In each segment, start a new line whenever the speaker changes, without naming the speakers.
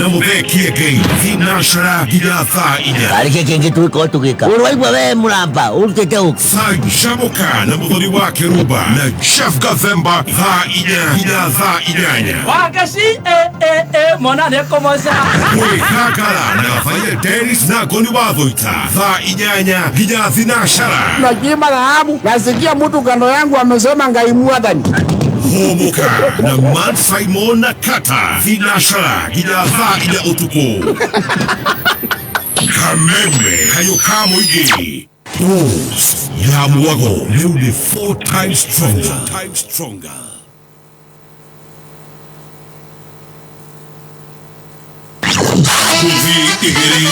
Na Muthee Kiengei thinacara nginya thaa 4.
Karä kä kä ngä twä ka tå gä ka å rwaigua we må ramba å rutä te å
Canjamũka na Muthoni wa Kĩrumba na Jeff Gathemba thaa 4 nginya thaa 8.
Wakaci eh eh eh mwana nĩekũmoca.
Kwĩhangara na Rafael Dennis na Ngoni wa Thuita thaa 8 nginya thinacara.
Nachimba dhahabu, nasikia mtu kando yangu amesema Ngai mwathani.
Hũmũka na Man Simon na Kata thinacara nginya thaa 4 ũtukũ. Kameme kayũ ka mũingĩ. Pulse ya mwago rĩu nĩ 4 times stronger. Times stronger. Ngũthi igĩrĩ.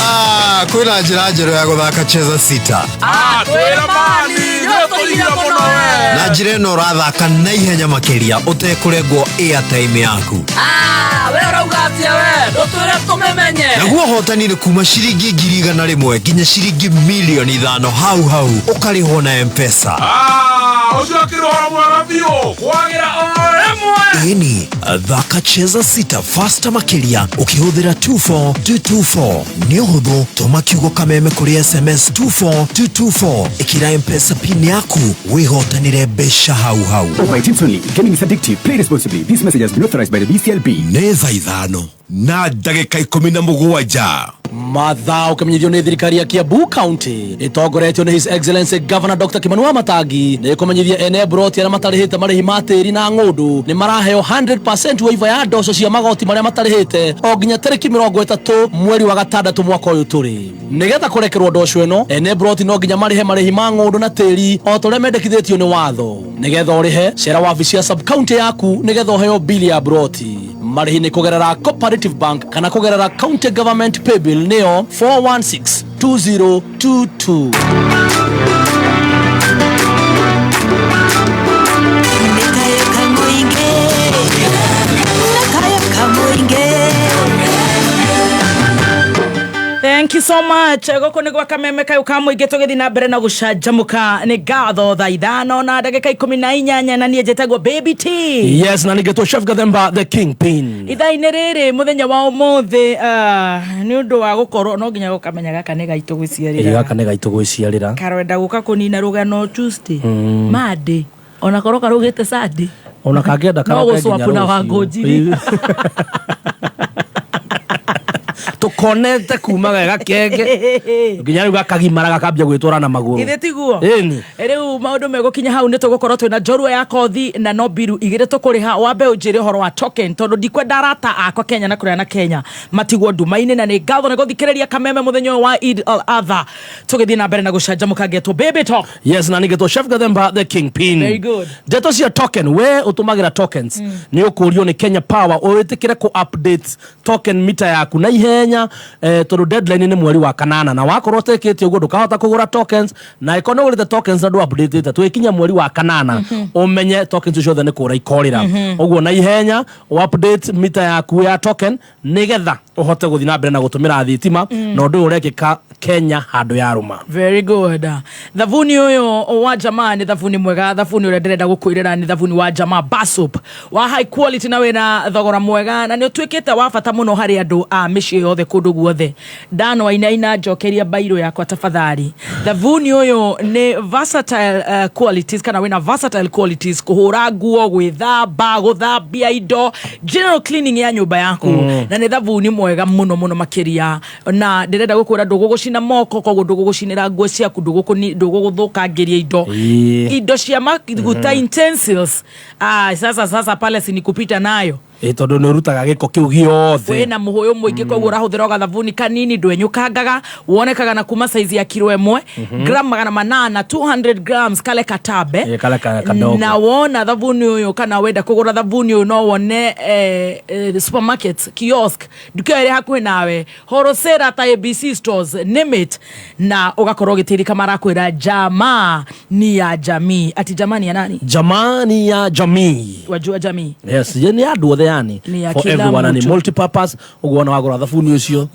Ah, kwĩna njĩra njerũ ya gũthaka Cheza Sita.
Ah, twĩra mani nĩũtũigire mũno we.
Na njĩra ĩno ũrathaka na ihenya makĩria ũtekũrengwo airtime yaku.
Ah, we ũrauga atĩa we? Ndũtwĩre tũmĩmenye.
Naguo ũhotani nĩ kuma ciringi 100,000 nginya ciringi 5,000,000 hau hau ũkarĩhwo na M-Pesa.
Ah, ũcio akĩrĩ ũhoro mwega biũ kwagĩra o rĩmwe.
Ĩni, thaka Cheza Sita faster makĩria ũkĩhũthĩra 24224. Nĩ ũhũthũ, tũma kiugo kameme kũrĩ SMS 24224, ĩkĩra M-Pesa pin yaku wĩhotanĩre mbeca hau hau.
Over 18 only. Gaming is addictive. Play responsibly. This message has been authorized by the BCLB.
Nĩ thaa 5:17.
Mathaa ũkĩmenyithio nĩ thirikari ya Kiambu County ĩtongoretio nĩ His Excellency Governor Dr. Kimani Wamatangi nĩ ĩkũmenyithia ene mburoti arĩa matarĩhĩte marĩhi ma tĩri na ng'ũndũ nĩ maraheo 100% waiver ya ndoco cia magoti marĩa matarĩhĩte o nginya tarĩki 30 mweri wa gatandatũ mwaka ũyũ tũrĩ. Nĩgetha kũrekerwo ndoco ĩno, ene mburoti no nginya marĩhe marĩhi ma ng'ũndũ na tĩri o ta ũrĩa mendekithĩtio nĩ watho. Nĩgetha ũrĩhe, cera wabici ya sub county yaku nĩgetha ũheo bili ya mburoti. Marĩhi nĩ kũgerera Cooperative Bank kana kũgerera County Government Paybill nĩyo 4162022.
Thank you so much. Gũkũ nĩ gwa kameme kayũ ka mũingĩ tũgĩthiĩ na mbere na gũcanjamũka. Nĩ ngatho thaa 5:18 na niĩ njĩtagwo Baby T.
Yes, na nĩngetwo Chef Gathemba the Kingpin.
Ithaa-inĩ rĩrĩ mũthenya wa ũmũthĩ, nĩ ũndũ wa gũkorwo no nginya gũkamenya gaka nĩ gaitũ gwĩciarĩra.
Ĩĩ, gaka nĩ gaitũ gwĩciarĩra.
Karenda gũka kũnina rũgano Tuesday. Monday. Ona korwo karugĩte Sunday.
Ona kangĩenda
No
karoke nginya
gũcwapu na
rũciũ.
Wangũnjiri.
Tũkonete kuma ge gakenge nginya rĩu gakagimara gakambia gwĩtwara na magũrũ.
Githĩ tiguo?
Ĩni.
Rĩu maũndũ megũkinya hau nĩ tũgũkorwo twĩna njorua ya kothi na no mbiru igĩrĩ tũkũrĩha. Wambe ũnjĩre ũhoro wa token tondũ ndikwenda arata akwa Kenya na kũrĩa na Kenya matigwo nduma-inĩ, na nĩ ngatho nĩ gũthikĩrĩria kameme mũthenya ũyũ wa Eid al-Adha. Tũgĩthiĩ na mbere na gũcanjamũka ngetwo Baby Talk.
Yes, na nĩngetwo Chef Gathemba the Kingpin.
Very good.
Ndeto cia token, we ũtũmagĩra tokens nĩ ũkũrio nĩ Kenya Power ũĩtĩkĩre kũ update token mita yaku na ihenya, tondũ deadline nĩ mweri wa kanana, na wakorwo ũtekĩte ũguo ndũkahota kũgũra tokens, na ĩkorwo nĩ ũgũrĩte tokens na ndũ updatĩte twĩkinya mweri wa kanana ũmenye tokens ciothe nĩ kũra ikorĩra. Ũguo na ihenya update mita yaku ya token nĩgetha ũhote gũthiĩ na mbere na gũtũmĩra thitima, na ũndũ ũyũ ũrekĩka Kenya handũ ya rũma.
Very good. Thabuni ũyũ wa jamaa nĩ thabuni mwega, thabuni ũrĩa ndĩrenda gũkwĩrĩra nĩ thabuni wa jamaa bar soap wa high quality na wĩna thogora mwega, na nĩ ũtuĩkĩte wa bata mũno harĩ andũ a mĩciĩ yothe kũndũ guothe. Ndano ainaina njokeria bairũ yakwa tafadhali. Thabuni ũyũ nĩ versatile qualities, kana wĩna versatile qualities, kũhũra nguo, gwĩthamba, gũthambia indo, general cleaning ya nyũmba yaku. Na nĩ thabuni mwega mũno mũno makĩria, na ndĩrenda gũkwĩra ndũgũgũcina moko, koguo ndũgũgũcinĩra nguo ciaku, ndũgũgũthũkangĩria indo. Indo cia maguta, utensils. Ah, sasa sasa pale si ni kupita nayo.
Ĩ, tondũ nĩ ũrutaga gĩko kĩu gĩothe.
Wĩna mũhũyũ mũingĩ, koguo ũrahũthĩra o gathabuni kanini, ndwenyũkangaga, wonekaga na kuma size ya kiro 1, gram 800, 200 grams, kale katambe.
Ĩ, kale kadogo.
Na wona thabuni ũyũ kana wenda kũgũra thabuni ũyũ no wone supermarket, kiosk, nduka ĩrĩa hakuhĩ nawe, wholesale ta ABC stores, name it, na ũgakorwo ũgĩteithĩka. Marakwĩra jamaa ni ya jamii. Ati jamaa ni ya nani?
Jamaa ni ya jamii.
Wajua jamii.
Yes, ye nĩ andũ othe yani.
Ni ya
For
kila
everyone, na nĩ
mtu.
multipurpose, ũguo wona wagũra thabuni ũcio.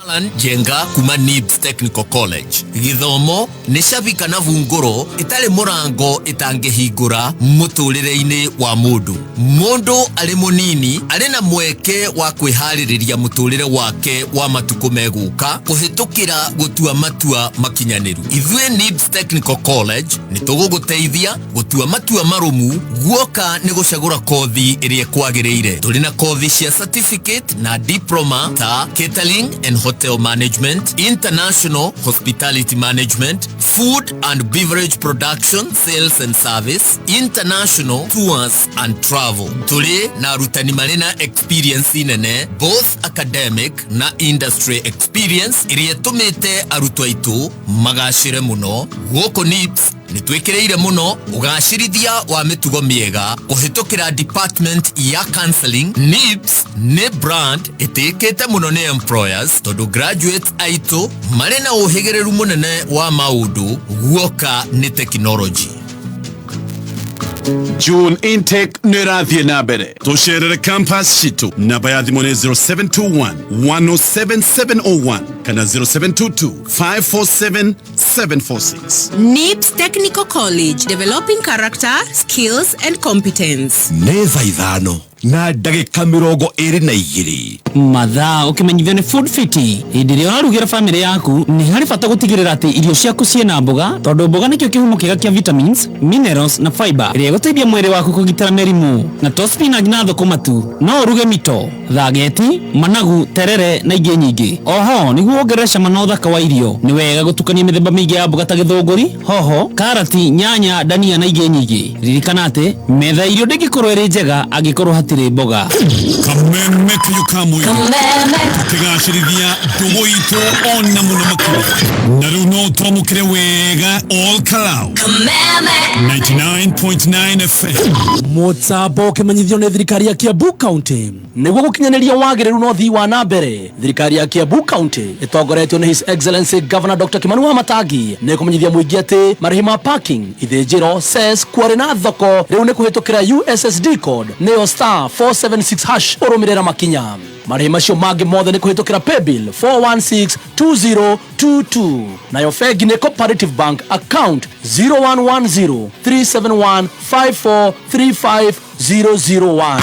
Alan Njenga kuma Nibs Technical College. Gĩthomo nĩ cabi kana bungũro ĩtarĩ mũrango ĩtangĩhingũra mũtũrĩre-inĩ wa mũndũ. Mũndũ arĩ mũnini arĩ na mweke wa kwĩharĩrĩria mũtũrĩre wake wa matukũ megũka kũhĩtũkĩra gũtua matua makinyanĩru. Ithuĩ Nibs Technical College nĩ tũgũgũteithia gũtua matua marũmu guoka nĩ gũcagũra kothi ĩrĩa ĩkwagĩrĩire. Tũrĩ na kothi cia certificate na diploma ta catering and hotel management, international hospitality management, food and beverage production, sales and service, international tours and travel. Tũrĩ na arutani marĩ na experience nene both academic na industry experience ĩrĩa ĩtũmĩte arutwo aitũ magacĩre mũno. Gũkũ NIBS nĩ twĩkĩrĩire mũno ũgacĩrithia wa mĩtugo mĩega kũhĩtũkĩra department ya counseling. NIBS nĩ brand ĩtĩkĩte mũno nĩ employers tondũ graduates aitũ marĩ na ũhĩgĩrĩru mũnene wa maũndũ guoka nĩ technology.
June intake nĩ ĩrathiĩ na mbere. Tũcerere campus citũ. Namba ya thimũ nĩ 0721 107 701 kana 0722 547 746.
NIBS Technical College, developing character, skills, and competence.
Nĩ thaa 5:22.
Mathaa ũkĩmenyithio nĩ Food Fiti. Hĩndĩ ĩrĩa ũrarugĩra bamĩrĩ yaku, nĩ harĩ bata gũtigĩrĩra atĩ irio ciaku ciĩna mboga, tondũ mboga nĩkĩo kĩhumo kĩega kĩa vitamins, minerals na fiber ĩrĩa ĩgũteithia mwĩrĩ waku kũgitĩra mĩrimũ. Na to spinach na thũkũma tu, no ũruge mito, thageti, managu, terere na ingĩ nyingĩ. Oho nĩguo wongerere cama na ũthaka wa irio, nĩ wega gũtukania mĩthemba mĩingĩ ya mboga ta gĩthũngũri, hoho, karati, nyanya, dania na ingĩ nyingĩ. Ririkana atĩ metha irio ndĩngĩkorwo ĩrĩ njega angĩkorwo hatirĩ mboga.
Kameme kayo ka mũingĩ tũkĩgacĩrithia ndũgũ itũ ona mũno makĩria, na rĩu no twamũkĩre wega all Kalau 99.9 FM.
Mũtambo ũkĩmenyithio nĩ thirikari ya Kiambu County nĩguo gũkinyanĩria wagĩrĩru na ũthii wa na mbere. Thirikari ya Kiambu County ĩtongoretio nĩ His Excellency Governor Dr. Kimani Wamatangi nĩ kũmenyithia mũingĩ atĩ marĩhi ma parking, ithĩnjĩro, cess, quarry na thoko rĩu nĩ kũhĩtũkĩra USSD code, nĩyo *476#, ũrũmĩrĩra makinya. Marĩhi macio mangĩ mothe nĩ kũhĩtũkĩra paybill 4162022, nayo bengi nĩ Cooperative Bank, account 0110 371 5435 001.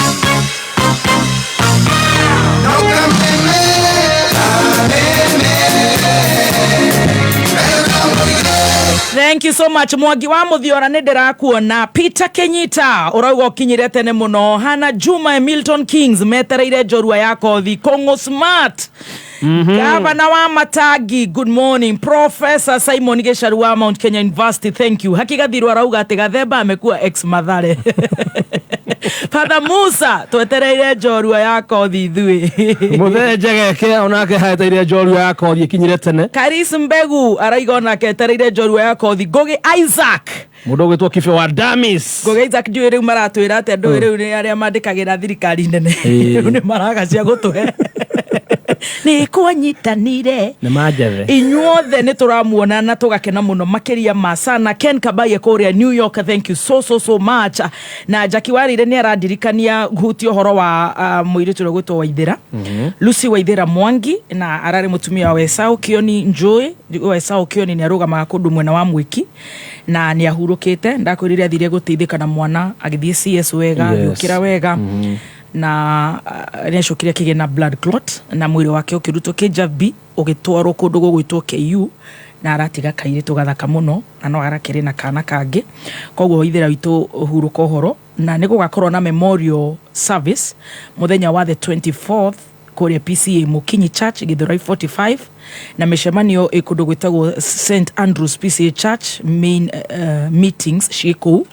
Thank you so much, Mwangi wa Muthiora, nĩ ndĩrakuona. Peter Kenyita ũrauga ũkinyire tene mũno. Hana Juma, Milton Kings metereire njorua ya kothi. Kongo Smart, Gavana wa Matangi, good morning. Professor Simon Gicharu wa Mount Kenya University, thank you. Hakigathirwo arauga atĩ Gathemba amekuwa ex Mathare. Father Musa, twetereire njorua ya kothi ithuĩ.
Mũthee Njegeke onake haeteire njorua ya kothi ĩkinyire tene.
Karis Mbegu araiga onake etereire njorua ya kothi. Ngugi Isaac.
Mũndũ ũgwĩtwo Kibe wa Damis.
Ngugi Isaac, ndiũĩ rĩu maratwĩra atĩa, ndũĩ rĩu nĩ arĩa mandĩkagĩra thirikari nene, rĩu nĩ maraga cia gũtũhe nĩ kwanyitanire.
Nĩ manjethe.
Inyuothe nĩ tũramuona na tũgakena mũno makĩria ma sana. Ken Kabaye kũrĩa New York, thank you so so so much. Na Jackie Warire nĩ arandirikania hutie ũhoro wa mũirĩtu ũrĩa ũgwĩtwo Waithĩra, Lucy Waithĩra Mwangi, na ararĩ mũtumia wa Esau Kioni Njũĩ. Esau Kioni nĩ arũgamaga kũndũ mwena wa Mwĩki na nĩ ahurũkĩte. Ndakwĩrire athire gũteithĩka na mwana agĩthiĩ CS wega, agĩũkĩra wega, na nĩ acokire akĩgĩa na blood clot na mwĩrĩ wake ũkĩrutwo Kĩjabi ũgĩtwarwo kũndũ gũgwĩtwo KU, na aratiga kairĩtu gathaka mũno na no arakĩrĩ na kana kangĩ. Koguo Waithĩra witũ, hurũka ũhoro, na nĩ gũgakorwo na memorial service mũthenya wa the 24th kũrĩa PCA Mũkinyi Church, Githurai 45, na mĩcemanio ĩ kũndũ gwĩtagwo St Andrews PCA Church, main meetings ciĩ kũu,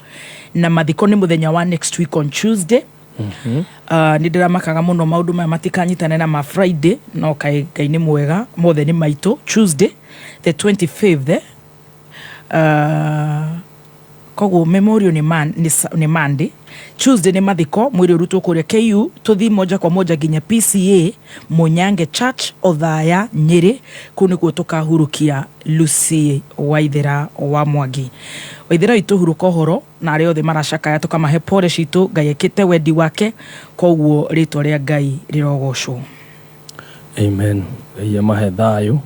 na mathiko nĩ mũthenya wa next week on Tuesday. Nĩ ndĩramakaga mũno maũndũ maya matikanyitane na ma Friday, no kaĩ Ngai nĩ mwega, mothe nĩ maitũ. Tuesday the 25th, eh? Koguo memorial nĩ man, nĩ, nĩ Monday, Tuesday nĩ mathiko, mwĩrĩ ũrutwo kũrĩa KU tũthi moja kwa moja nginya PCA Mũnyange Church, Othaya, Nyĩrĩ. Kũu nĩkuo tũkahurukia Lucy Waithĩra wa Mwangi. Waithĩra witũ, hurũka ũhoro, na arĩa othe maracakaya tũkamahe pole citũ. Ngai ekĩte wendi wake, koguo rĩtwa rĩa Ngai rĩrogocwo.
Amen. Ngai amahe thayũ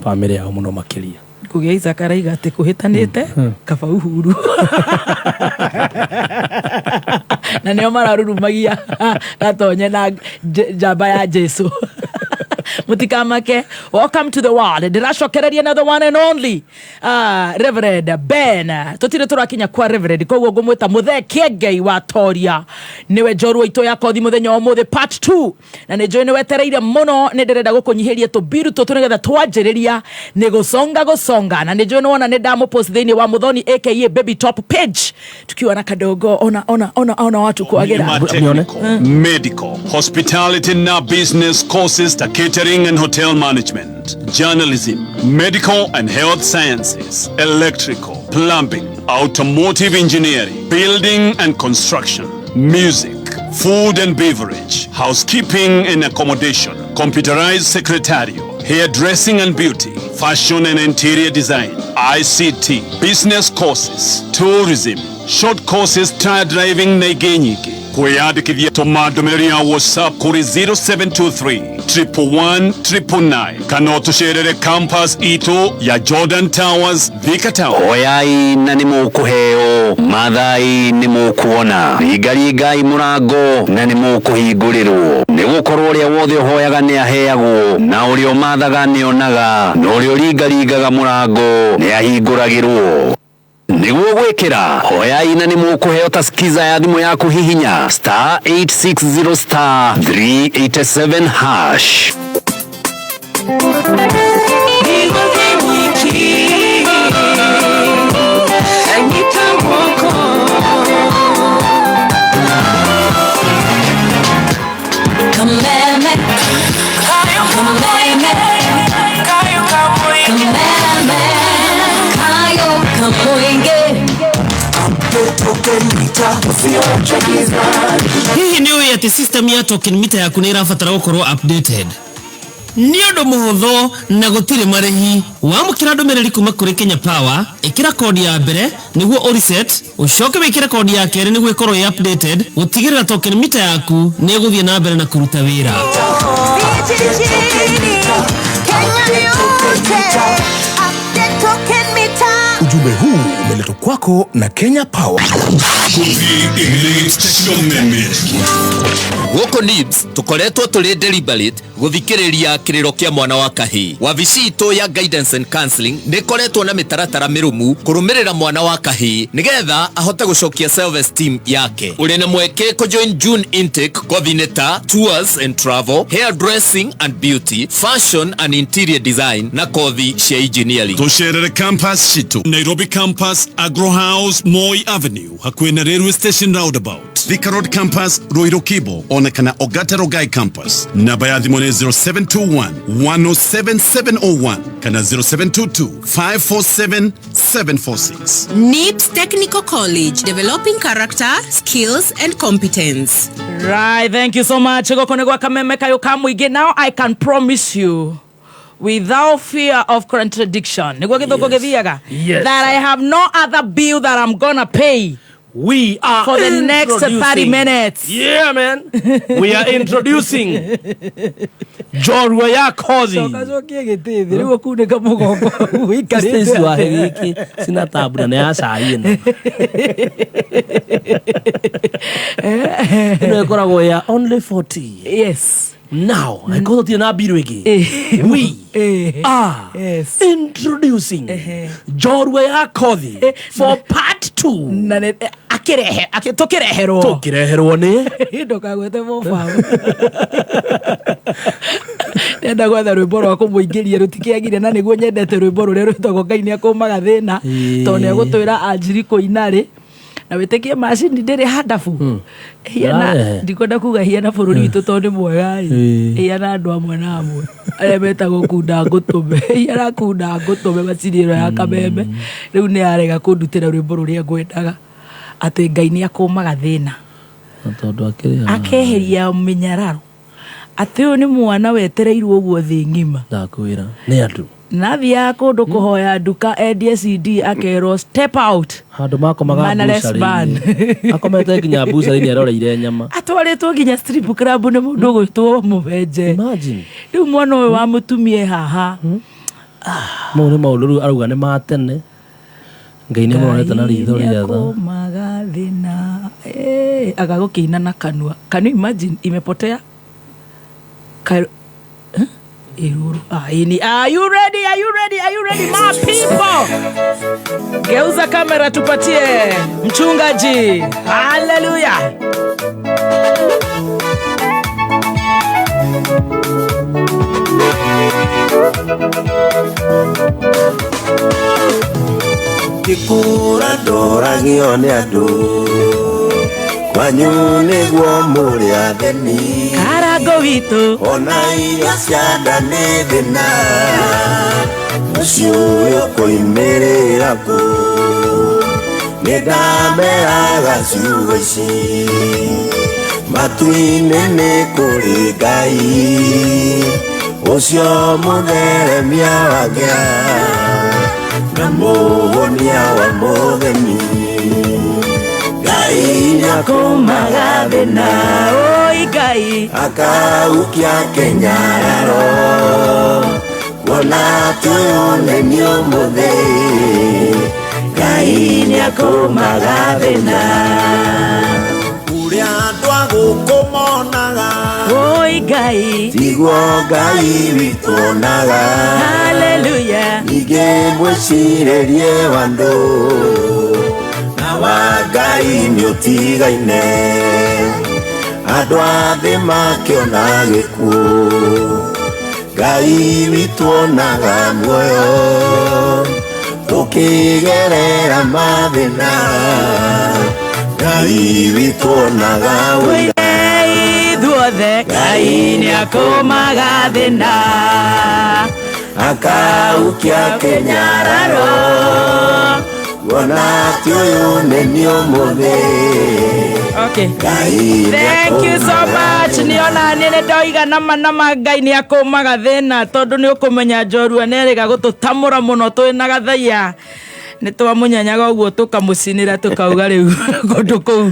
bamĩrĩ yao mũno makĩria.
Kũgĩa Isaac araiga atĩ kũhĩtanĩte kaba Uhuru na nĩo mararurumagia gatonye na njamba ya Jesu. Mutikamake, welcome to the world. Ndĩracokereria na the one and only Reverend Ben. Tũtirĩ tũrakinya kwa Reverend, koguo ngũmwĩta Mũthee Kĩengei wa Toria, nĩwe njorua itũ ya kothi mũthenya wa ũmũthĩ part 2, na nĩ njũĩ nĩ wetereire mũno. Nĩ ndĩrenda gũkũnyihĩria tũmbiru tũtũ nĩgetha twanjĩrĩria nĩ gũconga gũconga, na nĩ njũĩ nĩ wona nĩ ndamũpost thĩinĩ wa Mũthoni aka Baby Top page tukiwa na kadogo ona ona ona ona watu kwagĩra.
Technical, medical, hospitality na business courses ta catering and hotel management, journalism, medical and health sciences, electrical, plumbing, automotive engineering, building and construction, music, food and beverage, housekeeping and accommodation, computerized secretarial, hairdressing and beauty, fashion and interior design, ICT, business courses, tourism, short courses, tire driving na ingĩ nyingĩ. Kwĩyandĩkithia tũma ndũmĩrĩri ya WhatsApp kũrĩ 0723 111 999 kana ũtũcerere campus itũ ya Jordan Towers, Thika Town.
Oyai na nĩ mũkũheo, mathai nĩ mũkuona, ringaringai mũrango na nĩ mũkũhingũrĩrwo, nĩ gũkorwo ũrĩa wothe ũhoyaga nĩ aheagwo, na ũrĩa ũmathaga nĩ onaga, na ũrĩa ũringaringaga mũrango nĩ ahingũragĩrwo. Nĩguo gwĩkĩra hoyai na nĩ mũkũheo ta skiza ya thimũ yaku, hihinya star 860 star 387 hash.
Kameme, kameme, kameme, kayo kamuinge.
Hihi nĩ ũĩ atĩ system ya token meter yaku nĩ ĩrabatara gũkorwo updated? Nĩ ũndũ mũhũthũ na gũtirĩ marĩhi. Wamũkĩra ndũmĩrĩri kuma kũrĩ Kenya Power, ĩkĩra kodi ya mbere nĩguo ũreset, ũcoke wĩkĩre kodi ya kerĩ nĩguo ĩkorwo ĩ updated, gũtigĩrĩra token meter yaku nĩ ĩgũthiĩ na mbere na kũruta wĩra.
Vijijini, Kenya yote, update token meter.
Ujumbe huu umeletwa kwako na Kenya Power.
Gũkũ NIBS tũkoretwo tũrĩ deliberate gũthikĩrĩria kĩrĩro kĩa mwana wa kahĩĩ. Wabici itũ ya guidance and counseling nĩ ĩkoretwo na mĩtaratara mĩrũmu kũrũmĩrĩra mwana wa kahĩĩ nĩgetha ahote gũcokia self esteem yake. Ũrĩ na mweke kũjoin June intake kothi-inĩ ta tours and travel, hair dressing and beauty, fashion and interior design na kothi cia engineering.
Tũcerere campus citũ, Nairobi campus, Agro House, Moi Avenue, hakuhĩ na railway station roundabout, Thika Road campus, Ruiru Kibo, ona kana Ogata Rogai campus. Namba ya thimũ nĩ 0721 107 701 kana 0722 547 746.
NIBS Technical College, developing character, skills and competence.
Right, thank you so much. Gũkũ nĩ gwa Kameme kayũ ka mũingĩ. Now I can promise you without fear of contradiction, nĩguo gĩthũngũ gĩthiaga,
Yes.
that I have no other bill that I'm gonna pay
We are
for the next 30
introducing-
minutes.
Yeah, man. We are introducing njorua ya kothi.
Cokie gĩtĩ thĩ rĩu ũkunĩka mũgongo ũikarĩte.
Stacy wahe gĩkĩ cina tabu na nĩ ya cai ĩno. Ĩno ĩkoragwo ya only 40.
Yes.
Now, angĩkorwo tũtirĩ na mbiru ĩngĩ, we are introducing njorua ya kothi for part 2.
Na nĩ akĩrehe tũkĩreherwo.
Tũkĩreherwo nĩ
Ndũkagwete mũbaũ, ndenda gwetha rwĩmbo rwa kũmũingĩria rũtikĩagire, na nĩguo nyendete rwĩmbo rũrĩa rwĩtagwo Ngai nĩ akũmaga thĩna, tondũ nĩ egũtwĩra anjiri kũina rĩ na wĩtĩkie macini ndĩrĩ handabu hiana.
Ĩrarehe.
Ndikwenda kuga hiana bũrũri witũ tondũ nĩ mwega ĩ, hiana andũ amwe na amwe arĩa metagwo kunda ngũtũme, hiana kunda ngũtũme macini ĩno ya Kameme rĩu nĩ yarega kũndutĩra rwĩmbo rũrĩa ngwendaga atĩ Ngai nĩ akũmaga thĩna
tondũ akĩrĩ
akeheria mĩnyararo, atĩ ũyũ nĩ mwana wetereirwo ũguo thĩ ng'ima.
Ndakwĩra nĩ andũ.
Nathiaga kũndũ kũhoya nduka endie CD, akerwo step out.
Handũ makomaga
Mannerless man.
bucarĩ-inĩ, akomete nginya bucarĩ-inĩ aroreire nyama.
Atwarĩtwo nginya strip club nĩ mũndũ ũgwĩtwo mũbenje.
Imagine.
Rĩu mwana ũyũ wa mũtumia e haha.
Mau nĩ maũndũ rĩu arauga nĩ ma tene. Ngai nĩ mũronete na ritho rĩa tha.
Nĩakũmaga thĩna. Eh, agagũkĩina na kanua. Can you imagine imepotea? Eh? Iruru. Ah, ini. Are you ready? Are you ready? Are you ready, my people? Geuza kamera tupatie mchungaji. Hallelujah.
Ngĩkũra ndoragio nĩ andũ kwanyu nĩguo mũrĩ atheni.
Karango witũ.
Ona irio cia nda nĩ thĩna, mũciĩ ũyũ kũimĩrĩra kũ, nĩ ndameraga ciugo ici, matu-inĩ nĩ kũrĩ Ngai ũcio mũtheremia wa ngĩa na mũhonia wa mũtheni. Ngai nĩakũmaga thĩna.
Oi Ngai.
Akaukia kĩnyararo, kuona atĩ ũyũ nĩ niĩ ũmũthĩ. Ngai nĩakũmaga thĩna. Ũrĩa andũ a gũkũ monaga.
Oi Ngai.
Tiguo Ngai witũ onaga.
Hallelujah.
Ningĩ mwĩcirĩrie wa andũ na wa Ngai nĩũtigaine. Andũ a thĩ makĩona gĩkuũ, Ngai witũ onaga muoyo. Tũkĩgerera mathĩna, Ngai witũ onaga ũira.
Ithuothe Ngai nĩakũmaga thĩna.
Akaukia kĩnyararo, kuona atĩ ũyũ nĩ niĩ ũmũthĩ.
Okay.
Ngai
Thank you so much. Niona nĩ ndoiga nama nama Ngai nĩ akũmaga thĩna tondũ nĩ ũkũmenya njorua nĩ erĩga gũtũtamũra mũno twĩ na gathaiya. Nĩ twamũnyanyaga ũguo tũkamũcinĩra tũkauga rĩu kũndũ kũu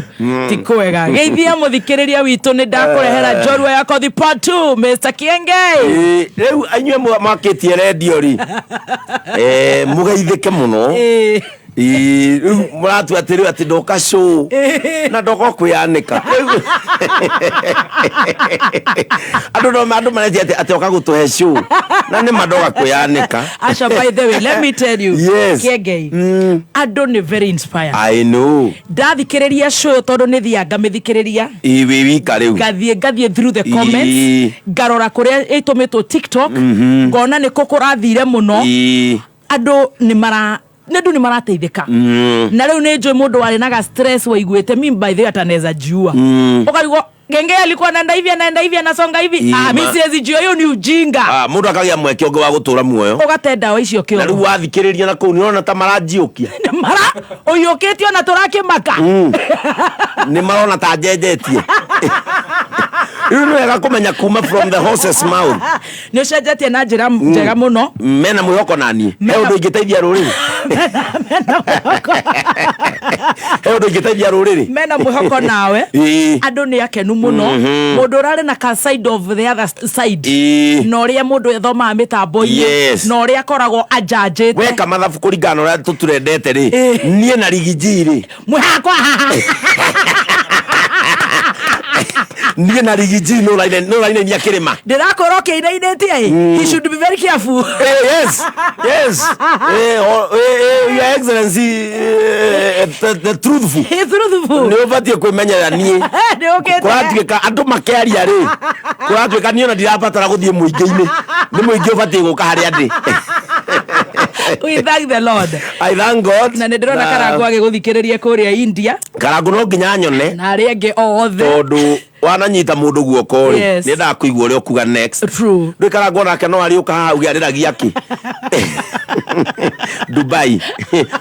ti kwega. Geithia mũthikĩrĩria witũ nĩ ndakũrehera njorua ya Kothi part 2 Mr. Kiengei.
Rĩu inyuĩ mwakĩtie rendio rĩ, mũgeithĩke mũno. Rĩu mũratua atĩ rĩu atĩ ndoka show na ndoka kwĩyanĩka. Andũ no andũ maretia atĩ atĩ oka gũtũhe show na nĩ ma ndoka kwĩyanĩka.
Asha, by the way, let me tell you.
Yes.
Kiengei. Andũ nĩ very inspired.
I know.
Ndathikĩrĩria show tondũ nĩ thiaga ngamĩthikĩrĩria.
Ĩ wĩ wika rĩu.
Ngathiĩ through the comments, ngarora kũrĩa ĩtũmĩtwo TikTok, ngona nĩ kũ kũrathire mũno. Andũ nĩ mara nĩ andũ nĩ marateithĩka. Na rĩu nĩ njũĩ mũndũ warĩ na ga stress waiguĩte mi by the way atanaweza jiua. Ũkarigwo Genge alikuwa anaenda hivi, anaenda hivi, anasonga hivi. Ah, mi siwezi jua, hiyo ni ujinga.
Ah, mũndũ akagĩa mweke ũngĩ wa gũtũra muoyo.
Ũgate ndawa icio
Na
kĩoro.
rĩu wathikĩrĩria na kũu nĩ ũrona ta maranjiũkia.
Mara ũiyũkĩtie ona tũrakĩmaka.
Nĩ marona ta njenjetie. Rĩu nĩ wega kũmenya kuma from the horse's mouth.
Nĩ ũcenjetie na njĩra njega mũno.
Mena mwĩhoko naniĩ. He ũndũ ingĩteithia rũrĩrĩ. He ũndũ ingĩteithia rũrĩrĩ.
Mena mwĩhoko nawe. Andũ nĩ akenu mũno. Mũndũ ũrarĩ na ka side of the other side. Na ũrĩa mũndũ ethomaga mĩtambo-inĩ.
Yes.
Na ũrĩa akoragwo anjanjĩte.
Weka mathabu kũringana na ũrĩa tũturendete rĩ. Niĩ na Riggy G rĩ.
Mwĩhakwa haha.
Niĩ na Riggy G nĩ ũrainainia kĩrĩma.
Ndĩrakwĩra ũkĩinainĩtie ĩ. He should be very careful.
Yes. Yes. Your Excellency, the truthful.
He truthful.
Nĩ ũbatiĩ kwĩmenyerera niĩ.
Nĩ ũkĩte.
Kũratuĩka andũ makĩaria rĩ. Kũratuĩka niĩ ona ndirabatara gũthiĩ mũingĩ-inĩ. Nĩ mũingĩ ũbatiĩ gũka harĩa ndĩ.
We thank the Lord.
I thank God.
Na nĩ ndĩrona Karangũ agĩgũthikĩrĩria kũrĩa India.
Karangũ no nginya nyone.
Na arĩa angĩ othe.
Tondũ wananyita mũndũ guoko rĩ,
Yes.
nĩ endaga kũigua ũrĩa ũkuga next.
True.
Ndũĩ Karangũ onake no arĩũka haha auge arĩragia kĩ. Dubai.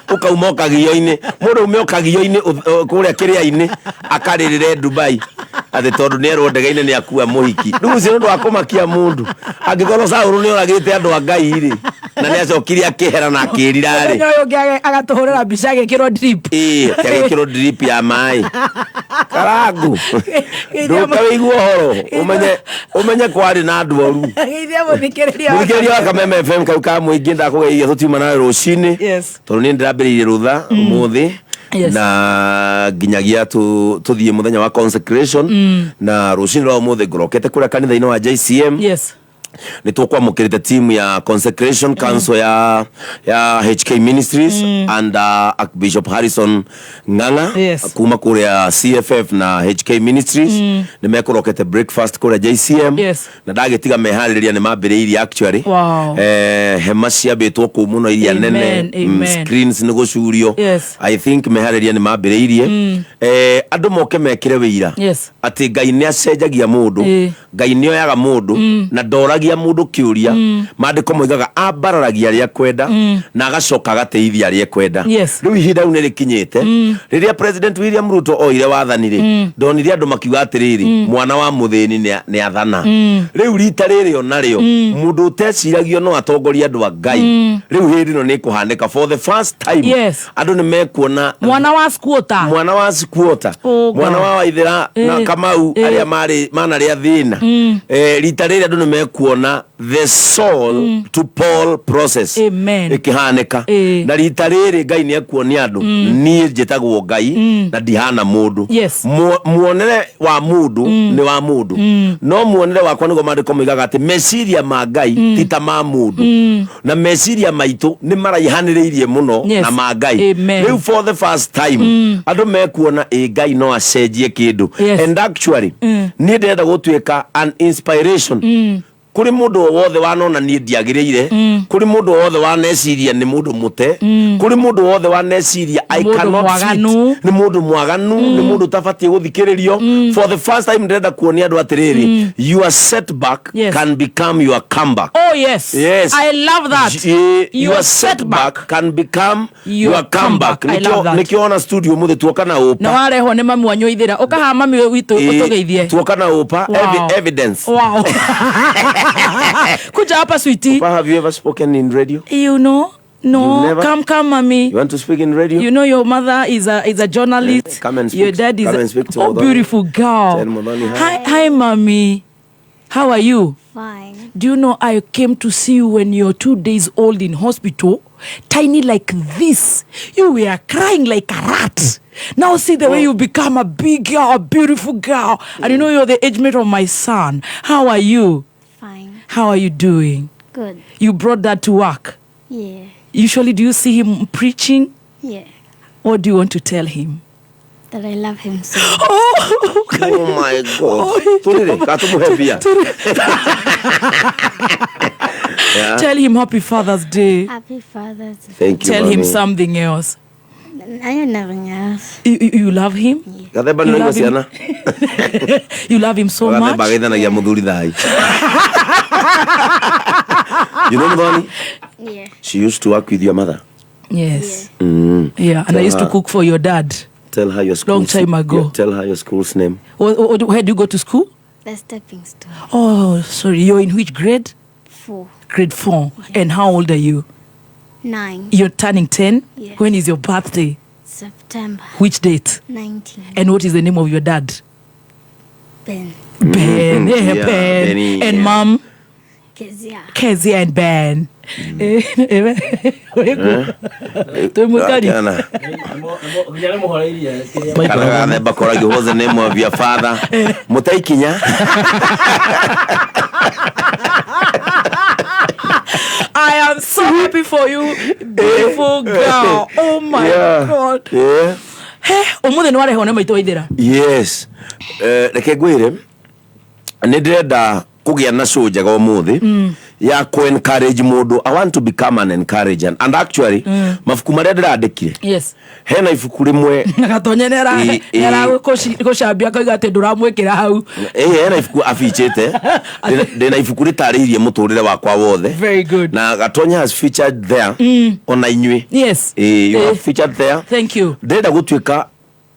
Ũkauma ũkagio-inĩ. Mũndũ aume ũkagio-inĩ kũrĩa kĩrĩa-inĩ akarĩrĩre Dubai. Atĩ tondũ nĩ erwo ndege-inĩ nĩ akua mũhiki. Rĩu ũcio nĩ ũndũ wa kũmakia mũndũ. Angĩkorwo Saũlũ nĩ oragĩte andũ a Ngai rĩ. Na nĩ acokire akĩhera na akĩrira rĩ.
Mũthenya ũyũ ũngĩ agatũhũrĩra mbica agĩkĩrwo drip.
Ĩĩ, agĩkĩrwo drip ya maĩ. Karangu. Ndũka wĩigue ũhoro ũmenye ũmenye kwarĩ na andũ oru.
Geithia mũthikĩrĩria.
Mũthikĩrĩria wa Kameme FM kau ka mũingĩ ndakũgeithia tũtiuma nawe rũcinĩ.
Yes.
Tondũ niĩ ndĩrambĩrĩirie rũtha ũmũthĩ.
Yes.
Na nginyagia tũthiĩ mũthenya wa consecration na rũcinĩ rwa ũmũthĩ ngorokete kũrĩa kanitha-inĩ wa JCM.
Yes.
Nĩ tũkwamũkĩrĩte team ya consecration council ya HK Ministries and Archbishop Harrison Ng'ang'a
Yes.
kuma kũrĩa CFF na HK Ministries nĩ mekũrokete breakfast kũrĩa JCM.
Yes.
Na ndagĩtiga meharĩrĩria nĩ mambĩrĩirie actually.
Wow.
Hema ciambĩtwo kũu mũno iria
Amen,
nene
amen.
screens nĩ gũcurio.
Yes.
I think meharĩrĩria nĩ mambĩrĩirie. Andũ moke mekĩre wĩira
Yes.
atĩ Ngai nĩ acenjagia mũndũ. Ngai nĩ oyaga mũndũ na ndoragia mũndũ kĩũria. Maandĩko moigaga ambararagia arĩa ekwenda na agacoka agateithia arĩa ekwenda.
Yes.
Rĩu ihinda rĩu nĩ rĩkinyĩte rĩrĩa President William Ruto oire wathani rĩ, ndonire andũ makiuga atĩrĩrĩ, mwana wa mũthĩni nĩ athana. Rĩu rita rĩrĩ onarĩo mũndũ ũteciragio no atongorie andũ a Ngai. Rĩu hĩndĩ ĩno nĩ ĩkũhanĩka for the first time.
Yes.
Andũ nĩ mekuona
Mwana wa squatter.
Mwana wa squatter.
Oh,
Mwana
God.
wa Waithera na Kamau arĩa marĩ manarĩa thĩna. Rita rĩrĩ andũ nĩ mekuona the Saul to Paul process
Amen.
ĩkĩhanĩka. Na rita rĩrĩ Ngai nĩ ekuonia andũ niĩ njĩtagwo Ngai na ndihana mũndũ.
Yes.
Muonere wa mũndũ nĩ wa mũndũ, no muonere wakwa nĩguo maandĩko moigaga atĩ meciria ma Ngai ti ta ma mũndũ, na meciria maitũ nĩ maraihanĩrĩirie mũno
Yes.
na ma Ngai.
Amen.
Rĩu for the first time andũ mekuona ĩ Ngai no acenjie kĩndũ.
Yes.
And actually niĩ ndĩrenda gũtuĩka an inspiration kũrĩ mũndũ o wothe wanona niĩ ndiagĩrĩire, kũrĩ mũndũ o wothe waneciria nĩ mũndũ mũte, kũrĩ mũndũ o wothe waneciria I
Mũndũ
cannot
mwaganu.
fit, nĩ mũndũ mwaganu, nĩ mũndũ ũtabatiĩ gũthikĩrĩrio. For the first time ndĩrenda kuonia andũ atĩrĩrĩ, your setback
Yes.
can become your comeback.
Oh yes.
Yes.
I love that.
Your setback can become
Your
your comeback.
comeback. I love that.
Nĩkĩo ona studio mũthĩ tuoka na ũpa.
Na warehwo nĩ mami wanyu ithĩra ũkaha mami witũ ũtũgeithie.
Tuoka na ũpa.
Wow.
Evidence.
Wow. Kuja hapa sweetie.
Papa, have you ever spoken in radio?
You know, no.
You never-
Come, come, mommy.
You want to speak in radio?
You know your mother is a journalist.
Come and speak.
Your dad is
Come
a
and speak to
oh,
Muthoni.
beautiful girl.
Tell Muthoni hi.
Hi, hi, mommy. How are you?
Fine.
Do you know I came to see you when you're 2 days old in hospital, tiny like this. You were crying like a rat. Now see the way you become a big girl, a beautiful girl. And you know you're the age mate of my son. How are you?
Fine.
How are you doing?
Good.
You brought that to work.
Yeah.
Usually, do you see him preaching?
Yeah.
What do you want to tell him?
That I love him so much.
Oh, okay.
Oh my God. Turire, katumuhe mbia. Yeah.
Tell him happy Father's Day.
Happy Father's Day.
Thank you,
Tell him
mommy.
something else.
I don't nothing else.
You love him?
Gathemba
You
nĩ
love him?
ciana.
You love him so
Gathemba
much?
ageithanagia mũthuri thai. You know Muthoni?
Yeah.
She used to work with your mother.
Yes. Yeah, and
Tell
I used to
her-
cook for your dad.
Tell her your school's
Long time ago.
Yeah, tell her your school's name.
Where do you go to school?
The stepping stone.
Oh, sorry. You're in which grade?
4.
Grade 4. And how old are you?
9.
You're turning 10?
Yes.
When is your birthday?
September.
Which date?
19.
And what is the name of your dad?
Ben.
Ben. Yeah,
Yeah,
Ben.
Benny,
And
yeah.
mom?
Kezia.
Kezia and Ben. Twĩ
Kana kana gathemba koragio what's the name of your father? Mũtaikinya.
I am so happy for you, beautiful girl. Oh my
Yeah.
God.
Yeah.
He, ũmũthĩ nĩ warehwo nĩ maitũ waithĩra.
Yes. Reke ngwĩre nĩ ndĩrenda kũgĩa na show njega ũmũthĩ ya kũ encourage mũndũ. I want to become an encourager and actually mabuku marĩa ndĩrandĩkire,
Yes.
hena ibuku rĩmwe.
Na Gatonye
Ĩ, ĩ.
nĩaragũcambia akauga atĩ ndũramwĩkĩra hau.
Ĩ, hena ibuku abichĩte. Ndĩna ibuku rĩtarĩirie mũtũrĩre wakwa wothe.
Very good.
Na Gatonya has featured there ona inyuĩ.
Yes.
Ĩ, you
Eh.
have featured there.
Thank you.
Ndĩrenda gũtuĩka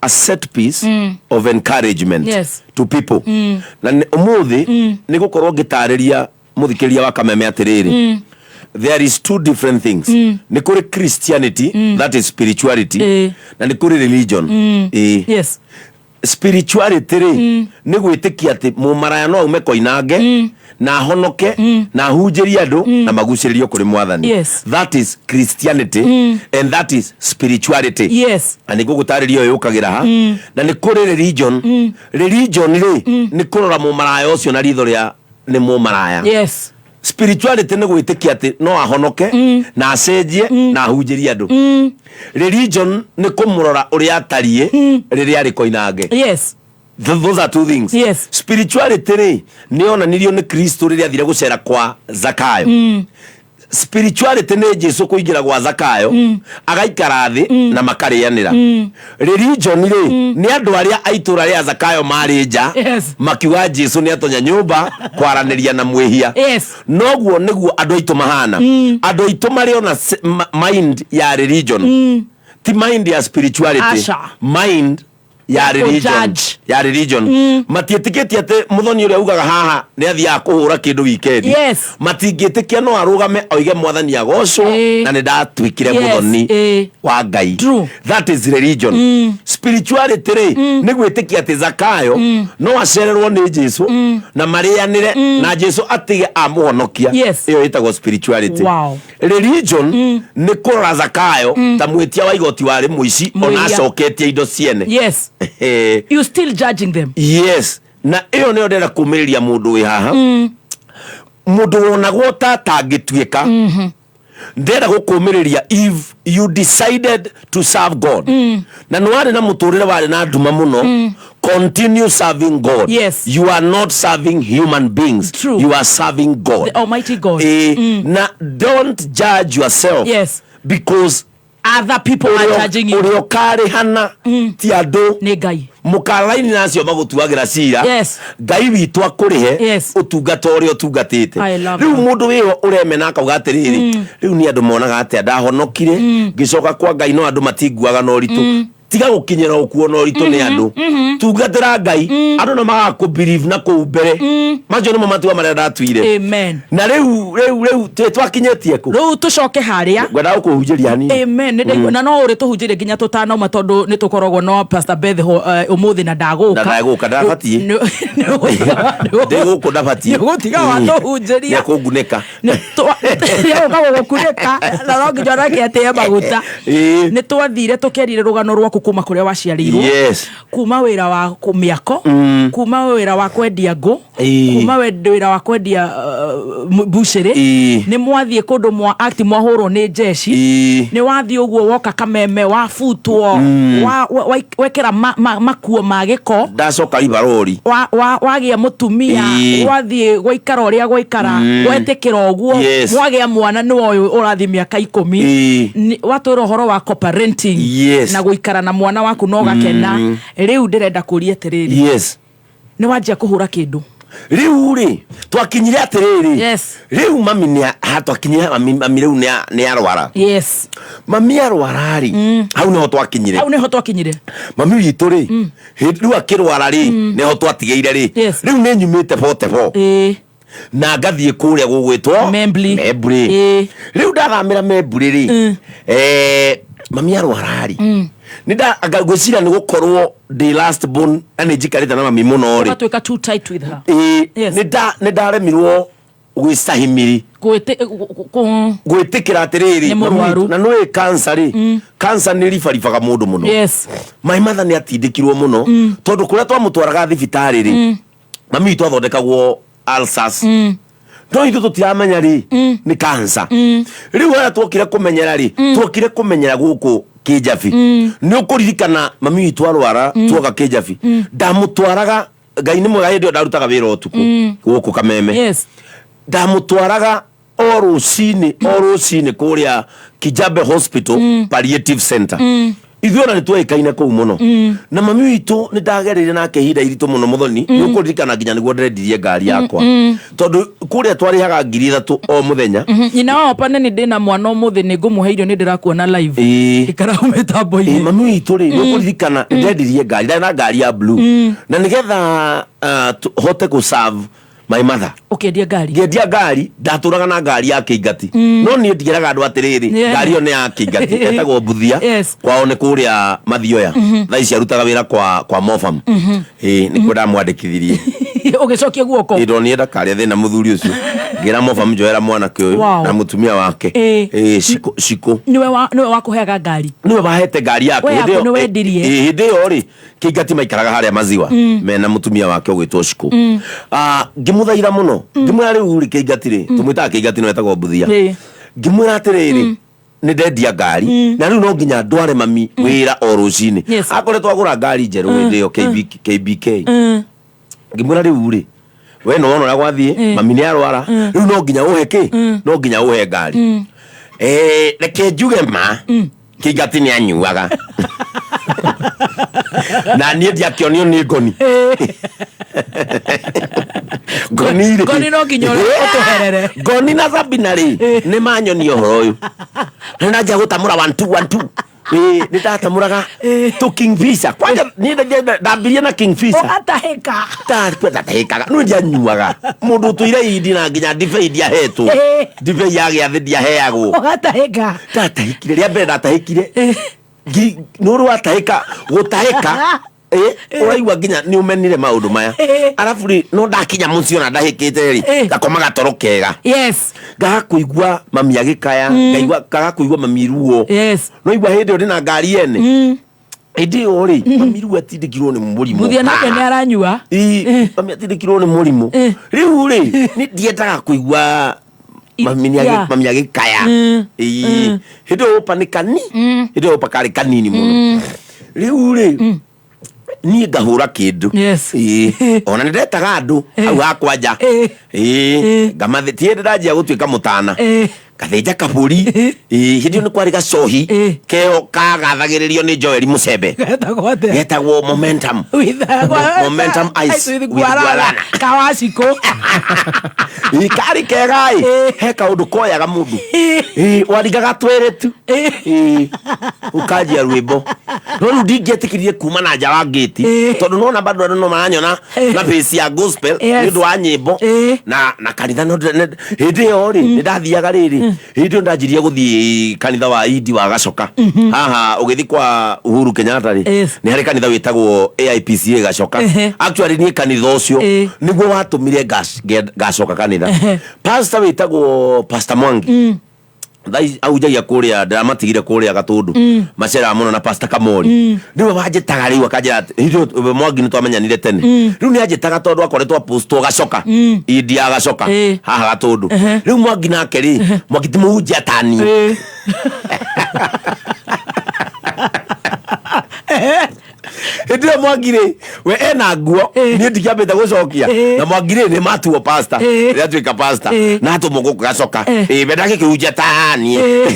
a set piece of encouragement
Yes.
to people na ũmũthĩ nĩ gũkorwo ngĩtarĩria mũthikĩria wa Kameme atĩrĩrĩ, There is two different things. Nĩ kũrĩ Christianity, that is spirituality, na nĩ kũrĩ religion. Ĩĩ. Spirituality rĩ, nĩ gwĩtĩkia atĩ mũmaraya no aume koinange na ahonoke na ahunjĩrie andũ na magucĩrĩrio kũrĩ Mwathani. That is Christianity and that is spirituality. Na nĩ ngũgũtarĩria ũyũ yũkagĩra ha. Na nĩ kũrĩ religion. Religion rĩ, nĩ kũrora mũmaraya ũcio na ritho rĩa nĩ mũmaraya. Spirituality nĩ gwĩtĩkia atĩ no ahonoke na acenjie na ahunjĩrie andũ. Religion nĩ kũmũrora ũrĩa atariĩ rĩrĩa arĩ koinange. Those are two things. Spirituality rĩ, nĩ onanirio nĩ Kristo rĩrĩa athire gũcera kwa Zakayo. Spirituality nĩ Jesu kũingĩra gwa Zakayo, agaikara thĩ na makarĩanĩra. Religion rĩ, nĩ andũ arĩa a itũra rĩa Zakayo marĩ nja makiuga Jesu nĩ atonya nyũmba kwaranĩria na mwĩhia. Noguo nĩguo andũ aitũ mahana. Andũ aitũ marĩ ona mind ya religion, ti mind ya spirituality.
Aca.
Mind ya religion.
Kũjudge.
Ya religion. Matiĩtĩkĩtie atĩ mũthoni ũrĩa ugaga haha nĩ athiaga kũhũra kĩndũ wikendi, matingĩtĩkia no arũgame oige, "Mwathani agocwo, na nĩ ndatuĩkire mũthoni wa Ngai." That is religion. Spirituality rĩ, nĩ gwĩtĩkia atĩ Zakayo no acererwo nĩ Jesu na marĩanĩre na Jesu atige amũhonokia. Ĩyo ĩtagwo spirituality. Religion nĩ kũrora Zakayo ta mwĩtia wa igoti warĩ mũici ona
Mwĩhia.
acoketie indo ciene.
You still judging them.
Yes, na ĩyo nĩyo ndĩrenda kũmĩrĩria mũndũ wĩ haha, mũndũ wonagwo ta atangĩtuĩka. Ndĩrenda gũkũmĩrĩria, if you decided to serve God na nĩ warĩ na mũtũrĩre warĩ na nduma mũno, continue serving God. You are not serving human beings.
True.
You are serving God,
The Almighty God.
Na don't judge yourself because
other people are judging you.
Ũrĩa ũkarĩhana ti andũ.
Nĩ Ngai.
Mũkaraini nacio magũtuagĩra cira. Ngai witũ akũrĩhe ũtungata ũrĩa ũtungatĩte.
I love
Rĩu
that.
mũndũ wĩho ũremena akauga atĩrĩrĩ, rĩu nĩ andũ monaga atĩa ndahonokire ngĩcoka kwa Ngai, no andũ matinguaga na ũritũ. Tiga gũkinyĩra ũkuo na ũritũ nĩ andũ. Tungatĩra Ngai, andũ no magakũ believe na kũu mbere. Macio nĩmo matua marĩa ndatuire.
Amen.
Na rĩu twakinyĩtie kũ?
Rĩu tũcoke harĩa.
Ngwendaga gũkũhunjĩria hanini.
Amen. Nĩ ndaigua. Na no ũrĩ tũhunjĩrie nginya tũtanauma, tondũ nĩ tũkoragwo no Pastor Beth ho ũmũthĩ na ndagũka.
Na ndagũka, ndabatiĩ. Ndĩ gũkũ ndabatiĩ.
Nĩũgũtiga watũhunjĩria.
Nĩekũngunĩka.
Nĩegũka gũgũkunĩka na no nginya onake atĩe maguta. Nĩ twathire tũkerire rũgano rwaku kuma kũrĩa waciarĩirwo, kuma wĩra wa mĩako, kuma wĩra wa kwendia ngũ, kuma wĩra wa kwendia mbucĩrĩ. Nĩ mwathiĩ kũndũ mwa act, mwahũrwo nĩ njeci. Nĩ wathiĩ ũguo woka Kameme, wabutwo, wekĩra makuo ma gĩko.
Ndacoka ibarori.
Wagĩa mũtumia, wathiĩ gwaikara ũrĩa gwaikara, wetĩkĩra ũguo. Mwagĩa mwana, nĩ ũyũ ũrathiĩ mĩaka 10. Watwĩra ũhoro wa co-parenting na gũikara na mwana waku na ũgakena. Rĩu ndĩrenda kũria atĩrĩrĩ, nĩ wanjia kũhũra kĩndũ?
Rĩu rĩ, twakinyire atĩrĩrĩ, rĩu mami nĩ ha twakinyire, mami rĩu nĩ arwara. Mami arwara rĩ, hau nĩho twakinyire.
Hau nĩho twakinyire.
Mami witũ rĩ, hĩndĩ rĩu akĩrwara rĩ, nĩho twatigĩire rĩ. Rĩu nĩ nyumĩte 44 na ngathiĩ kũrĩa gũgwĩtwo
Membli.
Membri. Rĩu ndathamĩra Membri rĩ, mami arwara rĩ, nĩ ngwĩciria nĩ gũkorwo ndĩ last born na nĩ njikarĩte na mami mũno rĩ,
ũgatuĩka too tight with her.
Ĩĩ, nĩ ndaremirwo gwĩcahimiri gwĩtĩkĩra atĩrĩrĩ,
Nĩ mũrwaru.
na nĩũĩ cancer rĩ, cancer nĩ ribaribaga mũndũ mũno. My mother nĩ atindĩkirwo mũno, tondũ kũrĩa twamũtwaraga thibitarĩ rĩ, mami witũ athondekagwo ulcers, no ithuĩ tũtiramenya rĩ nĩ cancer. Rĩu harĩa twokire kũmenyera rĩ, twokire kũmenyera gũkũ Kĩnjabi. Nĩ ũkũririkana mami witũ arwara, tuoka Kĩnjabi, ndamũtwaraga. Ngai nĩ mwega, hĩndĩ ĩyo ndarutaga wĩra ũtukũ gũkũ Kameme. Ndamũtwaraga o rũcinĩ, o rũcinĩ kũrĩa Kijabe Hospital Palliative Center. Ithuĩ ona nĩ tuoĩkaine kũu mũno. Na mami witũ nĩ ndagereire nake ihinda iritũ mũno. Mũthoni, nĩ ũkũririkana nginya nĩguo ndĩrendirie ngari yakwa, tondũ kũrĩa twarĩhaga 3000 o mũthenya.
Nyina wa Opane, nĩ ndĩna mwana ũmũthĩ, nĩ ngũmũhe irio, nĩ ndĩrakuona live. Ikara hau mĩtambo-inĩ.
Mami witũ rĩ, nĩ ũkũririkana nĩ ndendirie ngari, ndarĩ na ngari ya blue, na nĩgetha hote gũ serve. My mother.
Ũkĩendia ngari.
Ngĩendia ngari, ndatũraga na ngari ya Kĩingati. No niĩ ndigeraga andũ atĩrĩrĩ, ngari ĩyo nĩ ya Kĩingati, etagwo Mbuthia. Kwao nĩ kũrĩa Mathioya. Thaa ici arutaga wĩra kwa Mofam. Ĩĩ, nĩkuo ndamwandĩkithirie.
Ũgĩcokia guoko.
Ĩ, ndonire ndakarĩa thĩna mũthuri ũcio, ngĩra Mofam njoera mwanake ũyũ na mũtumia wake. Ĩĩ, Shiko, Shiko.
Nĩwe wakũheaga ngari.
Nĩwe wahete ngari yake.
We
Hĩndĩ
yaku
ĩyo-
nĩ wendirie.
Ĩ, hĩndĩ ĩyo rĩ, Kĩingati maikaraga harĩa Maziwa mena mũtumia wake ũgwĩtwo Shiko. Ah, ngĩmũthaitha mũno, ngĩmwĩra rĩu rĩ, Kĩingati rĩ, tũmwĩtaga Kĩingati no etagwo Mbuthia. Ngĩmwĩra atĩrĩrĩ, nĩ ndendia ngari na rĩu no nginya ndware mami wĩra o rũcinĩ. Akoretwo agũra ngari njerũ hĩndĩ ĩyo, KB, KBK. Ngĩmwĩra rĩu rĩ, we nĩ wona ũrĩa gwathiĩ, mami nĩ arwara, rĩu no nginya ũhe kĩ, no nginya ũhe ngari. Eh, reke njuge ma, Kĩingati nĩ anyuaga na niĩ ndiakĩonio nĩ ngoni. Ngoni rĩ,
Ngoni no nginya ũtũherere.
Ngoni na Sabina rĩ, nĩ manyonia ũhoro ũyũ, nĩ ndanjia gũtamũra 1 2 1 2. Ĩĩ, nĩ ndatamũraga to Kingfisher kwanja. Niĩ ndambirie na Kingfisher.
Ũgatahĩka.
Ndatahĩkaga no ndianyuaga. Mũndũ ũtũire indi na nginya ndibei ndiahetwo, ndibei ya gĩathĩ ndiaheagwo.
Ũgatahĩka.
Ndatahĩkire rĩa mbere, ndatahĩkire nĩ ũrĩ watahĩka, gũtahĩka ũraigua nginya nĩ ũmenire maũndũ maya. Arabu rĩ, no ndakinya mũciĩ ona ndahĩkĩte rĩ, ngakomaga toro kega. Ngaga kũigua mami agĩkaya, ngaigua ngaga kũigua mami ruo. No igua hĩndĩ ĩyo ndĩna ngari ene, hĩndĩ ĩyo rĩ, mami ruo atindĩkirwo nĩ mũrimũ.
Mbuthia nake nĩ aranyua.
Ĩ, mami atindĩkirwo nĩ mũrimũ. Rĩu rĩ, nĩ ndiendaga kũigua mami nĩ mami agĩkaya. Ĩ, hĩndĩ ĩyo ũpa nĩ kani, hĩndĩ ĩyo ũpa karĩ kanini mũno. Rĩu rĩ, niĩ ngahũra kĩndũ. Ĩ, ona nĩ ndetaga andũ hau hakwa nja. Ĩ, ngamathĩ ti hĩndĩ ndanjia gũtuĩka mũtana, ngathĩnja kabũri. Ĩ, hĩndĩ ĩyo nĩ kwarĩ gacohi keo kagathagĩrĩrio nĩ Joel Mũcembe.
Getagwo atĩa?
Getagwo Momentum. Momentum Ice
with
with Guarana.
Kawacikũ.
Ĩ, karĩ kega ĩ, he kaũndũ koyaga mũndũ. Ĩ, waringaga twere tu. Ĩ, ũkanjia rwĩmbo, no rĩu ndingĩetĩkĩrire kuma na nja wa ngĩti, tondũ nona bado andũ no maranyona na face ya gospel nĩ ũndũ wa nyĩmbo na kanitha. No hĩndĩ ĩyo rĩ, nĩ ndathiaga rĩrĩ, hĩndĩ ĩyo ndanjirie gũthiĩ kanitha wa Indi wa Gacoka haha. Ũgĩthiĩ kwa Uhuru Kenyatta rĩ, nĩ harĩ kanitha wĩtagwo AIPCA Gacoka. Actually niĩ kanitha ũcio nĩguo watũmire ngacoka kanitha. Pastor wĩtagwo Pastor Mwangi, thaa ici ahunjagia kũrĩa, ndĩramatigire kũrĩa Gatũndũ. Maceraga mũno na Pastor Kamori. Nĩwe wanjĩtaga rĩu, akanjĩra atĩ hĩndĩ ĩyo Mwangi nĩ twamenyanire tene. Rĩu nĩ anjĩtaga tondũ akoretwo apostwo Gacoka, Indi ya Gacoka haha Gatũndũ. Rĩu Mwangi nake rĩ, Mwangi ti mũhunjia tani. Hĩndĩ ĩyo Mwangi rĩ, we ena nguo, niĩ ndikĩambĩte gũcokia. Na Mwangi rĩ, nĩ matuo pastor, rĩrĩa atuĩka pastor na atũmwo gũkũ Gacoka. Ĩ, we ndagĩkĩhunjia taniĩ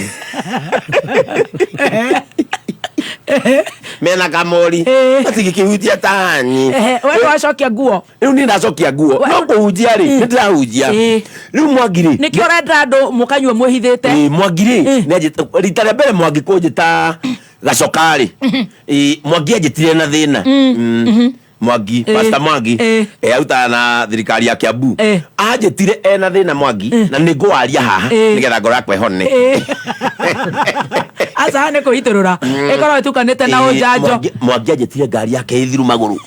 mena Kamori, matingĩkĩhunjia tani.
We nĩwacokia nguo.
Rĩu niĩ ndacokia nguo, no kũhunjia rĩ, nĩ ndĩrahunjia. Rĩu Mwangi rĩ,
Nĩkĩo ũrenda andũ mũkanyua mwĩhithĩte.
Ĩ, Mwangi rĩ, rita rĩa mbere Mwangi kũnjĩta Gacoka rĩ, ĩ, Mwangi anjĩtire na thĩna. Mwangi, Pastor Mwangi, arutaga na thirikari ya Kiambu. Anjĩtire ena thĩna Mwangi, na nĩ ngũwaria haha nĩgetha ngoro yakwa ĩhone.
Aca, nĩ kwĩitũrũra ĩkorwo ĩtukanĩte na
Ĩ,
ũnjanjo.
Mwangi anjĩtire ngari yake ĩthiru magũrũ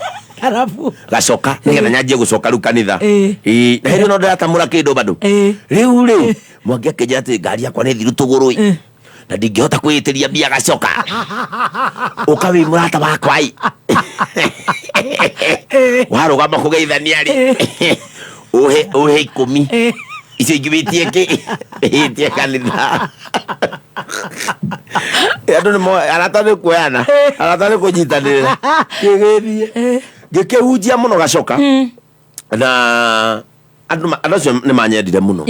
Arabu
Gacoka nĩgetha nyanjie gũcoka rĩu kanitha. Ĩ, na hĩndĩ ĩyo no ndĩratamũra kĩndũ bado. Rĩu rĩ, Mwangi akĩnjĩra atĩ ngari yakwa nĩ thiru tũgũrũ ĩ, na ndingĩhota kwĩĩtĩria mbia Gacoka, ũka wĩ mũrata wakwa ĩ, warũgama kũgeithania rĩ, ũhe 10, icio ingĩ wĩtie kĩ, wĩtie kanitha. Andũ nĩ moĩ arata nĩ kuoyana, arata nĩ kũnyitanĩrĩra. Gĩgĩthiĩ ngĩkĩhunjia mũno Gacoka, na andũ acio nĩ manyendire mũno.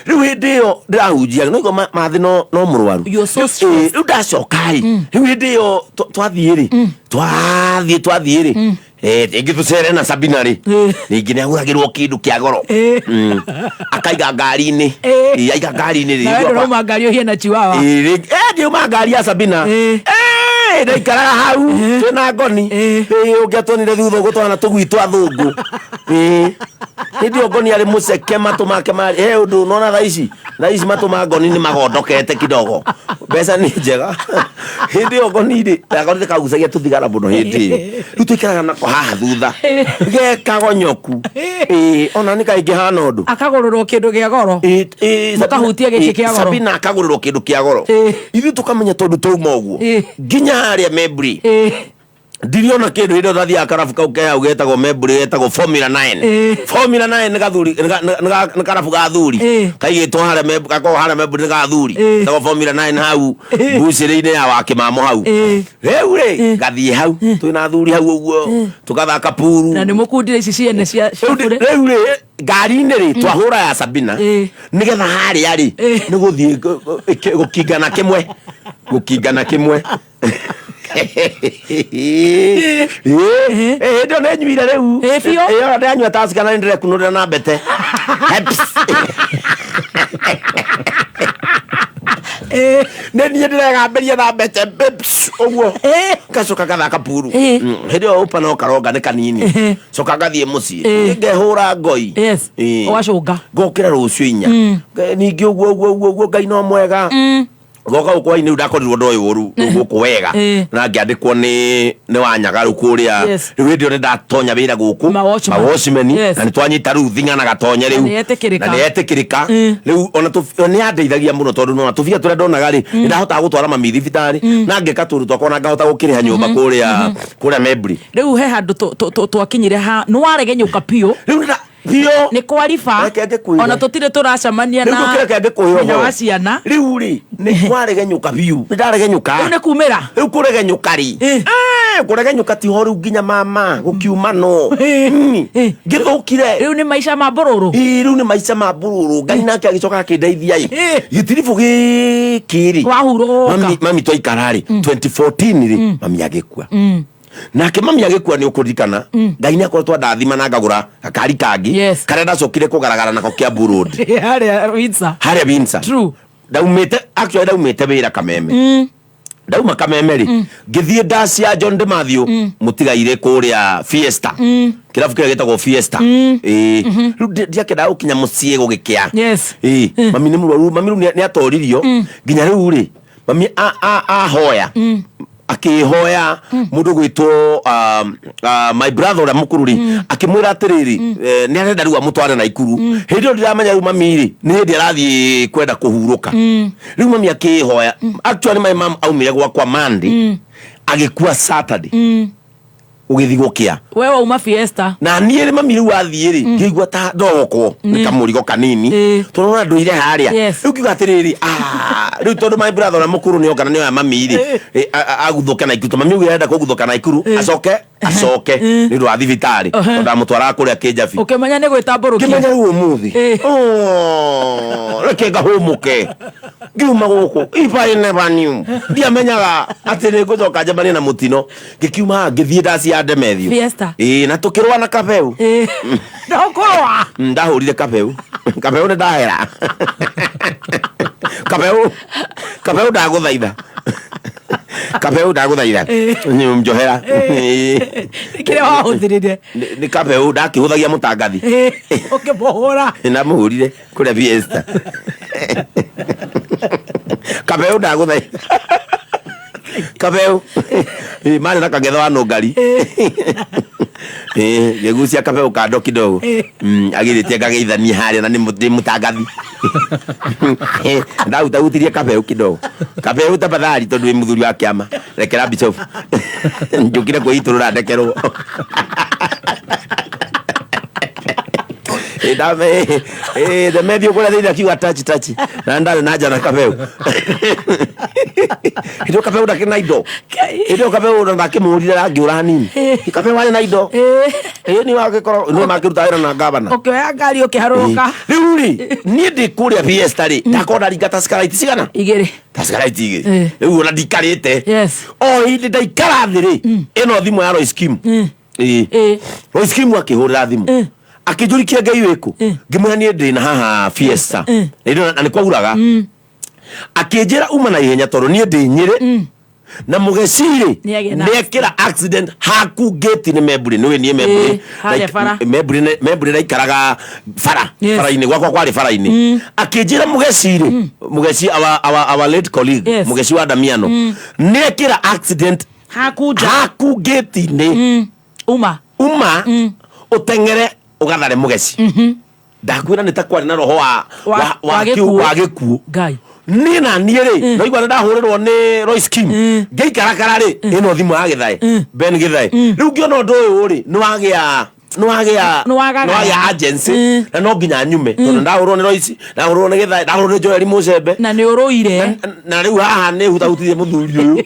Rĩu hĩndĩ ĩyo ndĩrahunjia no igua mathĩ no mũrwaru.
You're so
Rĩu, rĩu ndacoka rĩ, rĩu hĩndĩ ĩyo twathiĩ rĩ, twathiĩ rĩ, rĩngĩ tũcere na Sabina rĩ, rĩngĩ nĩ agũragĩrwo kĩndũ kĩa goro. Akaiga ngari-inĩ. Aiga ngari-inĩ rĩ,
Nawe
igua
ndũrauma ngari ũhie na chiwawa.
Ndiuma ngari ya Sabina. Ĩ, ndaikaraga hau twĩna ngoni. Ĩ, ũngĩatuonire thutha ũguo twana tũgui twa thũngũ. Ĩ, hĩndĩ ĩyo ngoni arĩ mũceke, matũ make marĩ he ũndũ nona thaa ici, thaa ici matũ ma ngoni nĩ magondokete kidogo, mbeca nĩ njega. Hĩndĩ ĩyo ngoni rĩ, gakorire kagucagia tũthigara mũno. Hĩndĩ ĩyo rĩu tũikaraga nako haha thutha gekagonyoku. Ĩ, ona nĩ kaingĩ hana ũndũ.
Akagũrĩrwo kĩndũ gĩa goro. Mũkahutia gĩkĩ kĩa goro.
Sabina akagũrĩrwo kĩndũ kĩa goro, ithuĩ tũkamenya tondũ twauma ũguo nginya harĩa Membri ndiriona kĩndũ. Hĩndĩ ĩyo ndathiaga karabu kau ke hau getagwo Membri, getagwo Formula 9. Formula 9 nĩ gathuri, nĩ karabu ga thuri kaigĩtwo harĩa gakoragwo harĩa Membri, nĩ ga thuri, getagwo Formula 9 hau mbucĩrĩ-inĩ ya Wakĩmamo hau. Rĩu rĩ, gathiĩ hau twĩna athuri hau ũguo tũgathaka puru.
Na nĩ mũkundire ici ciene cia bure.
Rĩu rĩ, ngari-inĩ rĩ, twahũra ya Sabina nĩgetha harĩa rĩ nĩ gũthiĩ gũkingana kĩmwe, gũkingana kĩmwe. Ĩ, hĩndĩ ĩyo nĩ nyuire rĩu.
Ĩ, biũ.
Ĩ, ona ndĩranyua Tusker na nĩ ndĩrekunũrĩra na mbete. Heps. Nĩ niĩ ndĩregambĩria na mbete bips, ũguo ngacoka ngathaka puru. Hĩndĩ ĩyo ũpa no karonga nĩ kanini, coka ngathiĩ mũciĩ ngehũra ngoi. Ĩ.
Ũgacũnga.
Ngokĩra rũciũ 4. Ningĩ ũguo ũguo ũguo ũguo, Ngai no mwega. Goka gũkũ hwainĩ rĩu ndakorirwo ndoĩ ũru rĩu gũkũ wega na ngĩandĩkwo nĩ Wanyaga rĩu kũrĩa. Rĩu hĩndĩ ĩyo nĩ ndatonya wĩra gũkũ.
Mawatchman.
Mawatchman. Na nĩ twanyita rĩu thinga na gatonye rĩu.
Na nĩ etĩkĩrĩka.
Na nĩ etĩkĩrĩka rĩu ona nĩ andeithagia mũno tondũ nona tũbia tũrĩa ndonaga rĩ, nĩ ndahotaga gũtwara mami thibitarĩ na ngeka tũndũ twakwa na ngahota gũkĩrĩha nyũmba kũrĩa Membri.
Rĩu he handũ twakinyire ha nĩ waregenyũka biũ.
Rĩu biũ.
Nĩ kwariba.
Reke ngĩkwĩre.
Ona tũtirĩ tũracemania
Rĩu
na
ngũkĩreke ngĩkwĩre
nyina
ũhoro.
wa ciana.
Rĩu rĩ, nĩ kwaregenyũka biũ, nĩ ndaregenyũka.
Rĩu nĩ kumĩra.
Rĩu kũregenyũka rĩ, kũregenyũka tiho rĩu nginya mama gũkiuma no ngĩthũkire.
Rĩu nĩ maica ma mbũrũrũ.
Ĩ, rĩu nĩ maica ma mbũrũrũ. Ngai nake agĩcoka akĩndeithia ĩ gĩtiribũ gĩkĩ rĩ.
Wahurũka.
Mami twaikara rĩ, 2014 rĩ, mami agĩkua. Nake mami agĩkua, nĩ ũkũririkana Ngai nĩ akoretwo andathima na ngagũra gakari kangĩ karĩa ndacokire kũgaragara nako Kiambu Road.
Harĩa Windsor.
Harĩa Windsor.
True.
Ndaumĩte, actually ndaumĩte wĩra Kameme. Ndauma Kameme rĩ, ngĩthiĩ ndacia John de Matthew mũtigaire kũrĩa Fiesta, kĩrabu kĩrĩa gĩtagwo Fiesta. Ĩĩ, rĩu ndiakĩendaga gũkinya mũciĩ gũgĩkĩa. Ĩĩ, mami nĩ mũrwaru, mami rĩu nĩ atoririo nginya rĩu rĩ, mami ahoya, akĩhoya mũndũ gwĩtwo my brother ũrĩa mũkũrũ rĩ, akĩmwĩra atĩrĩrĩ, nĩ arenda rĩu amũtware Naikuru. Hĩndĩ ĩyo ndiramenya rĩu mami rĩ, nĩ hĩndĩ arathiĩ kwenda kũhurũka. Rĩu mami akĩhoya, actually my mom aumire gwakwa Monday, agĩkua Saturday ũgĩthiĩ gũkĩa.
We wauma Fiesta.
Na niĩ rĩ, mami rĩu athiĩ rĩ, ngĩigua ta ndogokwo nĩ kamũrigo kanini tondũ ona ndũire harĩa. Rĩu ngiuga atĩrĩrĩ, "Ah, rĩu tondũ my brother ũrĩa mũkũrũ nĩ oka na nĩoya mami rĩ, aguthũke Naikuru, tondũ mami uge arenda kũguthũka Naikuru, acoke nĩ ũndũ wa thibitarĩ, tondũ ndamũtwaraga kũrĩa Kĩnjabi."
Ũkĩmenya nĩ gwĩtambũrũkia.
Ngĩmenya rĩu ũmũthĩ. Oh, reke ngahũmũke. Ngiuma gũkũ, if I never knew, ndiamenyaga atĩ nĩ ngũcoka njemanie na mũtino. Ngĩkiuma haha ngĩthiĩ ndaci ya Ndemethio.
Fiesta.
Ĩĩ, na tũkĩrũa na kabeu.
Ndũkũrũa.
Ndahũrire kabeu. Kabeu nĩ ndahera kabeu. Kabeu ndagũthaitha, kabeu ndagũthaitha, njohera.
Kĩrĩa wahũthĩrire?
Nĩ kabeu ndakĩhũthagia mũtangathi.
Ũkĩmũhũra.
Ndamũhũrire kũrĩa Fiesta. Kabeu ndagũthaitha, kabeu. Ĩ, marĩ na kagetho wa nũngari. Ĩ, ngĩgucia kabeu kando kidogo. Agirĩtie ngageithania harĩa na nĩ mũtangathi. Ĩ, ndahutahutirie kabeu kidogo. Kabeu tafadhali, tondũ wĩ mũthuri wa kĩama, rekera bishop njũkire kwĩitũrũra ndekerwo. Ĩ, ndemethio kũrĩa thĩinĩ akiuga touch touch na ndarĩ na njana kabeu. Hĩndĩ ĩyo kabeu ndakĩrĩ na indo. Hĩndĩ ĩyo kabeu ona ndakĩmũhũrire rangĩũra hanini. Kabeu arĩ na indo. Ĩ, nĩ wagĩkorwo nĩ makĩruta wĩra na gavana.
Ũkĩoya ngari ũkĩharũrũka.
Rĩu rĩ, niĩ ndĩ kũrĩa Fiesta rĩ, ndakorwo ndaringa Tusker cigana?
Igĩrĩ.
Tusker igĩrĩ. Rĩu ona ndikarĩte. O hĩndĩ ndaikara thĩ rĩ, ĩno thimũ ya Royce Kim. Ĩĩ. Royce Kim akĩhũrĩra thimũ. Akĩnjũrikia Ngai wĩkũ? Ngĩmwĩra niĩ ndĩ na haha Fiesta. Na nĩ kwauraga. Akĩnjĩra uma na ihenya tondũ niĩ ndĩ Nyĩrĩ. Na mũgeci rĩ,
Nĩagĩa na
nĩekĩra accident haku gate-inĩ Memburi, nĩũĩ niĩ Memburi,
Ĩĩ, harĩa bara.
Memburi Memburi ndaikaraga bara,
Yes.
bara-inĩ gwakwa kwarĩ bara-inĩ. Akĩnjĩra mũgeci rĩ, mũgeci our late colleague,
Yes.
mũgeci wa Damiano, nĩekĩra accident
haku nja,
haku gate-inĩ.
Uma
uma ũteng'ere ũgathare mũgeci. Ndakwĩra nĩ ta kwarĩ na roho wa
Wa gĩkuũ.
wa gĩkuũ.
Ngai.
Niĩ na niĩ rĩ, naigua nĩ ndahũrĩrwo nĩ Royce Kim, ngĩikarakara rĩ, ĩno thimũ ya Gĩthae, Ben Gĩthae, rĩu ngĩona ũndũ ũyũ rĩ, nĩ wagĩa
Nĩwagagara.
nĩ wagĩa urgency na no nginya nyume, tondũ ndahũrwo nĩ Royce, ndahũrwo nĩ Gĩthae, ndahũrwo nĩ Joel Mũcembe.
Na nĩ ũrũire.
Na rĩu haha nĩ hutahutirie mũthuri ũyũ.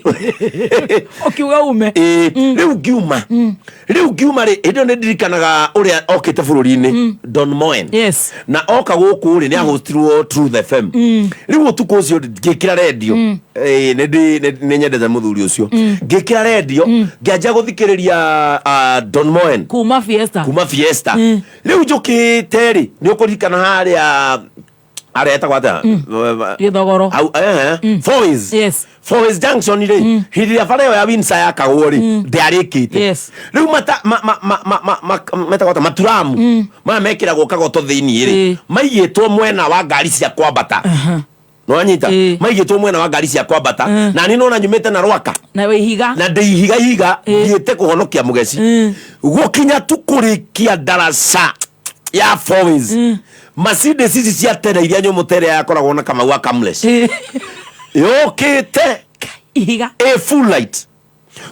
Ũkiuga ume.
Ĩĩ, rĩu ngiuma rĩ, hĩndĩ ĩyo nĩ ndirikanaga ũrĩa okĩte bũrũri-inĩ, Don Moen.
Yes.
Na oka gũkũ rĩ, nĩ ahostirwo Truth FM. Rĩu ũtukũ ũcio ngĩkĩra rendio. Ĩĩ, nĩ nyendete mũthuri ũcio. Ngĩkĩra rendio, ngĩanjia gũthikĩrĩria Don Moen.
Kuma Fiesta.
Kuma Fiesta. Rĩu njũkĩte rĩ, nĩ ũkũririkana harĩa harĩa etagwo atĩa?
Gĩthogoro.
Hau, Fourways.
Yes.
Fourways Junction rĩ, hĩndĩ ĩrĩa bara ĩyo ya Windsor yakagwo rĩ, ndĩarĩkĩte. Rĩu mata ma ma ma ma ma ma metagwo atĩa, maturamu maya mekĩragwo kagoto thĩiniĩ rĩ, maigĩtwo mwena wa ngari cia kwambata. Nĩwanyita? Maigĩtwo mwena wa ngari cia kwambata, na niĩ nona nyumĩte na Rwaka.
Na wĩ ihiga.
Na ndĩ ihiga ihiga, thiĩte kũhonokia mũgeci. Gũkinya tu kũrĩkia ndaraca ya Fourways, Mercedes ici cia tene iria nyũmũ tere yakoragwo na Kamau wa Kamlesh yũkĩte
ihiga
ĩ full light.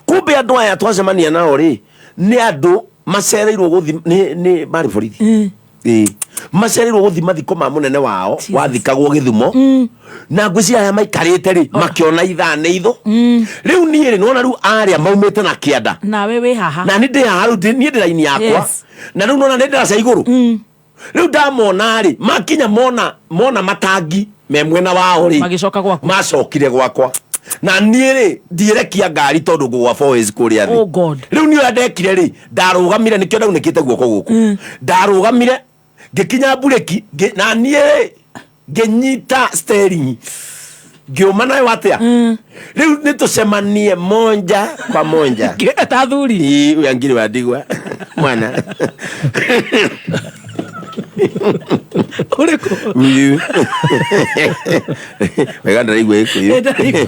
Kumbe andũ aya twacemania nao rĩ, nĩ andũ macereirwo gũthi, nĩ marĩ borithi. Ĩĩ, macereirwo gũthi mathiko ma mũnene wao wathikagwo Gĩthumo, na ngwĩciria arĩa maikarĩte rĩ, makĩona ithaa nĩ ithũ. Rĩu niĩ rĩ, nĩwona rĩu arĩa maumĩte na kĩanda.
Nawe wĩ haha.
Na nĩ ndĩ haha rĩu, niĩ ndĩ raini yakwa. Na rĩu nona nĩ ndaraca igũrũ. Rĩu ndamona rĩ, makinya mona matangi me mwena wao rĩ,
Magĩcoka gwaku.
Macokire gwakwa, na niĩ rĩ, ndiĩrekia ngari tondũ ngũgwa Fourways kũrĩa thĩ.
Oh God.
Rĩu niĩ ũrĩa ndekire rĩ, ndarũgamire, nĩkĩo ndaunĩkĩte guoko gũkũ. Ndarũgamire, ngĩkinya mburĩki, na niĩ rĩ, ngĩnyita steering, ngĩũma nayo atĩa. Rĩu nĩ tũcemanie monja kwa monja.
Ta thuri.
Ĩĩ, ũyũ angiri wa ndigwa mwana.
Ũrĩkũ?
Uyu wega ndaraigua Gĩkũyũ.
Ndaraigua.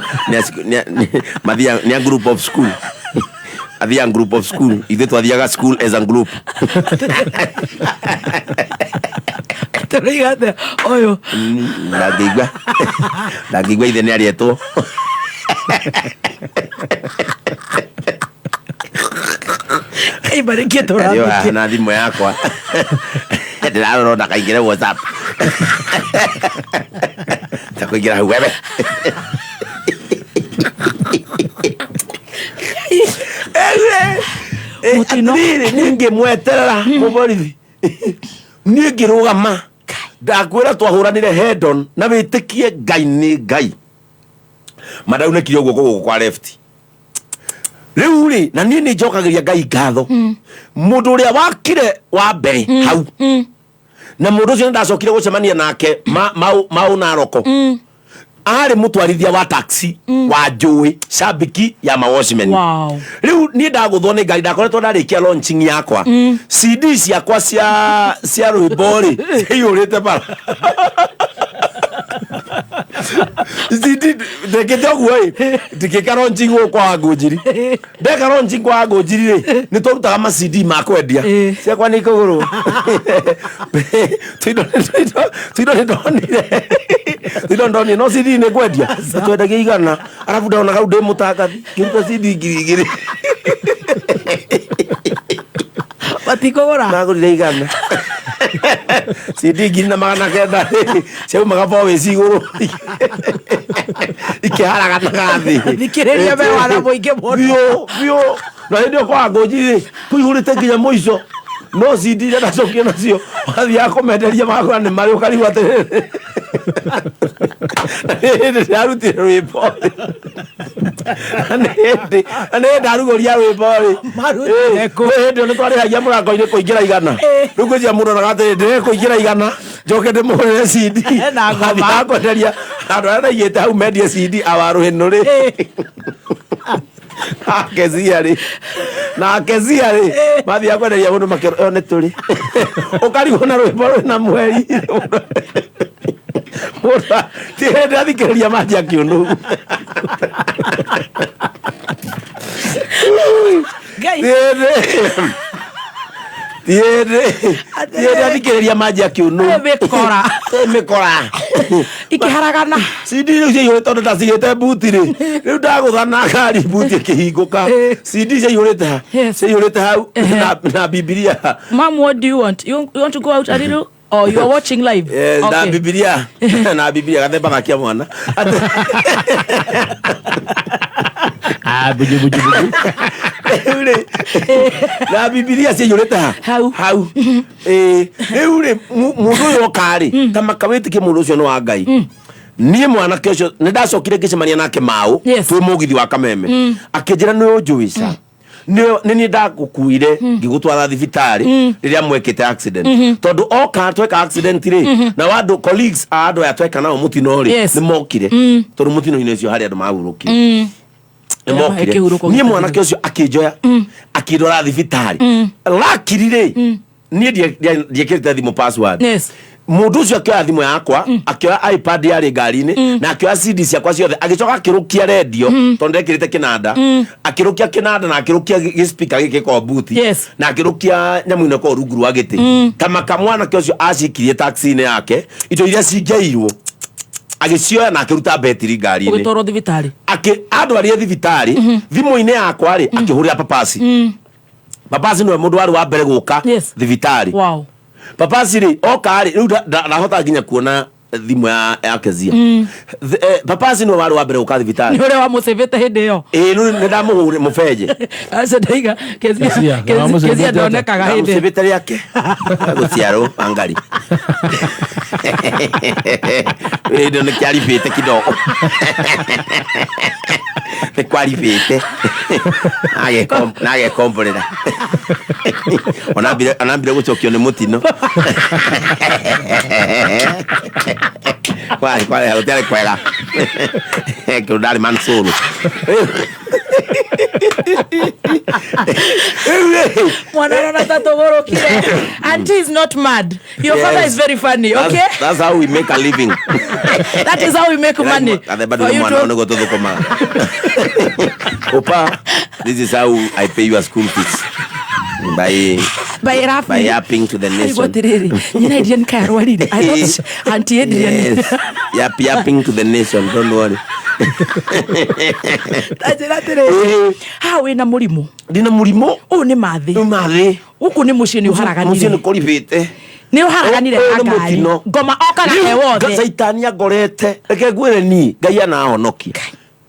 Nĩ a group of school, athiaga group of school, ithuĩ twathiaga school as a group.
Tũroiga atĩa ũyũ?
Ndangĩigua ithe nĩ arĩetwo.
Imbarĩkie.
Arĩ o haha
Tũrathikie.
Na thimũ yakwa ndĩrarora ndakaingĩre WhatsApp, takũingĩra hau wewe. Atĩrĩrĩ, niĩ ngĩmweterera mũborithi, niĩ ngĩrũgama, ndakwĩra twahũranire head-on, na wĩtĩkie Ngai nĩ Ngai, mandaunĩkire ũguo guoko kwa left. Rĩu rĩ, na niĩ nĩ njokagĩria Ngai ngatho, mũndũ ũrĩa wakire wa mbere hau, na mũndũ ũcio nĩ ndacokire gũcemania nake mau Naroko, arĩ mũtwarithia wa taxi wa njũĩ, shabiki ya mawatchmen. Rĩu niĩ ndagũthwo nĩ ngari, ndakoretwo ndarĩkia launching yakwa, CD ciakwa cia rwĩmbo rĩ, ciaiyũrĩte bara. CD ndekĩte ũguo ĩ, ndikĩka launching gũkũ kwa Ngũnjiri. Ndeka launching kwa Ngũnjiri rĩ, nĩ twarutaga ma CD ma kwendia, ciakwa nĩ ikũgũrwo. Tuindo nĩ ndonire, tuindo ndonire, no CD nĩ kwendia twendagia 100, arabu ndona kau ndĩ mũtangathi, ngĩruta CD 2000.
Matikũgũra.
Ndagũrire 100 CD, 1900 ciaumaga Fourways igũrũ ikĩharaganaga thĩ.
Thikĩrĩria, me wana mũingĩ mũno.
Biũ biũ. Na hĩndĩ ĩyo kwa Ngũnji rĩ, kũihũrĩte nginya mũico, no CD iria ndacokire nacio, wathiaga kũmenderia magakora nĩ marĩ, ũkarigwo atĩrĩrĩ, na nĩ hĩndĩ ndĩrarutire rwĩmbo rĩ, na nĩ hĩndĩ ndarugũria rwĩmbo rĩ.
Marutire kũ?
Nĩ hĩndĩ ĩyo nĩ twarĩhagia mũrango-inĩ kũingĩra 100. Rĩu ngwĩciria mũndũ onaga atĩrĩ, ndĩrekũingĩra 100, njoke ndĩmũgũrĩre CD.
Na ngoma.
Wathiaga kwenderia andũ arĩa ndaigĩte hau mendie CD awarũhĩnũ rĩ. Kezia rĩ, na Kezia rĩ, mathiaga kwenderia mũndũ makĩro ĩyo nĩ tũrĩ ũkarigwo na rwĩmbo rwĩna mweri. Mũndũ ti hĩndĩ athikĩrĩria manjia kĩũnũhu.
Ngai.
Ti hĩndĩ athikĩrĩria manjia kĩũnũhu.
Mĩkora.
Mĩkora.
Ikĩharagana.
CD rĩu ciaihũrĩte tondũ ndacigĩte mbuti rĩ, rĩu ndagũtha na ngari mbuti ĩkĩhingũka. CD ciaihũrĩte ha, ciaihũrĩte hau na Bibilia.
Mom, what do you want? You want to go out a little? Or you are watching live?
Na
Okay.
Bibilia, na Bibilia gathemba gakia mwana.
Ah, buju buju buju.
Rĩu rĩ, na Bibilia ciaihũrĩte ha hau. Rĩu rĩ, mũndũ ũyũ oka rĩ, ta makawĩtĩkie mũndũ ũcio nĩ wa Ngai. Niĩ mwanake ũcio nĩ ndacokire ngĩcemania nake maũ twĩ mũgithi wa Kameme. Akĩnjĩra nĩ ũnjũĩ ca, nĩ niĩ ndagũkuire ngĩgũtwara thibitarĩ rĩrĩa mwekĩte accident. Tondũ oka tweka accident rĩ, na andũ colleagues a andũ aya tweka nao mũtino rĩ, nĩ mokire, tondũ mũtino-inĩ ũcio harĩ andũ mahurũkire, nĩ mokire.
Kĩhurũko.
Niĩ mwanake ũcio akĩnjoya akĩndwara thibitarĩ. Lakiri rĩ, niĩ ndiekĩrĩte thimũ password. Mũndũ ũcio akĩoya thimũ yakwa, akĩoya iPad yarĩ ngari-inĩ, na akĩoya CD ciakwa ciothe, agĩcoka akĩrũkia rendio, tondũ ndekĩrĩte kĩnanda. Akĩrũkia kĩnanda na akĩrũkia gĩspika gĩkĩ gĩkoragwo buti, na akĩrũkia nyamũ ĩno ĩkoragwo rungu rwa gĩtĩ. Ta maka mwanake ũcio acikirie taxi-inĩ yake, indo iria cingĩairwo agĩcioya na akĩruta betiri ngari-inĩ.
Ũgĩtwarwo thibitarĩ.
Akĩ andwarire thibitarĩ. Thimũ-inĩ yakwa rĩ, akĩhũrĩra papasi. Papasi nĩwe mũndũ warĩ wa mbere gũka thibitarĩ. Papasi rĩ, oka rĩ, rĩu ndahota nginya kuona thimũ ya Kezia. Papasi nĩwe warĩ wa mbere gũka thibitarĩ.
Nĩ ũrĩa wamũcĩvĩte hĩndĩ ĩyo.
Ĩĩ, rĩu nĩ ndamũhũrĩ mũbenje.
Aca ndaiga Kezia.
Kezia,
Kezia ndonekaga hĩndĩ.
Ndamũcĩvĩte rĩake gũciarwo angari hĩndĩ nĩ kĩaribĩte kidogo, nĩ kwaribĩte nagekomborera onambire gũcokio nĩ mũtino. Kwarĩ kwarĩ gũtiarĩ kwega kĩndũ ndarĩ mansuru.
Mwana arona ta tũgũrũkire. Auntie is not mad. Your father is very funny, okay?
That's how we make a living.
That is how we make money.
Gathemba
For
ndũrĩ
you
mwana
to
nĩguo tũthũkũmaga. Opa, this is how I pay your school fees. By
By laughing.
By yapping to the
Aigua
nation.
atĩrĩrĩ, nyina Adrian kaĩ arwarire? I thought Auntie Adrian.
Yes. Yapping to the nation, don't worry.
Tanjĩra atĩrĩrĩ, haha wĩna mũrimũ.
Ndĩna mũrimũ.
Ũyũ nĩ mathĩ.
Nĩ mathĩ.
Gũkũ nĩ mũciĩ nĩ ũharaganire.
Mũciĩ nĩ kũribĩte.
Nĩ ũharaganire
Ũyũ
na
nĩ
ngari.
mũtino.
Ngoma okaga
Rĩu
e wothe.
Caitani angorete, reke ngwĩre niĩ Ngai anahonokia.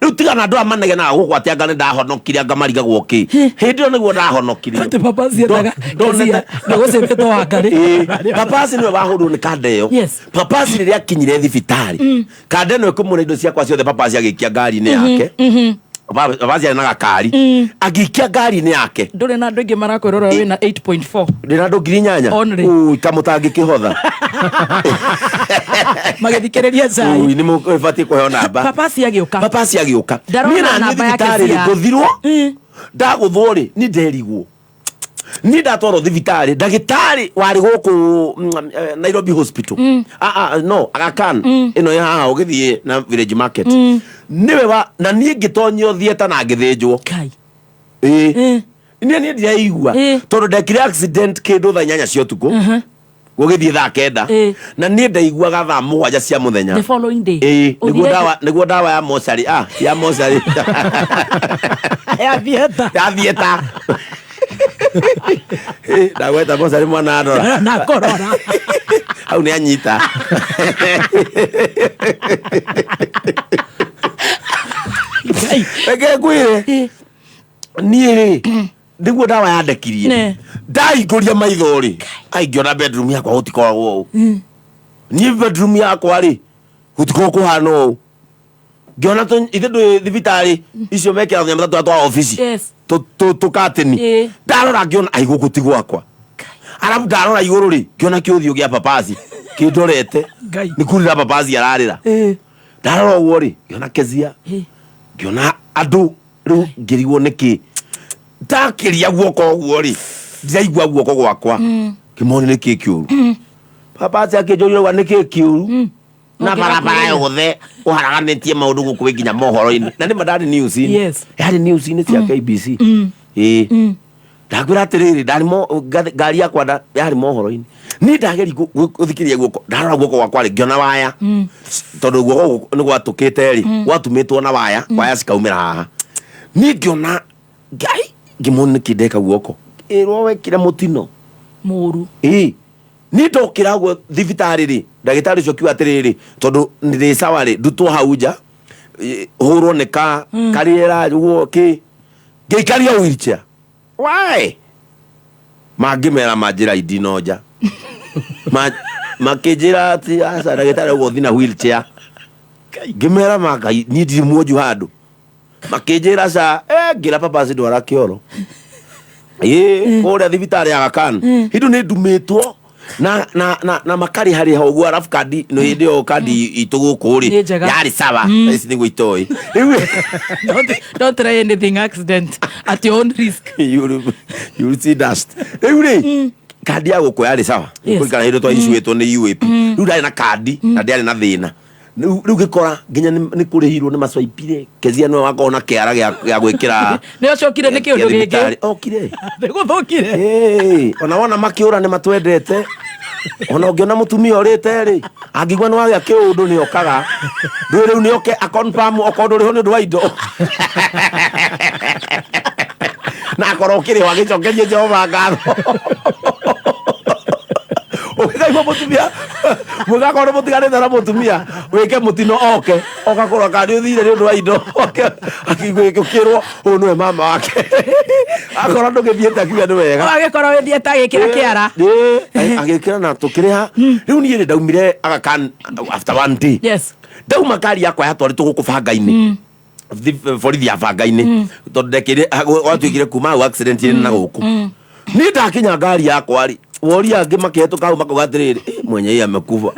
Rĩu tigana andũ aya manegenaga gũkũ atĩ anga nĩ ndahonokire, anga marigagwo kĩ. Hĩndĩ ĩyo nĩguo ndahonokire.
Atĩ papasi endaga Kezia ndũgũcĩvĩtwo wa ngari.
Ĩĩ, papasi nĩwe wahũrwo nĩ kanda ĩyo. Papasi rĩrĩa akinyire thibitarĩ, kanda ĩno ĩkũmũra indo ciakwa ciothe, papasi agĩikia ngari-inĩ yake. Papasi arĩ na gakari, agĩikia ngari-inĩ yake.
Ndũrĩ na andũ aingĩ marakwĩrora, wĩna 8.4.
Ndĩna andũ 8,000.
Only.
Ui, kamũtangĩkĩhotha.
Magĩthikĩrĩria cai.
Ui, nĩ mũbatiĩ kũheo namba.
Papasi agĩũka.
Papasi agĩũka.
Ndarona
Niĩ na niĩ
namba yake
thibitarĩ rĩ, ngũthirwo ndagũthwo rĩ, niĩ nderigwo niĩ ndatwarwo thibitarĩ, ndagĩtarĩ warĩ gũkũ Nairobi Hospital. Ah, ah, no Aga Khan ĩno ĩ haha ũgĩthiĩ na Village Market. Nĩwe wa na niĩ ngĩtonyio theatre na ngĩthĩnjwo. Ĩĩ, niĩ ndiraigua tondũ ndekire accident kĩndũ thaa 8 cia ũtukũ gũgĩthiĩ thaa 9, na niĩ ndaiguaga thaa 7 cia mũthenya.
The following day.
Ĩĩ, nĩguo.
Ũthire
Ndawa, nĩguo ndawa ya mocarĩ, ah, ya mocarĩ.
Ya theatre.
Ya theatre. Ndagweta mocarĩ mwana andora.
Na korora.
Hau nĩ anyita. Reke ngwĩre, niĩ rĩ, nĩguo ndawa yandekirie. Ndaingũria maitho rĩ, aingĩona bedroom yakwa gũtikoragwo ũũ. Niĩ bedroom yakwa rĩ, gũtikoragwo kũhana ũũ. Ngĩona ithe ndũĩ thibitarĩ icio mekĩra tũnyamũ ta tũrĩa twa obici, tũkatĩni. Ndarora ngĩona ai gũkũ ti gwakwa. Arabu ndarora igũrũ rĩ, ngĩona kĩũthiũ gĩa papasi kĩndorete. Nĩ kurĩra papasi ararĩra. Ndarora ũguo rĩ, ngĩona Kezia, ngĩona andũ. Rĩu ngĩrigwo nĩkĩ ndakĩria guoko ũguo rĩ, ndiraigua guoko gwakwa. Kĩmoni nĩkĩ kĩũru? Baba atĩ akĩnjũria ũguo nĩkĩ kĩũru na barabara yothe ũharaganĩtie maũndũ gũkũ wĩ nginya mohoro-inĩ, na nĩma ndarĩ news-inĩ. Yarĩ news-inĩ cia KBC. Ĩĩ, ndakwĩra atĩrĩrĩ, ndarĩ ngari yakwa yarĩ mohoro-inĩ. Niĩ ndageri gũthikĩrĩria guoko, ndarora guoko gwakwa rĩ, ngĩona waya, tondũ guoko gũkũ nĩ gwatũkĩte rĩ, gwatumĩtwo na waya, waya cikaumĩra haha. Niĩ ngĩona ngai, ngĩmona nĩkĩ ndeka guoko, ĩrwo wekire mũtino
Mũru.
Ĩĩ, niĩ ndokĩra ũguo thibitarĩ rĩ, ndagĩtarĩ ũcio akiuga atĩrĩrĩ, tondũ ndĩ sawa rĩ, ndutwo hau nja, hũrwo nĩ ka karĩera ũguo kĩ ngĩikario wheelchair. Why mangĩmera manjĩra indinonja. Makĩnjĩra atĩ aca, ndagĩtarĩ ũguo thiĩ na wheelchair. Ngĩmera ma Ngai, niĩ ndirĩ muonju handũ. Makĩnjĩra ca, ngĩra papa cindwara kĩoro, ĩĩ, kũrĩa thibitarĩ ya Aga Khan. Hindu nĩ ndumĩtwo na makarĩharĩha ũguo, arabu kandi nĩ hĩndĩ ĩyo kandi itũ gũkũ rĩ
Nĩ njega.
yarĩ sawa. Ici nĩguo itoĩ rĩu.
Don't try anything, accident at your own risk.
You'll see dust. Rĩu rĩ, kandi ya gũkũ yarĩ sawa. Kũringana hĩndĩ twaicũĩtwo nĩ UAP, rĩu ndarĩ na kandi na ndiarĩ na thĩna. Rĩu ngĩkora nginya nĩ kũrĩhirwo, nĩ maswaipire. Kezia nĩwe wakorwo na kĩara gĩa gwĩkĩra.
Nĩ acokire nĩ kĩũndũ
gĩa thibitarĩ.
gĩkĩ.
Okire.
Nĩ gũthũkire.
Ĩĩ, ona wona makĩũra nĩ matwendete. Ona ũngĩona mũtumia ũrĩte rĩ, angĩigua nĩ wagĩa kĩũndũ nĩ okaga. Ndũĩ rĩu nĩ oke aconfirm okorwo ndũrĩ ho nĩ ũndũ wa indo, na akorwo ũkĩrĩho agĩcokerie Jehova ngatho. Ũngĩkaigua mũtumia mũgakorwo nĩ mũtiganĩte na mũtumia wĩke mũtino, oke okakorwo kana nĩ ũthire nĩ ũndũ wa indo, oke akĩrwo ũyũ nĩwe mama wake, akorwo ndũgĩthiĩte akiuga nĩ wega.
Agĩkorwo wĩthiĩte agĩkĩra kĩara.
Ĩĩ, agĩkĩra na tũkĩrĩha. Rĩu niĩ rĩ, ndaumire Aga Khan after one day. Ndauma, ngari yakwa yatwarĩtwo gũkũ banga-inĩ, borithi ya banga-inĩ, tondũ ndekĩre gwatuĩkire kuma hau accident ĩrĩ na gũkũ. Niĩ ndakinya ngari yakwa rĩ, woria angĩ makĩhetũka hau makauga atĩrĩrĩ, "Eh, mwenye hii amekufa."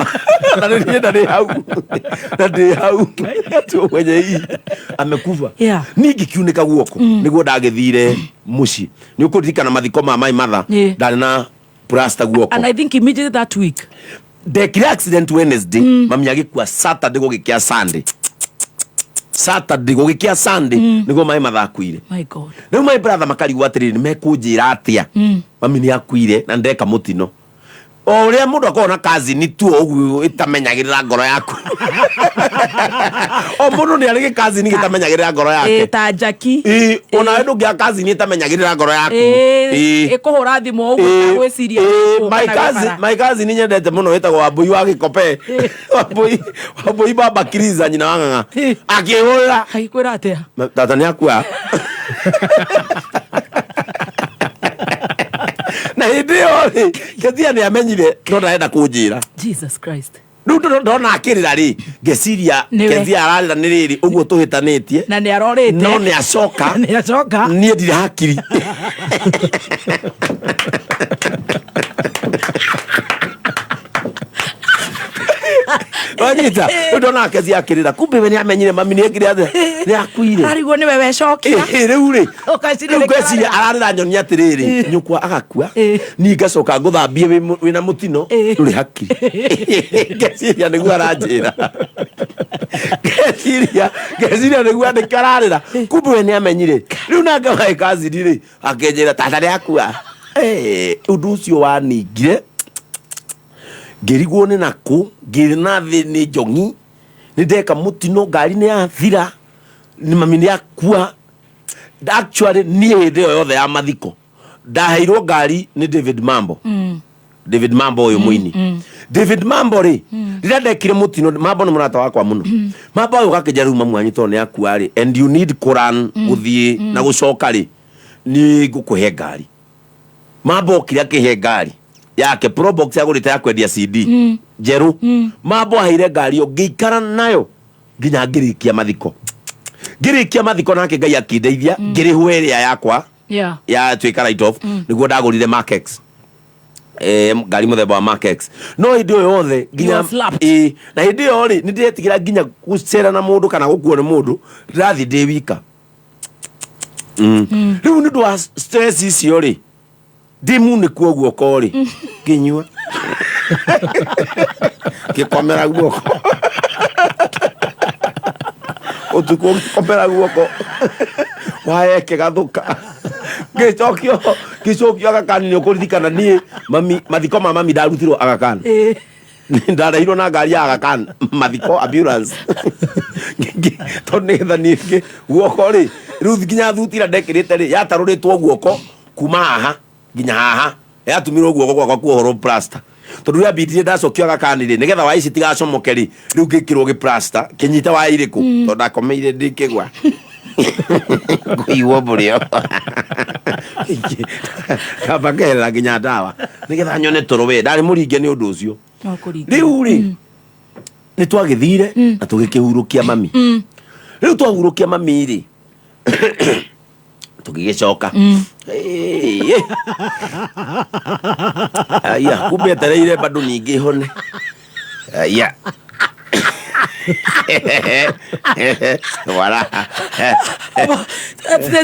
Na nĩ niĩ ndarĩ hau na ndĩ hau atĩ mwenye hii amekufa. Niĩ ngĩkiunĩka guoko nĩguo ndagĩthire mũciĩ. Nĩ ũkũririkana mathiko ma my mother? Ndarĩ na plaster guoko.
And I think immediately that week.
Ndekire accident Wednesday, mami agĩkua Saturday gũgĩkĩa Sunday. Saturday gũgĩkĩa Sunday nĩguo my mother akuire.
My God.
Rĩu my brother makarigwo atĩrĩrĩ, nĩ mekũnjĩra atĩa mami nĩ akuire na ndeka mũtino? O ũrĩa mũndũ akoragwo na cousin tu o ũguo ĩtamenyagĩrĩra ngoro yaku, o mũndũ nĩ arĩ gĩkazini gĩtamenyagĩrĩra ngoro yake.
Ĩ, ta Jackie.
Ĩ, onawe ndũngĩaga cousin ĩtamenyagĩrĩra ngoro yaku. Ĩ.
Ĩkũhũra thimũ ũguo gwĩciria.
My cousin, my cousin nyendete mũno wĩtagwo Wambui wa Gĩkope, Wambui, Wambui baba Kiriza, nyina wa Ng'ang'a, akĩhũrĩra.
Agĩkwĩra atĩa?
Tata nĩ akua. Na hĩndĩ ĩyo rĩ, Kezia nĩ amenyire no ndarenda kũnjĩra.
Jesus Christ.
Rĩu ndona akĩrĩra rĩ, ngeciria
Nĩwe.
Kezia ararĩra nĩ rĩrĩ ũguo tũhĩtanĩtie
Na nĩ arorĩte.
No nĩ acoka.
Nĩ acoka.
Niĩ ndirĩ hakiri. Wanyita? Rĩu ndona Kezia akĩrĩra, kumbe we nĩ amenyire mami nĩ ekire atĩa, nĩ akuire.
Arigwo nĩwe wecokia.
Ĩ, rĩu rĩ,
Ũgeciria
rĩu
nĩkĩo
ngweciria
ararĩra.
ararĩra nyonia atĩrĩrĩ, nyũkwa agakua, niĩ ngacoka ngũthambie wĩna mũtino, ndũrĩ hakiri. Ngeciria nĩguo aranjĩra, ngeciria nĩguo nĩkĩo ararĩra, kumbe we nĩ amenyire. Rĩu nake waĩ kazini rĩ, akĩnjĩra tata nĩ akua. Eh, ũndũ ũcio waningire, ngĩrigwo nĩ nakũ, ngĩrĩ na thĩ nĩ njongi, nĩ ndeka mũtino, ngari nĩ yathira, nĩ mami nĩ akua. Actually niĩ hĩndĩ ĩyo yothe ya mathiko ndaheirwo ngari nĩ David Mambo. David Mambo ũyũ mũini, David Mambo rĩ, rĩrĩa ndekire mũtino, Mambo nĩ mũrata wakwa mũno. Mambo ũyũ gakĩnja rĩu mamu wanyu tondũ nĩ akua rĩ, and you need kũran gũthiĩ na gũcoka rĩ, nĩ ngũkũhe ngari. Mambo okire akĩhe ngari yake Probox agũrĩte ya kwendia CD njerũ. Mambo aheire ngari ĩyo, ngĩikara nayo nginya ngĩrĩkia mathiko. Ngĩrĩkia mathiko nake Ngai akĩndeithia, ngĩrĩhwo ĩrĩa yakwa yatuĩka write off, nĩguo ndagũrire Mark X, ngari mũthemba wa Mark X. No hĩndĩ ĩyo yothe nginya
You were slapped.
Ĩ, na hĩndĩ ĩyo rĩ, nĩ ndĩretigĩra nginya gũcera na mũndũ kana gũkuo nĩ mũndũ, ndĩrathiĩ ndĩ wika. Rĩu nĩ ũndũ wa stress icio rĩ, ndĩmunĩkuo guoko rĩ, ngĩnyua, ngĩkomera guoko ũtukũ, ngĩkomera guoko waya ĩkĩgathũka, ngĩcokio, ngĩcokio Aga Khan. Nĩ ũkũririkana niĩ mami, mathiko ma mami ndarutirwo Aga Khan. Ndareirwo na ngari ya Aga Khan mathiko, ambulance, tondũ nĩgetha niĩ guoko rĩ, rĩu nginya thuti ĩrĩa ndekĩrĩte rĩ, yatarũrĩtwo guoko kuma haha nginya haha, yatumirwo guoko gwakwa kuohorwo plaster, tondũ rĩrĩa mbindire ndacokio Aga Khan rĩ, nĩgetha waya ici itigacomoke rĩ, rĩu ngĩkĩrwo gĩ plaster kĩnyite waya irĩkũ, tondũ ndakomeire ndĩkĩgwa kũigwo mũrĩo, kamba ngeherera nginya ndawa nĩgetha nyone toro. We ndarĩ mũringe nĩ ũndũ ũcio. Rĩu rĩ, nĩ twagĩthire na tũgĩkĩhurũkia mami. Rĩu twahurũkia mami rĩ, tũgĩgĩcoka. Ĩĩ. Aya, kumbe etereire bado ningĩ hone. Aya, wala.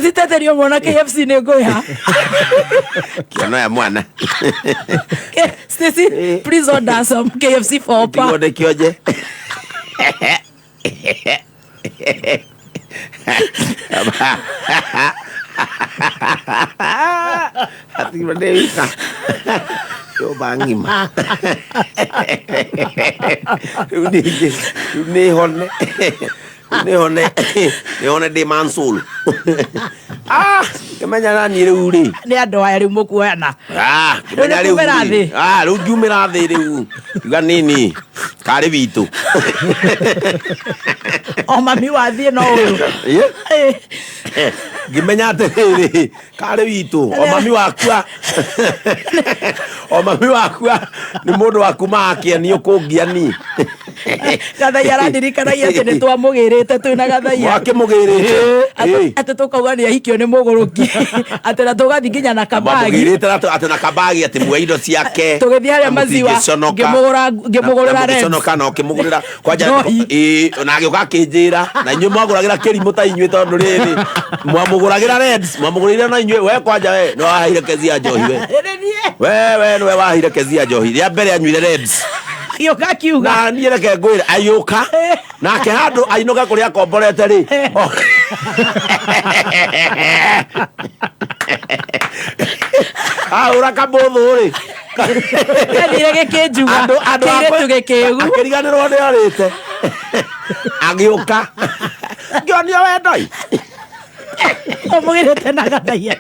Ziteterio mwana KFC nĩ ngũya.
Kĩono ya mwana.
Stacy, please order some KFC for Opa.
Tigwo ndĩkĩonje. Atigwo ndĩ wika nyũmba ng'ima. Rĩu ningĩ, rĩu nĩ hone, rĩu nĩ hone, nĩ hone ndĩ Mansoul. Ah, ngĩmenya nani rĩu rĩ.
Nĩ andũ aya rĩu mũkuoyana.
Ah, ngĩmenya
Rĩu nĩ
rĩu
kumĩra
rĩ.
thĩ.
Ah, rĩu ngiumĩra thĩ rĩu. Kiuga nini karĩ witũ.
O mami wathiĩ no ũyũ.
Ĩ? Ngĩmenya atĩrĩrĩ, karĩ witũ, o mami wakua, o mami wakua nĩ mũndũ wa kuma akĩani ũkũngia ni.
Gathaiya arandirikanagia atĩ nĩ twamũgĩrĩte twĩna Gathaiya.
Mwakĩmũgĩrĩte?
Atĩ tũkauga nĩ ahikio nĩ mũgũrũki, atĩ na tũgathiĩ nginya na kabagi.
Mwamũgĩrĩte atĩ na kabagi, atĩ muoe indo ciake.
Tũgĩthiĩ harĩa
Na
maziwa,
mũtingĩconoka.
ngĩmũgũrĩra
Na
Reds.
mũgĩconoka na ũkĩmũgũrĩra kwanja.
Njohi.
Ĩĩ, na agĩũka akĩnjĩra na inyuĩ mwagũragĩra kĩrimũ ta inyuĩ, tondũ rĩrĩ mwamũgũragĩra Reds, mwamũgũrĩire na inyuĩ. We kwanja, we nĩ waheire Kezia njohi we. We nĩwe waheire Kezia njohi rĩa mbere anyuire Reds.
Agĩũka akiuga.
Na niĩ reke ngwĩre, agĩũka nake handũ ainũke kũrĩa akomborete rĩ, ahũra kamũthũ rĩ.
Gĩathire gĩkĩnjuga.
Andũ
Kĩirĩtu gĩkĩgu.
Akĩriganĩrwo nĩ orĩte, agĩũka ngĩonio wendoi.
Ũmũgĩrĩte na Gathaiya.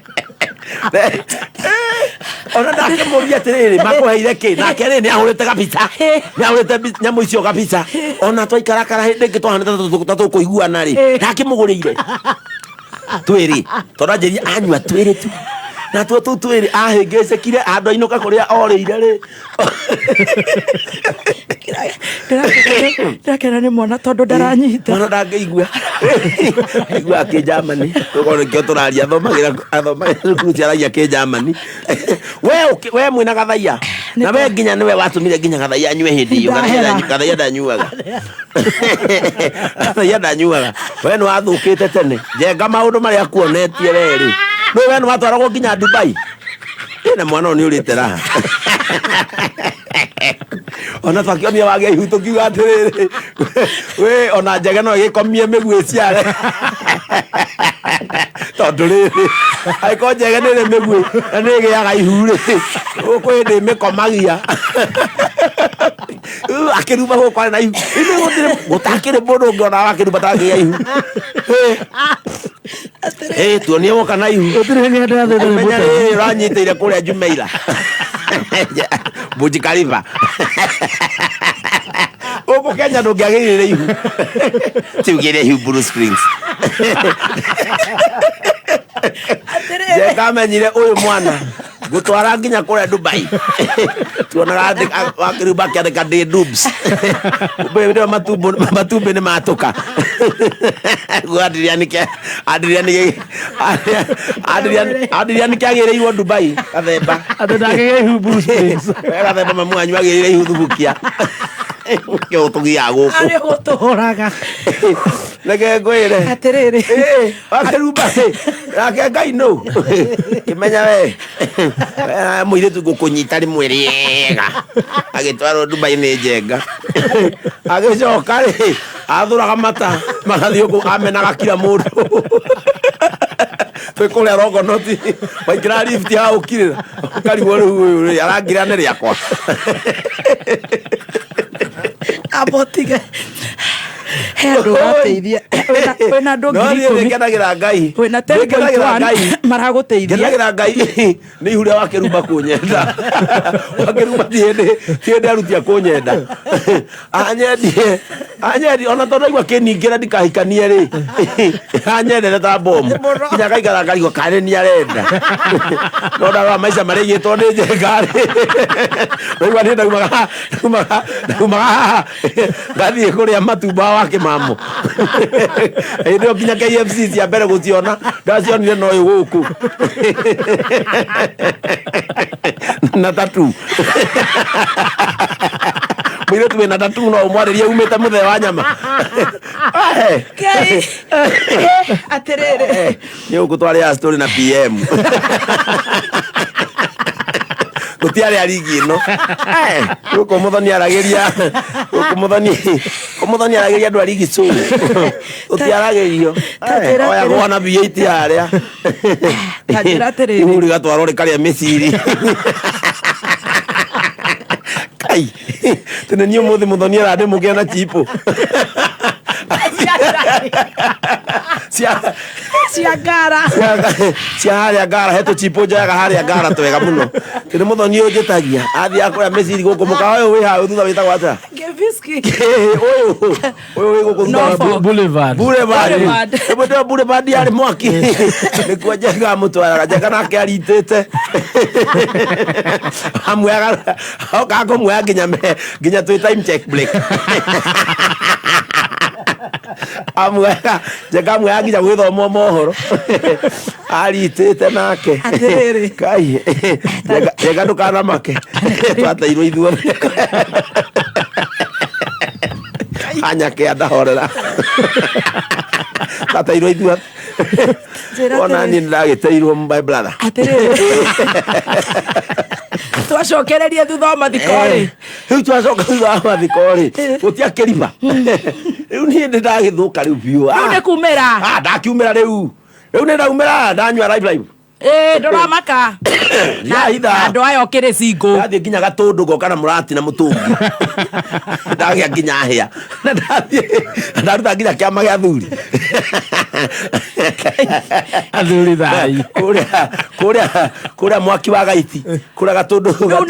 Ona ndakĩmũria atĩrĩrĩ, makũheire kĩ? Nake rĩ, nĩ ahũrĩte gabica, nĩ ahũrĩte nyamũ icio gabica. Ona twaikarakara hĩndĩ ĩngĩ twahanĩte ta tũkũiguana rĩ, ndakĩmũgũrĩire twĩrĩ, tondũ anjĩria anyua twĩrĩ tu, natuo tũu twĩrĩ ahĩngĩcĩkire handũ ainũka kũrĩa orĩire rĩ.
Ndĩrakena nĩ mwana tondũ ndaranyita.
Mwana ndangĩigua, aiguaga kĩnjamani, tũkorwo nĩkĩo tũraria, athomagĩra, athomagĩra cukuru ciaragia kĩnjamani. We we mwĩna Gathaiya na we nginya nĩwe watũmire nginya Gathaiya anyue hĩndĩ ĩyo. Gathaiya
Ndahera.
Gathaiya ndanyuaga, Gathaiya ndanyuaga. We nĩ wathũkĩte tene njenga maũndũ marĩa akuonetie we rĩ, nĩ we nĩ watwaragwo nginya Dubai. Ĩ, na mwana ũyũ nĩ ũrĩte raha. Ona twakĩonire wagĩa ihu, tũkiuga atĩrĩrĩ, we ona njege no ĩgĩkomie mĩguĩ ciare, tondũ rĩrĩ, angĩkorwo njege nĩ ĩrĩ mĩguĩ na nĩ ĩgĩaga ihu rĩ, gũkũ hĩndĩ ĩmĩkomagia. Rĩu akĩruma gũkũ arĩ na ihu. Ithuĩ gũtirĩ, gũtakĩrĩ mũndũ ũngĩ ona wakĩruma tangĩgĩa ihu. Ĩ, tuonie woka na ihu.
Gũtirĩ hĩndĩ ndathĩte nĩ
Ũmenye
mũtegi.
rĩrĩ ũranyitĩire kũrĩa Jumeirah, Burj Khalifa. Gũkũ Kenya ndũngĩagĩrĩire ihu, tiugĩre ihu Blue Springs. Njenga amenyire ũyũ mwana ngũtwara nginya kũrĩa Dubai. Tuonaga wakĩrumba akĩandĩka ndĩ dubs. Kumbe hĩndĩ ĩyo matumbĩ nĩ matũka. Guo Adrian kĩagĩrĩirwo Dubai gathemba.
Atĩ ndangĩgĩa ihu Blue Springs.
We gathemba, mamu wanyu agĩrĩire ihu thubukia. Kĩo tũgiaga gũkũ.
Arĩ gũtũraga.
Reke ngwĩre.
Atĩrĩrĩ.
Wakĩrumba rĩ, nake Ngai nũ? Kĩmenya we. Mũirĩtu ngũkũnyita rĩmwe rĩega. Agĩtwarwo Dubai nĩ Njenga. Agĩcoka rĩ, athũraga mata magathiĩ kũu amenaga kila mũndũ. Twĩ kũrĩa Longonot, waingĩra lift ya ũkirĩra, ũkarigwo rĩu ũyũ rĩ, arangĩra nĩ rĩakwa.
Amba ũtige. He andũ ũrateithia. Wĩna andũ
No
ngiri
niĩ
ikũmi.
nĩngenagĩra Ngai.
Wĩna
Nĩngenagĩra
10.1
Ngai.
maragũteithia.
Ngenagĩra Ngai nĩ ihu rĩa Wakĩrumba kũnyenda. Wakĩrumba ti hĩndĩ arutia kũnyenda. Anyendie, anyendie ona tondũ aigua kĩningĩra ndikahikanie rĩ. Anyendete ta bomu. Nginya ngaikara ngarigwo kana nĩ arenda. No ndarora maica marĩa aigĩtwo nĩ Njenga rĩ. Ndaigua niĩ ndaumaga haha ngathiĩ kũrĩa matumba wa kĩmamo. Hĩndĩ ĩyo nginya KFC cia mbere gũciona ndacionire no ũyũ gũkũ. Na tatu. Mũirĩtu wĩna tatu no ũmwarĩrie umĩte mũthee wa nyama.
Ngai. Atĩrĩrĩ.
Nĩ gũkũ twarĩaga story na PM. Gũtiarĩ a rigi ĩno. Gũkũ Mũthoni aragĩria, gũkũ Mũthoni aragĩria andũ a rigi cũ. Gũtiaragĩrio.
Ta njĩra
Oyagwo
atĩrĩ.
na V8 harĩa.
Ta njĩra atĩrĩrĩ.
Ihu rĩgatwarwo rĩkarĩa mĩciri. Kai, tene niĩ ũmũthĩ Mũthoni arandĩmũkĩra na chipo. Cia
Cia ngara.
Cia harĩa ngara, he tũchipo njoyaga harĩa ngara twega mũno. Tene Mũthoni ũyũ njĩtagia athiaga kũrĩa mĩciri gũkũ mũkawa ũyũ wĩ hau thutha wĩtagwo atĩa?
Keviski.
Ũyũ wĩ gũkũ thutha wa
Norfolk.
Boulevard.
Boulevard.
Boulevard.
Ĩmwe nĩyo Boulevard yarĩ mwaki. Nĩkuo Njenga amũtwaraga. Njenga nake aritĩte. Amuoyaga, okaga kũmuoya nginya twĩ time check break. Amuoyaga, Njenga amuoyaga nginya gwĩthomwo mohoro. Aritĩte nake.
Atĩrĩrĩ.
Kai, Njenga ndũkanamake. Twateirwo ithuothe. Anyake andahorera. Twateirwo ithuothe.
Njĩra
Ona
atĩrĩrĩ.
niĩ nĩndagĩteirwo my brother.
Atĩrĩrĩ. Twacokererie thutha wa mathiko rĩ.
Rĩu twacoka thutha wa mathiko rĩ, gũtiakĩrima. Rĩu niĩ nĩndagĩthũka rĩu biũ.
Rĩu nĩ kumĩra.
Ah, ndakiumĩra rĩu. Rĩu nĩndaumĩra ndanyua live live.
Ĩĩ ndũramaka.
Ndahitha.
Na andũ aya ũkĩrĩ single.
Ndathiĩ nginya Gatũndũ ngoka na mũrati na mũtũngi. Ndagĩa nginya hĩa. Na ndathiĩ ndaruta nginya kĩama gĩa athuri.
Athuri thai.
Kũrĩa mwaki wa gaiti. Kũrĩa Gatũndũ.
Rĩu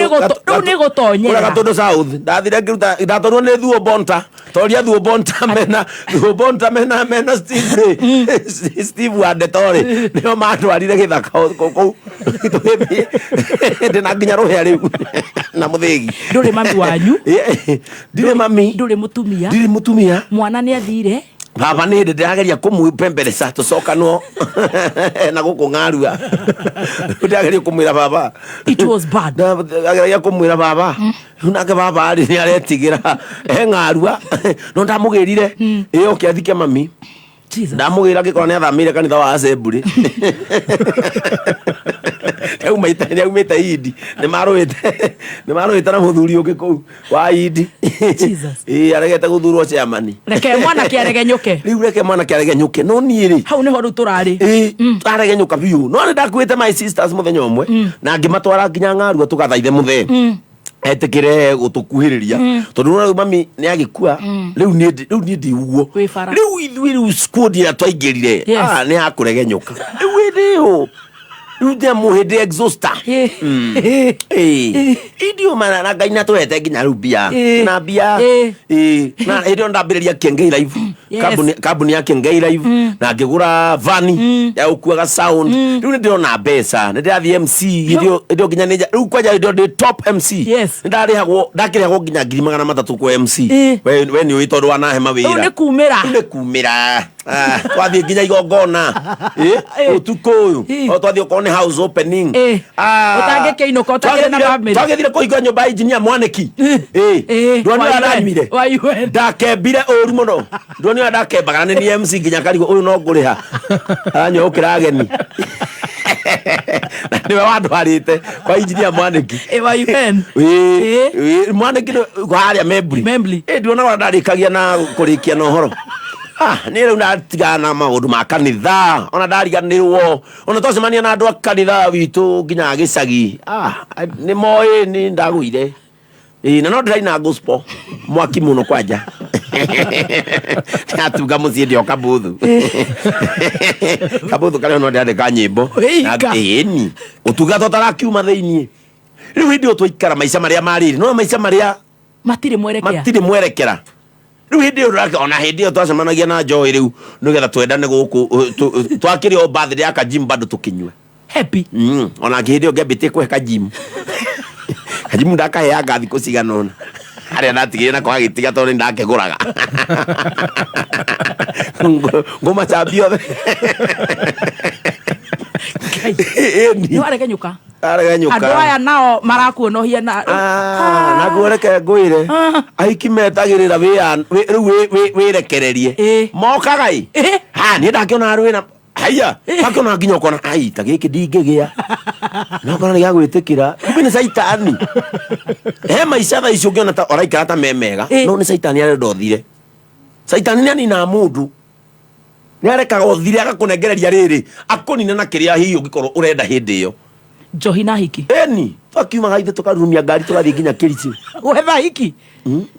nĩ gũtonyera.
Kũrĩa Gatũndũ South. Ndathire ngĩruta ndatwarwo nĩ Thuo Bonta. Toria Thuo Bonta mena Thuo Bonta mena Steve rĩ. Steve wa Ndeto rĩ. Nĩo mandwarire gĩthaka kũu. Tũgĩthiĩ. Ndĩna nginya rũhĩa rĩu. Na mũthĩgi.
Ndũrĩ mami wanyu.
Ndirĩ mami.
Ndũrĩ mũtumia.
Ndirĩ mũtumia.
Mwana nĩ athire.
Baba nĩ hĩndĩ ndĩrageria kũmwĩpembereca tũcokanwo na gũkũ ng'arua. Ndĩrageria kũmwĩra baba.
It was bad.
Ndageragia kũmwĩra baba. Rĩu nake baba rĩ nĩ aretigĩra he ng'arua no ndamũgĩrire ĩ oke athike mami. Ndamũgĩra ngĩkora nĩ athamĩire kanitha wa Assembly. Nĩaumĩte Indi. Nĩmarũĩte na mũthuri ũngĩ kũu wa Indi. Ĩ aregete gũthurwo chairman.
Reke mwanake aregenyũke.
Rĩu reke mwanake aregenyũke no niĩ rĩ.
Hau nĩho rĩu tũrarĩ.
Ĩ aregenyũka biũ. No nĩ ndakuĩte my sisters mũthenya ũmwe na ngĩmatwara nginya ng'arua tũgathaithe mũthee. Etĩkĩre gũtũkuhĩrĩria tondũ rĩu mami nĩ agĩkua rĩu niĩ ndi ũguo.
Wĩ bara.
Rĩu ithuĩ rĩu squad ĩrĩa twaingĩrire
Yes.
nĩ ya kũregenyũka. Rĩu hĩndĩ ĩyo rĩu ndĩ mũhĩndĩ exhauster. Ĩĩ. Indio mana na Ngai nĩatũhete nginya rĩu mbia. Na mbia. Ĩĩ. Na hĩndĩ ĩyo ndambĩrĩria Kiengei live. Kambuni ya Kengei Live na ngĩgũra vani ya gũkuaga sound. Rĩu nĩ ndĩrona mbeca, nĩ ndĩrathiĩ MC hĩndĩ ĩyo nginya nĩ rĩu kwanja hĩndĩ ĩyo ndĩ top MC.
Yes.
Nĩ ndarĩhagwo, ndakĩrĩhagwo nginya 300,000 kwa MC. We nĩ ũĩ tondũ wanahe mawĩra.
Rĩu nĩ kumĩra.
Rĩu nĩ kumĩra. Ah, twathiĩ nginya igongona. Ũtukũ ũyũ o twathiĩ okorwo nĩ house opening. Ah,
Ũtangĩkĩinũka ũtakĩrĩ na family.
Twagĩthire kũhingũra nyũmba ya engineer Mwanĩki. Ndwani ũrĩa ndanyuire. Ndakembire ũru mũno. Ndwani ũrĩa ndakembaga na nĩ niĩ MC nginya karigwo ũyũ no ngũrĩha. Aranyua gũkĩra ageni. Na nĩwe wandwarĩte kwa engineer Mwanĩki.
Wa UN.
Mwanĩki harĩa Membli. Ndionaga ũrĩa ndarĩkagia na kũrĩkia na ũhoro. Ah, nĩ rĩu ndatigana na maũndũ ma kanitha, ona ndariganĩrwo, ona twacemania na andũ a kanitha witũ nginya gĩcagi. Ah, nĩ moĩ nĩ ndagũire. Ĩĩ, na no ndĩraina gospel mwaki mũno kwanja. Ndatunga mũciĩ ndĩ o kabuthu. Kabuthu karĩa no ndĩrandĩka nyĩmbo. Ĩni, ũtungata ũtarakiuma thĩiniĩ. Rĩu hĩndĩ ĩyo twaikara maica marĩa marĩrĩ, no maica marĩa
matirĩ mwerekera.
Matirĩ mwerekera. Rĩu hĩndĩ ĩyo ona hĩndĩ ĩyo twacemanagia na Joy rĩu nĩgetha twendane gũkũ, twakĩrĩ o birthday ya Kajim bado tũkĩnyue.
Happy.
Ona hĩndĩ ĩyo ngĩambĩtie kũhe Kajim. Kajim ndakaheanga thikũ cigana ũna. Harĩa ndatigire nako gagĩtiga tondũ nĩ ndakĩgũraga. Ngũmacambia othe.
Nĩ waregenyũka.
Aregenyũka.
Andũ aya nao marakuonohia na
Naguo reke ngwĩre, ahiki metagĩrĩra rĩu wĩrekererie mokaga ĩ. Ha, niĩ ndakĩona rwĩna haiya, ndakĩona nginya ũkona ai ta gĩkĩ ndingĩgĩa, no ũkona nĩ gĩa gwĩtĩkĩra, kumbe nĩ caitani. He maica thaa ici ũngĩona ta ũraikara ta me mega, no nĩ caitani arenda ũthire. Caitani nĩ aninaga mũndũ, nĩ arekaga ũthire, agakũnengereria rĩrĩ akũnine na kĩrĩa hihi ũngĩkorwo ũrenda hĩndĩ ĩyo.
Njohi na hiki.
Eni, twakiumaga ithe tũkarurumia ngari tũgathiĩ nginya Kericho.
Gwetha hiki.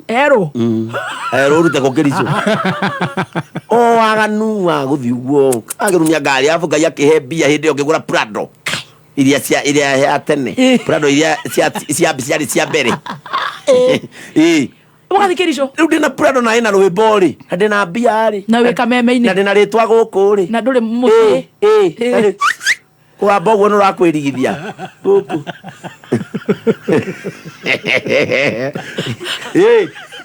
Erũ.
Erũ ũrute kũ Kericho. O waganu wa gũthiĩ ũguo agĩrumia ngari arabu Ngai akĩhe mbia hĩndĩ ĩyo ngĩgũra Prado iria cia iria ya tene. Prado iria cia cia ciarĩ cia mbere.
Ũgathiĩ Kericho.
Rĩu ndĩna Prado na ĩna rwĩmbo rĩ, na ndĩna mbia rĩ.
Na wĩ kameme-inĩ.
Na ndĩna rĩtwa gũkũ rĩ.
Na ndũrĩ mũciĩ.
Kũgamba ũguo nĩ ũrakwĩrigithia gũkũ.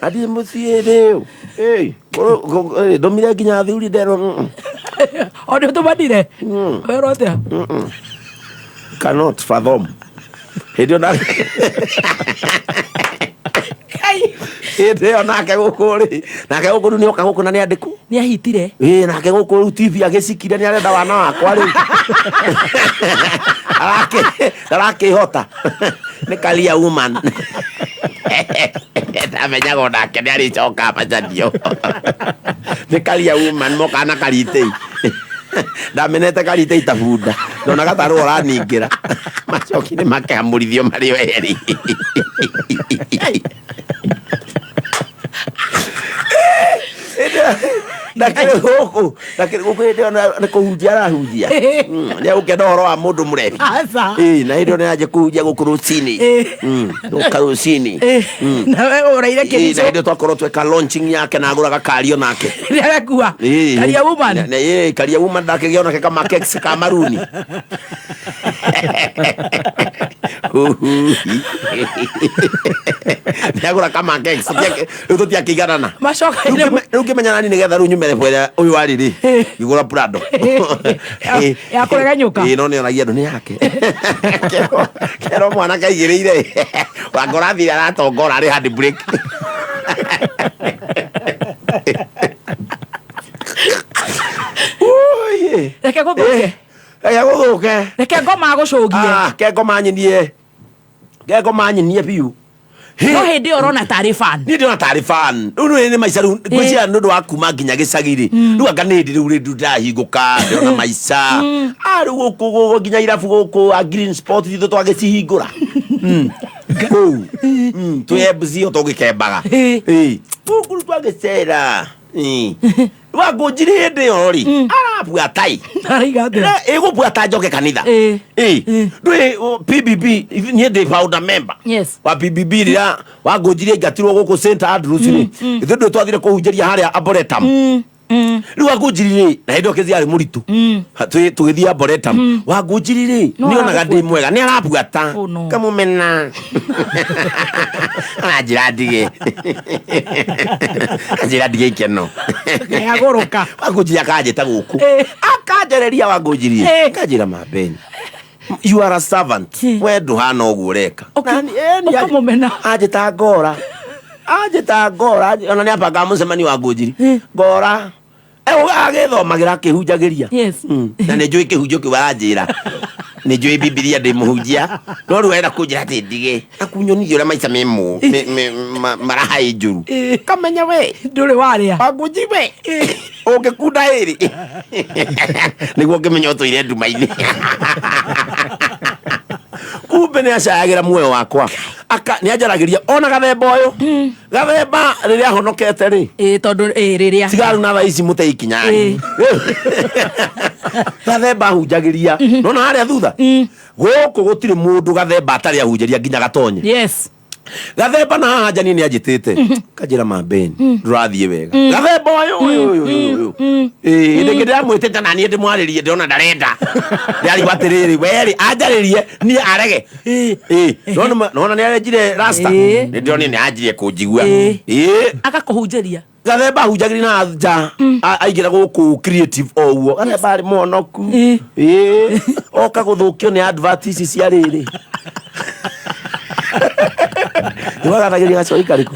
Athiĩ mũciĩ rĩu. Ndũmire nginya athuri nderwo.
O nĩ ũtũmanire? Werwo atĩa?
Cannot fathom. Hĩndĩ ĩyo hĩndĩ ĩyo nake gũkũ rĩ, nake gũkũ rĩu nĩoka gũkũ na nĩ andĩkwo.
Nĩ ahitire.
Nake gũkũ rĩu TV agĩcikire nĩ arenda wana wakwa rĩu. Arakĩhota. Nĩ career woman. Ndamenyaga onake nĩ arĩcoka macanio. Nĩ career woman mokaga na karitei. Ndamenete karitei ta bunda. Ndonaga ta rũa ũraningĩra. Macoki nĩ makehamũrithio marĩ o erĩ. Ndakĩrĩ gũkũ, ndakĩrĩ gũkũ hĩndĩ ĩyo nĩ kũhunjia arahunjia. Nĩ egũkenda ũhoro wa mũndũ mũrebi.
Aca.
Na hĩndĩ ĩyo nĩ anjia kũhunjia gũkũ rũcinĩ. Gũka rũcinĩ.
Na we ũraire Kericho.
Na hĩndĩ ĩyo twakorwo tweka launching yake na agũraga kario nake.
Nĩ arekua. Career woman.
Career woman ndakĩgĩa onake kama keks ka maruni. Nĩagũra kama keks. Rĩu tũtiakĩiganana.
Macoka-inĩ
Rĩu ngĩmenya nani nĩgetha rĩu nyume level ĩrĩa ũyũ arĩ rĩ, ngĩgũra Prado.
Ya kũregenyũka.
No nĩonagia andũ nĩ yake. Kerwo mwanake aigĩrĩire. Wangora athire aratongora arĩ hand brake.
Reke gũthũke.
Reke gũthũke.
Reke ngoma agũcũgie.
Ke ngoma nyinie. Ke ngoma nyinie biũ.
No hĩndĩ ĩyo ũrona tarĩ fan.
Niĩ ndĩrona tarĩ fan. Rĩu nĩ maica rĩu ngwĩciria nĩ ũndũ wa kuma nginya gĩcagi rĩ. Rĩu anga nĩ hĩndĩ rĩu rĩu ndĩrahingũka ndĩrona maica. Rĩu gũkũ gũkũ nginya irabu gũkũ a Green Sport ithuĩ twagĩcihingũra. Kũu. Twĩ MC o tũgĩkembaga. Gũkũ rĩu twagĩcera. Wangũnjiri hĩndĩ ĩyo rĩ, arabuata ĩ.
Araiga atĩa?
Ĩgũbuata njoke kanitha. Ndũĩ, PBB, niĩ ndĩ founder member.
Yes.
Wa PBB rĩrĩa wangũnjiri aingatirwo gũkũ St Andrews rĩ, ithuĩ ndũĩ twathire kũhunjĩria harĩa Arboretum. Rĩu Wangũnjiri rĩ, na hĩndĩ ĩyo Kĩzia arĩ mũritũ. Tũgĩthiĩ Arboretum. Wangũnjiri rĩ,
No
nĩonaga ndĩ
arabuata.
mwega, nĩ arabuata.
Oh, no.
Kamũmena. Aranjĩra ndige. Anjĩra ndige ikeno.
Agũrũka.
Wangũnjiri akanjĩta gũkũ. Akanjereria Wangũnjiri. Akanjĩra mambeni. You are a servant. We ndũhana ũguo ũreka.
Ũkamũmena.
Anjĩta ngora. Anjĩta ngora. Ona nĩ abangaga mũcemanio wa Ngũnjiri. Ngora. Agĩthomagĩra akĩhunjagĩria.
Yes.
Na nĩ njũĩ kĩhunjio kĩu aranjĩra. Nĩ njũĩ Bibilia ndĩ mũhunjia. No rĩu arenda kũnjĩra atĩ ndige. Akunyonithia ũrĩa maica me mũ marahaĩ njũru. Kamenya we.
Ndũrĩ warĩa.
Wangũnjiri we. Ũngĩkunda ĩrĩ. Nĩguo ngĩmenya ũtũire nduma-inĩ. Kumbe nĩ acayagĩra muoyo wakwa. Aka nĩ anjaragĩria ona gathemba ũyũ. Gathemba rĩrĩa ahonokete rĩ.
Ĩ tondũ ĩ rĩrĩa.
Tigaru na thaa ici mũte ikinyani. Gathemba ahunjagĩria. Nona harĩa thutha. Gũkũ gũtirĩ mũndũ gathemba atarĩ ahunjĩria nginya gatonye.
Yes.
Gathemba na haha njani nĩ anjĩtĩte. Kanjĩra mambeni ndũrathiĩ wega. Gathemba ũyũ ũyũ ũyũ ũyũ ũyũ. Ĩĩ ndĩngĩ ndĩramwĩtĩte na niĩ ndĩmwarĩrie ndĩrona ndarenda. Ndĩrarigwo atĩrĩrĩ werĩ anjarĩrie niĩ arege. Ĩĩ nona nĩ arenjire rasta. Nĩ ndĩronire nĩ anjirie kũnjigua. Ĩĩ
Agakũhunjĩria.
Gathemba ahunjagĩria na nja aingĩra gũkũ creative o ũguo. Gathemba arĩ mũhonoku. Ĩĩ oka gũthũkio nĩ advert ici cia rĩrĩ. Nĩwagathagĩria gacoi karĩkũ?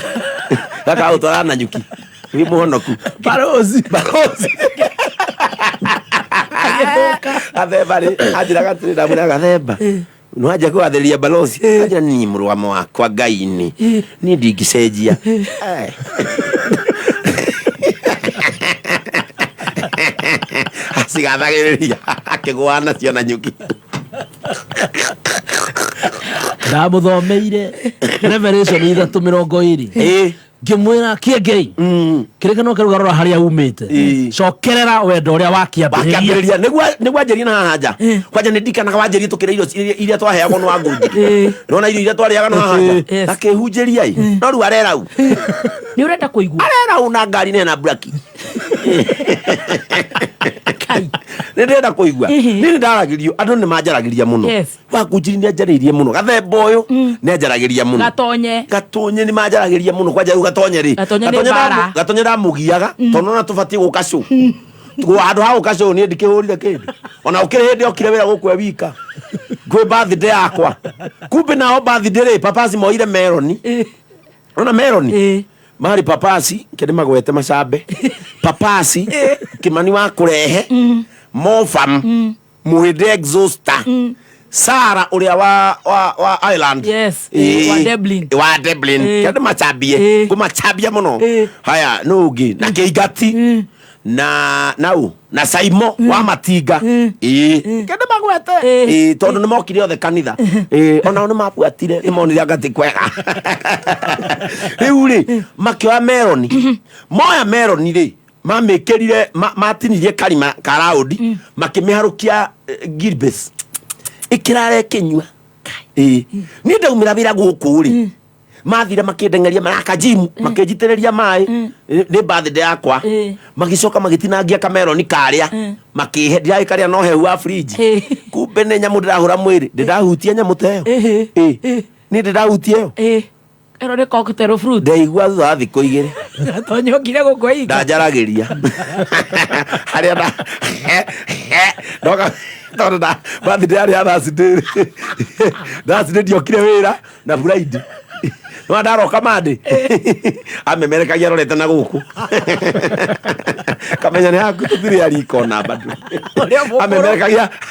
Gakagũtwara na nyuki. Wĩ mũhonoku.
Barozi.
Barozi. Gathemba rĩ, anjĩraga atĩrĩ ndamwĩra gathemba. Nĩwanjia kũgathĩrĩria balozi. Anjĩra niĩ mũrũgamo wakwa Ngai-inĩ. Niĩ ndingĩcenjia. Acigathagĩrĩria akĩgũa nacio na nyuki.
Ndamũthomeire Revelation 3:20. Ngĩmwĩra kĩengei kĩrĩkanĩro kĩrauga rora harĩa umĩte cokerera wendo ũrĩa wakĩambĩrĩria.
Wakĩambĩrĩria nĩguo anjĩrie na haha nja. Kwanja nĩ ndikanaga wanjĩrie tũkĩrĩa irio iria twaheagwo nĩ Wangũnjiri. Nĩwona irio iria twarĩaga na haha nja. Akĩhunjĩria ĩ. No rĩu arerau.
Nĩ ũrenda kũigua.
Arerau na ngari nĩ na braki. Nĩ ndĩrenda kũigua. Niĩ nĩ ndaragĩrio andũ nĩ manjaragĩria mũno.
Yes.
Wangũnjiri nĩ anjarĩirie mũno. Gathemba ũyũ nĩ anjaragĩria mũno.
Gatonye.
Gatonye nĩ manjaragĩria mũno kwanja rĩu gatonye rĩ.
Gatonye nĩ mbara.
Gatonye ndamũgiaga tondũ nona tũbatiĩ gũka show. Handũ ha gũka show niĩ ndikĩhũrire kĩndũ. Ona ũkĩrĩ hĩndĩ okire wĩra gũkũ e wika. Kwĩ birthday yakwa. Kumbe nao birthday rĩ papasi moire meroni. Ona meroni. Marĩ papasi kĩndĩ magwete macambe. Papasi Kĩmani wa kũrehe. Mofam. Mũhĩndĩ exhauster. Sara ũrĩa wa Ireland.
Yes. Wa Dublin.
Wa Dublin. Kĩndĩ macambie. Kũmacambia mũno. Haya nũ ũngĩ na Kĩingati. Na nau na Saimo wa Matinga. Ĩĩ. Kĩndĩ magwete. Ĩĩ tondũ nĩ mokire othe kanitha. Ĩĩ onao nĩ mabuatire nĩ monire anga ti kwega. Rĩu rĩ makĩoya meroni. Moya meroni rĩ mamĩkĩrire matinirie karima ka raundi makĩmĩharũkia gilbes ĩkĩrara ĩkĩnyua. Ĩĩ niĩ ndaumĩra wĩra gũkũ rĩ mathire makĩndengeria maraka gym makĩnjitĩrĩria maĩ nĩ birthday yakwa magĩcoka magĩtinangia kameroni karĩa makĩhe ndirarĩ karĩa no hehu wa fridge kumbe nĩ nyamũ ndĩrahũra mwĩrĩ ndĩrahutia nyamũ ta ĩyo. Ĩĩ niĩ ndĩrahutia ĩyo.
Ĩno nĩ cocktail fruit.
Ndaigua thutha wa thikũ igĩrĩ.
Gatonye okire gũkũ ika.
Ndanjaragĩria. Harĩa nda ndoka tondũ nda birthday yarĩ ya Thursday. Thursday ndiokire wĩra na Friday. No ndaroka Monday. Amemerekagia arorete na gũkũ. Kamenya nĩ haku tũtirĩ ariko na bado.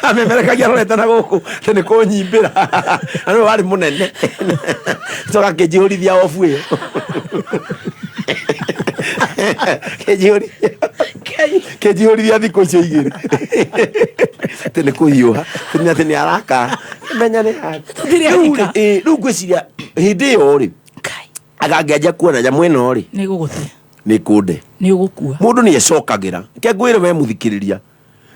Amemerekagia arorete na gũkũ atĩ nĩ kũnyimbĩra. Na nĩwe warĩ mũnene. Coka akĩnjihũrithia obu ĩyo. Kĩnjihũrithia thikũ icio igĩrĩ. Atĩ nĩ kũhiũha. Atĩ nĩ araka. Menya nĩ haku. Rĩu ngwĩciria hĩndĩ ĩyo rĩ akangĩanjia kuona nyamũ ĩno rĩ
Nĩ gũgũte.
nĩ kũnde.
Nĩ ũgũkua.
Mũndũ nĩ ecokagĩra. Ke ngwĩre we mũthikĩrĩria.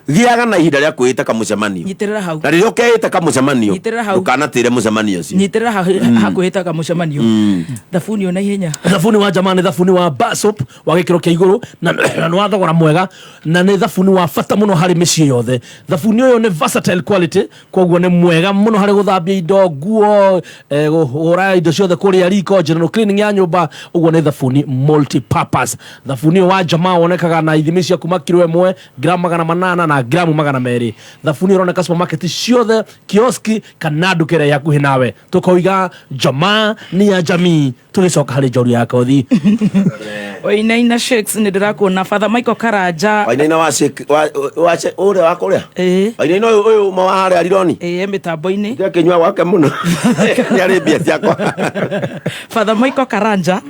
Gĩaga na ihinda rĩa kwĩĩta kamũcemanio.
Nyitĩrĩra hau.
Na rĩrĩa ũkeĩta kamũcemanio,
Nyitĩrĩra hau.
ndũkanatĩre mũcemanio ũcio.
Nyitĩrĩra hau hakuhĩ ta kamũcemanio. Thabuni ona ihenya.
Thabuni wa jamaa nĩ thabuni wa bar soap wa gĩkĩro kĩa igũrũ na na nĩ wa thogora mwega, na nĩ thabuni wa bata mũno harĩ mĩciĩ yothe. Thabuni ũyũ nĩ versatile quality, koguo nĩ mwega mũno harĩ gũthambia indo, nguo, kũhũra indo ciothe kũrĩa riko, general cleaning ya nyũmba. Ũguo nĩ thabuni multi-purpose. Thabuni ũyũ wa jamaa wonekaga na ithimi cia kuma kiro 1, gramu 800 na gramu 200. Thabuni ũroneka supermarket ciothe, kioski kana nduka ĩrĩa ĩ hakuhĩ nawe. Tũkoiga jamaa ni ya jamii. Tũgĩcoka harĩ njoru ya kothi.
Wainaina Shakes, nĩ ndĩrakuona. Father Michael Karanja.
Wainaina wa shake wa shake ũrĩa wa kũrĩa. Wainaina ũyũ ũyũ uma wa harĩa Rironi.
Ĩĩ, mĩtambo-inĩ.
Ndĩakĩnyua gwake mũno. Nĩ arĩ mbia ciakwa.
Father Michael Karanja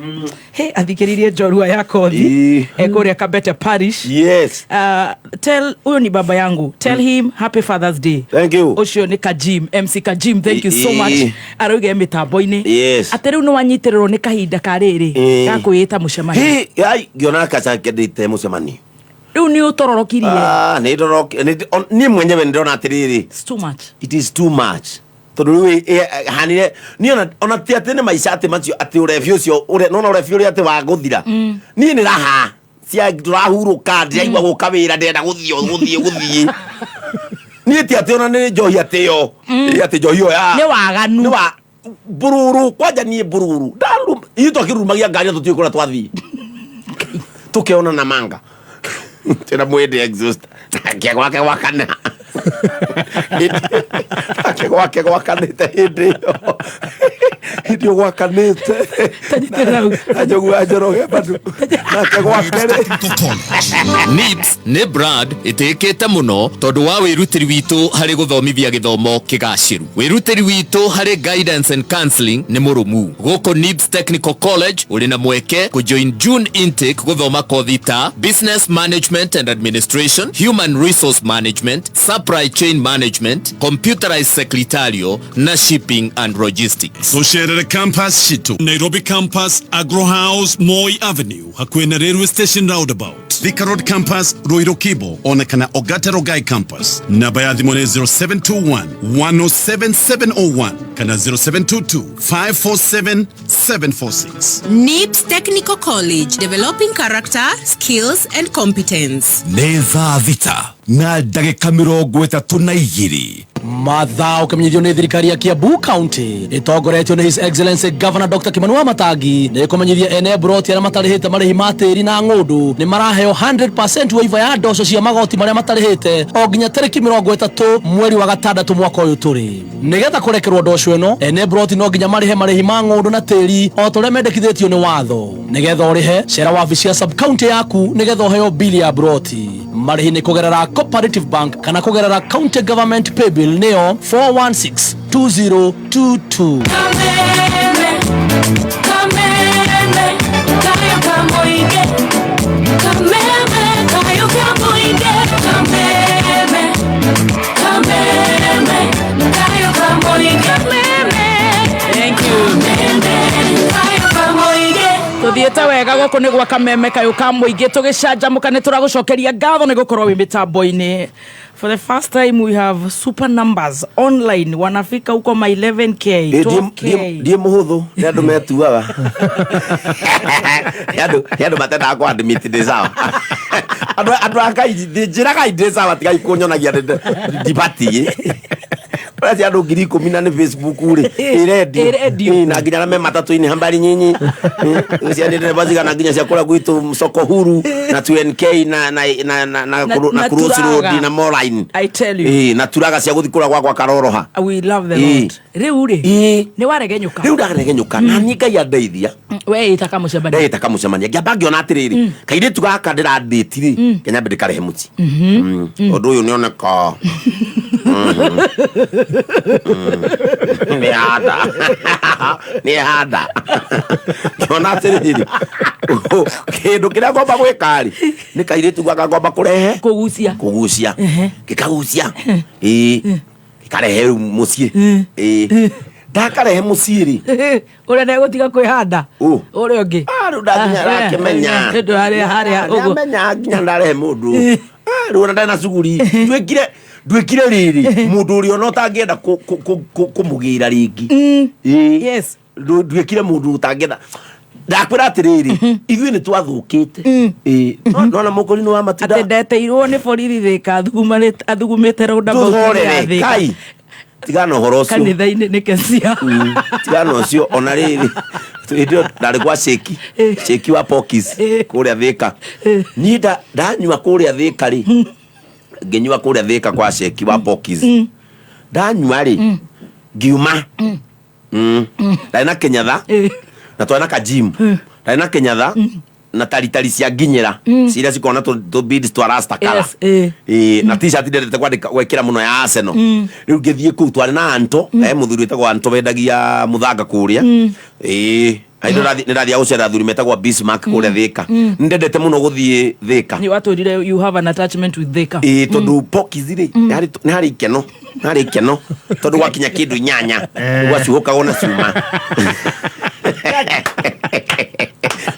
he athikĩrĩirie njorua ya kothi kũrĩa Kabete Parish.
Yes.
Tell huyo ni baba yangu, tell him happy Father's Day.
Thank you.
Ũcio nĩ Kajim, MC Kajim, thank you so much. Arauga e mĩtambo-inĩ atĩ rĩu nĩ wanyitĩrĩrwo nĩ kahinda ka rĩrĩ ga kwĩĩta mũcemanio.
Hi, ai, ngĩona kaca ndĩte mũcemanio.
Rĩu nĩ ũtororokirie.
Ah, nĩ niĩ mwenyewe nĩ ndĩrona atĩrĩrĩ,
It's too much.
It is too much, tondũ rĩu hanire niĩ ona ti atĩ nĩ maica atĩ macio atĩ ũrebi ũcio ũrĩa nona ũrebi ũrĩa atĩ wa gũthira. Niĩ nĩ raha cia tũrahurũka, ndĩraigua gũka wĩra, ndĩrenda gũthiĩ gũthiĩ gũthiĩ. Niĩ ti atĩ ona nĩ njohi atĩ yo atĩ njohi ĩyo ya
Nĩ waganu.
Nĩ wa mbururu kwanja. Niĩ mbururu ndaru ithuĩ twakĩrurumagia ngari na tũtiũĩ kũrĩa twathiĩ, tũkeona na manga tena mwende exhaust nake gwake gwakana, nake gwake gwakanĩte hĩndĩ ĩyo, hĩndĩ ĩyo gwakanĩte na njogu ya Njoroge bado nake gwake rĩ.
NIBS nĩ brand ĩtĩkĩte mũno tondũ wa wĩrutĩri witũ harĩ gũthomithia gĩthomo kĩgacĩru. Wĩrutĩri witũ harĩ guidance and counseling nĩ mũrũmu. Gũkũ NIBS Technical College ũrĩ na mweke kũjoin June intake gũthoma kothi ta Business Management and Administration, Human Resource Management, Supply Chain Management, Computerized Secretarial na Shipping and Logistics.
Tũcerere campus citũ: Nairobi Campus, Agro House, Moi Avenue, hakuhĩ na Railway Station roundabout; Thika Road Campus, Ruiru Kibo, ona kana Ogata Rogai Campus. Namba ya thimũ nĩ 0721 107 701 kana 0722 547 746.
NIBS Technical College, developing character, skills and competence.
Nĩ thaa 6:32.
Mathaa ũkĩmenyithio nĩ thirikari ya Kiambu County ĩtongoretio nĩ His Excellency Governor Dr. Kimani Wamatangi nĩ ĩkũmenyithia ene mburoti arĩa matarĩhĩte marĩhi ma tĩri na ng'ũndũ nĩ maraheo 100% waiver ya ndoco cia magoti marĩa matarĩhĩte o nginya tarĩki 30 mweri wa gatandatũ mwaka ũyũ tũrĩ. Nĩgetha kũrekerwo ndoco ĩno, ene mburoti no nginya marĩhe marĩhi ma ng'ũndũ na tĩri o ta ũrĩa mendekithĩtio nĩ watho. Nĩgetha ũrĩhe, cera wabici ya sub county yaku nĩgetha ũheo bili ya mburoti. Marĩhi nĩ kũgerera Cooperative Bank kana kũgerera County Government Paybill nĩyo 416 2022.
Kameme, kameme, kayo kamoige. Kameme, kayo kamoige. Kameme, kameme, kayo kamoige. Kameme,
thank you.
Kameme, kayo kamoige.
Tuthiĩte wega gũkũ nĩ gwa Kameme kayũ ka mũingĩ, tũgĩcanjamũka. Nĩ tũragũcokeria ngatho nĩ gũkorwo wĩ mĩtambo-inĩ. For the first time we have super numbers online, wanafika huko ma 11K, 12K.
Ndiĩ mũhũthũ, nĩ andũ metuaga, nĩ andũ matendaga kũ admit ndĩ sawa. Andũ a Ngai, njĩragai ndĩ sawa, tigai kũnyonagia ndibatiĩ. Ũrĩa andũ 10,000 na nĩ Facebook rĩ, ĩ redio.
Ĩ redio.
Ĩ, na nginya arĩa me matatũ-inĩ, hambari nyinyi cia ndereba cigana, nginya cia kũrĩa gwitũ soko huru na 2NK na
na
Cross
Turaga.
Road na Moraine.
I tell you.
Ĩ, na turaga cia gũthiĩ kũrĩa gwakwa Karoroha.
We love the
Ĩ.
Lord. Rĩu rĩ, nĩ waregenyũka.
Rĩu ndaregenyũka na niĩ Ngai andeithia.
We ĩta kamũcemanio.
Ndĩta kamũcemania, ngĩamba ngĩona atĩrĩrĩ, kairĩtu gaka ndĩrandĩti rĩ, kenyambe ndĩkarehe mũciĩ. Ũndũ ũyũ nĩoneka nĩ handa, nĩ handa. Ngĩona atĩrĩrĩ, kĩndũ kĩrĩa ngomba gwĩka rĩ, nĩ kairĩtu gaka ngomba kũrehe.
Kũgucia.
Kũgucia, gĩkagucia, ĩĩ, gĩkarehe rĩu mũciĩ. Ĩĩ, ndakarehe mũciĩ rĩ,
ũrĩa ndegũtiga kwĩhanda.
Ũ.
Ũrĩa ũngĩ.
Rĩu ndakinya arakĩmenya.
Ndũ harĩa harĩa ũguo.
Nĩamenya nginya ndarehe mũndũ. Rĩu ona ndarĩ na cuguri, nduĩkire nduĩkire rĩrĩ mũndũ ũrĩa ona ũtangĩenda kũmũgĩra rĩngĩ. Ĩĩ. Nduĩkire mũndũ ũtangĩenda. Ndakwĩra atĩrĩrĩ, ithuĩ nĩ twathũkĩte. Ĩĩ. Nona mũkũrinũ wa matunda.
Atĩ ndeteirwo nĩ borithi Thĩka athugumĩte roundabout ya
Tũhorere
Thĩka.
kai, tigana ũhoro ũcio.
Kanitha-inĩ nĩ Kesia.
Tigana ũcio. Ona rĩrĩ, hĩndĩ ĩyo ndarĩ gwa Sheki, Sheki wa Pokis kũrĩa Thĩka. Niĩ ndanyua kũrĩa Thĩka rĩ, ngĩnyua kũrĩa Thĩka kwa Sheki wa Pokis, ndanyua rĩ, ngiuma. Ndarĩ na kĩnyatha na twarĩ na kajimu, ndarĩ na kĩnyatha na taritari cia nginyĩra ciria cikoragwo na tũ beads twa rasta colour.
Yes, ĩĩ.
Ĩĩ, na t-shirt ndendete kwandĩka gwĩkĩra mũno ya Arsenal. Rĩu ngĩthiĩ kũu twarĩ na Anto, he mũthuri wĩtagwo Anto wendagia mũthanga kũrĩa. Ĩĩ, nĩ ndathiaga gũcera athuri metagwo Bismarck kũrĩa Thĩka. Nĩ ndendete mũno gũthiĩ Thĩka.
Nĩ watwĩrire you have an attachment with Thĩka.
Ĩĩ, tondũ Pokis rĩ, nĩ harĩ ikeno, nĩ harĩ ikeno tondũ gwakinya kĩndũ 8 gwacuhũkagwo na cuma,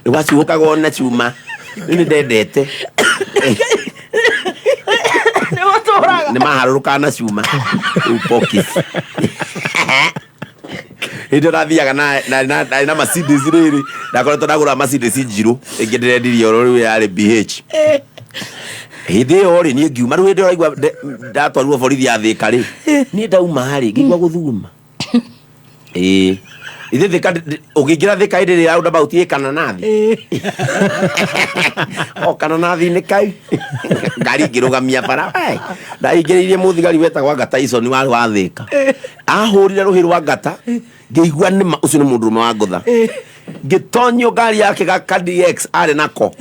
gwacuhũkagwo na cuma. Rĩu nĩ ndendete.
Nĩ watũraga.
Nĩ maharũrũkaga na cuma rĩu Pokis. Hĩndĩ ĩyo ndathiaga na Mercedes rĩrĩ, ndakoretwo ndagũra Mercedes njirũ ĩngĩ ndĩrendirie oro rĩu, yarĩ BH hĩndĩ ĩyo rĩ. Niĩ ngiuma rĩu hĩndĩ ĩyo ũraigua ndatwarirwo borithi ya Thĩka rĩ, niĩ ndauma rĩ, ngĩigua gũthuguma. Ĩĩ, ithe Thĩka ũngĩingĩra Thĩka hĩndĩ ĩrĩa roundabout ĩ kananathi, o kananathi-inĩ kau ngari ngĩrũgamia bara. Wee, ndaingĩrĩirie mũthigari wetagwo anga Tyson warĩ wa Thĩka, ahũrire rũhĩ rwa ngata, ngĩigua nĩma ũcio nĩ mũndũrũme wa ngũtha. Ngĩtonyio ngari yake ga KDX arĩ nako.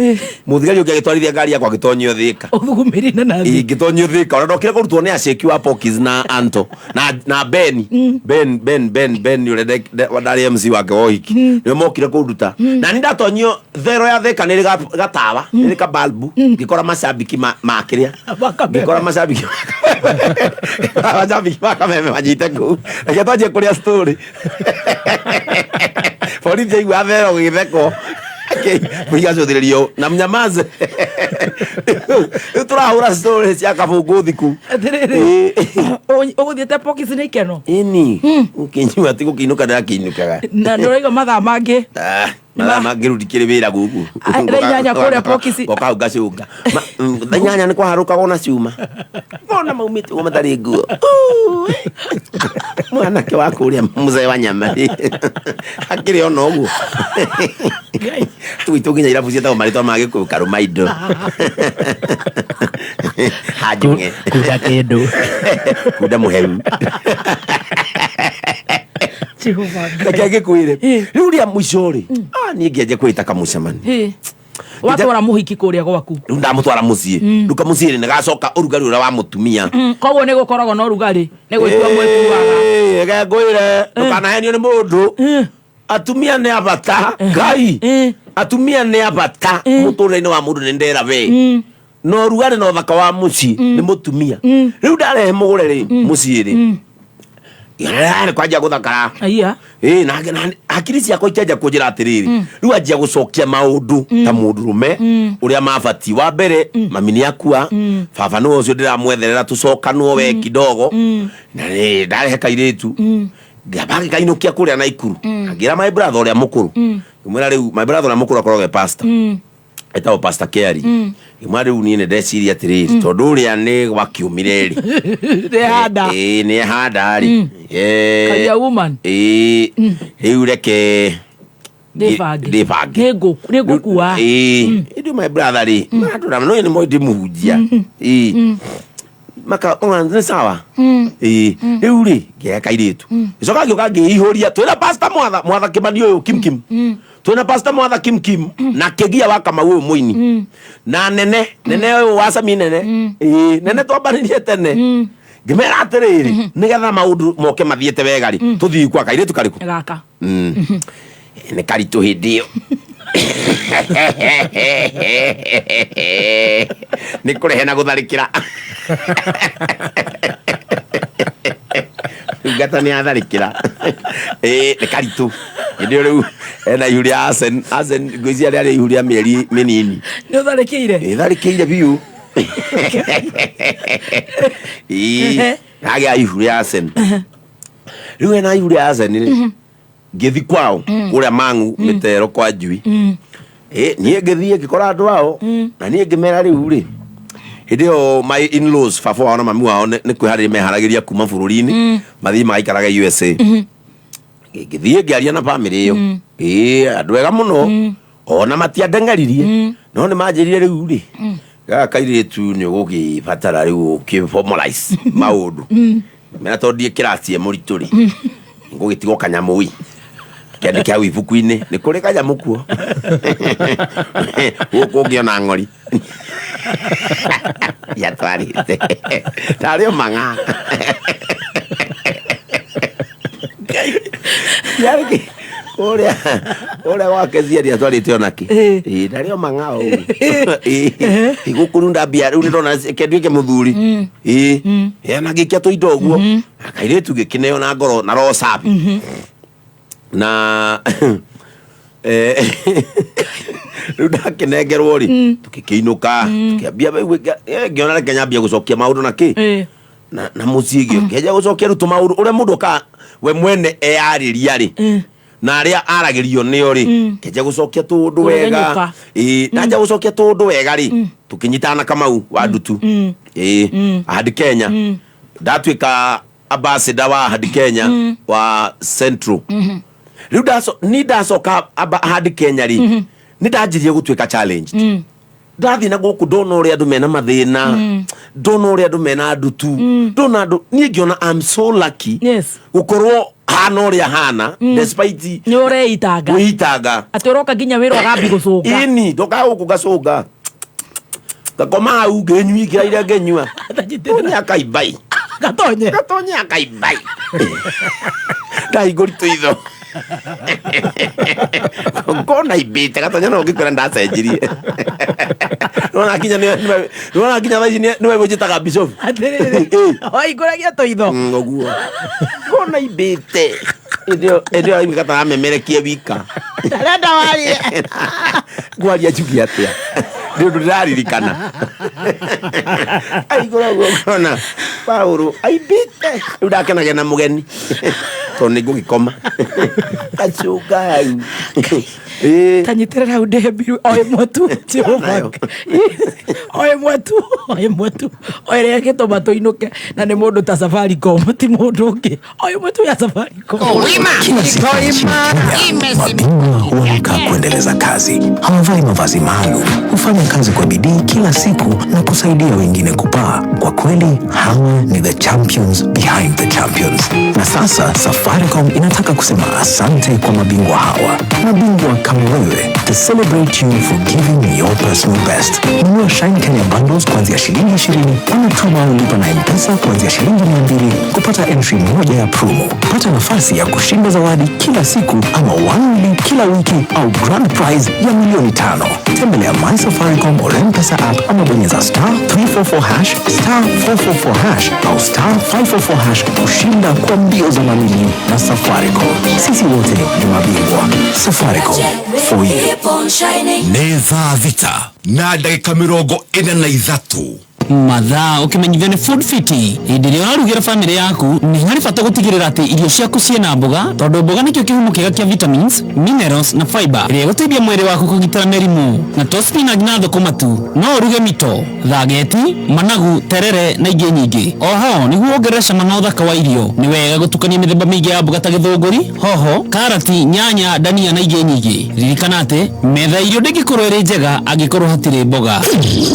Mũthigari ũngĩ agĩtwarithia ngari yakwa, ngĩtonyio Thĩka.
Ũthugumĩire na nathi.
Ĩĩ, ngĩtonyio Thĩka. Ona ndokire kũrutwo nĩ aceki wa Pokis na Anto na Ben, Ben, Ben, Ben, Ben ũrĩa ndarĩ MC wake wa ũhiki, nĩo mokire kũnduta. Na ni ndatonyio thero ya Thĩka, nĩ ĩrĩ gatawa, nĩ ĩrĩ kabalbu, ngĩkora macambiki ma kĩrĩa, ngĩkora macambiki ma Kameme manyite kũu. Reke twanjie kũrĩa story. Borithi aigua thero gĩtheko igacũthĩrĩrio na mnyamaze. Rĩu tũrahũra story cia kabũngũ thiku.
Atĩrĩrĩ, ũgũthiĩte Pokis nĩ ikeno.
Ĩni, ũkĩnyua ti gũkĩinũka ndĩrakĩinũkaga.
Na nĩ ũraigua mathaa mangĩ.
Ah, mathaa mangĩ rĩu ndikĩrĩ wĩra gũkũ.
Ah, thaa 8 kũrĩa Pokis.
Ngoka hau ngacũnga. Thaa 8 nĩ kwaharũkagwo na cuma, ona maumĩte ũguo matarĩ nguo. Mwanake wa kũrĩa mũzee wa nyama akĩrĩ ona ũguo gwitũ nginya irabu ciĩtagwo marĩtwa ma Gĩkũyũ, karũma indo hanjung'e.
Kunda kĩndũ.
Kunda mũheru.
Jehova Ngai.
Reke ngĩkwĩre rĩu rĩa mũico rĩ, niĩ ngĩanjia kwĩta kamũcemani.
Watwara mũhiki kũrĩa gwaku.
Rĩu ndamũtwara mũciĩ. Rĩu kamũciĩ rĩ, nĩgacoka ũrugarĩ ũrĩa wa mũtumia.
Koguo nĩ gũkoragwo na ũrugarĩ, nĩ gwĩtua mwĩtuaga.
Ĩĩ, reke ngwĩre, ndũkanahenio nĩ mũndũ. Atumia nĩ a bata. Ngai, atumia nĩ a bata mũtũrĩre-inĩ wa mũndũ. Nĩ ndera we na ũrugarĩ na ũthaka wa mũciĩ nĩ mũtumia. Rĩu ndarehe mũgũre rĩ mũciĩ rĩ, nĩ kwanjia gũthakara.
Aya.
Ĩĩ, na hakiri ciakwa ikĩanjia kũnjĩra atĩrĩrĩ, rĩu anjia gũcokia maũndũ ta mũndũrũme ũrĩa mabatiĩ. Wa mbere, mami nĩ akua, baba nĩwe ũcio ndĩramwetherera tũcokanwo we kidogo. Na nĩ ndarehe kairĩtu, ngĩamba ngĩkainũkia kũrĩa Naikuru, ngĩra my brother ũrĩa mũkũrũ, ngĩmwĩra rĩu my brother ũrĩa mũkũrũ akoragwo e pastor, etagwo Pastor Kerry. Ngĩmwĩra rĩu niĩ nĩ ndeciria atĩrĩrĩ, tondũ ũrĩa nĩ gwakiumire rĩ,
Nĩ handa.
Ĩĩ, nĩ handa rĩ.
Career woman.
Ĩĩ, rĩu reke
Ndĩbange.
Ndĩbange.
Nĩngũkua.
Ĩĩ, ĩndĩ my brother rĩ, maratũra no nĩ moĩ ndĩmũhunjia. Ĩĩ, maka ona nĩ sawa. Ĩĩ, rĩu rĩ ngĩoya kairĩtu, gĩcoka ngĩũka ngĩihũria twĩna Pastor Mwatha, Mwatha Kĩmani ũyũ Kim Kim, twĩna Pastor Mwatha Kim Kim na Kĩgia wa Kamau ũyũ mũini na nene nene ũyũ wa Sami nene. Ĩĩ, nene twambanĩrie tene. Ngĩmera atĩrĩrĩ, nĩgetha maũndũ moke mathiĩte wega rĩ, tũthiĩ kwa kairĩtu karĩkũ?
Gaka.
Nĩ karitũ hĩndĩ ĩyo, nĩ kũrehe na gũtharĩkĩra. Ndungata nĩ atharĩkĩra. Ĩĩ, nĩ karitũ hĩndĩ ĩyo. Rĩu ena ihu rĩa Arsen, Arsen ngwĩciria rĩarĩ ihu rĩa mĩeri mĩnini.
Nĩ ũtharĩkĩire.
Ĩtharĩkĩire biũ. Ĩĩ, agĩa ihu rĩa Arsene. Rĩu ena ihu rĩa Arsene rĩ, ngĩthi kwao kũrĩa Mang'u mĩtero kwa Njui. Ĩ, niĩ ngĩthiĩ ngĩkora andũ ao na niĩ ngĩmera rĩu rĩ, hĩndĩ ĩyo my in-laws, baba wao na mami wao, nĩ kwĩharĩria meharagĩria kuma bũrũri-inĩ mathiĩ magaikarage USA. Ngĩthiĩ ngĩaria na bamĩrĩ ĩyo. Ĩĩ, andũ ega mũno, ona matiandeng'eririe, no nĩ manjĩrire rĩu rĩ, gaka kairĩtu nĩ ũgũgĩbatara rĩu ũkĩ formalize maũndũ. Mera tondũ ndiĩ kĩraci e mũritũ rĩ, ngũgĩtigwo kanyamũi kĩandĩke hau ibuku-inĩ, nĩ kũrĩ kanyamũ kuo gũkũ ũngĩona ng'ori yatwarĩte tarĩ o mang'a. Yarĩ kũrĩa kũrĩa gwake ciari atwarĩte onakĩ. Ĩĩ, ndarĩ o mang'a o ũguo. Ĩĩ, gũkũ rĩu ndambia rĩu nĩndona kenduĩke mũthuri. Ĩĩ, na ngĩikia tũindo ũguo kairĩtu gĩkĩneo na ngoro na roho safi na rĩu ndakĩnengerwo rĩ, tũgĩkĩinũka, tũkĩambia rĩu ngĩona reke nyambie gũcokia maũndũ na kĩ na mũciĩ, ngĩanjia gũcokia rĩu tũmaũndũ ũrĩa mũndũ okaga we mwene eyarĩria rĩ na arĩa aragĩrio nĩo rĩ, ngĩanjia gũcokia tũũndũ wega.
Kũregenyũka.
Ĩĩ, ndanjia gũcokia tũũndũ wega rĩ, tũkĩnyitana na Kamau wa Ndutu. Ĩĩ, Ahadi Kenya, ndatuĩka ambassador wa Ahadi Kenya wa Central. Rĩu ni ndacoka Ahadi Kenya rĩ, nĩ ndanjirie gũtuĩka challenge. Ndathiĩ na gũkũ ndona ũrĩa andũ mena mathĩna, ndona ũrĩa andũ mena ndutu, ndona andũ, niĩ ngĩona I'm so lucky gũkorwo hana ũrĩa hana despite
Nĩ ũreitanga.
Gwĩitanga.
Atĩ ũroka nginya wĩra ũgambi gũcũnga.
Ini ndoka gũkũ ngacũnga, ngakoma hau ngĩnyua iria ngĩnyua tonya akaibai.
Gatonye.
Gatonye akaibai, ndahingũri tũitho ngona imbĩte gatonya, no ngĩkwĩra ndacenjirie. Nĩwona nginya nĩwona nginya thaa ici nĩwe gwĩnjĩtaga bishop.
Atĩrĩrĩ, wahingũragia tũitho.
Ũguo ngona imbĩte hĩndĩ ĩyo aigua gataраmemerekie wika.
Ndarenda warie.
Ngwaria njuge atĩa? Nĩ ũndũ ndĩraririkana aigũra ũguo ngona Paũlũ aimbĩte. Rĩu ndakenagia na mũgeni tondũ nĩ ngũgĩkoma gacũnga hau. Ĩĩ.
Tanyitĩrĩra hau ndembiru o ĩmwe tu, Jehova, o ĩmwe tu, o ĩmwe tu, o ĩrĩa ĩgĩtũma tũinũke, na nĩ mũndũ ta Safaricom, ti mũndũ ũngĩ, o ĩmwe tu ya Safaricom.
Mabingwa huamka kuendeleza kazi. Hawavai mavazi maalum, hufanya kazi kwa bidii kila siku na kusaidia wengine kupaa. Kwa kweli, hawa ni the champions behind the champions. Na sasa Safaricom inataka kusema asante kwa mabingwa hawa, mabingwa kama wewe, to celebrate you for giving your personal best. Nunua Shine Kenya bundles kuanzia shilingi 20 ama tuma au lipa na M-Pesa kuanzia shilingi 200 kupata entry moja ya promo. Pata nafasi ya kushinda zawadi kila siku ama 1 million kila wiki au grand prize ya milioni 5. Tembelea My Safaricom or M-Pesa app ama bonyeza *344#, *444# au *544# kushinda kwa mbio za mamilioni na Safaricom. Sisi wote ni mabingwa. Safaricom for you.
Keep on shining.
Nĩ thaa 6:43.
Mathaa ũkĩmenyithio nĩ Food Fiti. Hĩndĩ ĩrĩa ũrarugĩra bamĩrĩ yaku, nĩ harĩ bata gũtigĩrĩra atĩ irio ciaku ciĩna mboga, tondũ mboga nĩkĩo kĩhumo kĩega kĩa vitamins, minerals na fiber ĩrĩa ĩgũteithia mwĩrĩ waku kũgitĩra mĩrimũ. Na to spinach na thũkũma tu, no ũruge mito, thageti, managu, terere na ingĩ nyingĩ. Oho nĩguo wongerere cama na ũthaka wa irio, nĩ wega gũtukania mĩthemba mĩingĩ ya mboga ta gĩthũngũri, hoho, karati, nyanya, ndania na ingĩ nyingĩ. Ririkana atĩ metha ya irio ndĩngĩkorwo ĩrĩ njega angĩkorwo hatirĩ mboga.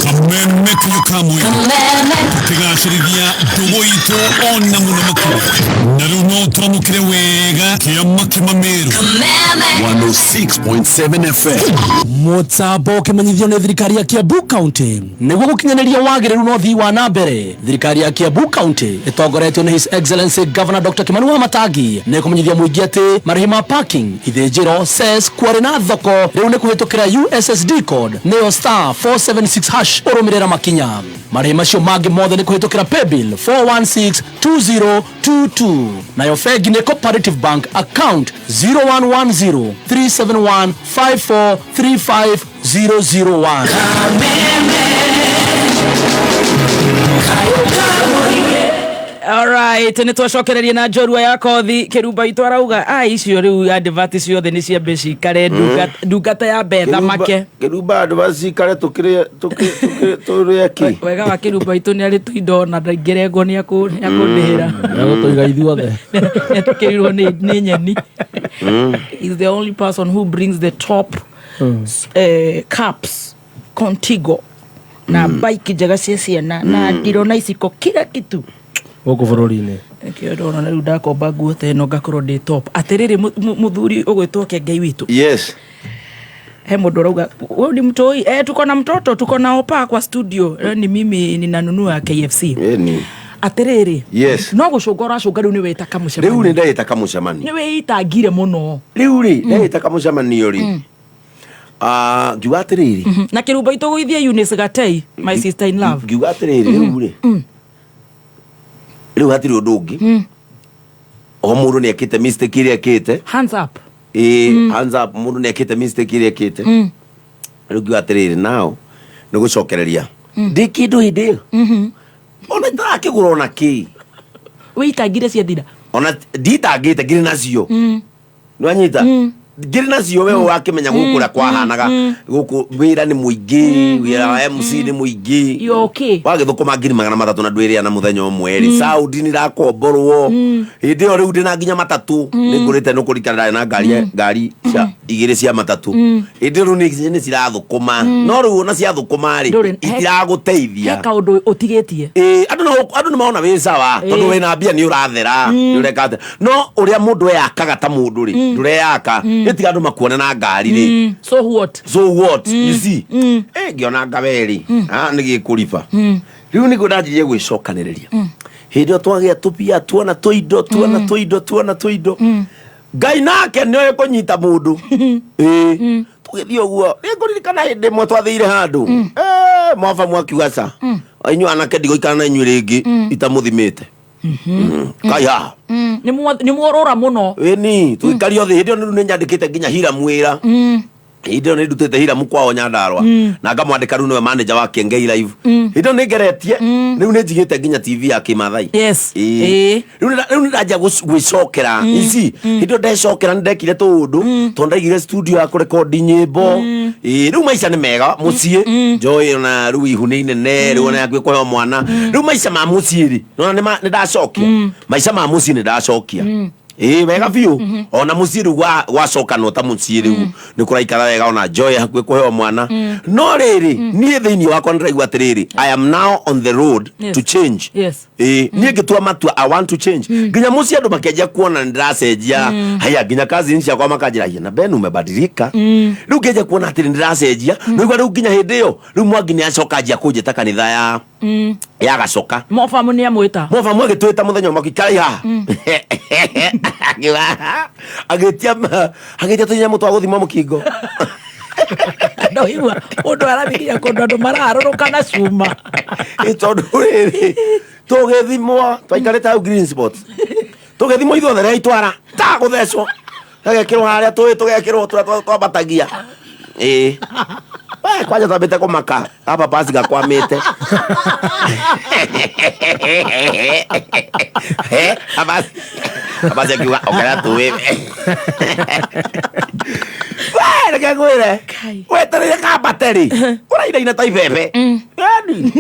Kameme kayo kamwe tũkĩgacĩrithia ndũgũ itũ ona mũno makĩria, na rĩu no twamũkĩre wega kĩama kĩmamĩrũ.
106.7 FM.
Mũtambo ũkĩmenyithio nĩ thirikari ya Kiambu County nĩguo gũkinyanĩria wagĩrĩru na ũthii wa na mbere. Thirikari ya Kiambu County ĩtongoretio nĩ His Excellency Governor Dr. Kimani Wamatangi nĩ kũmenyithia mũingĩ atĩ marĩhi ma parking, ithĩnjĩro, cess, kwarĩ na thoko rĩu nĩ kũhĩtũkĩra USSD code, nĩyo *476#. Ũrũmĩrĩra makinya. Marĩhi macio mangĩ mothe nĩ kũhĩtũkĩra paybill 4162022, nayo bengi nĩ Cooperative Bank, account 0110 371 5435001.
Alright, nä twacokererie na njorua ya kothi kä rumba itå arauga a icio rä u advert ciothe nä ciambe cikare ndungata ya betha make.
Kĩrumba andũ bacikare tũkĩrĩe tũrĩe kĩ?
Wega wa kä rumba itå nä arä tå indo na ndaingä nä akåndä hä ra.
Egũtũiga ithuothe.
Nä atå kä rirwo nä nyeni. Is the only person who brings the top cups contigo na bike njega cia ciana na ndiro na iciko kila kitu.
Gũkũ bũrũri-inĩ.
Nĩkĩo ndona rĩu ndakomba nguo ta ĩno ngakorwo ndĩ top. Atĩrĩrĩ, mũthuri ũgwĩtwo Kengei witũ.
Yes.
He mũndũ ũrauga wewe ni mtoi, tuko na mtoto, tuko na opa kwa studio. Ni mimi ninanunua KFC.
Ĩni.
Atĩrĩrĩ,
Yes.
no gũcũnga ũracũnga rĩu nĩ wĩta kamũcemanio.
Rĩu nĩ ndĩta kamũcemanio.
Nĩ wĩitangire mũno.
Rĩu rĩ ndĩta kamũcemanio rĩ, ah, ngiuga atĩrĩrĩ,
Na kĩrumba itũ gũithie Eunice Gatei, my sister in love.
Ngiuga atĩrĩrĩ, rĩu rĩ, rĩu hatirĩ ũndũ ũngĩ, o mũndũ nĩ ekĩte mistake ĩrĩa ekĩte.
Hands up.
Ĩĩ, hands up, mũndũ nĩ ekĩte mistake ĩrĩa ekĩte. Rĩu ngiuga atĩrĩrĩ, nao nĩ gũcokereria ndĩ kĩndũ hĩndĩ ĩyo ona itarakĩgũra ona kĩ.
Wĩitangire ciathira.
Ona nditangĩte, ngirĩ nacio. Nĩwanyita, ngirĩ nacio we wakĩmenya gũkũ ũrĩa kwahanaga gũkũ, wĩra nĩ mũingĩ, wĩra wa MC nĩ mũingĩ.
You okay?
Wagĩthũkũma 300,000 na ndwĩrĩa na mũthenya ũmwe rĩ, Saudi nĩ irakomborwo hĩndĩ ĩyo. Rĩu ndĩna nginya matatũ nĩ ngũrĩte, nĩ kũrikana ndarĩ na ngari cia igĩrĩ cia matatũ hĩndĩ ĩyo. Rĩu nĩ cirathũkũma, no rĩu ona ciathũkũma rĩ,
Ndũrĩ-
itiragũteithia.
He kaũndũ ũtigĩtie.
Ĩĩ, andũ no andũ nĩ maona wĩ sawa tondũ wĩna mbia, nĩ ũrathera, nĩ ũreka atĩa, no ũrĩa mũndũ eyakaga ta mũndũ rĩ, ndũreyaka. Ĩtiga andũ makuone na ngari rĩ.
So what?
So what? You see, ngĩona ngaweri nĩ gĩkũriba. Rĩu nĩguo ndanjirie gwĩcokanĩrĩria. Hĩndĩ ĩyo twagĩa tũbia, tuona tũindo, tuona tũindo, tuona tũindo, Ngai nake nĩoĩ kũnyita mũndũ. Ĩĩ, tũgĩthiĩ ũguo, nĩngũririkana hĩndĩ ĩmwe twathĩire handũ. Mwaba mwakiuga ca inyuĩ anake ndigũikara na inyuĩ rĩngĩ itamũthimĩte. Kai haha.
Nĩ mworora mũno.
Ĩni, tũgĩikario thĩ. Hĩndĩ ĩyo rĩu nĩ nyandĩkĩte nginya Hiramu wĩra. Hĩndĩ ĩyo nĩ ndutĩte Hiramu kwao Nyandarũa na ngamwandĩka rĩu nĩwe manager wa Kengei Live. Hĩndĩ ĩyo nĩ ngeretie, rĩu nĩ njigĩte nginya TV ya Kĩmathai.
Yes.
Ĩĩ. Rĩu nĩ ndanjia gwĩcokera ici. Hĩndĩ ĩyo ndecokera nĩ ndekire tũũndũ tondũ ndaigire studio ya kũrekondi nyĩmbo. Ĩĩ, rĩu maica nĩ mega mũciĩ, njoĩ ona rĩu ihu nĩ inene, rĩu ona yakuĩ kũheo mwana, rĩu maica ma mũciĩ rĩ, nĩwona nĩ ndacokia maica ma mũciĩ, nĩ ndacokia. Ĩĩ, wega biũ. Ona mũciĩ rĩu gwacokanwo ta mũciĩ, rĩu nĩ kũraikara wega, ona Joy hakuhĩ kũheo mwana. No rĩrĩ, niĩ thĩinĩ wakwa nĩndĩraigua atĩrĩrĩ, I am now on the road to change. Ĩĩ, niĩ ngĩtua matua, I want to change. Nginya mũciĩ andũ makĩanjia kuona nĩ ndĩracenjia. Haya, nginya cousin ciakwa makanjĩra, "Haya, na Ben umebadilika." Rĩu ngĩanjia kuona atĩrĩ nĩ ndĩracenjia. Nĩigua rĩu nginya hĩndĩ ĩyo rĩu Mwangi nĩ acoka anjia kũnjĩta kanitha ya Gacoka.
Mobamu nĩ amwĩta.
Mobamu agĩtwĩta mũthenya ũmwe, akĩikara haha, agĩtia agĩtia tũnyamũ twa gũthima mũkingo.
No igua mũndũ arathiĩ kũndũ andũ maraharũrũka na cuma.
Ĩ, tondũ rĩrĩ tũgĩthimwo, twaikarĩte hau Green Spot, tũgĩthimwo ithuothe rĩa itwara ta gũthecwo, gagekĩrwo harĩa tũĩ, tũgekĩrwo tũrĩa twambatagia. Ĩĩ. We, kwanja twambĩte kũmaka gaba basi gakwamĩte. Abasi akiuga okera tũĩ. We, reke ngwĩre, wetereire kambate rĩ, ũrainaina ta ibebe, yani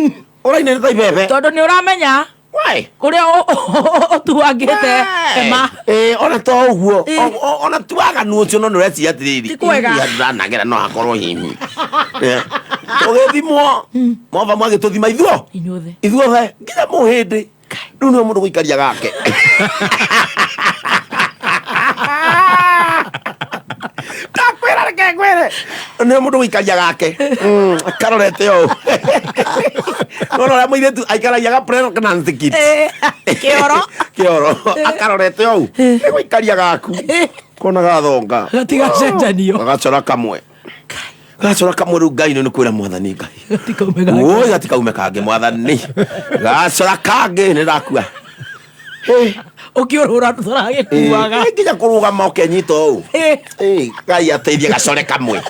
ũrainaina ta ibebe.
Tondũ nĩ ũramenya kũrĩa ũtuangĩte hema.
Ĩĩ, ona to ũguo, ona ti waganu ũcio, no nĩ ũreciria atĩrĩrĩ,
Ti kwega.
"Hihi handũ ndanagera no hakorwo hihi." Tũgĩthimwo, moba mwagĩtũthima ithuo
inyuothe,
ithuothe nginya mũhĩndĩ. Rĩu nĩwe mũndũ gũikaria gake. Ndakwĩra, reke ngwĩre, nĩwe mũndũ gũikaria gake. Karorete ũũ, nona ũrĩa mũirĩtu aikaragia ga pregnancy kit.
Kĩoro.
Kĩoro akarorete ũũ, nĩ gũikaria gaku kona gathonga.
Gatigacenjanio.
Gagacora kamwe, gacora kamwe. Rĩu Ngai nĩ kwĩra mwathani Ngai, woi, gatikaume kangĩ, mwathani, gacora kangĩ nĩ ndakua.
Ũkĩũrũra tũragĩkuaga.
Nginya kũrũgama ũkenyita ũũ. Ngai ateithie gacore kamwe.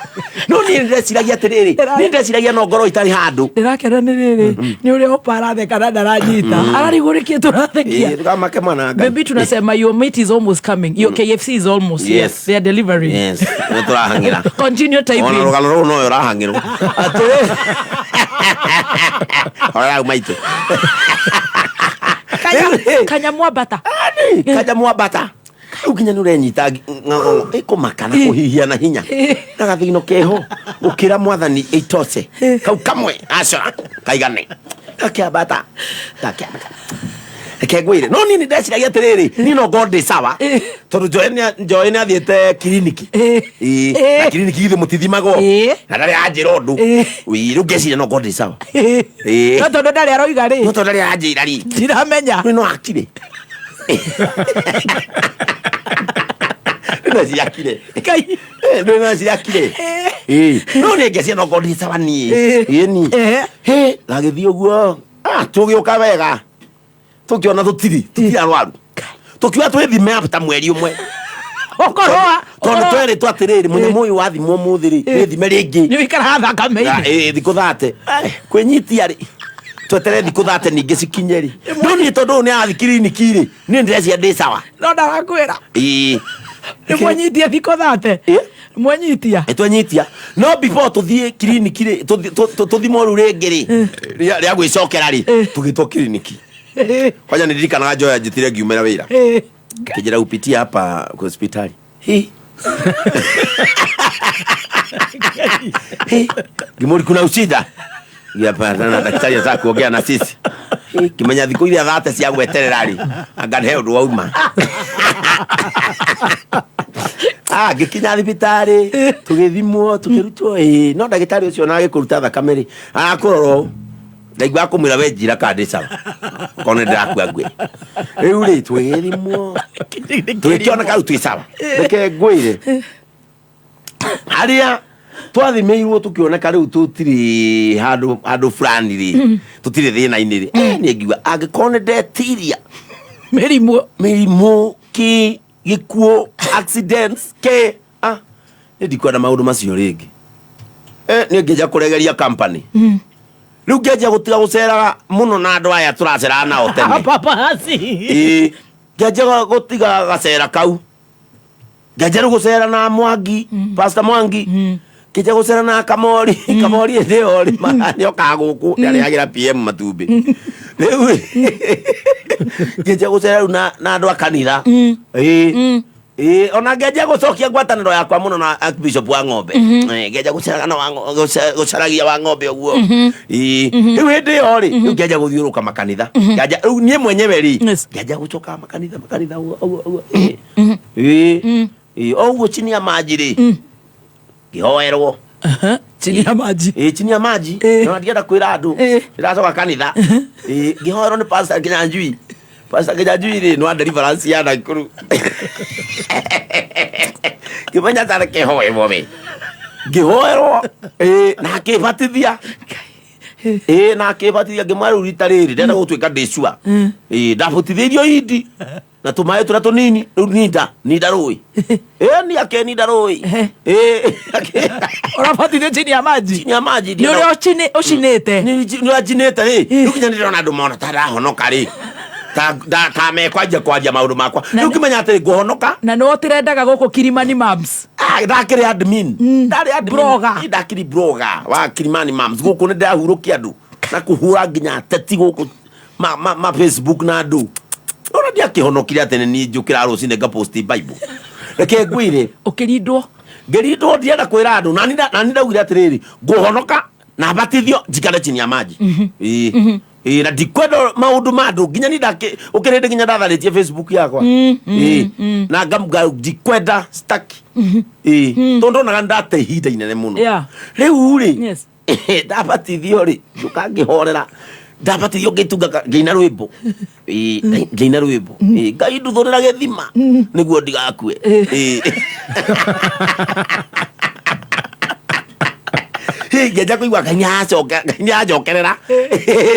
No niĩ ndĩreciragia atĩrĩrĩ, niĩ ndĩreciragia no ngorwo itarĩ handũ.
Ndĩrakena nĩ rĩrĩ, nĩ ũrĩa ũpa aratheka na ndaranyita. Ararigwo nĩkĩ tũrathekia.
Ndũkamake mwana wa Ngai.
Baby tunasema your meat is almost coming. Your KFC is almost here.
Yes.
They are delivering.
Yes, nĩ tũrahang'ĩra.
Continue typing.
Ona rũgano rũu noyo ũrahang'ĩrwo. Atĩrĩ. Horera maitũ.
Kanyamũ ambata.
Kanyamũ ambata. Rĩu nginya nĩ ũrenyita ĩkũmaka na kũhihia na hinya na gathigino keho gũkĩra mwathani ĩtose kau kamwe acora kaigane gakĩambata gakĩambata. Reke ngwĩre, no niĩ nĩ ndeciragia atĩrĩrĩ, niĩ no ngorwo ndĩ sawa tondũ Njoe nĩ athiĩte kiriniki. Ĩĩ, na kiriniki githĩ mũtithimagwo na ndarĩ anjĩra ũndũ. Ĩĩ, rĩu ngeciria no ngorwo ndĩ sawa. Ĩĩ.
No tondũ ndarĩ aroiga rĩ.
No tondũ ndarĩ aranjĩra rĩ.
Ndiramenya.
Rĩu no akire. Rĩu no akire.
Ngai.
Rĩu no akire. Ĩĩ. No niĩ ngeciria no ngorwo ndĩ sawa niĩ. Ĩĩ ni. Hĩ, gagĩthiĩ ũguo. Ah, tũgĩũka wega. Tũkĩona tũtirĩ arwaru. Tũkiuga twĩthime after mweri ũmwe. Tondũ twerĩtwo atĩrĩrĩ, mũnyamũ ũyũ wathimwo ũmũthĩ rĩ, wĩthime rĩngĩ.
Nĩ ũikaraga thakame-inĩ.
Ĩĩ, thikũ 30. Kwĩnyitia rĩ. Tweterere thikũ 30 ningĩ cikinye rĩ. No niĩ tondũ ũyũ nĩ arathiĩ kiriniki rĩ, niĩ ndĩreciria ndĩ sawa.
No ndarakwĩra.
Ĩĩ.
Nĩ mwenyitia thikũ 30. Mwenyitia.
Ĩ twenyitia. No before tũthiĩ kiriniki rĩ, tũthimwo rĩu rĩngĩ rĩ, rĩa gwĩcokera rĩ, tũgĩtwo kiriniki. Kwanja nĩndirikanaga Njoya njĩtire ngiumĩra wĩra. Kĩnjĩra upitie hapa kwa hospitali. Hi. Hi. Ngĩmũri kuna ushida. Hapana, na daktari anataka kuongea na sisi. Kimenya thikũ iria 30 cia gweterera rĩ, anga he ũndũ wauma. Ah, ngĩkinya thibitarĩ, tũgĩthimwo, tũkĩrutwo, ĩĩ, no ndagĩtarĩ ũcio ona agĩkũruta thakame rĩ, arakũrora ũũ. Ndaigua akũmwĩra we njira kana ndĩ sawa. Korwo nĩ ndĩrakua ngue. Rĩu rĩ, tũgĩthimwo, tũgĩkĩoneka rĩu twĩ sawa. Reke ngwĩre, harĩa twathimĩirwo tũkĩoneka rĩu tũtirĩ handũ fulani rĩ, tũtirĩ thĩna-inĩ rĩ, niĩ ngiuga angĩkorwo nĩ ndetiria mĩrimũ kĩ gĩkuũ accidents kĩ, ah, nĩ ndikwenda maũndũ macio rĩngĩ. Niĩ ngĩanjia kũregeria company. Rĩu ngĩanjia gũtiga gũceraga mũno na andũ aya tũraceraga nao tene.
Paparazzi.
Ĩĩ, ngĩanjia gũtiga gacera kau. Ngĩanjia rĩu gũcera na Mwangi, Pastor Mwangi. Ngĩanjia gũcera na Kamori, Kamori hĩndĩ ĩyo rĩ, nĩokaga gũkũ, nĩarehagĩra PM matumbĩ. Rĩu ngĩanjia gũcera rĩu na andũ a kanitha. Ĩĩ. Ĩĩ, ona ngĩanjia gũcokia ngwatanĩro yakwa mũno na Archbishop wa Ng'ombe. Ngĩanjia gũceraga na gũcaragia wa Ng'ombe ũguo. Ĩĩ. Rĩu hĩndĩ ĩyo rĩ, rĩu ngĩanjia gũthiũrũrũka makanitha. Ngĩanjia, rĩu niĩ mwenyewe rĩ, ngĩanjia gũcoka makanitha, makanitha ũguo, ũguo, ũguo. Ĩĩ. Ĩĩ. Ĩĩ, o ũguo chini ya maji rĩ, ngĩhoerwo.
Chini ya maji.
Ĩĩ, chini ya maji. No ndienda kwĩra andũ. Ndĩracoka kanitha. Ĩĩ, ngĩhoerwo nĩ Pastor Kinyanjui. Pastor Kinyanjui rĩ, nĩ wa deliverance ya Nakuru. Ngĩmenya ta reke hoerwo we. Ngĩhoerwo, ĩĩ, na akĩbatithia. Ĩĩ, na akĩbatithia ngĩmwĩra rĩu rita rĩrĩ ndĩrenda gũtuĩka ndĩ sure. Ĩĩ, ndabutithĩirio indi na tũmaĩ tũrĩa tũnini rĩu ninda rũĩ. Ĩĩ, ni akĩninda rũĩ. Ĩĩ,
Ũrabatithio chini ya maji?
Chini ya maji,
Nĩ ũrĩa ũcinĩte?
Nĩ ũrĩa njinĩte rĩ, rĩu nginya nĩndĩrona andũ mona ta ndahonoka rĩ. Ta mekwanjia kwaria maũndũ makwa. Rĩu ngĩmenya atĩ ngũhonoka.
Na nĩwe ũtĩrendaga gũkũ Kilimani Mams?
Ah, ndakĩrĩ admin. Ndarĩ admin.
Blogger.
Ĩ, ndakĩrĩ blogger wa Kilimani Mams. Gũkũ nĩ ndĩrahurũkia andũ na kũhũra nginya ateti gũkũ ma Facebook na andũ. Ona ndiakĩhonokire atĩ nĩ niĩ njũkĩra rũcinĩ ngapost Bible. Reke ngwĩre.
Ũkĩrindwo?
Ngĩrindwo ndienda kwĩra andũ. Na niĩ ndaugire atĩrĩrĩ, ngũhonoka na batithio njikare chini ya maji. Ĩĩ. Ĩĩ, na ndikwenda maũndũ ma andũ nginya niĩ ũkĩrĩndĩ nginya ndatharĩtie Facebook yakwa. Ĩĩ. Na ndikwenda staki. Ĩĩ. Tondũ ndonaga ndate ihinda inene mũno. Rĩu rĩ, ndabatithio rĩ, ndũkangĩhorera. Ndabatithio ngĩtunga ngĩina rwĩmbo. Ĩĩ, ngĩina rwĩmbo. Ĩĩ, Ngai nduthũrĩra gĩthima nĩguo ndigakue. Ĩĩ. Hĩ, ngĩanjia kũigua Ngai nĩaranjokerera.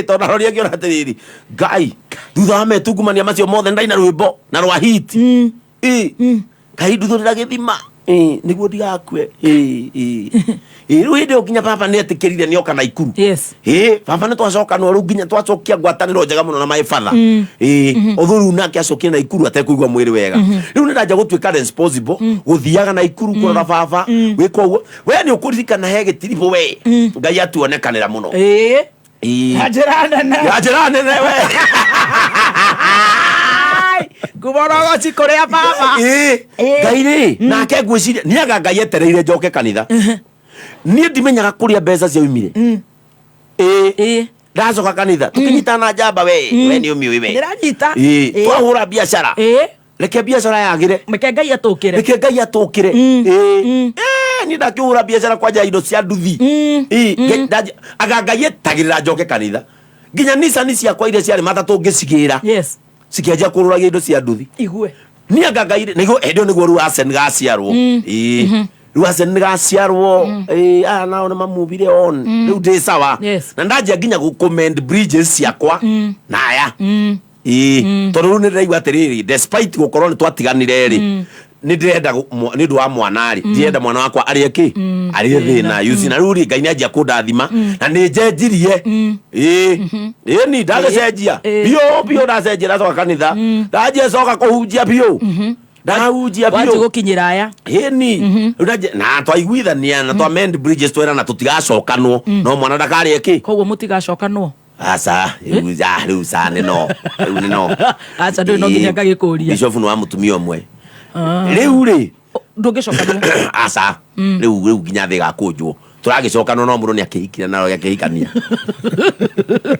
Tondũ ndaroria ngĩona atĩrĩrĩ, Ngai. Thutha wa metungumania macio mothe ndaina rwĩmbo na rwa hit. Ĩ Ngai nduthũrĩra gĩthima. Ĩ, nĩguo ndigakue. Ĩ, ĩ. Ĩ, rĩu hĩndĩ ĩyo nginya baba nĩ etĩkĩrire nĩoka Naikuru.
Yes.
Ĩ, baba nĩ twacokanwo rĩu nginya twacokia ngwatanĩro njega mũno na my father. Ĩ, ũthũ rĩu nake acokire Naikuru atekũigua mwĩrĩ wega. Rĩu nĩ ndanja gũtuĩka responsible gũthiaga Naikuru kũrora baba gwĩka ũguo. We nĩ ũkũririkana he gĩtiribũ we. Ngai atuonekanĩra mũno.
Ĩ.
Ĩ.
Na njĩra nene.
Na njĩra nene we.
Ngumorogoci kũrĩa baba.
Ĩ, Ngai rĩ nake ngwĩciria nĩaga Ngai etereire njoke kanitha. Niĩ ndimenyaga kũrĩa mbeca ciaumire. Ĩ. Ndacoka kanitha tũkĩnyitana na njamba we we nĩ ũmĩũĩ we.
Ndĩranyita.
Ĩ,
Ĩ.
twahũra biacara.
Ĩ.
Reke biacara yagĩre.
Reke Ngai atũkĩre.
Reke Ngai atũkĩre. Ĩ. Ĩ, niĩ ndakĩhũra biacara kwanja indo cia nduthi. Ĩ, anga Ngai etagĩrĩra njoke kanitha. Nginya Nissan ciakwa iria ciarĩ matatũ ngĩcigĩra.
Yes.
Cikĩanjia kũrũragia indo cia nduthi.
Igue.
Niĩ anga Ngai nĩguo hĩndĩ ĩyo nĩguo rĩu Arsene gaciarwo. Ĩ. Rĩu Arsene gaciarwo. Ĩ, aya nao nĩ mamuvire on. Rĩu ndĩ sawa.
Yes.
Na ndanjia nginya gũ commend bridges ciakwa na aya. Ĩ, tondũ rĩu nĩ ndĩraigua atĩrĩrĩ, despite gũkorwo nĩ twatiganire rĩ, nĩ ndĩrenda nĩ ũndũ wa mwana rĩ, ndirenda mwana wakwa arĩe kĩ? Arĩe thĩna. You see, na rĩu rĩ, Ngai nĩ anjia kũndathima na nĩ njenjirie. Ĩ, ĩ ni ndagĩcenjia. Biũ biũ ndacenjia ndacoka kanitha. Ndanjia coka kũhunjia biũ. Ndahunjia
Wanji
biũ.
gũkinyĩra aya.
Ĩni. Rĩu na twaiguithania na twa mend bridges twerana tũtigacokanwo no mwana ndakarĩe kĩ?
Koguo mũtigacokanwo.
Aca, rĩu rĩu ca nĩ no. Rĩu nĩ no.
Aca ndũrĩ no nginya ngagĩkũria.
Bishop nĩ wa mũtumia ũmwe. Rĩu rĩ
ndũngĩcokanwo.
Aca, rĩu rĩu nginya thĩ ĩgakũnjwo. Tũragĩcokanwo no mũndũ nĩ akĩhikire na akĩhikania.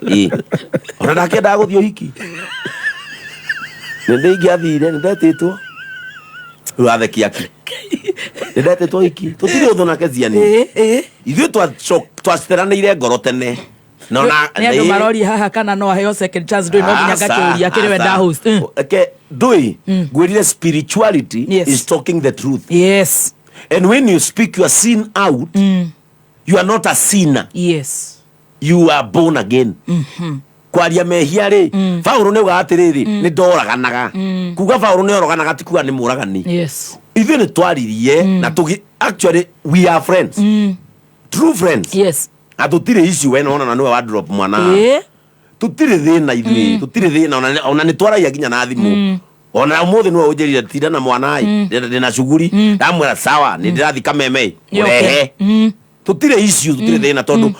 Ĩ. Ona ndakĩendaga gũthiĩ ũhiki. Nĩ ndĩingĩathire, nĩ ndetĩtwo. Rĩu atheki aki. Nĩ ndetĩtwo ũhiki. Tũtirĩ ũthũ nake Ziani. Ithuĩ twaceranĩire ngoro tene. No na
Nĩ andũ maroria haha kana no aheo second chance ndũrĩ no nginya ngakĩũria kĩrĩ we nda host.
Eke ndũĩ ngwĩrire spirituality is talking the truth.
Yes.
And when you speak your sin out, you are not a sinner.
Yes.
You are born again. Kwaria mehia rĩ, Paulo nĩ augaga atĩrĩrĩ, nĩ ndoraganaga. Kuga Paulo nĩ oroganaga ti kuga nĩ mũragani.
Yes.
Ithuĩ nĩ twaririe na tũgi actually we are friends. True friends.
Yes.
Na tũtirĩ issue we nona na nĩwe wa drop mwana.
Ĩ.
Tũtirĩ thĩna ithuĩ, tũtirĩ thĩna ona nĩ twaragia nginya na thimũ. Ona ũmũthĩ nĩwe ũnjĩrire tinda na mwana ĩ, ndĩna cuguri, ndamwĩra sawa, nĩ ndĩrathiĩ Kameme ĩ, mũrehe. Tũtirĩ issue, tũtirĩ thĩna tondũ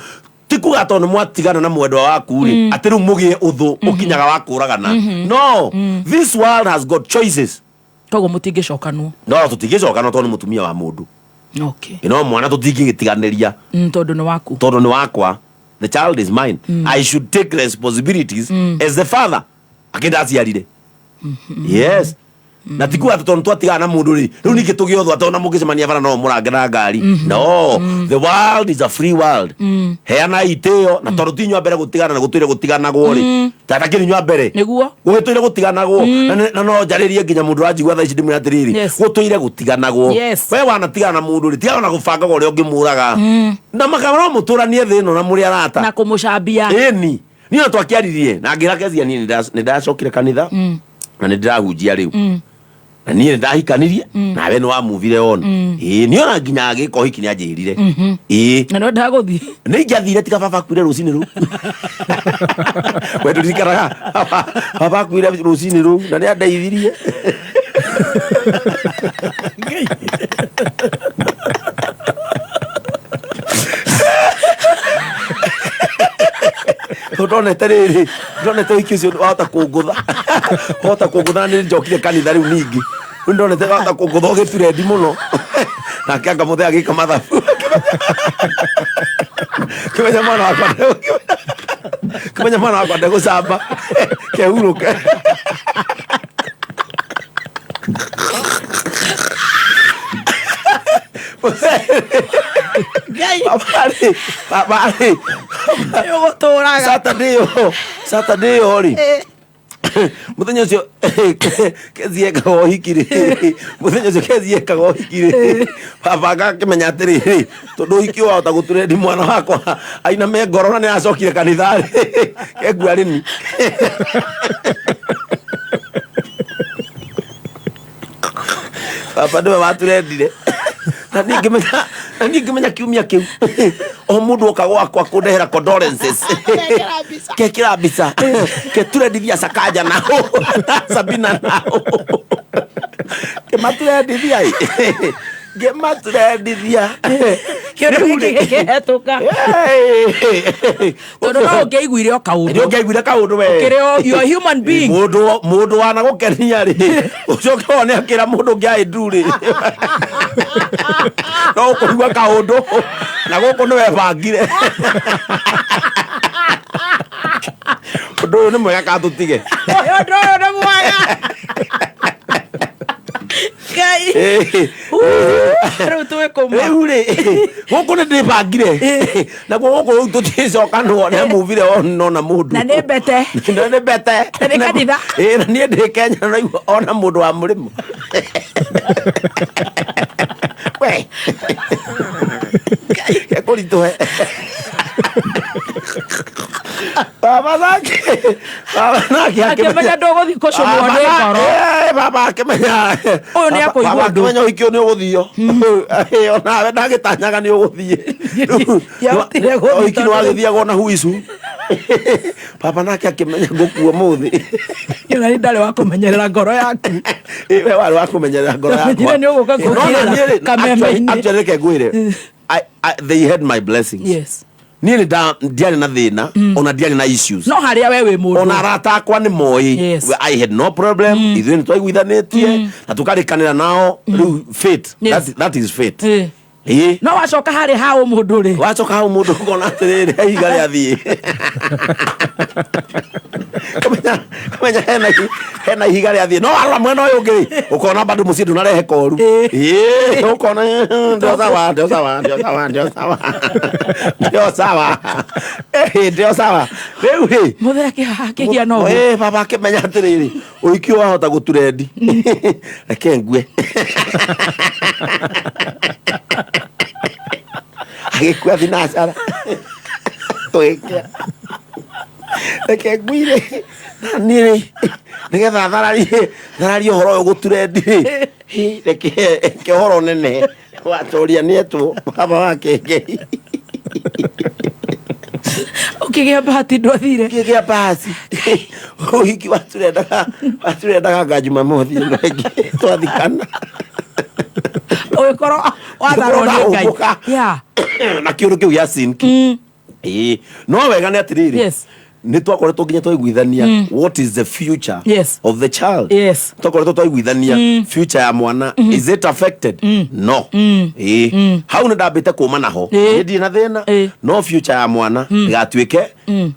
ti kuga tondũ nĩ mwatigana na mwendwa waku rĩ, atĩ rĩu mũgĩe ũthũ ũkinyaga wa kũragana. No, this world has got choices.
Koguo mũtingĩcokanwo.
No tũtingĩcokana tondũ nĩ mũtumia wa mũndũ.
Okay.
No mwana tũtingĩgĩtiganĩria.
Tondũ nĩ waku.
Tondũ nĩ wakwa. The child is mine. I should take responsibilities as the father. Akĩndaciarire. Yes. Na ti kuga atĩ tondũ twatigana na mũndũ rĩ, rĩu ningĩ tũgĩe ũthũ atĩ ona mũngĩcemania bara no mũrange na ngari. No, the world is a free world. Heana itĩo na tondũ ti inyuĩ a mbere gũtigana na gũtũire gũtiganagwo rĩ. Ta takĩrĩ inyuĩ a mbere.
Nĩguo.
Gũgĩtũire gũtiganagwo. Na no njarĩrie nginya mũndũ ũranjigua thaa ici ndĩmwĩre atĩrĩrĩ,
Yes.
gũtũire gũtiganagwo.
Yes.
We wanatigana na mũndũ rĩ, tiga ona gũbangaga ũrĩa ũngĩmũraga. Na makama no mũtũranie thĩ ĩno na mũrĩ arata.
Na kũmũcambia.
Ĩni. Niĩ ona twakĩaririe na ngĩra Kezia niĩ nĩ ndacokire kanitha na nĩ ndĩrahunjia rĩu. Na niĩ nĩ ndahikanirie nawe nĩ wamuvire on. Ĩĩ niĩ ona nginya agĩka ũhiki nĩ anjĩrire. Ĩĩ.
Na nĩwendaga gũthiĩ.
Nĩ ingĩathire tiga baba akuire rũcinĩ rũu. We ndũririkanaga baba akuire rũcinĩ rũu na nĩ andeithirie. Ndonete rĩrĩ, ndonete ũhiki ũcio wahota kũngũtha. Wahota kũngũtha na nĩ njokire kanitha rĩu ningĩ. Rĩu ndonete wahota kũngũtha ũgĩturendi mũno. Nake anga mũthee agĩka mathabu. Kĩmenya mwana wakwa kĩmenya mwana wakwa ndegũcamba. Kehurũke. Baba-rĩ, baba-rĩ.
Nĩũgũtũraga.
Saturday ĩyo, Saturday ĩyo rĩ. Muthenya ucio Kezi ekaga ũhiki rĩ, mũthenya ũcio Kezi ekaga ũhiki rĩ, baba akakĩmenya atĩrĩrĩ, tondũ ũhiki ũyũ wahota gũturendi mwana wakwa ainame ngoro na nĩaracokire kanitha rĩ, kengua rĩni. Baba nĩwe waturendire. Na niĩ ngĩmenya, na niĩ ngĩmenya kiumia kĩu o mũndũ oka gwakwa kũndehera condolences, kekĩra mbica keturendithia Sakaja nao na Sabina nao kĩmaturendithia ĩ, ngĩmaturendithia.
Kĩũndũ gĩkĩ gĩkĩhetũka, tondũ no ũngĩaiguire o kaũndũ.
Nĩ ũngĩaiguire kaũndũ we.
Ũkĩrĩ you are human being.
Mũndũ mũndũ wanagũkenia rĩ, ũcoke wone akĩra mũndũ ũngĩ aĩ ndu rĩ, no ũkũigua kaũndũ na gũkũ nĩ webangire. Ũndũ ũyũ nĩ mwega katũtige.
Ũndũ ũyũ nĩ mwega. Ngai. Rĩu twĩ kũma.
Rĩu rĩ, gũkũ nĩ ndĩbangire, naguo gũkũ rĩu tũticokanwo nĩ muvire ona mũndũ.
Na nĩ mbete.
Na nĩ mbete.
Na nĩ kanitha.
Ĩ, na niĩ ndĩ Kenya na naigua ona mũndũ wa mũrĩmo we kekũritũhe. Baba nake, baba nake
akĩmenya ndũgũthiĩ kũcũnwo nĩ ngoro.
Baba akĩmenya
Ũyũ nĩ akũigua
baba
ũndũ.
Akĩmenya ũhiki ũyũ nĩ ũgũthio. Onawe ndagĩtanyaga nĩ ũgũthiĩ.
Ndiahotire gũthiĩ.
Ũhiki nĩ
tondũ-
wagĩthiagwo na huicu. Baba nake akĩmenya ngũkua mũthĩ.
Ona nĩ ndarĩ wa kũmenyerera ngoro yaku.
We warĩ wa kũmenyerera ngoro yakwa.
Ndamenyire nĩ ũgũka
No, na niĩ rĩ,
kũngĩra kameme-inĩ.
actually reke ngwĩre, they had my blessings. Niĩ nĩ ndiarĩ na thĩna, ona ndiarĩ na issues.
No harĩa we wĩ mũndũ.
Ona arata akwa nĩ moĩ. I had no problem. Ithuĩ nĩ twaiguithanĩtie na tũkarĩkanĩra nao. Rĩu fate, that is fate. Ĩĩ.
No wacoka harĩ ha ũmũndũ rĩ,
wacoka hau mũndũ ũkona atĩrĩrĩ, ihiga rĩathiĩ. Kũmenya hena ihiga rĩathiĩ. No warora mwena ũyũ ũngĩ rĩ, ũkona bado mũciĩ ndũnarehe koru. Ĩĩ, ũkona ndio sawa, ndio sawa, ndio sawa, ndio sawa, ndio sawa. Ndio sawa rĩu rĩ.
Mũthee akĩgĩa na ũguo.
Baba akĩmenya atĩrĩrĩ, ũhiki ũyũ wahota gũturendi, reke ngue. Agĩkua thinacara tũgĩkĩa, reke nguire na niĩ rĩ, nĩgetha thararie thararie ũhoro ũyũ gũturendi rĩ. Hi, reke ũhoro nene watoria nĩetwo baba wa Kengei.
Ũkĩgĩa bahati ndwathire.
Ũkĩgĩa bahati ũhiki waturendaga nga Jumamothi ĩno ĩngĩ twathikana.
Ũgĩkorwo watharwo nĩ Ngai.
Ndahũmũka. Na kĩũndũ kĩu gĩa sinki. Ĩĩ, no wega nĩ atĩrĩrĩ, nĩ twakoretwo nginya twaiguithania what is the future of the child. Twakoretwo twaiguithania future ya mwana, is it affected? No. Ĩĩ, hau nĩ ndambĩte kũma naho. Niĩ ndirĩ na thĩna, no future ya mwana ndĩgatuĩke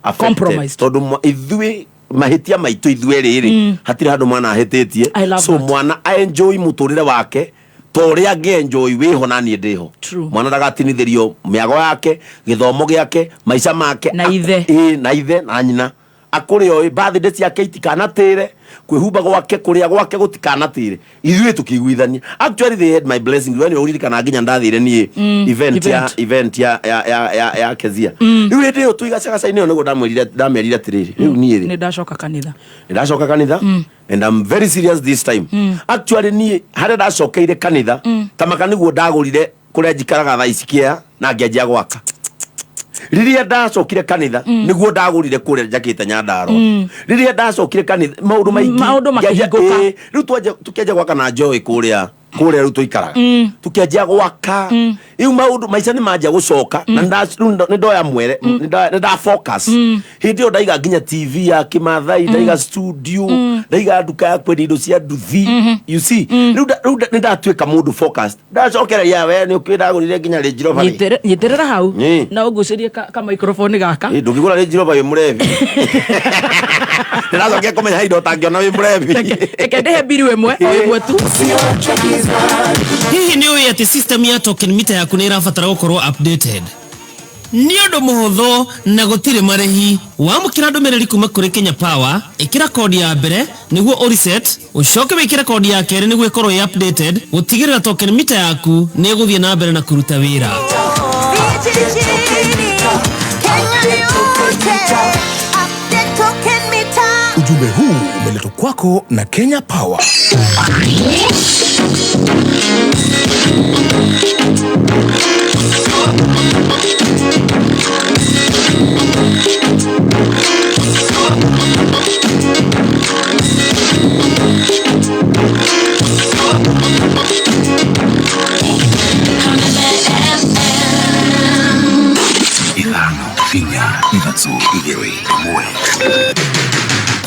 affected.
Compromised.
Tondũ ithuĩ mahĩtia maitũ ithuĩ rĩrĩ, hatirĩ handũ mwana ahĩtĩtie.
I love
So
that.
mwana aenjoy mũtũrĩre wake ta ũrĩa angĩenjoy wĩho na niĩ ndĩho. Mwana ndagatinithĩrio mĩago yake, gĩthomo gĩake, maica make.
Na ithe.
Ĩĩ, na ithe na nyina akũrĩ oĩ birthday ciake itikanatĩre, kwĩhumba gwake, kũrĩa gwake gũtikanatĩre. Ithuĩ tũkĩiguithania. Actually they had my blessing. We nĩ ũririkana nginya ndathire niĩ event ya
Event.
event ya Kezia. Rĩu hĩndĩ ĩyo twĩ gacagaca-inĩ ĩyo nĩguo ndamerire atĩrĩrĩ, rĩu niĩ rĩ,
Nĩ ndacoka kanitha.
Ndacoka kanitha and I'm very serious this time. Actually niĩ harĩa ndacokeire kanitha tamaka nĩguo ndagũrire kũrĩa njikaraga thaa ici kĩea na ngĩanjia gwaka. Rĩrĩa ndacokire kanitha nĩguo ndagũrire kũrĩa njakĩte Nyandarua. Rĩrĩa ndacokire kanitha maũndũ maingĩ
Maũndũ makĩhingũka.
Ĩĩ, rĩu tũkĩanjia gwaka na Joy kũrĩa kũrĩa rĩu tũikaraga. Tũkĩanjia gwaka rĩu maũndũ maica nĩ manjia gũcoka na rĩu nĩ ndoya mwere, nĩ nda focus. Hĩndĩ ĩyo ndaiga nginya TV ya kĩmathai, ndaiga studio, ndaiga nduka ya kwendia indo cia nduthi. You see, rĩu nĩ ndatuĩka mũndũ focused. Ndacokereria we nĩ ũkĩ ndagũrire nginya Range Rover rĩ.
Nyitĩrĩra hau.
Ĩĩ.
Na ũgucĩrie ka microphone gaka.
Ĩ, ndũngĩgũra Range Rover wĩ mũrebi. Ndĩracokia kũmenya he indo ũtangĩona wĩ mũrebi.
Reke ndĩhe mbiru ĩmwe o ĩmwe tu.
Hihi nĩ ũĩ atĩ system ya token meter yaku nĩ ĩrabatara gũkorwo updated? Nĩ ũndũ mũhũthũ na gũtirĩ marĩhi. Wamũkĩra ndũmĩrĩri kuma kũrĩ Kenya Power, ĩkĩra kodi ya mbere nĩguo ũreset, ũcoke wĩkĩre kodi ya kerĩ nĩguo ĩkorwo ĩ updated, gũtigĩrĩra token mita yaku nĩ ĩgũthiĩ na mbere na kũruta wĩra.
Ujumbe huu umeletwa kwako na Kenya Power.
Ithano inya ithatũ igĩrĩ ĩmwe.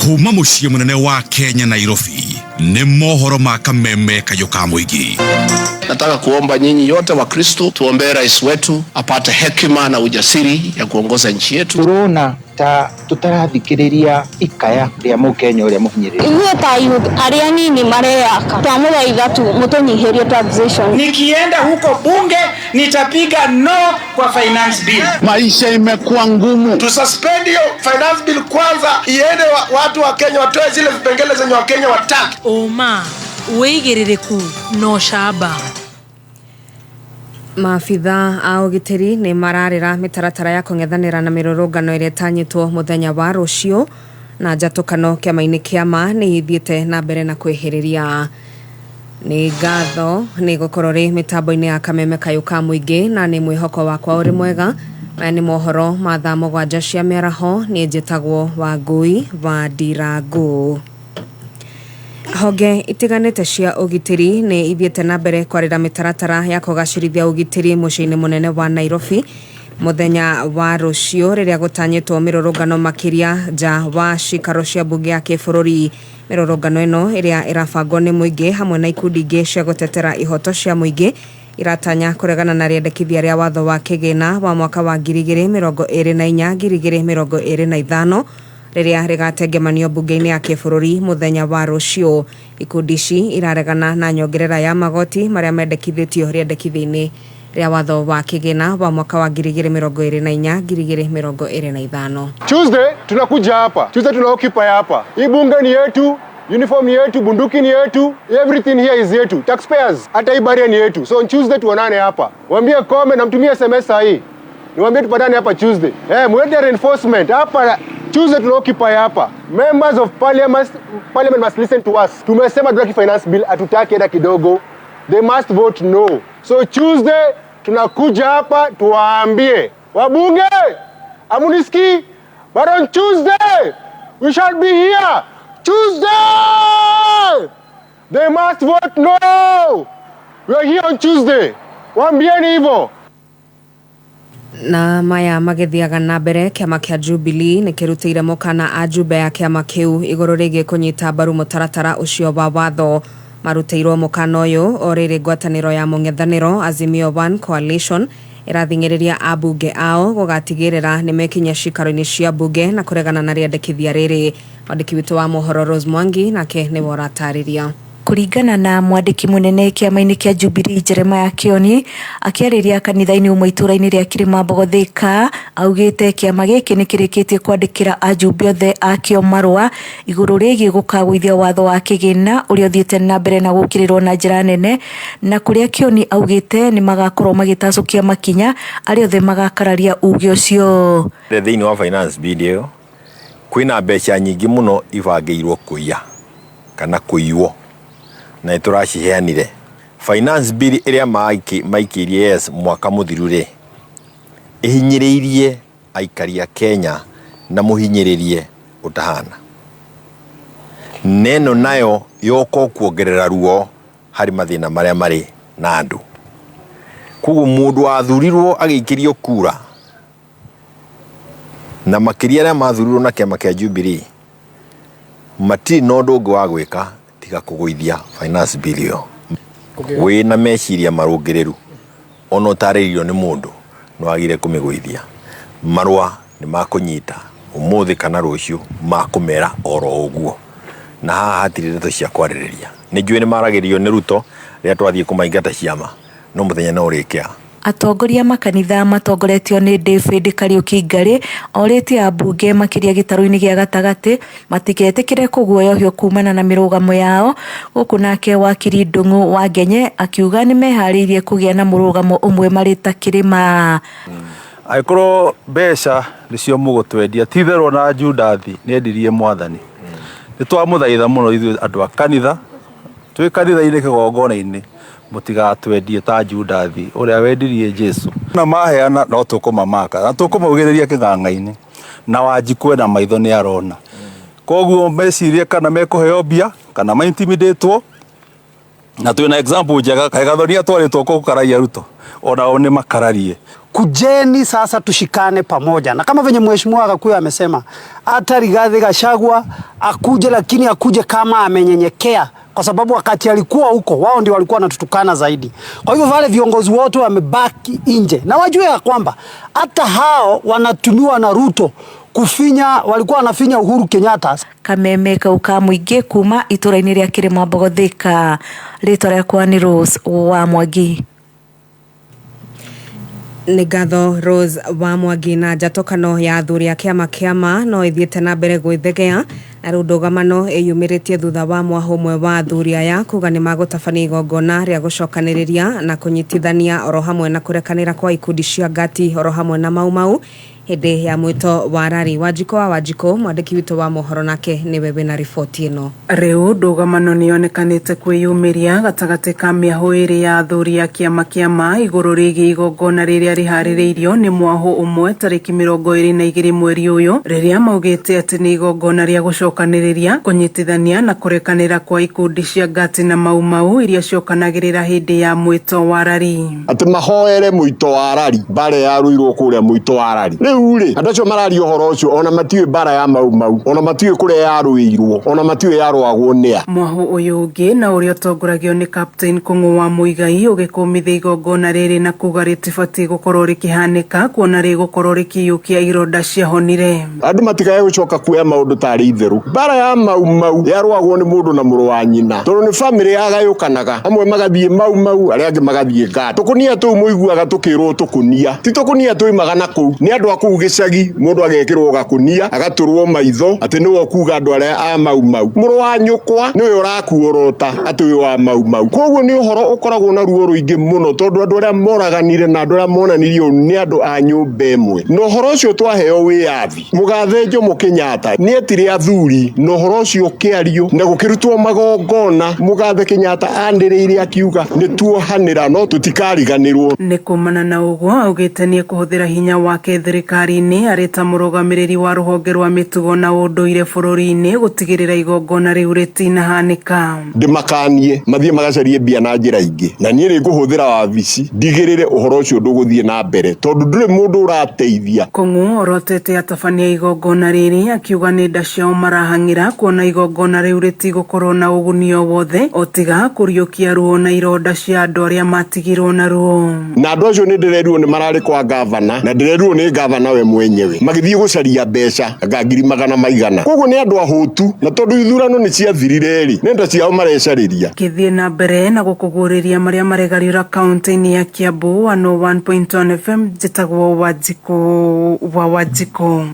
Kuma mũciĩ mũnene wa Kenya, Nairobi, nĩ mohoro ma kameme kayũ ka mũingĩ.
Nataka kuomba nyinyi yote wa Kristo tuombee rais wetu apate hekima na ujasiri ya kuongoza nchi yetu.
Turona ta tutarathikiriria ikaya ria mukenya uria muhinyiririe.
Ithuĩ ta youth arĩa nini mareyaka twamũthaitha tu mũtũnyihĩrie taxation.
Nikienda huko bunge nitapiga no kwa finance bill.
Maisha imekuwa ngumu.
Tususpend hiyo finance bill kwanza, iende watu wa Kenya watoe zile vipengele zenye Wakenya wataki.
Ũma, wĩigĩrĩrĩku na ũcamba.
Maabitha a ũgitĩri nĩ mararĩra mĩtaratara ya kũng'ethanĩra na mĩrũrũngano ĩrĩa ĩtanyĩtwo mũthenya wa rũciũ na njatũkano kĩama-inĩ kĩa ma nĩ ithiĩte na mbere na kwĩhĩrĩria. Nĩ ngatho nĩ gũkorwo rĩ mĩtambo-inĩ ya kameme kayũ ka mũingĩ na nĩ mwĩhoko wakwa ũrĩ mwega. Maya nĩ mohoro ma thaa 7 cia mĩaraho. Niĩ njĩtagwo Wangũi wa Ndirangu. Honge itiganĩte cia ũgitĩri nĩ ithiĩte na mbere kwarĩra mĩtaratara ya kũgacĩrithia ũgitĩri mũciĩ-inĩ mũnene wa Nairobi mũthenya wa rũciũ rĩrĩa gũtanyĩtwo mĩrũrũngano makĩria nja wa cikaro cia mbunge ya kĩbũrũri. Mĩrũrũngano ĩno ĩrĩa ĩrabangwo nĩ mũingĩ hamwe na ikundi ingĩ cia gũtetera ihoto cia mũingĩ iratanya kũregana na rĩendekithia rĩa watho wa kĩgĩna wa mwaka wa 2024 2025 rĩrĩa rĩgatengemanio mbunge-inĩ ya kĩbũrũri mũthenya wa rũciũ. Ikundi ici iraregana na nyongerera ya magoti marĩa mendekithĩtio rĩendekithia-inĩ rĩa watho wa kĩgĩna wa mwaka wa 2024 2025.
Tuesday tunakuja hapa. Tuesday tuna occupy hapa. Hii bunge ni yetu, uniform ni yetu, bunduki ni yetu, everything here is yetu. Taxpayers, hata hii barrier ni yetu. So on Tuesday tuonane hapa. Waambie Kome na mtumie SMS hii. Niwaambie tupatane hapa Tuesday. Mwende reinforcement hapa Tuesday tuna occupy hapa. Members of parliament must listen to us. Tumesema tutaki finance bill, hatutaki hata kidogo. They must vote no. So Tuesday tunakuja hapa tuwaambie wabunge, amuniski, but on Tuesday we shall be here. Tuesday they must vote no. We are here on Tuesday. Waambieni hivyo.
Na maya magĩthiaga na mbere, kĩama kĩa Jubilee nĩ kĩrutĩire mũkana ajumbe ya kĩama kĩu igũrũ rĩgiĩ kũnyita mbaru mũtaratara ũcio wa watho. Marutĩirwo mũkana ũyũ o rĩrĩ ngwatanĩro ya mũng'ethanĩro Azimio One Coalition ĩrathing'ĩrĩria ambunge ao gũgatigĩrĩra nĩ mekinyia cikaro-inĩ cia mbunge na kũregana na rĩendekithia rĩrĩ. Mwandĩki witũ wa mohoro Rose Mwangi nake nĩwe ũratarĩria.
Kũringana na mwandĩki mũnene kĩama-inĩ kĩa Jubilee Jeremiah Kioni akĩarĩria kanitha-inĩ ũmwe itũũra-inĩ rĩa Kĩrĩmambogo Thika, augĩte kĩama gĩkĩ nĩ kĩrĩkĩtie kwandĩkĩra ajumbe othe akĩo marũa igũrũ rĩgiĩ gũkagũithia watho wa kĩgĩna ũrĩa ũthiĩte na mbere na gũkĩrĩrwo na njĩra nene, na kũrĩa Kioni augĩte nĩ magakorwo magĩtacũkia makinya arĩa othe magakararia uge ũcio.
Thĩinĩ wa finance bill ĩyo kwĩna mbeca nyingĩ mũno ibangĩirwo kũiya kana kũiywo na nĩtũraciheanire. Finance bill ĩrĩa maikĩirie yes mwaka mũthiru rĩ, ĩhinyĩrĩirie aikari a Kenya na mũhinyĩrĩrie ũtahana. Neno nayo yoka kuongerera ruo harĩ mathĩna marĩa marĩ na andũ. Koguo mũndũ wathurirwo agĩikĩrio kura na makĩria arĩa mathurirwo na kĩama kĩa Jubilee matirĩ na ũndũ ũngĩ wa gwĩka tiga kũgũithia finance bill ĩyo. Wĩna meciria marũngĩrĩru ona ũtarĩirio nĩ mũndũ nĩ wagĩrĩire kũmĩgũithia. Marũa nĩ makũnyita ũmũthĩ kana rũciũ makũmera oro ũguo, na haha hatirĩ ndeto cia kwarĩrĩria. Nĩ njũĩ nĩ maragĩrio nĩ Ruto rĩrĩa twathiĩ kũmaingata ciama, no mũthenya no ũrĩkĩa.
Atongoria makanitha matongoretio nĩ David Kariuki Ngari orĩtie ambunge makĩria gĩtarũ-inĩ gĩa gatagatĩ matigetĩkĩre kũguoyohio kumana na mĩrũgamo yao, gũkũ nake wakiri Ndung'u wa Ngenye akiuga nĩmeharĩirie kũgĩa na mũrũgamo ũmwe marĩ ta kĩrĩma.
Angĩkorwo mbeca nĩcio mũgũtwendia, ti itherũ ona Judathi nĩendirie mwathani. Nĩ twamũthaitha mũno ithuĩ andũ a kanitha, twĩ kanitha-inĩ kĩgongona-inĩ, mũtigatwendie ta Judathi ũrĩa wendirie Jesu. Na maheana no tũkũmamaka na tũkũmaugĩrĩria kĩng'ang'a-inĩ, na Wanjikũ ena maitho nĩ arona. Koguo mecirie kana mekũheo mbia kana ma-intimidatwo, na twĩna example njega, kaĩ Gathoni atwarĩtwo kũu karaia Ruto, onao nĩ makararie.
Kujeni sasa tushikane pamoja, na kama venye mheshimiwa Gakuyu amesema, hata Rigathi Gachagua akuje, lakini akuje kama amenyenyekea, kwa sababu wakati alikuwa huko wao ndio walikuwa wanatutukana zaidi. Kwa hivyo wale viongozi wote wamebaki nje, na wajue ya kwamba hata hao wanatumiwa na Ruto kufinya, walikuwa wanafinya Uhuru Kenyatta.
Kameme kau ka mũingĩ kuma itũra-inĩ rĩa Kĩrĩmambogo Thika, rĩtwa rĩakwa nĩ Rose wa Mwangi.
Nĩ ngatho Rose wa Mwangi. Na njatũkano ya athuri a kĩama kĩama no ĩthiĩte na mbere gwĩthegea, na rĩu ndũgamano ĩyumĩrĩtie thutha wa mwahũ ũmwe wa athuri aya kuga nĩ magũtabania igongona rĩa gũcokanĩrĩria na kũnyitithania oro hamwe na kũrekanĩra kwa ikundi cia ngati oro hamwe na Mau Mau hĩndĩ ya mwĩto wa rari. Wanjikũ wa Wanjikũ, mwandĩki witũ wa mohoro, nake nĩwe wĩna riboti ĩno.
Rĩu ndũgamano nĩyonekanĩte kwĩyumĩria gatagatĩ ka mĩahũ ĩrĩ ya athuri a kĩama kĩama igũrũ rĩgiĩ igongona rĩrĩa rĩharĩrĩirio nĩ mwahũ ũmwe tarĩki 22 mweri ũyũ, rĩrĩa maugĩte atĩ nĩ igongona rĩa gũcokanĩrĩria, kũnyitithania na kũrekanĩra kwa ikundi cia ngati na Mau Mau iria ciokanagĩrĩra hĩndĩ ya mwĩto wa rari.
Atĩ mahoere mũito wa rari, mbara yarũirwo kũrĩa mũito wa rari. Rĩu rĩ, andũ acio mararia ũhoro ũcio ona matiũĩ mbara ya Mau Mau, ona matiũĩ kũrĩa yarũĩirwo, ona matiũĩ yarũagwo nĩa.
Mwahũ ũyũ ũngĩ na ũrĩa ũtongoragio nĩ Captain Kũng'ũ wa Mũigai ũgĩkũmithia igongona rĩrĩ na kuga rĩtibatiĩ gũkorwo rĩkĩhanĩka, kuona rĩgũkorwo rĩkĩiyũkia ironda ciahonire.
Andũ matikae gũcoka kuoya maũndũ tarĩ itherũ. Mbara ya Mau Mau yarũagwo nĩ mũndũ na mũrũ wa nyina, tondũ nĩ bamĩrĩ yagayũkanaga, amwe magathiĩ Mau Mau, arĩa angĩ magathiĩ ngati. Tũkũnia tũu mũiguaga tũkĩrwo tũkũnia, ti tũkũnia tuimaga na kũu, nĩ andũ a kũu gĩcagi, mũndũ agekĩrwo gakũnia agatũrwo maitho atĩ nĩwe ũkuga andũ arĩa a Mau Mau. Mũrũ wa nyũkwa nĩwe ũrakuorota atĩ wĩ wa Mau Mau. Koguo nĩ ũhoro ũkoragwo na ruo rũingĩ mũno, tondũ andũ arĩa moraganire na andũ arĩa monanirie ũũ nĩ andũ a nyũmba ĩmwe. Na ũhoro ũcio twaheo wĩyathi, mũgathe Jomo Kenyatta nĩetire athuri, na ũhoro ũcio ũkĩario na gũkĩrutwo magongona. Mũgathe Kenyatta anĩrĩire akiuga nĩ tuohanĩra no tũtikariganĩrwo.
Nĩ kumana na ũguo augĩte nĩ ekũhũthĩra hinya wake thirikari-inĩ arĩ ta mũrũgamĩrĩri wa rũhonge rwa mĩtugo na ũndũire bũrũri-inĩ gũtigĩrĩra igongona rĩu rĩtinahanĩka.
Ndĩmakanie mathiĩ magacarie mbia na njĩra ingĩ, na niĩ nĩ ngũhũthĩra wabici ndigĩrĩre ũhoro ũcio ndũgũthiĩ na mbere, tondũ ndũrĩ mũndũ ũrateithia.
Kũng'ũ orotete atabania igongona rĩrĩ akiuga nĩ nda ciao marahang'ĩra, kuona igongona rĩu rĩtigũkorwo na ũguni o wothe o tiga kũriũkia ruo na ironda cia andũ arĩa matigirwo na ruo.
Na andũ acio nĩ ndĩrerirwo nĩ mararĩ kwa gavana, na ndĩrerirwo nĩ gavana we mwenyewe magĩthiĩ gũcaria mbeca anga ngiri magana maigana. Koguo nĩ andũ ahũtu, na tondũ ithurano nĩ ciathirire rĩ, nĩ nda ciao marecarĩria.
Ngĩthiĩ na mbere na gũkũguũrĩria marĩa maregariũra kaunti-inĩ ya Kiambu, 101.1 FM, njĩtagwo Wanjikũ wa Wanjikũ.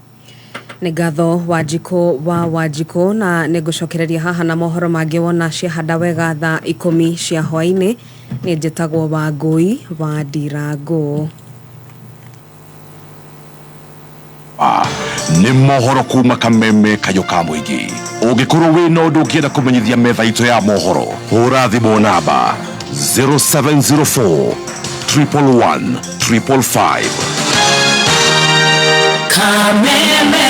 Nĩ ngatho Wanjikũ wa Wanjikũ, na nĩ ngũcokereria haha na mohoro mangĩ wona ciahanda wega thaa 10 cia hwaĩ-inĩ. Nĩ njĩtagwo Wangũi wa Ndirangũ.
Nĩ mohoro kuma kameme kayũ ka mũingĩ. Ũngĩkorwo wĩna ũndũ ũngĩenda kũmenyithia metha itũ ya mohoro, hũra thimũ namba 0704 111 555.
Kameme.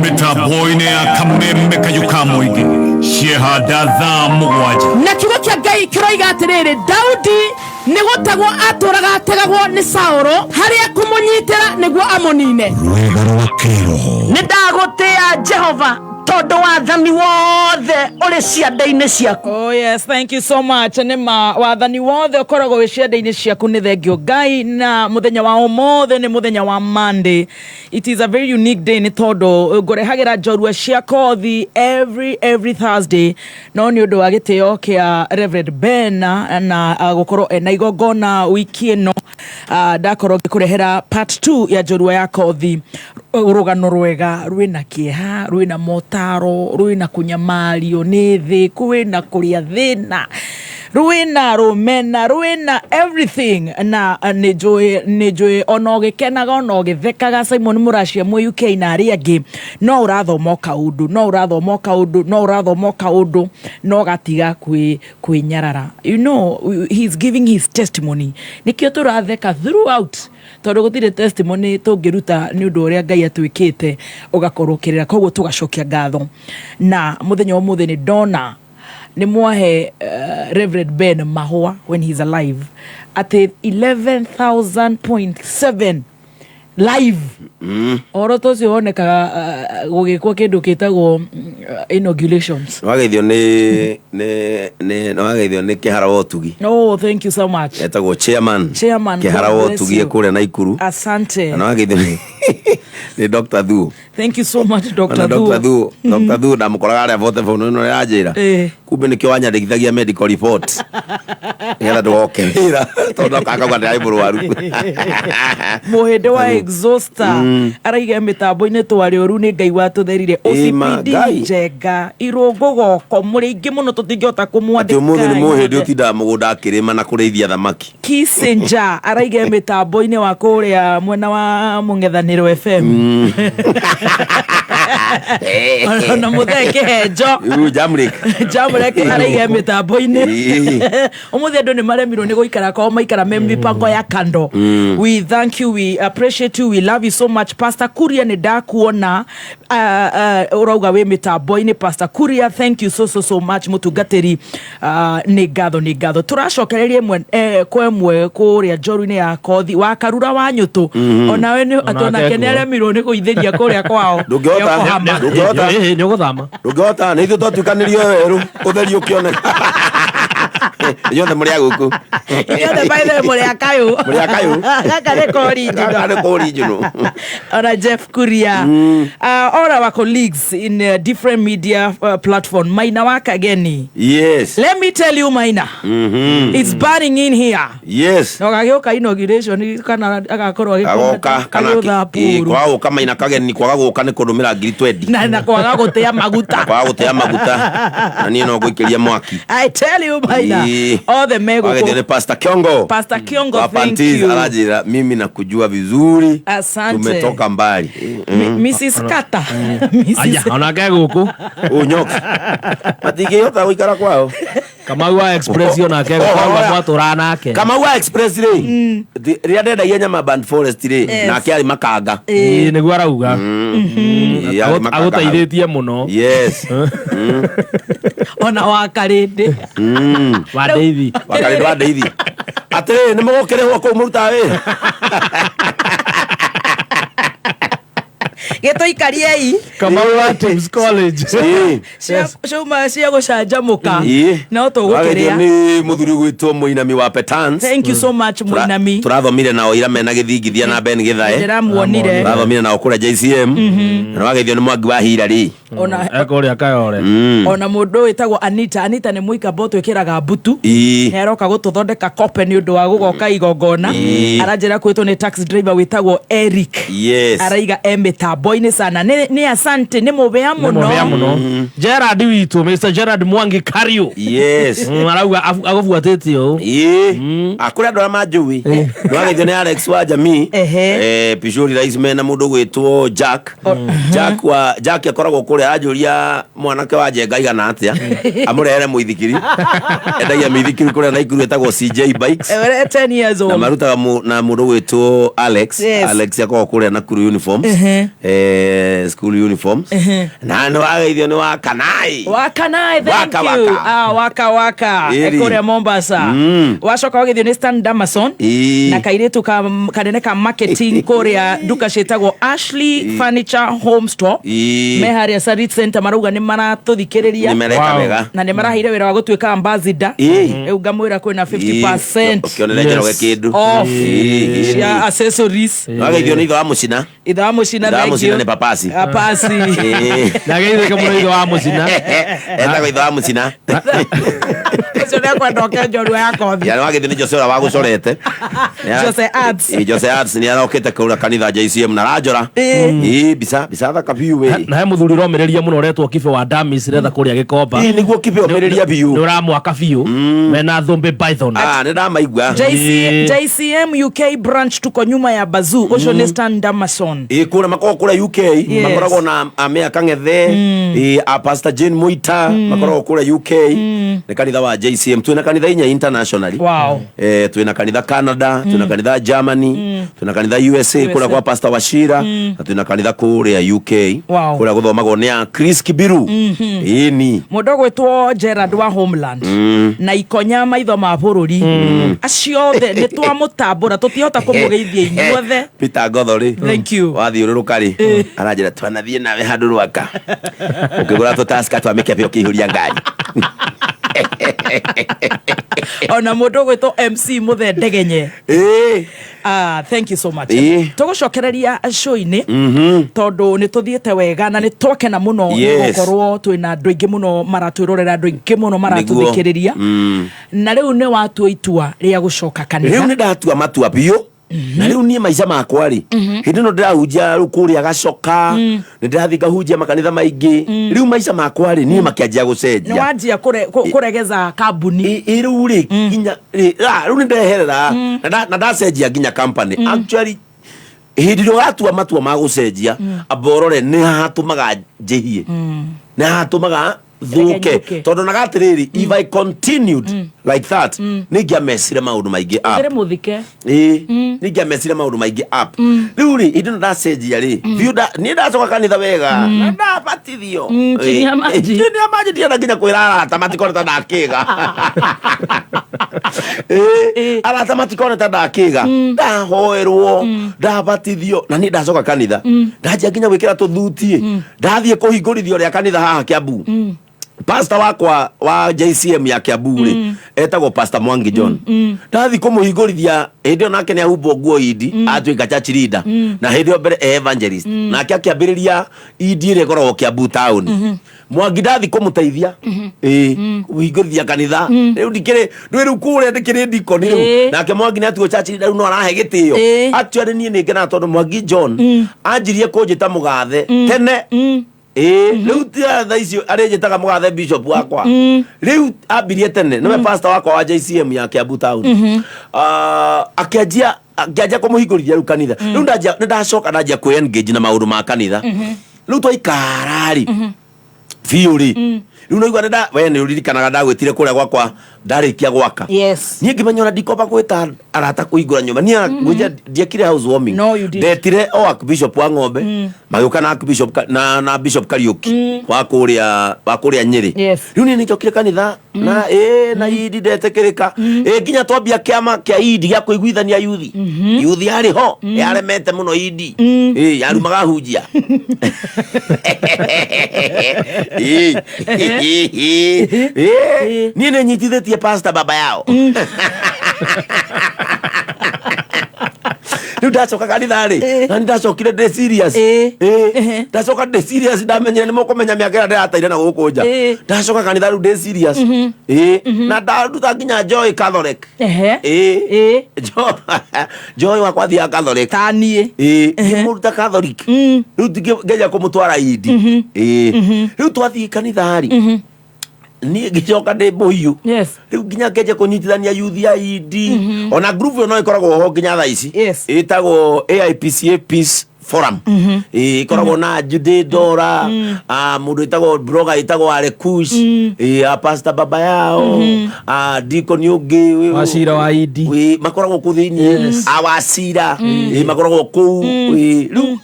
Mĩtambo-inĩ ya kameme kayũ ka mũingĩ ciehanda thaa 7.
Na kiugo kĩa Ngai kĩroiga atĩrĩrĩ, Daudi nĩ gũtegwo atũraga ategagwo nĩ Saũlũ harĩa kũmũnyitĩra nĩguo amũnine.
Rwĩga rwa kĩroho.
Nĩ ndagũtĩa Jehova tondũ wathani wothe ũrĩ
Ũrĩ ciande-inĩ ciaku.
Oh yes, thank you so much. Nĩ ma wathani wothe ũkoragwo wĩ ciande-inĩ ciaku. Nĩ thengio Ngai, na mũthenya wa ũmũthĩ nĩ mũthenya wa Monday. It is a very unique day nĩ tondũ ngũrehagĩra njorua cia kothi every Thursday, no nĩ ũndũ wa gĩtĩo kĩa Reverend Ben na gũkorwo ena igongona wiki ĩno, ndakorwo ngĩkũrehera part 2 ya njorua ya kothi, rũgano rwega rwĩna kĩeha, rwĩna motaro, rwĩna kũnyamario nĩ thĩ, kwĩna kũrĩa thĩna, rwĩna rũmena, rwĩna everything. Na nĩ njũĩ ona ũgĩkenaga, ona ũgĩthekaga, Simon Mũracia mwĩ UK na arĩa angĩ, no ũrathoma o kaũndũ, no ũrathoma o kaũndũ, no ũrathoma o kaũndũ, no gatiga kwĩnyarara. He's giving his testimony, nĩkĩo tũratheka throughout, tondũ gũtirĩ testimony tũngĩruta nĩ ũndũ ũrĩa Ngai atwĩkĩte ũgakorwo ũkĩrĩra. Koguo tũgacokia ngatho, na mũthenya wa ũmũthĩ nĩ ndona nĩ mwahe Reverend Ben mahũa when he's alive, atĩ 11,000.7 live. Ũhoro ta ũcio wonekaga gũgĩkwo kĩndũ gĩtagwo inaugurations.
Nĩwageithio nĩ Kĩhara wa Ũtugi.
Oh, thank you so much.
Etagwo chairman.
Chairman,
Kĩhara
God
wa
bless
Ũtugi
you.
kũrĩa Naikuru.
Asante.
Na nĩwageithio nĩ Dr. Thuo.
Thank you so much, Dr.
Ona Dr.
Thuo.
Thuo, Dr. Thuo ndamũkoraga harĩa bote phone ĩno yanjĩra. Kumbe nĩkĩo wanyandĩkithagia medical report nĩgetha ndũgoke wĩra, tondũ akauga ndĩrarĩ mũrwaru.
Mũhĩndĩ wa exhauster araiga mĩtambo-inĩ, twarĩ ũru, nĩ Ngai watũtherire.
Ĩma,
OCPD
Ngai.
Njenga irũngũ goko, mũrĩ aingĩ mũno, tũtingĩhota
Atĩ
kũmwandĩka
ũmũthĩ nĩ mũhĩndĩ
inyuothe.
ũtindaga mũgũnda akĩrĩma na kũrĩithia thamaki.
Kissinger araiga mĩtambo-inĩ wa kũrĩa mwena wa mũng'ethanĩro FM, ona mũthee kĩhenjo.
Rĩu Jamrek.
Jamrek araiga mĩtambo-inĩ. Ũmũthĩ andũ nĩ maremirwo nĩ gũikara kwao, maikara me mipango ya kando. We thank you, we appreciate you, we love you so much. Pastor Kuria, nĩ ndakuona, ũrauga wĩ mĩtambo-inĩ. Pastor Kuria, thank you so so so much, mũtungatĩri. Nĩ ngatho, nĩ ngatho. Tũracokereria ĩmwe kwa ĩmwe kũrĩa njoru-inĩ ya kothi wa Karura wa Nyũtũ. Onawe nĩ
Onake
onake nĩ
kuo.
aremirwo nĩ gũithĩria kũrĩa kwao.
Ndũngĩhota.
Yokohama.
Ndũngĩhota.
Nĩ ũgũthama.
Ndũngĩhota, nĩ ithuĩ twatuĩkanĩrio werũ ũtheri ũkĩoneka. Inyuothe mũrĩ a gũkũ.
Inyuothe, by the way, mũrĩ a kayũ.
Mũrĩ a kayũ.
Gaka nĩ ka original.
Gaka nĩ ka original.
Ona Jeff Kuria, all our colleagues in different media platform, Maina wa Kageni. Let me tell you, Maina, it's burning in here. No gagĩũka inauguration kana agakorwo
Agoka kana
agĩũtha puru.
Kwaga gũka Maina Kageni, kwaga gũka nĩ kũndũmĩra 20,000.
Na kwaga gũtĩa maguta.
Na kwaga gũtĩa maguta, na niĩ no ngũikĩria mwaki.
I tell you, Maina, othe
Wageithio nĩ
megũkũ.
Pastor Kiongo.
Pastor Kiongo,
wa
thank
Pantis
you.
aranjĩra mimi nakujua vizuri.
Asante.
Tumetoka mbali.
Mrs. Kata. Mrs.
Aya, onake gũkũ.
Unyoki matingĩhota gũikara kwao.
Kamau wa Express onake
Oh,
gũkũ,
oh,
mwatũraga nake.
Kamau wa Express rĩ, rĩrĩa ndendagia nyama Band Forest rĩ, nake arĩ makanga.
Ĩĩ, nĩguo arauga.
Ĩĩ, arĩ makanga hau.
Agũteithĩtie mũno.
Yes.
Ona wa Karĩndĩ.
Wa Ndeithi.
Wa Karĩndĩ wa Ndeithi. Atĩrĩrĩ, nĩ mũgũkĩrĩhwo kũu mũrutaga wĩra?
Gĩtũikariei.
Kamau wa Tims College.
Ciauma cia gũcanjamũka. No
Wageithio
tũgũkĩrĩa.
nĩ mũthuri ũgwĩtwo Mũinami wa Petans.
Thank you so much, Mũinami.
Tũrathomire nao ira mena gĩthingithia na Ben Gĩthae.
Ndĩramuonire.
Tũrathomire nao kũrĩa JCM. Na wageithio nĩ Mwangi wa Hillary.
Ona
Ekũrĩa Kayore.
Ona mũndũ wĩtagwo Anita, Anita nĩ mũikambo twĩkĩraga mbutu. Nĩ aroka gũtũthondeka kope nĩ ũndũ wa gũgoka igongona. Aranjĩra kwĩtwo nĩ taxi driver wĩtagwo Eric. Araiga e mĩtambo-inĩ sana. Nĩ asante, nĩ mũbea
Nĩ mũbea
mũno.
mũno. Gerard witũ, Mr. Gerard Mwangi Kariu. Arauga agũbuatĩte ũũ.
Ĩĩ. Kũrĩ andũ arĩa manjũĩ. Nĩwageithio nĩ Alex wa Jamii. Pishori Rais mena mũndũ gwĩtwo Jack. Jack wa Jack akoragwo kũrĩa, anjũria mwanake wa Njenga igana atĩa amũrehere mũithikiri. Endagia mĩithikiri kũrĩa Naikuru, ĩtagwo CJ Bikes.
10 years
Na
old.
marutaga na mũndũ gwĩtwo Alex. Alex akoragwo kũrĩa Nakuru uniforms. School uniforms. Na nĩ wageithio nĩ wa Kanai.
Wakanai, thank
Waka,
you.
waka.
Ah, waka waka.
Ĩri.
Kũrĩa Mombasa. Wacoka wagithio nĩ Stan Damason na kairĩtu ka kanene ka marketing kũrĩa nduka ciĩtagwo Ashley Furniture Home Store. Me harĩa Sarit Center marauga nĩ maratũthikĩrĩria.
Nĩ mareka
Wow.
wega.
Na nĩ maraheire wĩra wa gũtuĩka ambassador.
Ĩĩ.
Rĩu ngamwĩra kwĩna 50%
Ũkĩonere Njoroge kĩndũ.
off
Ĩĩ.
cia accessories.
Wageithio nĩ ithe wa mũcina.
Ithe wa mũcina.
Ithe wa
Thank
mũcina
you.
nĩ papasi.
Papasi.
Ĩĩ.
Ndageithĩke mũno ithe wa mũcina.
Etagwo ithe wa mũcina.
Ũcio nĩ ekwenda oke njorua ya kothi.
Ya nĩwageithio nĩ Jose ũrĩa wagũcorete.
Jose Arts.
Ĩĩ, Jose Arts nĩ arokĩte kũrĩa kanitha JCM na aranjora.
Ĩĩ.
Ĩĩ, mbica mbica thaka biũ wĩ.
Na he mũthuri ũromĩrĩria mũno ũretwo Kibe wa Damis retha kũrĩa Gĩkomba.
Ĩĩ, nĩguo Kibe omĩrĩria biũ.
Nĩ ũramwaka biũ. Mena Thũmbĩ Python.
Ah, nĩ ndamaigua.
JC, JCM UK branch tuko nyuma ya bazoo ũcio nĩ Stan Damason.
Ĩĩ, kũrĩa makoragwo kũrĩa UK.
Yes.
Makoragwo na Amea Kang'ethe, ĩĩ, a Pastor Jane Muita makoragwo kũrĩa UK. Nĩ kanitha wa JCM. Twĩna kanitha inya internationally.
Wow.
Eh, twĩna kanitha Canada, twĩna kanitha Germany, twĩna kanitha USA kũrĩa kwa Pastor Wachira, na twĩna kanitha kũrĩa UK.
Wow.
Kũrĩa gũthomagwo nĩ a Chris Kibiru. Ĩni.
Mũndũ ũgwĩtwo Gerard wa Homeland na ikonya maitho ma bũrũri, acio othe nĩ twamũtambũra, tũtihota kũmũgeithia inyuothe.
Peter Ngotho rĩ.
Thank you.
Wathiũrũrũka rĩ, aranjĩra twanathiĩ nawe handũ rwaka ũkĩgũra tũtaska twa mĩkebe ũkĩihũria ngari.
Ona mũndũ ũgwĩtwo MC Mũthe Ndegenye.
Ĩĩ.
Ah, thank you so much.
Ĩĩ.
Tũgũcokereria show-inĩ tondũ nĩ tũthiĩte wega na nĩ twakena mũno nĩ gũkorwo twĩna andũ aingĩ mũno maratwĩrorera, andũ aingĩ mũno maratũthikĩrĩria. Na rĩu nĩ watua itua rĩa gũcoka
Rĩu
kanitha.
nĩ ndatua matua biũ na rĩu niĩ maica makwa rĩ, hĩndĩ ĩno ndĩrahunjia rĩu kũrĩa gacoka, nĩ ndĩrathiĩ ngahunjia makanitha maingĩ, rĩu maica makwa rĩ, niĩ makĩanjia
Nĩ
gũcenjia.
wanjia kũregeza kambuni.
Ĩ rĩu rĩ, nginya rĩ, ah, rĩu nĩ ndeherera na ndacenjia nginya company actually. Hĩndĩ ĩrĩa ũratua matua ma gũcenjia, amba ũrore nĩ hatũmaga njĩhie, nĩ hatũmaga thũke.
Regenyũke.
Tondũ naga atĩrĩrĩ, if I continued like that, nĩ ingĩamecire maũndũ maingĩ up.
Ũkĩrĩ mũthike.
Ĩĩ, nĩ ingĩamecire maũndũ maingĩ up. Rĩu rĩ, hĩndĩ ĩno ndacenjia rĩ biũ, niĩ ndacoka kanitha wega na ndabatithio.
Chini ya maji.
Chini ya maji, ndienda nginya kwĩra arata matikone ta ndakĩga. Ĩĩ, arata matikone ta ndakĩga, ndahoerwo, ndabatithio na niĩ ndacoka kanitha, ndanjia nginya gwĩkĩra tũthuti, ndathiĩ kũhingũrithio rĩa kanitha haha Kiambu. Pastor wakwa wa JCM ya Kiambu rĩ, etagwo Pastor Mwangi John. Ndathi kũmũhingũrithia hĩndĩ ĩyo, nake nĩ ahumbwo nguo indi, atuĩka church leader, na hĩndĩ ĩyo mbere e evangelist, nake akĩambĩrĩria indi ĩrĩa ĩkoragwo Kiambu town. Mwangi ndathi kũmũteithia, ĩĩ, kũhingũrithia kanitha. Rĩu ndikĩrĩ ndwĩ rĩu kũrĩa ndĩkĩrĩ ndikoni rĩu. Nake Mwangi nĩ atuo church leader, rĩu no arahe gĩtĩo. Actually niĩ nĩ ngenaga tondũ Mwangi John anjirie kũnjĩta mũgathe tene. Ĩĩ, rĩu thaa icio arĩnjĩtaga mũgathe bishop wakwa. Rĩu ambirie tene nĩwe pastor wakwa wa JCM ya Kiambu town. Ah, akĩanjia kũmũhingũrithia rĩu kanitha. Rĩu ndanjia nĩ ndacoka ndanjia kwĩ engage na maũndũ ma kanitha. Rĩu twaikara rĩ biũ rĩ, rĩu naigua nĩ we nĩ ũririkanaga ndagwĩtire kũrĩa gwakwa ndarĩkia gwaka.
Yes.
Niĩ ngĩmenya ona ndikomba gwĩta arata kũhingũra nyũmba niĩ, ngwĩcia ndiekire house warming.
No, you did.
Ndetire o archbishop wa ng'ombe magĩũka na archbishop na bishop Kariuki wa kũrĩa Nyĩrĩ. Rĩu niĩ nĩnjokire kanitha na ĩ na idi ndetĩkĩrĩka, ĩ nginya twambia kĩama kĩa idi gĩa kũiguithania yuthi. Yuthi yarĩ ho yaremete mũno idi, ĩ yarumaga hunjia. Ĩ. Ĩ, niĩ nĩ nyitithĩtie pastor baba yao. Rĩu ndacoka kanitha rĩ, na nĩ ndacokire ndĩ serious. Ĩ, ndacoka ndĩ serious, ndamenyire nĩ mũkũmenya mĩaka ĩrĩa ndĩrateire na gũkũ nja. Ndacoka kanitha rĩu ndĩ serious, ĩ, na ndaruta nginya Joy Catholic. Ĩ, Joy wakwa athiaga Catholic.
Taniĩ.
Ĩ, ngĩmũruta Catholic, rĩu ngeria kũmũtwara indi. Ĩ, rĩu twathiĩ kanitha rĩ, niĩ ngĩcoka ndĩ mũhiũ. Rĩu nginya ngenjia kũnyitithania yuthi ya indi, ona group ĩyo no ĩkoragwo ho nginya thaa ici. Ĩtagwo AIPCA Peace Forum. Ĩ, ĩkoragwo na Jude Dora, ah, mũndũ ĩtagwo blogger ĩtagwo Arekush, ĩ, a pastor baba yao, ah, deacon ũngĩ
Wachira wa Idi.
Ĩ, makoragwo kũu thĩinĩ, a Wacira, ĩ, makoragwo kũu. Ĩ, rĩu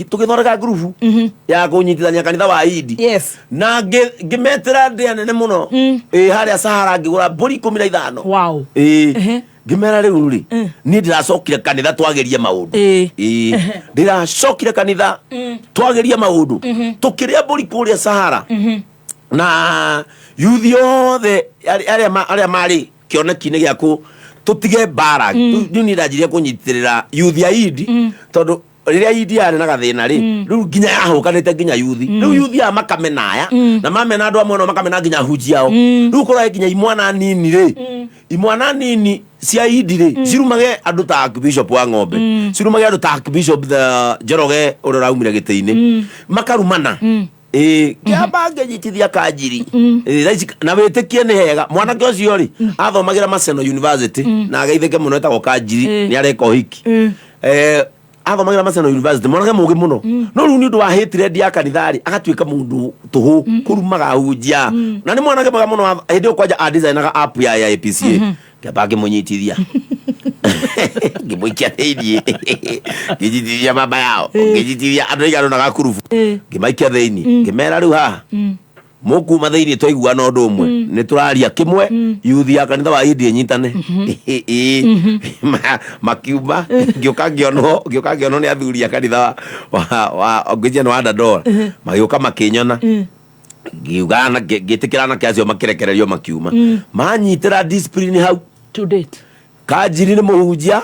tũgĩthondeka ngurubu ya kũnyitithania kanitha wa Idi. Na ngĩmetĩra ndĩa nene mũno, ĩ, harĩa Sahara, ngĩgũra mbũri 15.
Wow.
Ĩ. Ngĩmera rĩu rĩ, niĩ ndĩracokire kanitha twagerie maũndũ. Ĩĩ. Ndĩracokire kanitha twagerie maũndũ. Tũkĩrĩa mbũri kũrĩa Sahara. Na yuthi othe arĩa marĩ kĩoneki-inĩ gĩa kũ tũtige mbara. Rĩu niĩ ndanjirie kũnyitĩrĩra yuthi a Idi tondũ rĩrĩa Idi yarĩ na gathĩna rĩ, rĩu nginya yahũkanĩte nginya yuthi. Rĩu yuthi aya makamena aya na mamena andũ amwe nao makamena nginya hunji ao. Rĩu ũkoraga nginya imwana nini rĩ, imwana nini cia Idi rĩ, cirumage andũ ta Archbishop wa ng'ombe, cirumage andũ ta Archbishop the Njoroge ũrĩa ũraumire gĩtĩ-inĩ, makarumana. Ĩĩ, kĩamba ngĩnyitithia kanjiri. Ĩĩ, thaa ici na wĩtĩkie nĩ hega mwanake ũcio rĩ, athomagĩra Maseno University na ageithĩke mũno, etagwo Kanjiri. Nĩ areka ũhiki. Athomagĩra Maseno University, mwanake mũgĩ mũno, no rĩu nĩ ũndũ wa hatred ya kanitha rĩ, agatuĩka mũndũ tũhũ kũrumaga hunjia, na nĩ mwanake mwega mũno. Hĩndĩ ĩyo kwanja adesignaga app ya APCA. Ngĩamba ngĩmũnyitithia, ngĩmũikia thĩiniĩ, ngĩnyitithia mama yao, ngĩnyitithia andũ aigana ũna gakurubu, ngĩmaikia thĩiniĩ, ngĩmera rĩu haha mũkuma thĩiniĩ twaiguana ũndũ ũmwe, nĩ tũraria kĩmwe, yuthi ya kanitha wa Indi ĩnyitane. Ĩĩ. Makiuma, ngĩũka ngĩonwo nĩ athuri a kanitha wa ngwĩciria nĩ wa Dandora, magĩũka makĩnyona, ngiuga na ngĩtĩkĩra anake acio makĩrekererio makiuma. Manyitĩra discipline hau.
To date.
Kanjiri nĩ mũhunjia.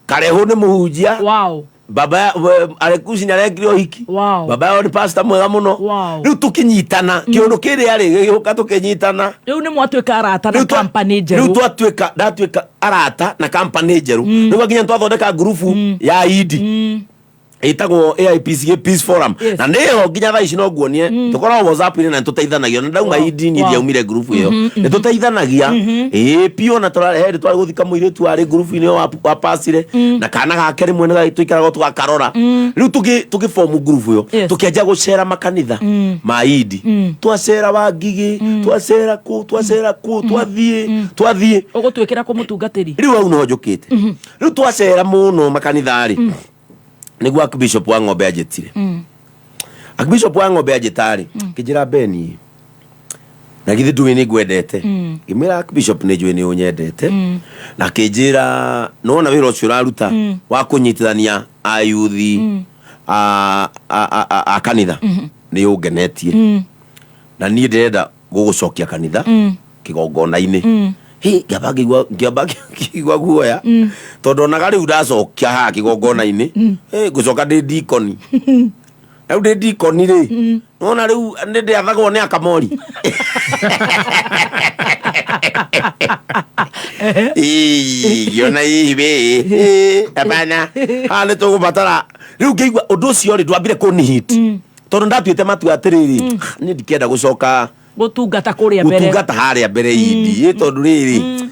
Karehũ nĩ mũhunjia. Baba Arekusi nĩ arekire ũhiki. Baba yao nĩ pastor mwega mũno. Rĩu tũkĩnyitana kĩũndũ kĩrĩa rĩ gĩgĩũka tũkĩnyitana.
Rĩu nĩ mwatuĩka arata na company
Rĩu
njerũ.
Twatuĩka, ndatuĩka arata na company njerũ. Rĩu nginya twathondeka ngurubu ya Idi ĩtagwo AIPCA Peace Forum. Na nĩyo nginya thaa ici no nguonie tũkoragwo WhatsApp-inĩ na nĩtũteithanagia, na ndauma Idi niĩ ndiaumire ngurubu ĩyo. Nĩtũteithanagia ĩĩ biũ, na tũrarehe hĩndĩ twarĩ gũthika mũirĩtu warĩ ngurubu-inĩ ĩyo wa pasire na kana gake rĩmwe nĩ tũikaraga tũgakarora. Rĩu tũgĩbomu ngurubu ĩyo. Tũkĩanjia gũcera makanitha ma Idi, twacera Wangigĩ, twacera kũ, twacera kũ, twathiĩ.
Ũgũtuĩkĩra kũ mũtungatĩri?
Rĩu hau noho njũkĩte. Rĩu twacera mũno makanitha rĩ, nĩguo Archbishop wa ng'ombe anjĩtire. Archbishop wa ng'ombe anjĩta rĩ, kĩnjĩra, "Beni, na githĩ ndũĩ nĩ ngwendete?" Ngĩmwĩra, "Archbishop, nĩ njũĩ nĩ ũnyendete." Na akĩnjĩra, "Nĩwona wĩra ũcio ũraruta wa kũnyitithania ayuthi a kanitha nĩ ũngenetie, na niĩ ndĩrenda gũgũcokia kanitha kĩgongona-inĩ." Hĩ, ngĩamba ngĩigua guoya tondũ onaga rĩu ndacokia haha kĩgongona-inĩ, ngũcoka ndĩ ndikoni. Rĩu ndĩ ndikoni rĩ, nona rĩu nĩ ndĩathagwo nĩ akamori. Ĩĩ, ngĩona hihi wĩ hapana, haha nĩ tũgũbatara. Rĩu ngĩigua ũndũ ũcio rĩ, ndwambire kũnihit tondũ ndatuĩte matua atĩrĩrĩ, niĩ ndikenda gũcoka
gũtungata kũrĩa mbere.
Gũtungata harĩa mbere indi ĩ tondũ rĩrĩ,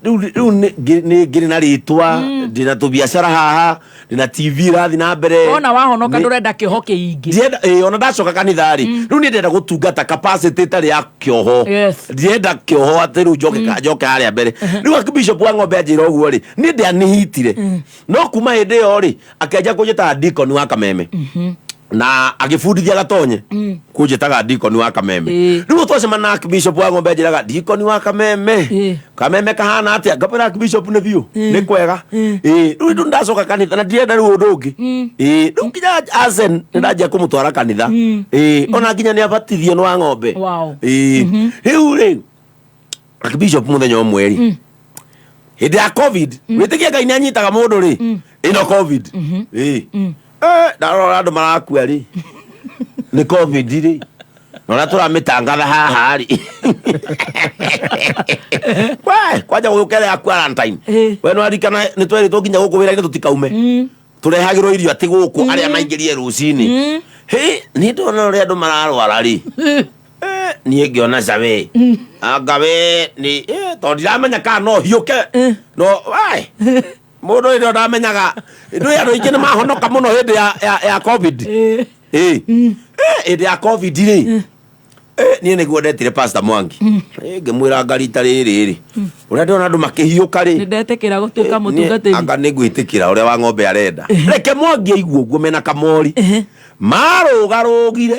rĩu nĩ ngĩrĩ na rĩtwa, ndĩna tũbiacara haha, ndĩna TV ĩrathiĩ na mbere.
Wona wahonoka, ndũrenda kĩoho kĩingĩ.
Ndienda ona ndacoka kanitha rĩ, rĩu niĩ ndĩrenda gũtungata capacity ĩtarĩ ya kĩoho. Ndienda kĩoho atĩ rĩu njoke harĩa mbere. Rĩu Archbishop wa ng'ombe anjĩra ũguo rĩ, niĩ ndianihitire, no kuma hĩndĩ ĩyo rĩ, akĩanjia kũnjĩtaga deacon wa Kameme na agĩbundithia Gatonye kũnjĩtaga deacon wa Kameme. Rĩu twacemana na Archbishop wa ng'ombe anjĩraga, "Deacon wa Kameme, Kameme kahana atĩa?" Ngambĩra, "Archbishop, nĩ biũ, nĩ kwega." Ĩĩ, rĩu rĩu ndacoka kanitha na ndirenda rĩu ũndũ ũngĩ. Ĩĩ, rĩu nginya Asen nĩ ndanjia kũmũtwara kanitha. Ĩĩ, ona nginya nĩ abatithio nĩ wa ng'ombe. Ĩĩ, rĩu rĩ, Archbishop mũthenya ũmwe rĩ, hĩndĩ ya COVID, wĩtĩkie Ngai nĩ anyitaga mũndũ rĩ, ĩno COVID ĩĩ. Ndarora andũ marakua rĩ nĩ COVID rĩ, na ũrĩa tũramĩtangatha haha rĩ, we kwanja gũgĩũka ĩrĩa ya quarantine, we nĩwarikana nĩ twerĩtwo nginya gũkũ wĩra-inĩ tũtikaume, tũrehagĩrwo irio atĩ gũkũ arĩa maingĩrie rũcinĩ. Hĩ, nĩ ndona ũrĩa andũ mararwara rĩ, niĩ ngĩona cawe anga we nĩ tondũ ndiramenya kana no hiũke no wae mũndũ ĩrĩa ndamenyaga ndũĩ andũ aingĩ nĩ mahonoka mũno hĩndĩ ya COVID. Hĩndĩ ya COVID rĩ, niĩ nĩguo ndetire Pastor Mwangi. Ngĩmwĩra ngarita rĩrĩ rĩ, ũrĩa ndĩrona andũ makĩhiũka rĩ,
nĩ ndetĩkĩra gũtuĩka mũtungatĩri.
Anga nĩ ngwĩtĩkĩra ũrĩa wa ng'ombe arenda. Reke Mwangi aigua ũguo mena kamori marũgarũgire.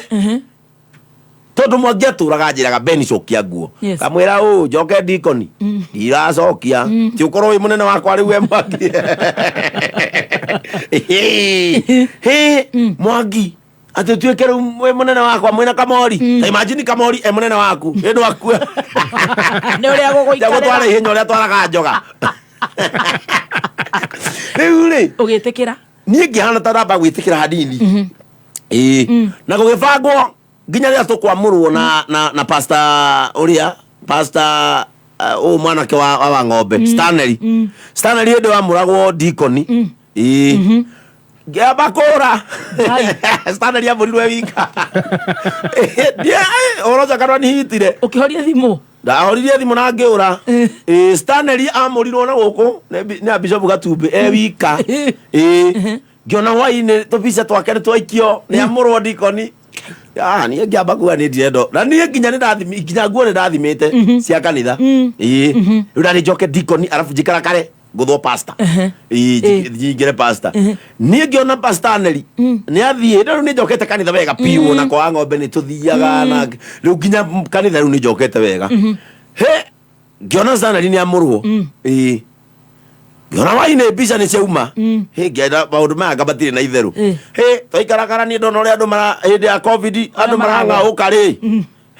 Tondũ Mwangi atũraga anjĩraga, "Ben, cokia nguo." Kamwĩra ũ njoke ndikoni ndiracokia, ti ũkorwo wĩ mũnene wakwa rĩu we Mwangi. Hĩ, Mwangi, atĩ ũtuĩke rĩu wĩ mũnene wakwa mwĩna Kamori. Ta imagine Kamori e mũnene waku ĩ ndwakua.
Nĩ ũrĩa
gũtwara
gũgũikarĩra.
Ihenya ũrĩa twaraga njoga rĩu rĩ.
Ũgĩtĩkĩra?
Niĩ ngĩhana ta ndamba gwĩtĩkĩra hanini, ĩĩ, na gũgĩbangwo nginya rĩrĩa tũkwamũrwo na pastor ũrĩa pastor ũyũ mwanake wa ng'ombe Stanley. Stanley hĩndĩ wamũragwo dikoni, ĩĩ, ngĩamba kũra. Stanley amũrirwo e wika. Ũhoro ũcio kanua nĩhitire.
Ũkĩhoria thimũ?
Ndahoririe thimũ na ngĩũra. Ĩĩ, Stanley amũrirwo na gũkũ nĩ Bishop Gatumbĩ e wika. Ĩĩ, ngĩona hwainĩ tũbica twake nĩ twaikio nĩ amũrwo dikoni. Ah, niĩ ngĩamba kuga nĩ ndirendo na niĩ nginya nĩ ndathimi nginya nguo nĩ ndathimĩte cia kanitha. Ĩĩ, rĩu ndarĩ njoke dikoni arabu njikara kare ngũthwo pastor. Ĩĩ, njingĩre pastor. Niĩ ngĩona pastor Aneli nĩ athiĩ rĩu nĩ njokete kanitha wega piũ, na kwa ng'ombe nĩ tũthiaga na rĩu nginya kanitha rĩu nĩ njokete wega. He ngĩona Stanley nĩ amũrwo. Ĩĩ, ngĩona wainĩ mbica nĩ ciauma. Hĩ, ngĩenda maũndũ maya anga matirĩ na itherũ. Hĩ, twaikarakara niĩ ndona ũrĩa andũ mara hĩndĩ ya COVID andũ marang'aũka rĩ.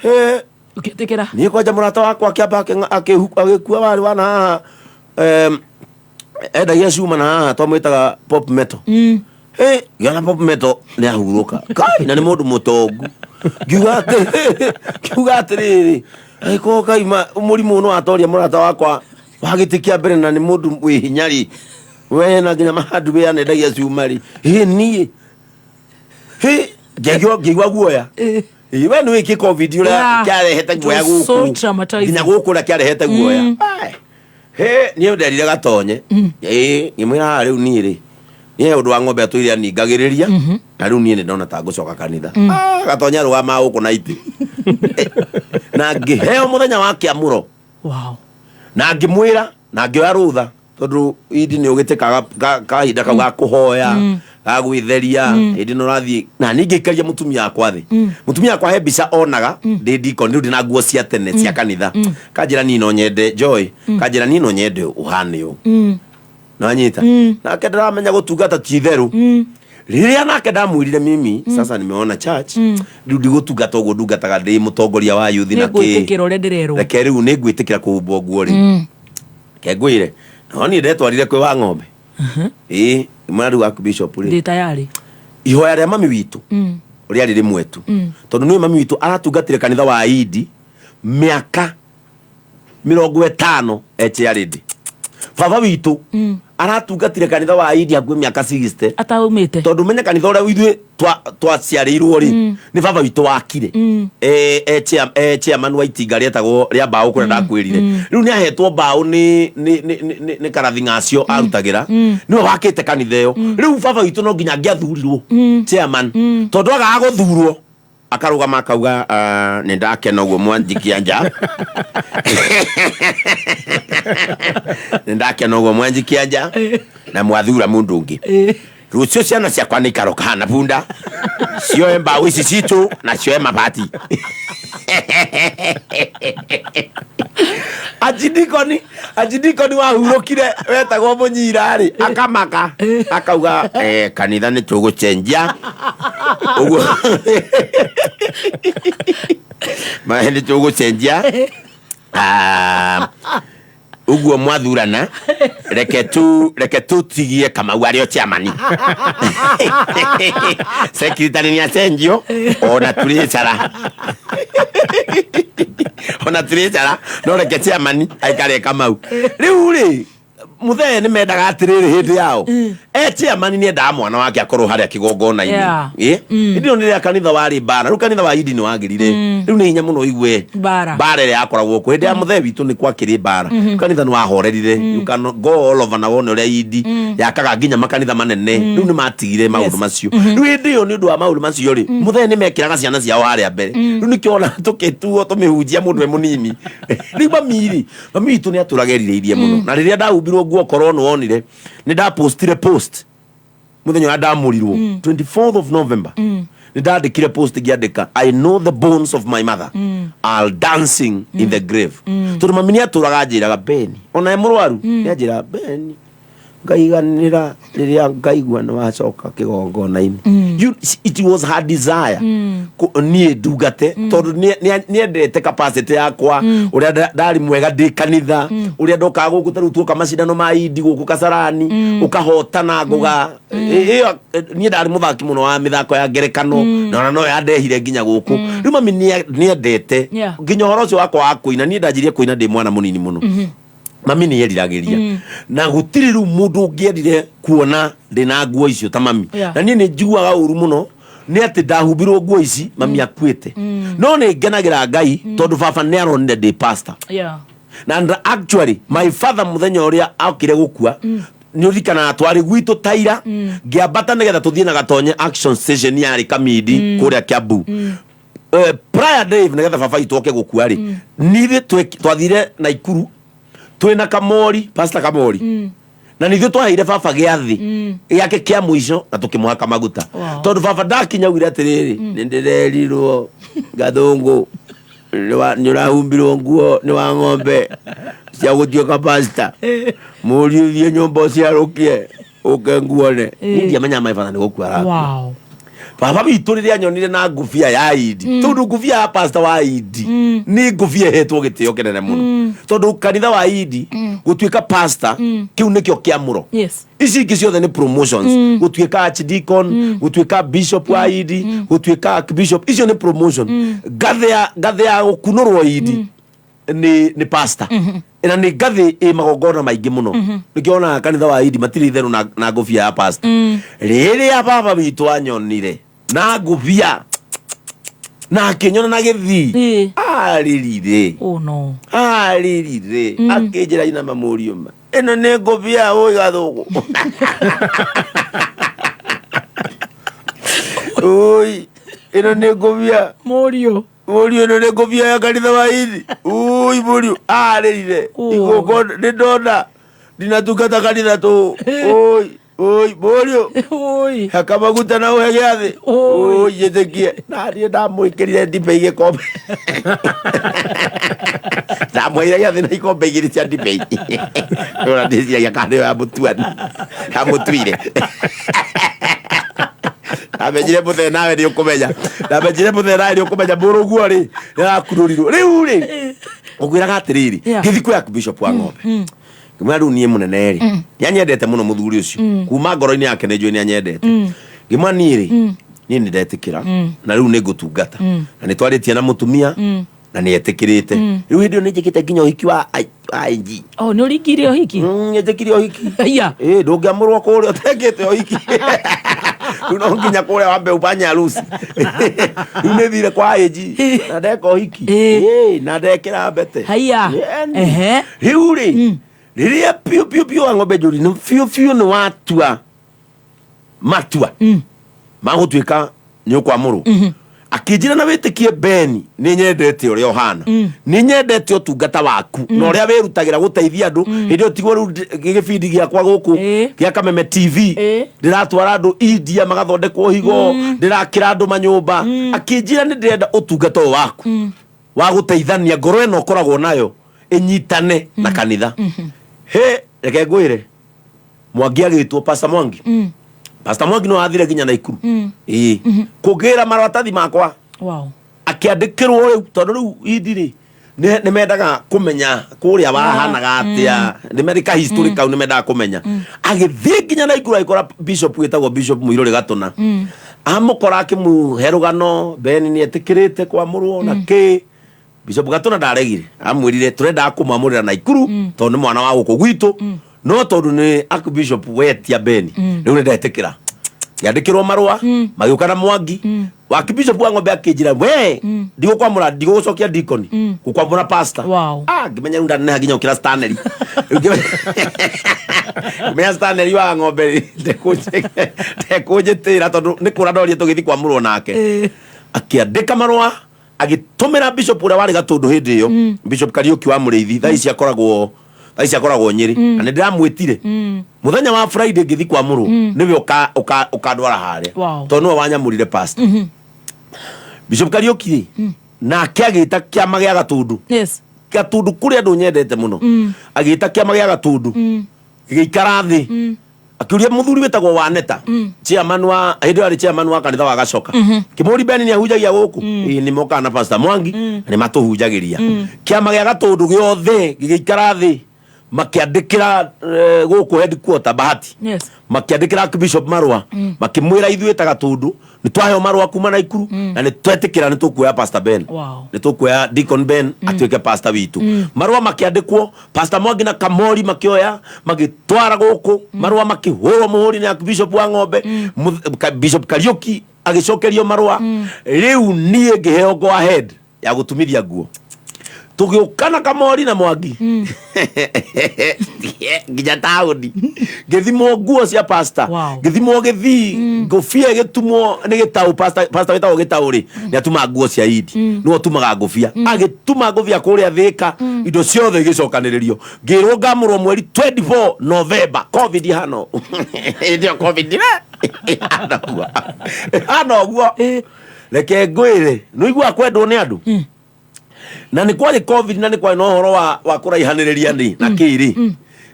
Hĩ.
Ũgĩtĩkĩra?
Niĩ kwanja mũrata wakwa akĩamba agĩkua warĩ wana haha, endagia cuma na haha twamwĩtaga Pop Metal. Hĩ, ngĩona Pop Metal nĩ ahurũka. Kai, na nĩ mũndũ mũtongu. Ngiuga atĩrĩrĩ, angĩkorwo kaima mũrimũ no atoria mũrata wakwa wa gĩtĩ kĩa mbere na nĩ mũndũ wĩ hinya rĩ, we na nginya mahandu wĩ anendagia cuma rĩ, hĩ niĩ hĩ ngĩigua guoya. Ĩ, we nĩ wĩkĩ COVID ũrĩa kĩarehete
It
guoya
was so
gũkũ
traumatizing.
nginya gũkũ ũrĩa kĩarehete guoya. Ai, hĩ niĩ nderire Gatonye, ĩ, ngĩmwĩra haha rĩu niĩ rĩ, niĩ ũndũ wa ng'ombe atũire aningagĩrĩria na rĩu niĩ nĩ ndona ta ngũcoka kanitha. Ah, Gatonye arũgama gũkũ na itĩ na ngĩheo mũthenya wa kĩamũro. Na ngĩmwĩra na ngĩoya rũtha tondũ indi nĩ ũgĩte kahinda kau ga kũhoya, ga gwĩtheria hĩndĩ ĩno ũrathiĩ, na niĩ ngĩikaria mũtumia wakwa thĩ. Mũtumia wakwa he mbica onaga ndĩ ndikoni rĩu ndĩ na nguo cia tene cia kanitha. Kanjĩra niĩ no nyende Joy, kanjĩra niĩ no nyende ũhane ũũ. Nanyita nake ndĩramenya gũtungata ti itherũ. Rĩrĩa nake ndamwĩrire mimi sasa nimeona church, rĩu ndigũtungata ũguo ndungataga ndĩ mũtongoria wa youth na
Nĩ
kĩ.
ngwĩtĩkĩra ũrĩa ndĩrerwo.
Reke rĩu nĩ ngwĩtĩkĩra kũhumbwo nguo rĩ, reke ngwĩre no niĩ ndetwarire kwĩ wa ng'ombe. Ĩĩ, mwana rĩu waku bishop rĩ,
Ndĩ tayari.
Ihoya rĩa mami witũ rĩarĩ rĩmwe tu, tondũ nĩwe mami witũ aratungatire kanitha wa Idi mĩaka 50 e chairlady. Baba witũ aratungatire kanitha wa Idi hakuhĩ mĩaka 60
ataumĩte.
Tondũ menye kanitha ũrĩa ithuĩ twaciarĩirwo rĩ, nĩ baba witũ wakire. E chairman wa itinga rĩetagwo rĩa mbaũ kũrĩa ndakwĩrire. Rĩu nĩ ahetwo mbaũ nĩ karathi ng'acio arutagĩra, nĩwe wakĩte kanitha ĩyo. Rĩu baba witũ no nginya angĩathurirwo chairman, tondũ agaga gũthurwo akarũgama akauga, "Ah, nĩ ndakena ũguo mwanjikia nja, nĩ ndakena ũguo mwanjikia nja na mwathura mũndũ ũngĩ. Rũciũ ciana ciakwa nĩ ikaroka hana bunda cioe mbaũ ici citũ na cioe mabati." Anjidikoni wahurũkire wetagwo Mũnyira rĩ, akamaka akauga, "Eh, kanitha nĩ tũgũcenjia ũguo nĩ tũgũcenjia. Ah, ũguo mwathurana, reke tutigie Kamau arĩ o chairman, secretary nĩ acenjio, ona treasurer, ona treasurer, no reke chairman aikare Kamau." Rĩu rĩ, mũthee nĩ mendaga atĩrĩrĩ, hĩndĩ yao e chairman nĩ endaga mwana wake akorwo harĩa kĩgongona-inĩ. Ĩ, hĩndĩ ĩyo nĩ rĩrĩa kanitha warĩ mbara. Rĩu kanitha wa Idi nĩ wagĩrire. Rĩu nĩ hinya mũno igue
Mbara.
Mbara ĩrĩa yakoragwo kuo hĩndĩ ya mũthee witũ nĩ kwakĩrĩ mbara. Kanitha nĩ wahorerire. You can go all over na wone ũrĩa Idi yakaga nginya makanitha manene. Rĩu nĩ matigire maũndũ macio. Rĩu hĩndĩ ĩyo nĩ ũndũ wa maũndũ macio rĩ, mũthee nĩ mekĩraga ciana ciao harĩa mbere. Rĩu nĩkĩo ona tũkĩtuo tũmĩhunjia mũndũ e mũnini. Rĩu mami rĩ, mami witũ nĩ atũraga erirĩirie mũno. Na rĩrĩa ndahumbirwo nguo, korwo nĩ wonire nĩ ndapostire post mũthenya ũrĩa ndamũrirwo, 24th of November. Nĩ ndandĩkire post ngĩandĩka, "I know the bones of my mother are dancing in the grave," tondũ mami nĩ atũraga anjĩraga, "Beni," ona e mũrwaru nĩ anjĩraga, "Beni, ngaiganĩra rĩrĩa ngaigua nĩ wacoka kĩgongona-inĩ." It was her desire niĩ ndungate, tondũ nĩendete capacity yakwa, ũrĩa ndarĩ mwega ndĩ kanitha, ũrĩa ndokaga gũkũ, ta rĩu tuoka macindano ma indi gũkũ Kasarani, ũkahotana ngũga. Ĩyo niĩ ndarĩ mũthaki mũno wa mĩthako ya ngerekano, na ona no yandehire nginya gũkũ rĩu. Mami nĩendete nginya ũhoro ũcio wakwa wa kũina. Niĩ ndanjirie kũina ndĩ mwana mũnini mũno. Mami nĩ eriragĩria, na gũtirĩ rĩu mũndũ ũngĩendire kuona ndĩna nguo icio ta mami. Na niĩ nĩ njiguaga ũru mũno nĩ atĩ ndahumbirwo nguo ici mami akuĩte, no nĩ ngenagĩra Ngai tondũ baba nĩ aronire ndĩ pastor. Na actually my father, mũthenya ũrĩa okire gũkua, nĩ ũririkanaga twarĩ gwitũ taira, ngĩambata nĩgetha tũthiĩ na Gatonye action station yarĩ Kamindi kũrĩa Kiambu. Prior Dave, nĩgetha baba itũ oke gũkua rĩ, nithuĩ twathire Naikuru twĩna Kamori, Pastor Kamori, na nithuĩ twaheire baba gĩathĩ gĩake kĩa mũico na tũkĩmũhaka maguta. Tondũ baba ndakinya augire atĩrĩrĩ, "Nĩ ndĩrerirwo Gathũngũ nĩ ũrahumbirwo nguo nĩ wa ng'ombe cia gũtuĩka pasta, mũriũ thiĩ nyũmba ũciarũkie ũke nguone." Niĩ ndiamenya my father nĩ gũkua arakua. Baba witũ rĩrĩa nyonire na ngũbia ya indi, tondũ ngũbia ya pastor wa indi nĩ ngũbia ĩhetwo gĩtĩo kĩnene mũno, tondũ kanitha wa indi gũtuĩka pastor kĩu nĩkĩo kĩamũro. Ici ingĩ ciothe nĩ promotions, gũtuĩka archdeacon, gũtuĩka bishop wa indi, gũtuĩka archbishop, icio nĩ promotion. Ngathĩ ya gũkunũrwo indi nĩ pastor, na nĩ ngathĩ ĩ magongona maingĩ mũno. Nĩkĩo onaga kanitha wa indi matirĩ itherũ na ngũbia ya pastor. Rĩrĩa baba witũ anyonire na ngũbia na akĩnyona na gĩthii, arĩrire.
Oh no.
Arĩrire, akĩnjĩra, "Inama mũriũ ma, ĩno nĩ ngũbia ũĩ Gathũgũ, ũi ĩno nĩ ngũbia
mũriũ."
"Mũriũ, ĩno nĩ ngũbia ya kanitha wa ithi, ũi mũriũ." Arĩrire, "Igongona nĩ ndona ndinatungata kanitha tũ, ũi ũi mũriũ,
ũi
haka maguta na ũhe gĩathĩ, ũi njĩtĩkie." Na niĩ ndamwĩkĩrire ndibei gĩkombe, ndamwĩire gĩathĩ na ikombe igĩrĩ cia ndibei. Ona ndĩciragia kana nĩyo ya mũtuani yamũtuire. Ndamenyire mũthee nawe nĩ ũkũmenya, ndamenyire mũthee nawe nĩ ũkũmenya mũrũguo rĩ nĩarakunũrirwo rĩu rĩ. Ũkwĩraga atĩrĩrĩ, ngĩthiĩ kwĩ Archbishop wa Ng'ombe, ngĩmwĩra, "Rĩu niĩ mũnene rĩ, nĩ anyendete mũno mũthuri ũcio, kuma ngoro-inĩ yake nĩ njũĩ nĩ anyendete." Ngĩmwĩra, "Niĩ rĩ, niĩ nĩ ndetĩkĩra na rĩu nĩ ngũtungata, na nĩ twarĩtie na mũtumia na nĩ etĩkĩrĩte." Rĩu hĩndĩ ĩyo nĩ njĩkĩte nginya ũhiki wa IG.
Oh, nĩ ũringire ũhiki?
Nĩ njĩkire ũhiki.
Aya.
Ĩ ndũngĩamũrwo kũrĩa ũtekĩte ũhiki. Rĩu no nginya kũrĩa wambe ubanye harusi. Rĩu nĩ thire kwa AG na ndeka ũhiki. Ĩ, na ndekĩra mbete.
Haiya.
Yaani.
Ehe.
Rĩu rĩ, rĩrĩa biũ biũ biũ wa ng'ombe njũri nĩ biũ biũ nĩ watua matua ma gũtuĩka nĩ ũkwamũrwo, akĩnjĩra, "Na wĩtĩkie Beni, nĩ nyendete ũrĩa ũhana, nĩ nyendete ũtungata waku na ũrĩa wĩrutagĩra gũteithia andũ." Hĩndĩ ĩyo tigwo rĩu gĩbindi gĩakwa gũkũ gĩa Kameme TV, ndĩratwara andũ India magathondekwo higo, ndĩrakĩra andũ manyũmba. Akĩnjĩra, "Nĩ ndĩrenda ũtungata ũyũ waku wa gũteithania, ngoro ĩno ũkoragwo nayo ĩnyitane na kanitha." He reke ngwĩre, Mwangi agĩtwo Pastor Mwangi. Pastor Mwangi no athire nginya Naikuru ĩĩ kũgĩra maratathi makwa. Akĩandĩkĩrwo rĩu, tondũ rĩu indi rĩ nĩ mendaga kũmenya kũrĩa wahanaga atĩa, nĩ merika history kau, nĩ mendaga kũmenya. Agĩthiĩ nginya Naikuru, agĩkora bishop wĩtagwo Bishop Mũirũrĩ Gatũna. Amũkora, akĩmũhe rũgano, Beni nĩ etĩkĩrĩte kwamũrwo na kĩ. Bishop Gatũna ndaregire, amwĩrire, "Tũrendaga kũmwamũrĩra Naikuru tondũ nĩ mwana wa gũkũ gwitũ, no tondũ nĩ Archbishop wetia Beni, rĩu nĩ ndetĩkĩra." Ngĩandĩkĩrwo marũa, magĩũka na Mwangi wa Archbishop wa Ng'ombe, akĩnjĩra, "We ndigũkwamũra, ndigũgũcokia deacon, gũkwamũra pastor." Ah, ngĩmenya rĩu ndaneneha nginya gũkĩra Stanley. Rĩu ngĩmenya Stanley wa Ng'ombe ndekũnjĩtĩra, tondũ nĩ kũra ndorie tũgĩthiĩ kwamũrwo nake. Akĩandĩka marũa, agĩtũmĩra bishop ũrĩa warĩ Gatũndũ hĩndĩ ĩyo, Bishop Kariũki wa Mũrĩithi, thaa ici akoragwo Nyĩrĩ. Na nĩ ndĩramwĩtire mũthenya wa Friday ngĩthi kwamũrwo, nĩwe ũkandwara harĩa, tondũ nĩwe wanyamũrire pastor. Bishop Kariuki rĩ, nake agĩta kĩama gĩa Gatũndũ. Gatũndũ kũrĩ andũ nyendete mũno. Agĩta kĩama gĩa Gatũndũ, gĩgĩikara thĩ, akĩũria mũthuri wĩtagwo Waneta, chairman wa hĩndĩ ĩyo arĩ chairman wa kanitha wa Gacoka. Kĩmũri Ben nĩ ahunjagia gũkũ? Ĩĩ, nĩ mokaga na Pastor Mwangi na nĩ matũhunjagĩria. Kĩama gĩa Gatũndũ gĩothe gĩgĩikara thĩ, makĩandĩkĩra gũkũ headquarter Bahati, makĩandĩkĩra Archbishop marũa, makĩmwĩra ithuĩ ta Gatũndũ nĩ twaheo marũa kuma Naikuru na nĩ twetĩkĩra nĩ tũkuoya Pastor Ben, nĩ tũkuoya Deacon Ben atuĩke pastor witũ. Marũa makĩandĩkwo, Pastor Mwangi na Kamori makĩoya magĩtwara gũkũ, marũa makĩhũrwo mũhũri nĩ Archbishop wa Ng'ombe. Bishop Kariuki agĩcokerio marũa. Rĩu niĩ ngĩheo go ahead ya gũtumithia nguo, tũgĩũka na Kamori na Mwangi nginya taũni, ngĩthimwo nguo cia pasta, ngĩthimwo gĩthii, ngũbia ĩgĩtumwo nĩ gĩtaũ. Pastor wĩtagwo gĩtaũ rĩ, nĩ atumaga nguo cia idi, nĩwe ũtumaga ngũbia, agĩtuma ngũbia kũrĩa Thĩka. Indo ciothe igĩcokanĩrĩrio, ngĩrwo ngamũrwo mweri 24 November. Covid hano, hĩndĩ ĩyo Covid ĩhana ũguo, ĩhana ũguo. Reke ngwĩre, nĩ ũiguaga kwendwo nĩ andũ, na nĩ kwarĩ Covid na nĩ kwarĩ na ũhoro wa kũraihanĩrĩria nĩ na kĩrĩ.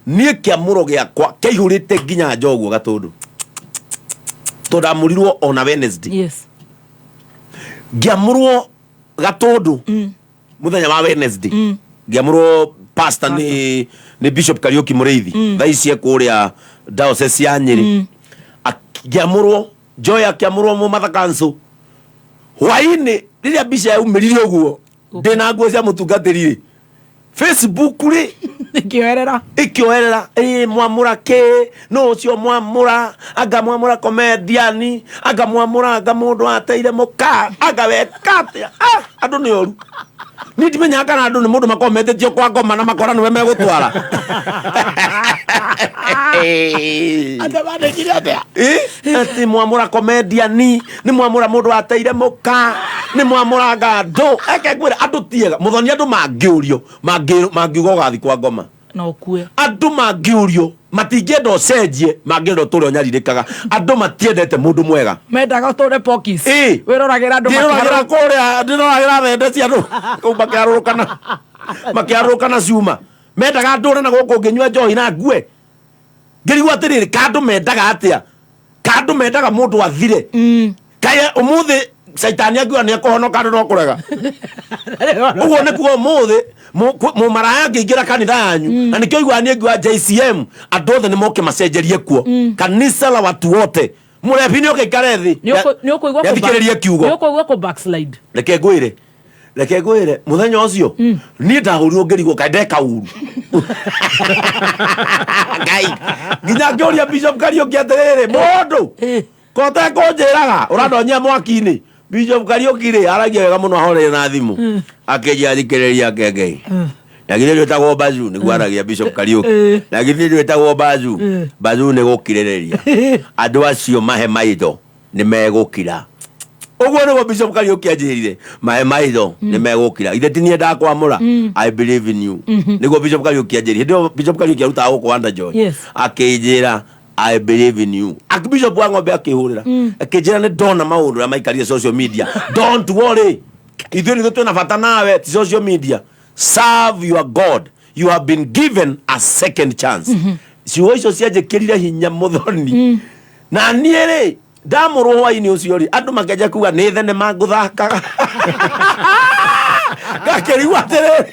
Niĩ kĩamũro gĩakwa kĩaihũrĩte nginya nja ũguo Gatũndũ, tondũ ndamũrirwo ona Wednesday. Ngĩamũrwo Gatũndũ mũthenya wa Wednesday, ngĩamũrwo pastor nĩ Bishop Kariuki Mũrĩithi, thaa ici e kũrĩa diocese ya Nyĩrĩ. Ngĩamũrwo, Joy akĩamũrwo Mũmatha Council. Hwainĩ rĩrĩa mbica yaumĩrire ũguo ndĩna nguo cia mũtungatĩri rĩ, Facebook rĩ
ĩkĩoerera.
Ĩkĩoerera, ĩ mwamũra kĩ nũ ũcio mwamũra? Anga mwamũra comedian? Anga mwamũra anga mũndũ ateire mũka? Anga weka atĩa? Ah, andũ nĩ oru. Niĩ ndimenyaga kana andũ nĩ mũndũ makoragwo metĩtio kwa ngoma na makora nĩwe megũtwara.
Andũ mandĩkire atĩa?
Ĩ, atĩ mwamũra comedian, nĩ mwamũra mũndũ ateire mũka, nĩ mwamũra anga andũ. Eke ngwĩre, andũ tiega mũthoni. Andũ mangĩũrio mangiuga ũgathi kwa ngoma
na ũkue.
Andũ mangĩũrio matingĩenda ũcenjie, mangĩenda ũtũre ũnyarirĩkaga. Andũ matiendete mũndũ mwega.
Mendaga ũtũre pokis.
Ĩ.
Wĩroragĩra andũ.
Ndĩroragĩra kũrĩa, ndĩroragĩra thende cia andũ kũu makĩharũrũkana cuma. Mendaga ndũre na gũkũ ngĩnyua njohi na ngue, ngĩrigwo atĩrĩrĩ, kandũ mendaga atĩa? Kandũ mendaga mũndũ athire. Kaĩ ũmũthĩ caitani angiuga nĩ ekũhonoka, andũ no kũrega ũguo. Nĩ kuga ũmũthĩ mũmaraya angĩingĩra kanitha yanyu, na nĩkĩo iguaga niĩ ngiuga JCM andũ othe nĩ moke macenjerie kuo, kanisa la watu wote. Mũrebi nĩ oke ikare thĩ
Nĩ
nĩathikĩrĩrie kiugo.
Ũkũigua kũ backslide.
Reke ngwĩre, mũthenya ũcio niĩ ndahũrirwo ngĩrigwo kaĩ ndeka uru Ngai, nginya ngĩũria Bishop Kariũki atĩrĩrĩ, mũndũ kote kũnjĩraga ũrandonyia mwaki-inĩ? Bishop Kariũki rĩ, aragia wega mũno, ahoreire na thimũ, akĩnjia thikĩrĩria kengei, na githĩ ndwĩtagwo Bazu? Nĩguo aragia Bishop Kariũki. Na githĩ ndwĩtagwo Bazu? Bazu nĩ gũkirĩrĩria. Andũ acio mahe maitho nĩ megũkira. Ũguo nĩguo Bishop Kariũki anjĩrire, mahe maitho nĩ megũkira. Ithe ti niĩ ndakwamũra? I believe in you. Nĩguo Bishop Kariũki anjĩrire. Hĩndĩ ĩyo Bishop Kariũki arutaga gũkũ Wonder Joy. Akĩnjĩra, "I believe in you." Archbishop wa Ng'ombe akĩhũrĩra, akĩnjĩra nĩ ndona maũndũ ũrĩa maikarire social media. Don't worry, ithuĩ nithuĩ twĩna bata nawe, ti social media. Serve your God, you have been given a second chance. Ciugo icio cianjĩkĩrire hinya mũthoni. Na niĩ rĩ, ndamũrwo hwainĩ ũcio rĩ, andũ makĩanjia kuga nĩ thenema ngũthakaga. Ngakĩrigwo atĩrĩrĩ,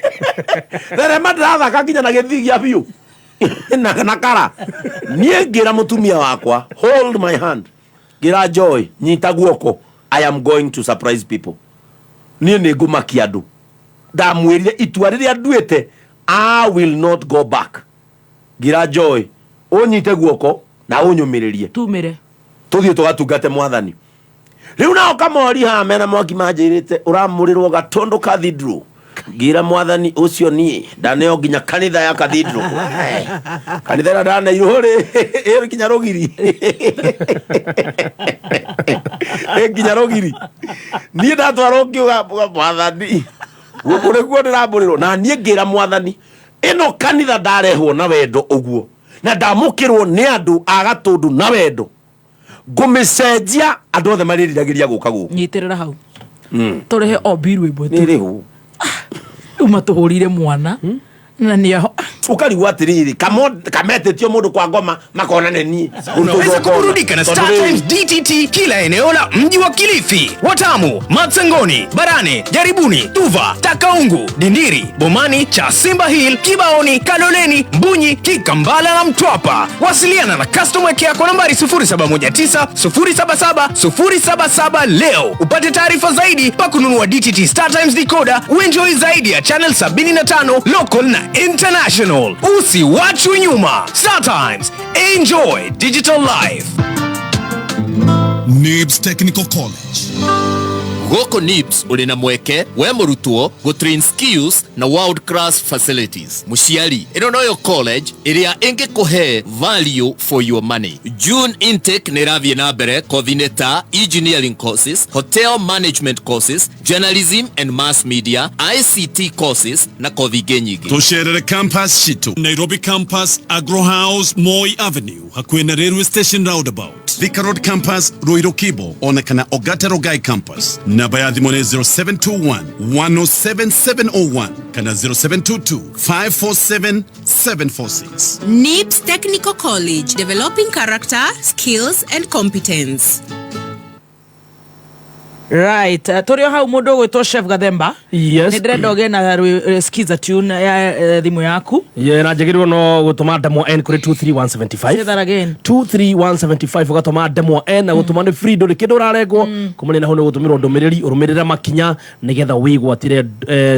thenema ndĩrathaka nginya na gĩthii gĩa biũ na kara. Niĩ ngĩra mũtumia wakwa, "Hold my hand." Ngĩra Joy, "Nyita guoko, I am going to surprise people. Niĩ nĩ ngũmakia andũ." Ndamwĩrire itua rĩrĩa nduĩte, I will not go back. Ngĩra Joy, "Ũnyite guoko na ũnyũmĩrĩrie."
Tumire.
Tũthiĩ tũgatungate mwathani. Rĩu nao Kamori haha mena Mwaki manjĩrĩte ũramũrĩrwo Gatũndũ Cathedral. Ngĩra mwathani ũcio niĩ ndaneo nginya kanitha ya cathedral. Kanitha ĩrĩa ndaneirwo rĩ, ĩ nginya rũgiri, ĩ nginya rũgiri. Niĩ ndatwarwo ngiuga, mwathani, gũkũ nĩkuo ndĩramũrĩrwo? Na niĩ ngĩra mwathani, ĩno kanitha ndarehwo na wendo ũguo na ndamũkĩrwo nĩ andũ a Gatũndũ na wendo, ngũmĩcenjia andũ othe marĩriragĩria gũka gũkũ.
Nyitĩrĩra hau. Tũrĩhe o mbiru ĩmwe tu.
Nĩ rĩu.
Rĩu matũhũrire mwana na nĩ aho.
Ũkarigwo atĩrĩrĩ, kametĩtio mũndũ kwa ngoma makona nĩ niĩ.
Unaweza kuburudika na Star Times DTT kila eneo la mji wa Kilifi, Watamu, Matsangoni, Barani, Jaribuni, Tuva, Takaungu, Dindiri, Bomani, Chasimba Hill, Kibaoni, Kaloleni, Mbunyi, Kikambala na Mtwapa. Wasiliana na customer care kwa nambari 0719 077 077 leo upate taarifa zaidi pa kununua DTT Star Times decoder, uenjoy zaidi ya channel 75 local na international. Usiwachwe nyuma. Star Times, enjoy digital life.
NIBS Technical College.
Gũkũ NIBS ũrĩ na mweke we mũrutwo gũtrain skills na world class facilities. Mũciari, ĩno noyo college ĩrĩa ĩngĩkũhe value for your money. June intake nĩ ĩrathiĩ na mbere kothi-inĩ ta engineering courses, hotel management courses, journalism and mass media, ICT courses na kothi ingĩ nyingĩ.
Tũcerere campus citũ Nairobi campus, Agro House, Moi Avenue, hakuhĩ na railway station roundabout, Thika Road campus, Ruiru Kibo, ona kana Ogata Rogai campus. Namba ya thimũ nĩ 0721 107701 kana 0722 547 746.
NIBS Technical College, developing character, skills and competence.
Right, tũrĩ o hau mũndũ ũgwĩtwo Chef Gathemba.
Yes.
Nĩ ndĩrenda ũgĩe na skiza tune ya thimũ yaku.
Ye, na njagĩrĩirwo no gũtũma ndemwa N kũrĩ 23175.
Say that again.
23175 ũgatũma ndemwa N na gũtũma nĩ free, ndũrĩ kĩndũ ũrarengwo. Kumania na hau nĩ gũtũmĩrwo ndũmĩrĩri, ũrũmĩrĩre makinya nĩgetha wĩgwatĩre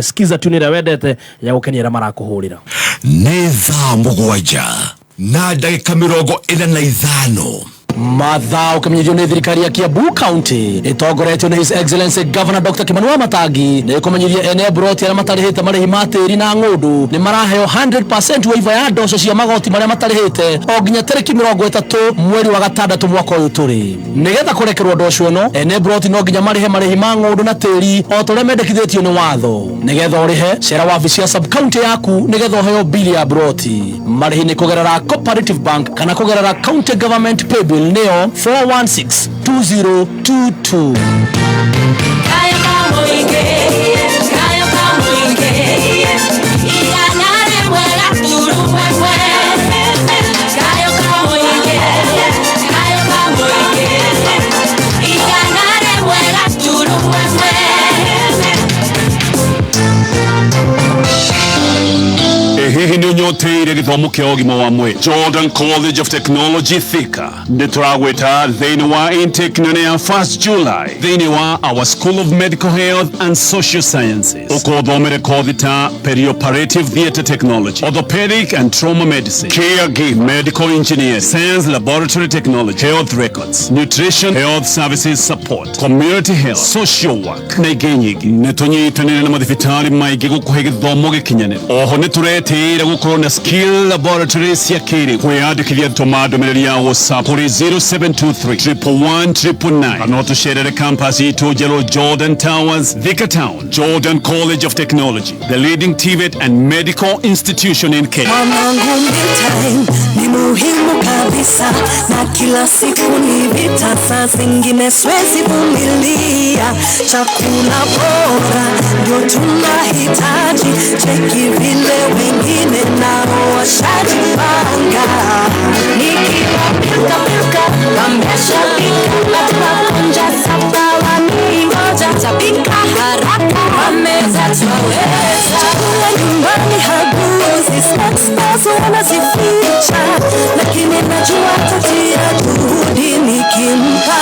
skiza tune ĩrĩa wendete ya gũkenia arĩa marakũhũrĩra.
Nĩ thaa 7:45.
Mathaa ũkĩmenyithio nĩ thirikari ya Kiambu County ĩtongoretio nĩ His Excellency Governor Dr. Kimani Wamatangi nĩ ĩkũmenyithia ene mburoti arĩa matarĩhĩte marĩhi ma tĩri na ng'ũndũ nĩ maraheo 100% waiver ya ndoco cia magoti marĩa matarĩhĩte o nginya tarĩki 30 mweri wa gatandatũ mwaka ũyũ tũrĩ. Nĩgetha kũrekerwo ndoco ĩno, ene mburoti no nginya marĩhe marĩhi ma ng'ũndũ na tĩri o ta ũrĩa mendekithĩtio nĩ watho. Nĩgetha ũrĩhe, cera wabici ya sub county yaku nĩgetha ũheo bili ya mburoti. Marĩhi nĩ kũgerera Cooperative Bank kana kũgerera County Government Paybill nĩyo 4162022.
Kayo kamoige, kayo kamoige, igana rĩmwe gaturumo ĩmwe. Kayo kamoige, kayo kamoige, igana rĩmwe gaturumo ĩmwe.
Hihi nĩ ũnyoteire gĩthomo kĩa ũgima wa mwĩrĩ? Jordan College of Technology Thika nĩ tũragwĩta thĩinĩ wa intake nene ya 1st July thĩinĩ wa our School of Medical Health and Social Sciences. Ũkothomere kothi ta perioperative theatre technology, orthopedic and trauma medicine, caregiving, medical engineering, science laboratory technology, health records, nutrition, health services support, community health, social work na ingĩ nyingĩ. Nĩ tũnyitanĩire na mathibitarĩ maingĩ gũkũhe gĩthomo gĩkinyanĩru. Oho nĩ tũretĩĩra gũkorwo na skill laboratory cia kĩrĩu. Kwĩyandĩkithia tũma ndũmĩrĩri ya WhatsApp kũrĩ 0723 111 999 kana ũtũcerere campus itũ njerũ Jordan Towers, Thika Town. Jordan College of Technology, the leading TVET and medical institution in Kenya.
Mwanangu, me time ni muhimu kabisa, na kila siku ni vita, saa zingine siwezi vumilia. Chakula bora ndio tunahitaji, cheki vile wengine nao washajipanga. Nikiwa pilka pilka, wameshapika, watu saba waningoja, tapika haraka, wameza twaweza. Chakula nyumbani haguzi, snacks nazo wanazificha, lakini najua tatia juhudi nikimpa.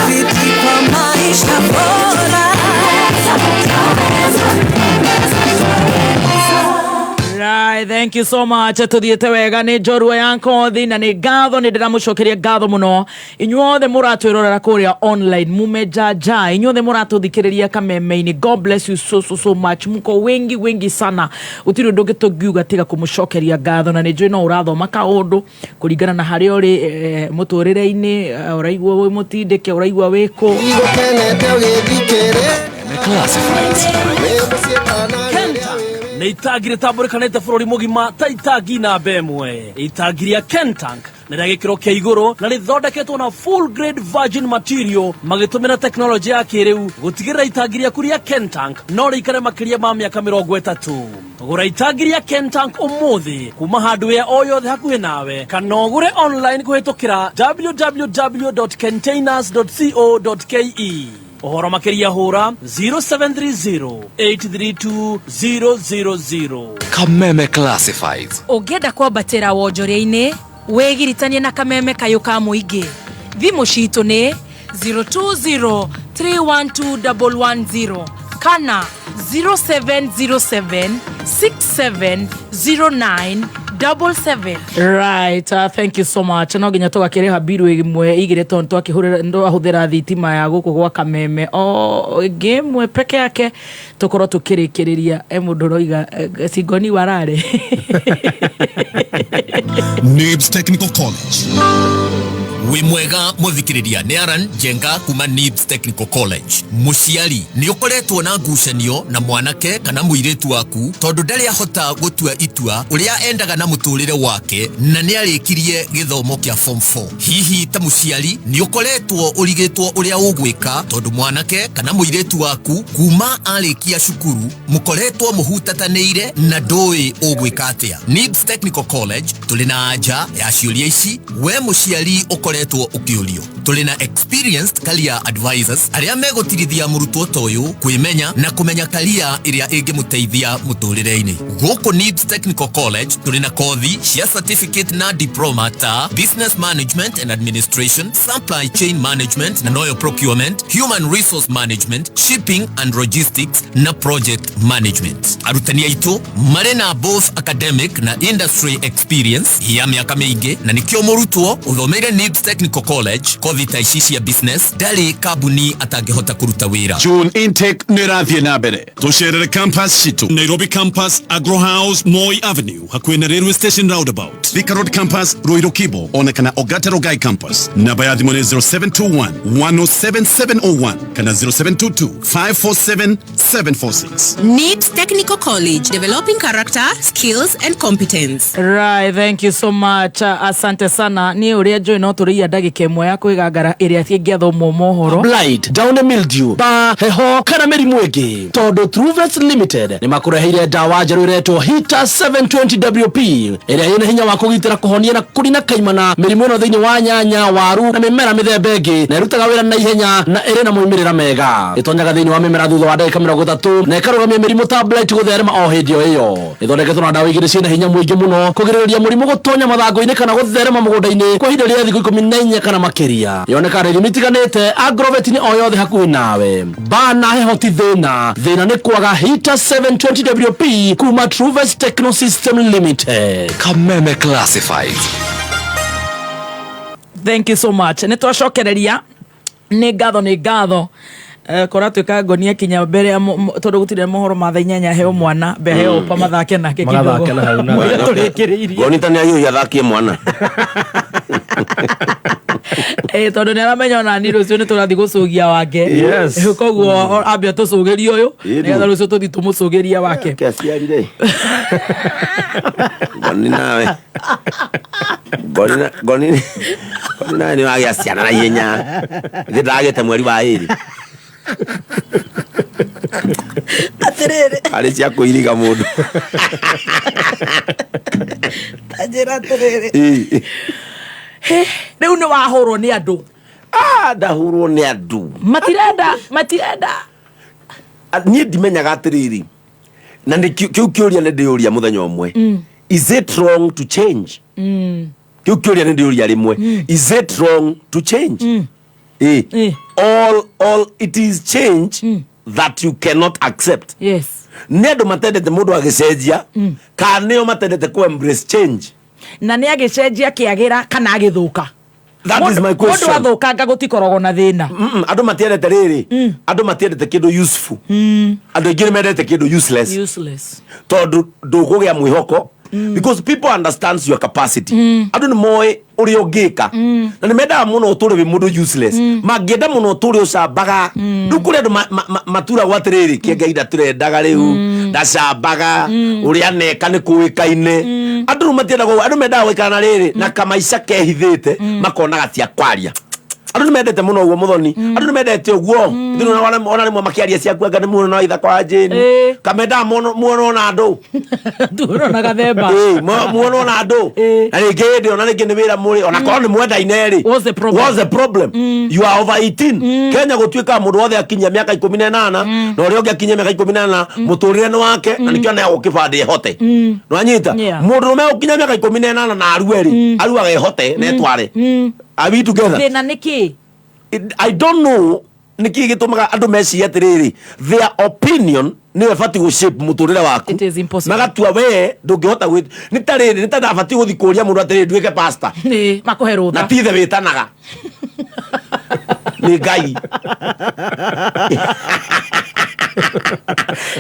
Fiti kwa maisha bora.
Right, thank you so much. Tuthiĩte wega nĩ njorua ya kothi na nĩ ngatho, nĩ ndĩramũcokeria ngatho mũno inyuothe mũratwĩrorera kũrĩa online mumejaja, inyuothe mũratũthikĩrĩria kameme-inĩ. God bless you so so so much, mko wengi wengi sana, gũtirĩ ũndũ ũngĩ tũngiuga tiga kũmũcokeria ngatho, na nĩ njũĩ no ũrathoma kaũndũ kũringana na harĩa ũrĩ mũtũrĩre-inĩ, ũraigua wĩ mũtindĩke, ũraigua wĩ kũ.
Classifieds.
Nĩ itangi rĩtambũrĩkanĩte bũrũri mũgima ta itangi namba ĩmwe. Itangi rĩa Kentank nĩ rĩa gĩkĩro kĩa igũrũ na rĩthondeketwo na full grade virgin material magĩtũmĩra tekinoronjĩ ya kĩrĩu gũtigĩrĩra itangi rĩaku rĩa Kentank no rĩikare makĩria ma mĩaka 30. Gũra itangi rĩa Kentank ũmũthĩ kuma hardware o yothe hakuhĩ nawe kana ũgũre online kũhĩtũkĩra www.containers.co.ke. Ũhoro makĩria hũra 0730 832 000.
Kameme Classifieds.
Ũngĩenda kwambatĩra wonjoria-inĩ, wĩgiritanie na kameme kayũ ka mũingĩ. Thimũ citũ nĩ 020 312 110 kana 0707 6709 77.
Right, thank you so much. No nginya tũgakĩrĩha mbiru ĩmwe igĩrĩ tondũ twahũthĩra thitima ya gũkũ gwa Kameme o ĩngĩ ĩmwe peke yake tũkorwo tũkĩrĩkĩrĩria. E mũndũ ũroiga cingoni warare.
Nibs Technical College.
Wĩ mwega mũthikĩrĩria, nĩ Aran Njenga kuma Nibs Technical College. Mũciari, nĩ ũkoretwo na ngucanio na mwanake kana mũirĩtu waku tondũ ndarĩ ahota gũtua itua ũrĩa endaga na mũtũrĩre wake na nĩ arĩkirie gĩthomo kĩa form 4. Hihi ta mũciari nĩ ũkoretwo ũrigĩtwo ũrĩa ũgwĩka tondũ mwanake kana mũirĩtu waku kuma arĩkia cukuru mũkoretwo mũhutatanĩire na ndũĩ ũgwĩka atĩa? Nibs Technical College tũrĩ na anja ya ciũria ici we mũciari ũkoretwo ũkĩũrio. Tũrĩ na experienced career advisors arĩa megũtirithia mũrutwo ta ũyũ kwĩmenya na kũmenya career ĩrĩa ĩngĩmũteithia mũtũrĩre-inĩ. Gũkũ Nibs Technical College tũrĩ na kothi cia certificate na diploma ta business management and administration, supply chain management na noyo procurement, human resource management, shipping and logistics na project management. Arutani aitũ marĩ na both academic na industry experience ya mĩaka mĩingĩ na nĩkĩo mũrutwo ũthomeire Nibs Technical College kothi ta ici cia business ndarĩ kambuni atangĩhota kũruta wĩra.
June intake nĩ ĩrathiĩ na mbere. Tũcerere campus citũ, Nairobi campus, Agro House, Moi Avenue, hakuhĩ na railway station roundabout, Thika Road campus, Ruiru Kibo, ona kana Ogata Rongai campus. Namba ya thimũ nĩ 0721 107701 kana 0722 547 746.
NIBS Technical College, developing character, skills and competence.
Right, thank you so much. Asante sana. Niĩ ũrĩa njũĩ no tũrĩia ndagĩka ĩmwe ya kwĩgangara ĩrĩa ĩngĩathomwo mohoro.
Blight, downy mildew, ba heho kana mĩrimũ ĩngĩ, tondũ Truvet Limited nĩ makũreheire ndawa njerũ ĩretwo Hita 720 WP ĩrĩa ĩna hinya wa kũgitĩra, kũhonia na kũnina kaimana mĩrimũ ĩno thĩinĩ wa nyanya, waru na mĩmera mĩthemba ĩngĩ, na ĩrutaga wĩra na ihenya na ĩrĩ na moimĩrĩra mega. Ĩtonyaga thĩinĩ wa mĩmera thutha wa ndagĩka 30 na ĩkarũgamia mĩrimũ ta blight gũtherema o hĩndĩ o ĩyo. Ĩthondeketwo na ndawa igĩrĩ ciĩna hinya mũingĩ mũno kũgirĩrĩria mũrimũ gũtonya mathangũ-inĩ kana gũtherema mũgũnda-inĩ kwa ihinda rĩa thikũ 14 kana makĩria. Yonekaga na ithimi itiganĩte agrovet-inĩ o yothe hakuhĩ nawe. Ba na heho ti thĩna, thĩna nĩ kwaga Hita 720 WP kuma Truvet Techno System Limited.
Kameme Classifieds.
Thank you so much. Nĩ twacokereria, nĩ ngatho, nĩ ngatho. Kora tuĩka ngonia kinya mbere ya tondũ gũtirĩ mohoro ma thaa 8, heo mwana mbe heo pa mathake nake kidogo.
Magathake na hau na-
Mũira tũrĩkĩrĩirie.
Ngoni ta nĩ ahiũhia athakie mwana.
Tondũ nĩ aramenya ona ni rũciũ nĩ tũrathiĩ gũcũgia wake. Koguo ambe atũcũgĩrie ũyũ nĩgetha rũciũ tũthiĩ tũmũcũgĩrie wake.
Kĩaciarire ngoni nawe, ngoni ngoni ngoni nawe nĩ wagĩa ciana na ihenya. Ithe ndagĩte mweri wa 2.
Atĩrĩrĩ.
Arĩ cia kũiriga mũndũ.
Ta njĩra atĩrĩrĩ.
Rĩu nĩ wahũrwo nĩ andũ?
Ah, ndahũrwo nĩ andũ.
Matirenda, matirenda.
Niĩ ndimenyaga atĩrĩrĩ, na nĩ kĩu kĩũria nĩ ndĩũria mũthenya ũmwe, is it wrong to change? Kĩu kĩũria nĩ ndĩũria rĩmwe, is it wrong to change? All it is change that you cannot accept. Nĩ andũ matendete mũndũ agĩcenjia kana nĩo matendete ku embrace change?
Na nĩ agĩcenjia kĩagĩra kana agĩthũka?
That is my question.
Mũndũ athũkanga gũtikoragwo na thĩna.
Andũ matiendete rĩrĩ, andũ matiendete kĩndũ useful. Andũ aingĩ nĩ mendete kĩndũ useless.
Useless.
Tondũ ndũkũgĩa mwĩhoko because people understands your capacity. Andũ nĩ moĩ ũrĩa ũngĩka na nĩ mendaga mũno ũtũre wĩ mũndũ useless. Mangĩenda mũno ũtũre ũcambaga. Rĩu kũrĩ andũ maturagwo atĩrĩrĩ, kĩengainda tũrendaga rĩu. Ndacambaga ũrĩa neka nĩ kũĩkaine. Andũ rĩu matiendaga ũguo, andũ mendaga gũikara na rĩrĩ na kamaica kehithĩte, makonaga ti akwaria. Andũ nĩ mendete mũno ũguo, mũthoni, andũ nĩ mendete ũguo. Ithuĩ ona rĩmwe makĩaria ciaku anga nĩ muono na ithaka wa Jane, kamendaga muono na andũ.
Tuono na gathemba.
Ĩĩ, muono na andũ na rĩngĩ hĩndĩ ona rĩngĩ nĩ wĩra mũrĩ ona korwo nĩ mwendaine rĩ.
What's the problem?
What's the problem? You are over 18. Kenya gũtuĩkaga mũndũ wothe akinyia mĩaka 18, na ũrĩa ũngĩ akinyia mĩaka 18, mũtũrĩre nĩ wake, na nĩkĩo aneagwo kĩbandĩ ehote. Nĩwanyita?
Yeah.
Mũndũrũme ũkinya mĩaka 18 na arue rĩ, aruaga ehote na etware. Are we together?
Thĩna nĩ kĩ?
I don't know nĩkĩ gĩtũmaga andũ mecirie atĩrĩrĩ, their opinion nĩyo ĩbatiĩ gũ shape mũtũrĩre waku.
It is impossible.
Magatua we ndũngĩhota gwĩ nĩ ta rĩrĩ, nĩ ta ndabatiĩ gũthiĩ kũria mũndũ atĩrĩrĩ, nduĩke pastor?
Ĩĩ, makũhe
Na
rũtha.
ti ithe wĩtanaga, nĩ Ngai.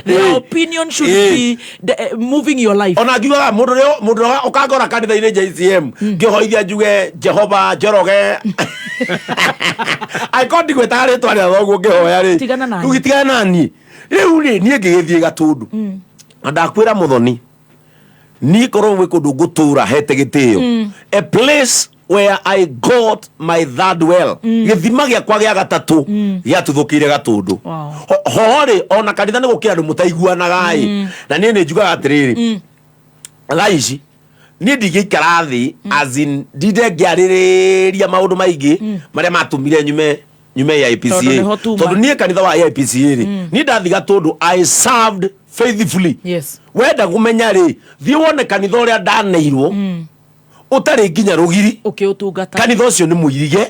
Their opinion should be moving your life.
Ona ngiugaga mũndũ ũrĩa, mũndũ ũrĩa ũkangora kanitha-inĩ JCM ngĩhoithia njuge Jehova Njoroge, angĩkorwo ndigwĩtaga rĩtwa rĩa thoguo ngĩhoya rĩ,
Tigana naniĩ.
Rĩu tigana naniĩ. Rĩu rĩ, niĩ ngĩgĩthiĩ Gatũndũ na ndakwĩra mũthoni, niĩ korwo gwĩ kũndũ ngũtũra hete gĩtĩo, a place where I got my third well, gĩthima gĩakwa gĩa gatatũ gĩatuthũkĩire Gatũndũ.
Wow.
Ho rĩ, ona kanitha nĩ gũkĩra andũ mũtaiguanaga ĩ, na niĩ nĩ njugaga atĩrĩrĩ, thaa ici niĩ ndingĩikara thĩ, as in ndinde ngĩarĩrĩria maũndũ maingĩ marĩa matũmire nyume AIPCA.
Tondũ nĩho tuma.
Tondũ niĩ kanitha wa AIPCA rĩ, niĩ ndathi Gatũndũ, I served faithfully. Wenda kũmenya rĩ, thiĩ wone kanitha ũrĩa ndaneirwo ũtarĩ nginya rũgiri.
Ũkĩũtungata.
Kanitha ũcio nĩ mũirige.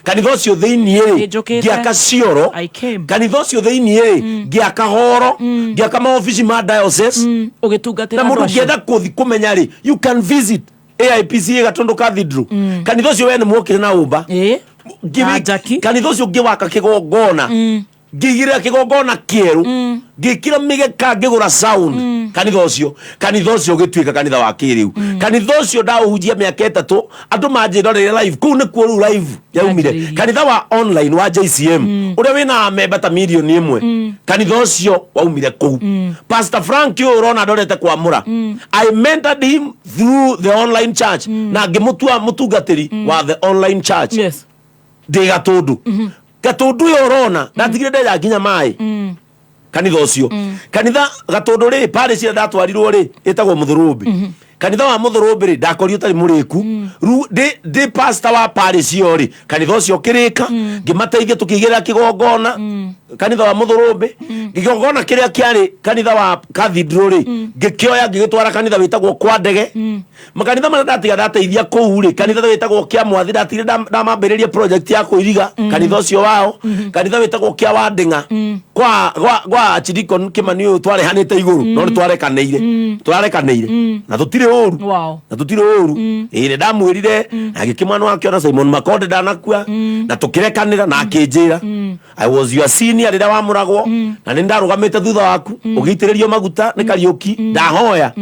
Kanitha ũcio thĩiniĩ rĩ,
Nĩnjũkĩte.
ngĩaka cioro.
I came.
Kanitha ũcio thĩiniĩ rĩ, ngĩaka horo, ngĩaka maobici ma diocese.
Ũgĩtungatĩra
Na
andũ
mũndũ
acio.
ũngĩenda kũthi kũmenya rĩ, you can visit AIPCA Gatũndũ Cathedral. Kanitha ũcio we nĩ mwokire na ũmba.
Na Jackie.
Kanitha ũcio ngĩwaka kĩgongona, ngĩigĩrĩra kĩgongona kĩerũ, ngĩkĩra mĩgeka, ngĩgũra sound. Kanitha ũcio ũgĩtuĩka kanitha wa kĩrĩu. Kanitha ũcio ndaũhunjia mĩaka 3, andũ manjĩrorere live kũu nĩkuo rĩu live yaumire.
Yanjĩrĩirie.
Kanitha wa online wa JCM ũrĩa wĩna memba ta 1 million kanitha ũcio waumire kũu. Pastor Frank ũyũ ũrona ndorete kwamũra, I mentored him through the online church na ngĩmũtua mũtungatĩri wa the online church. Ndĩ Gatũndũ. Gatũndũ ũyũ ũrona ndatigire ndeja nginya maĩ kanitha ũcio. Kanitha Gatũndũ rĩ, parish ĩrĩa ndatwarirwo rĩ, ĩtagwo Mũthũrũmbĩ. Kanitha wa Mũthũrũmbĩ rĩ, ndakorio ũtarĩ mũrĩku. Rĩu ndĩ pastor wa parish ĩyo rĩ, kanitha ũcio ũkĩrĩka, ngĩmateithia tũkĩigĩrĩra kĩgongona kanitha wa Mũthũrũmbĩ. Kĩgongona kĩrĩa kĩarĩ kanitha wa cathedral rĩ, ngĩkĩoya ngĩgĩtwara kanitha wĩtagwo kwa Ndege. Makanitha marĩa ndatiga ndateithia kũu rĩ, kanitha wĩtagwo kĩa Mwathi, ndatigire ndamambĩrĩria project ya kũiriga kanitha ũcio wao. Kanitha wĩtagwo kĩa Wandĩng'a kwa Archdeacon Kĩmani ũyũ twarehanĩte igũrũ, no nĩ twarekanĩire, twarekanĩire na tũtirĩ ũru. Na tũtirĩ ũru. Ĩĩ, nĩ ndamwĩrire na ngĩkĩmwana wake ona Simon Makonde ndanakua, na tũkĩrekanĩra na akĩnjĩra, "I was your senior rĩrĩa wamũragwo, na nĩ ndarũgamĩte thutha waku ũgĩitĩrĩrio maguta nĩ Kariũki. Ndahoya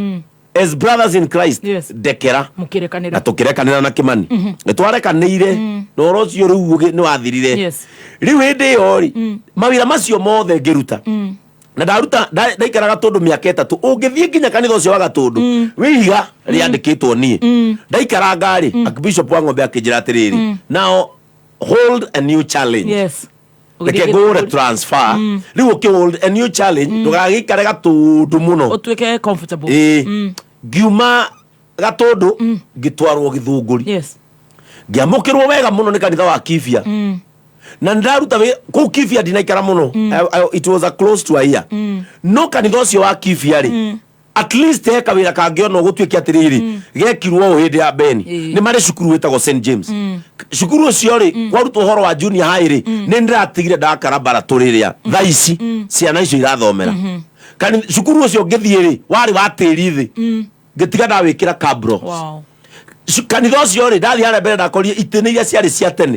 as brothers in Christ, ndekera."
Mũkĩrekanĩra.
Na tũkĩrekanĩra na Kĩmani, nĩ twarekanĩire na ũhoro ũcio rĩu nĩ wathirire. Rĩu hĩndĩ ĩyo rĩ, mawĩra macio mothe ngĩruta na ndaruta ndaikara Gatũndũ mĩaka 3. Ũngĩthiĩ nginya kanitha ũcio wa Gatũndũ, wĩ ihiga rĩandĩkĩtwo niĩ ndaikaranga rĩ. Archbishop wa Ng'ombe akĩnjĩra atĩrĩrĩ, "Now hold a new challenge." Reke ngũre transfer. Rĩu ũkĩ hold a new challenge, ndũgagĩikare Gatũndũ mũno.
Ũtuĩke comfortable.
Ĩĩ. Ngiuma Gatũndũ ngĩtwarwo Gĩthũngũri. Ngĩamũkĩrwo wega mũno nĩ kanitha wa Kibia na nĩndaruta kũu Kibia ndinaikara mũno. It was a close to a year. No kanitha ũcio wa Kibia rĩ, at least he kawĩra kangĩona gũtuĩke atĩrĩrĩ, gekirwo ũũ hĩndĩ ya Beni. Nĩ marĩ cukuru wĩtagwo St James. Cukuru ũcio rĩ, kwarutwo ũhoro wa junior high rĩ, nĩ ndĩratigire ndakarabara tũrĩrĩa thaa ici ciana icio irathomera. Cukuru ũcio ngĩthiĩ rĩ, warĩ wa tĩri thĩ, ngĩtiga ndawĩkĩra cabros. Kanitha ũcio rĩ, ndathiĩ harĩa mbere ndakorire itĩ nĩ iria ciarĩ cia tene,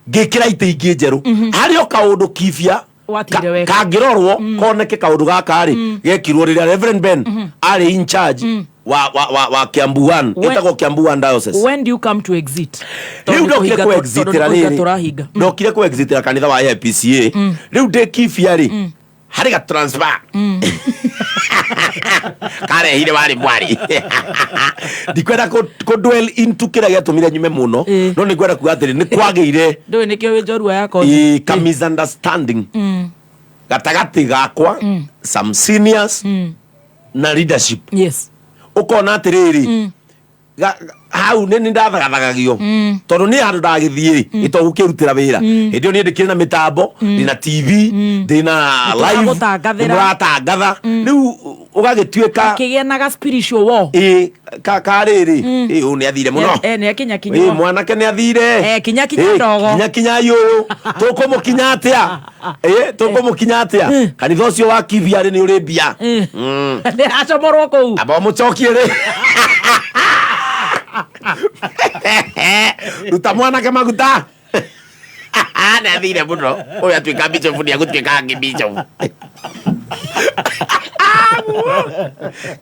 ngĩkĩra itĩ ingĩ njerũ. Harĩ o kaũndũ Kibia
Watigire weka.
Kangĩrorwo koneke kaũndũ gaka rĩ, gekirwo rĩrĩa Reverend Ben arĩ in charge wa Kiambu One. Ĩtagwo Kiambu One Diocese.
When do you come to exit?
Rĩu
Tondũ
ndokire
nĩ
kũ
kũhinga-
exitĩra
tondũ nĩ kũhinga
rĩrĩ
tũrahinga.
Ndokire kũ exitĩra kanitha wa AIPCA. Rĩu ndĩ Kibia rĩ. Harĩ ga transfer karehire warĩ mwari. Ndikwenda kũ dwell into kĩrĩa gĩatũmire nyume mũno, no nĩ ngwenda kuga atĩrĩ, nĩ kwagĩire
Ndũĩ nĩkĩo wĩ njorua ya kothi.
Ka misunderstanding gatagatĩ gakwa, some seniors na leadership. Ũkona atĩrĩrĩ, hau nĩ ndathagathagagio tondũ niĩ handũ ndagĩthiĩ rĩ, ĩto gũkĩrutĩra wĩra. Hĩndĩ ĩyo niĩ ndĩkĩrĩ na mĩtambo, ndĩna TV, ndĩna live.
Nĩtũragũtangathĩra.
Nĩmũratangatha. Rĩu ũgagĩtuĩka
Akĩgĩa na ga spiritual war.
Ĩ karĩrĩ, ĩ ũyũ nĩ athire mũno.
Nĩ akinya
Ĩ
kinya.
mwanake nĩ athire.
Kinya kinya ndogo.
Kinya kinya ũyũ tũkũmũkinya atĩa? Ĩ tũkũmũkinya atĩa? Kanitha ũcio wa Kibia rĩ, nĩ ũrĩ mbia.
Acomorwo kũu.
Amba ũmũcokie rĩ, ruta mwanake maguta, nĩ athire mũno ũyũ, atuĩka bishop, nĩ agũtuĩka angĩ bishop.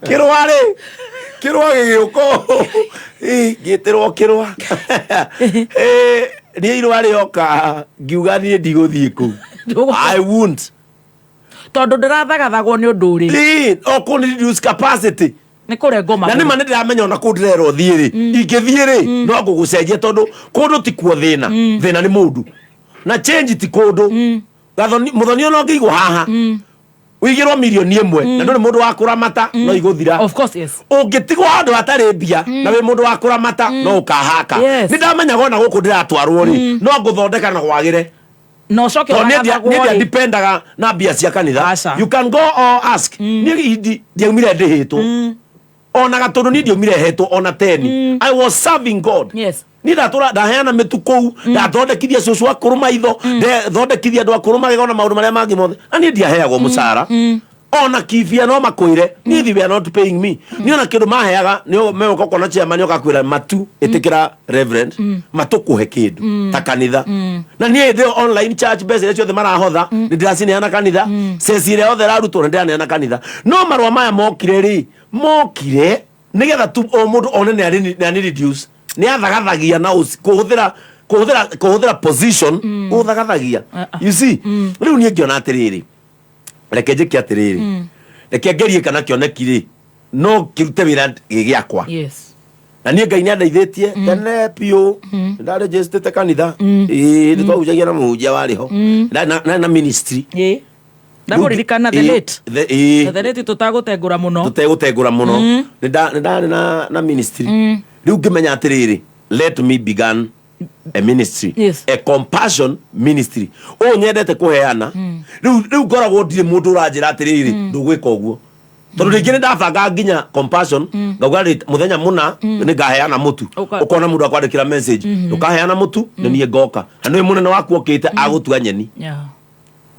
Kĩrũa rĩ, kĩrũa gĩgĩũka. Ĩ, ngĩtĩrwo kĩrũa. Ĩ, niĩ irũa rĩoka ngiuga niĩ ndigũthiĩ kũu, I won't.
Tondũ ndĩrathagathagwo nĩ ũndũ ũrĩ.
Ĩ, o kũu nĩ reduce capacity.
Nĩ kũrengwo.
Na nĩ ma nĩ ndĩramenya ona kũu ndĩrerwo thiĩ rĩ, ingĩthiĩ rĩ, no ngũgũcenjia, tondũ kũndũ ti kuo thĩna, thĩna nĩ mũndũ na change ti kũndũ. Gathoni, Mũthoni, ona ũngĩigwo haha ũigĩrwo mirioni 1 na ndũrĩ mũndũ wa kũramata, no igũthira.
Of course, yes.
Ũngĩtigwo handũ hatarĩ mbia na wĩ mũndũ wa kũramata, no ũkahaka. Nĩ ndamenyaga ona gũkũ ndĩratwarwo rĩ, no ngũthondeka na gwagĩre.
Na ũcoke
Tondũ niĩ
ũragathagwo
niĩ
rĩ.
ndiadependaga na mbia cia kanitha. You can go or ask. Niĩ ndiaumire ndĩhĩtwo ona gatũndũ, niĩ ndiaumire hetwo ona teni. I was serving God. Niĩ ndatũra ndaheana mĩtu kũu, ndathondekithia cũcũ akũrũ maitho, ndathondekithia andũ akũrũ magego na maũndũ marĩa mangĩ mothe, na niĩ ndiaheagwo mũcara ona kibia. No makwĩre niĩ they were not paying me. Niĩ ona kĩndũ maheaga nĩ megũka ũkona chairman ũgakwĩra matu ĩtĩkĩra reverend matũkũhe kĩndũ ta kanitha. Na niĩ hĩndĩ ĩyo online church, mbeca iria ciothe marahotha nĩ ndĩracineana kanitha, ceci ĩrĩa yothe ĩrarutwo nĩ ndĩraneana kanitha. No marũa maya mokire rĩ, mokire nĩgetha tu o mũndũ one nĩ arĩ nĩ arĩ reduce, nĩ athagathagia na kũhũthĩra position gũthagathagia, you see. Rĩu niĩ ngĩona atĩrĩrĩ, reke njĩke atĩrĩrĩ, reke ngerie kana kĩoneki rĩ no kĩrute wĩra gĩ gĩakwa. Na niĩ Ngai nĩ andeithĩtie tene biũ, ndarĩnjĩstĩte kanitha. Ĩĩ, nĩ twahunjagia na mũhunjia warĩ ho. Ndarĩ na ministry.
Ndamũririkana the
Ĩĩ,
late.
Ĩĩ.
The late, tũtagũtengũra mũno.
Tũtegũtengũra mũno. Nĩ ndarĩ na ministry. Rĩu ngĩmenya atĩrĩrĩ, let me began a ministry, a compassion ministry, ũũ nyendete kũheana. Rĩu ngoragwo ndirĩ mũndũ ũranjĩra atĩrĩrĩ, ndũgwĩka ũguo, tondũ rĩngĩ nĩ ndabanga nginya compassion, ngauga rĩ, mũthenya mũna nĩ ngaheana mũtu. Ũkona mũndũ akwandĩkĩra message, ndũkaheana mũtu, nĩ niĩ ngoka na nĩ mũnene waku okĩte agũtua nyeni.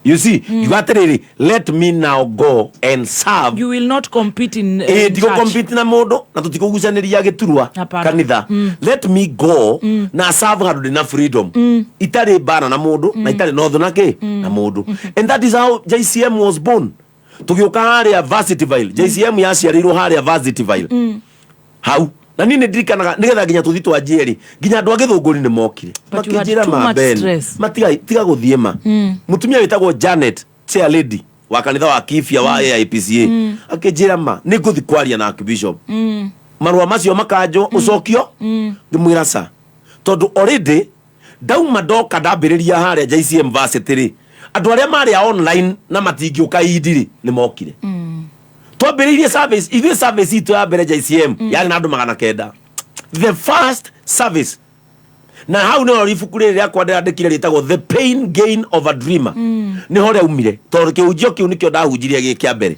You see, ngiuga atĩrĩrĩ, let me now go and serve.
You will not compete in,
ĩ
in
ndigũ
church.
Compete na mũndũ na tũtikũgucanĩria gĩturwa.
Hapana.
Kanitha, let me go na serve handũ ndĩna freedom, itarĩ mbara na mũndũ na itarĩ na ũthũ na kĩ na mũndũ. And that is how JCM was born. Tũgĩũka harĩa Varsity-ville, JCM yaciarĩirwo harĩa Varsity-ville hau. Na niĩ nĩ ndirikanaga nĩgetha nginya tũthi twanjie rĩ, nginya andũ a Gĩthũngũri nĩ mokire.
But you had
Makĩnjĩra,
too
ma
much
Ben,
stress.
matiga tiga gũthiĩ ma. Mũtumia wĩtagwo Janet, chair lady wa kanitha wa Kibia wa AIPCA, akĩnjĩra, ma nĩ ngũthi kwaria na Archbishop, marũa macio makanjwo ũcokio. Ngĩmwĩra ca, tondũ already ndauma ndoka ndambĩrĩria harĩa JCM Varsity rĩ, andũ arĩa marĩ a online na matingĩũka indi rĩ, nĩ mokire. Twambĩrĩirie service ithuĩ, service itũ ya mbere JCM yarĩ na andũ 900, the first service. Na hau nĩho ibuku rĩrĩ rĩakwa ndĩrandĩkire rĩtagwo The Pain Gain of a Dreamer, nĩho rĩaumire, tondũ kĩhunjio kĩu nĩkĩo ndahunjirie gĩ kĩa mbere.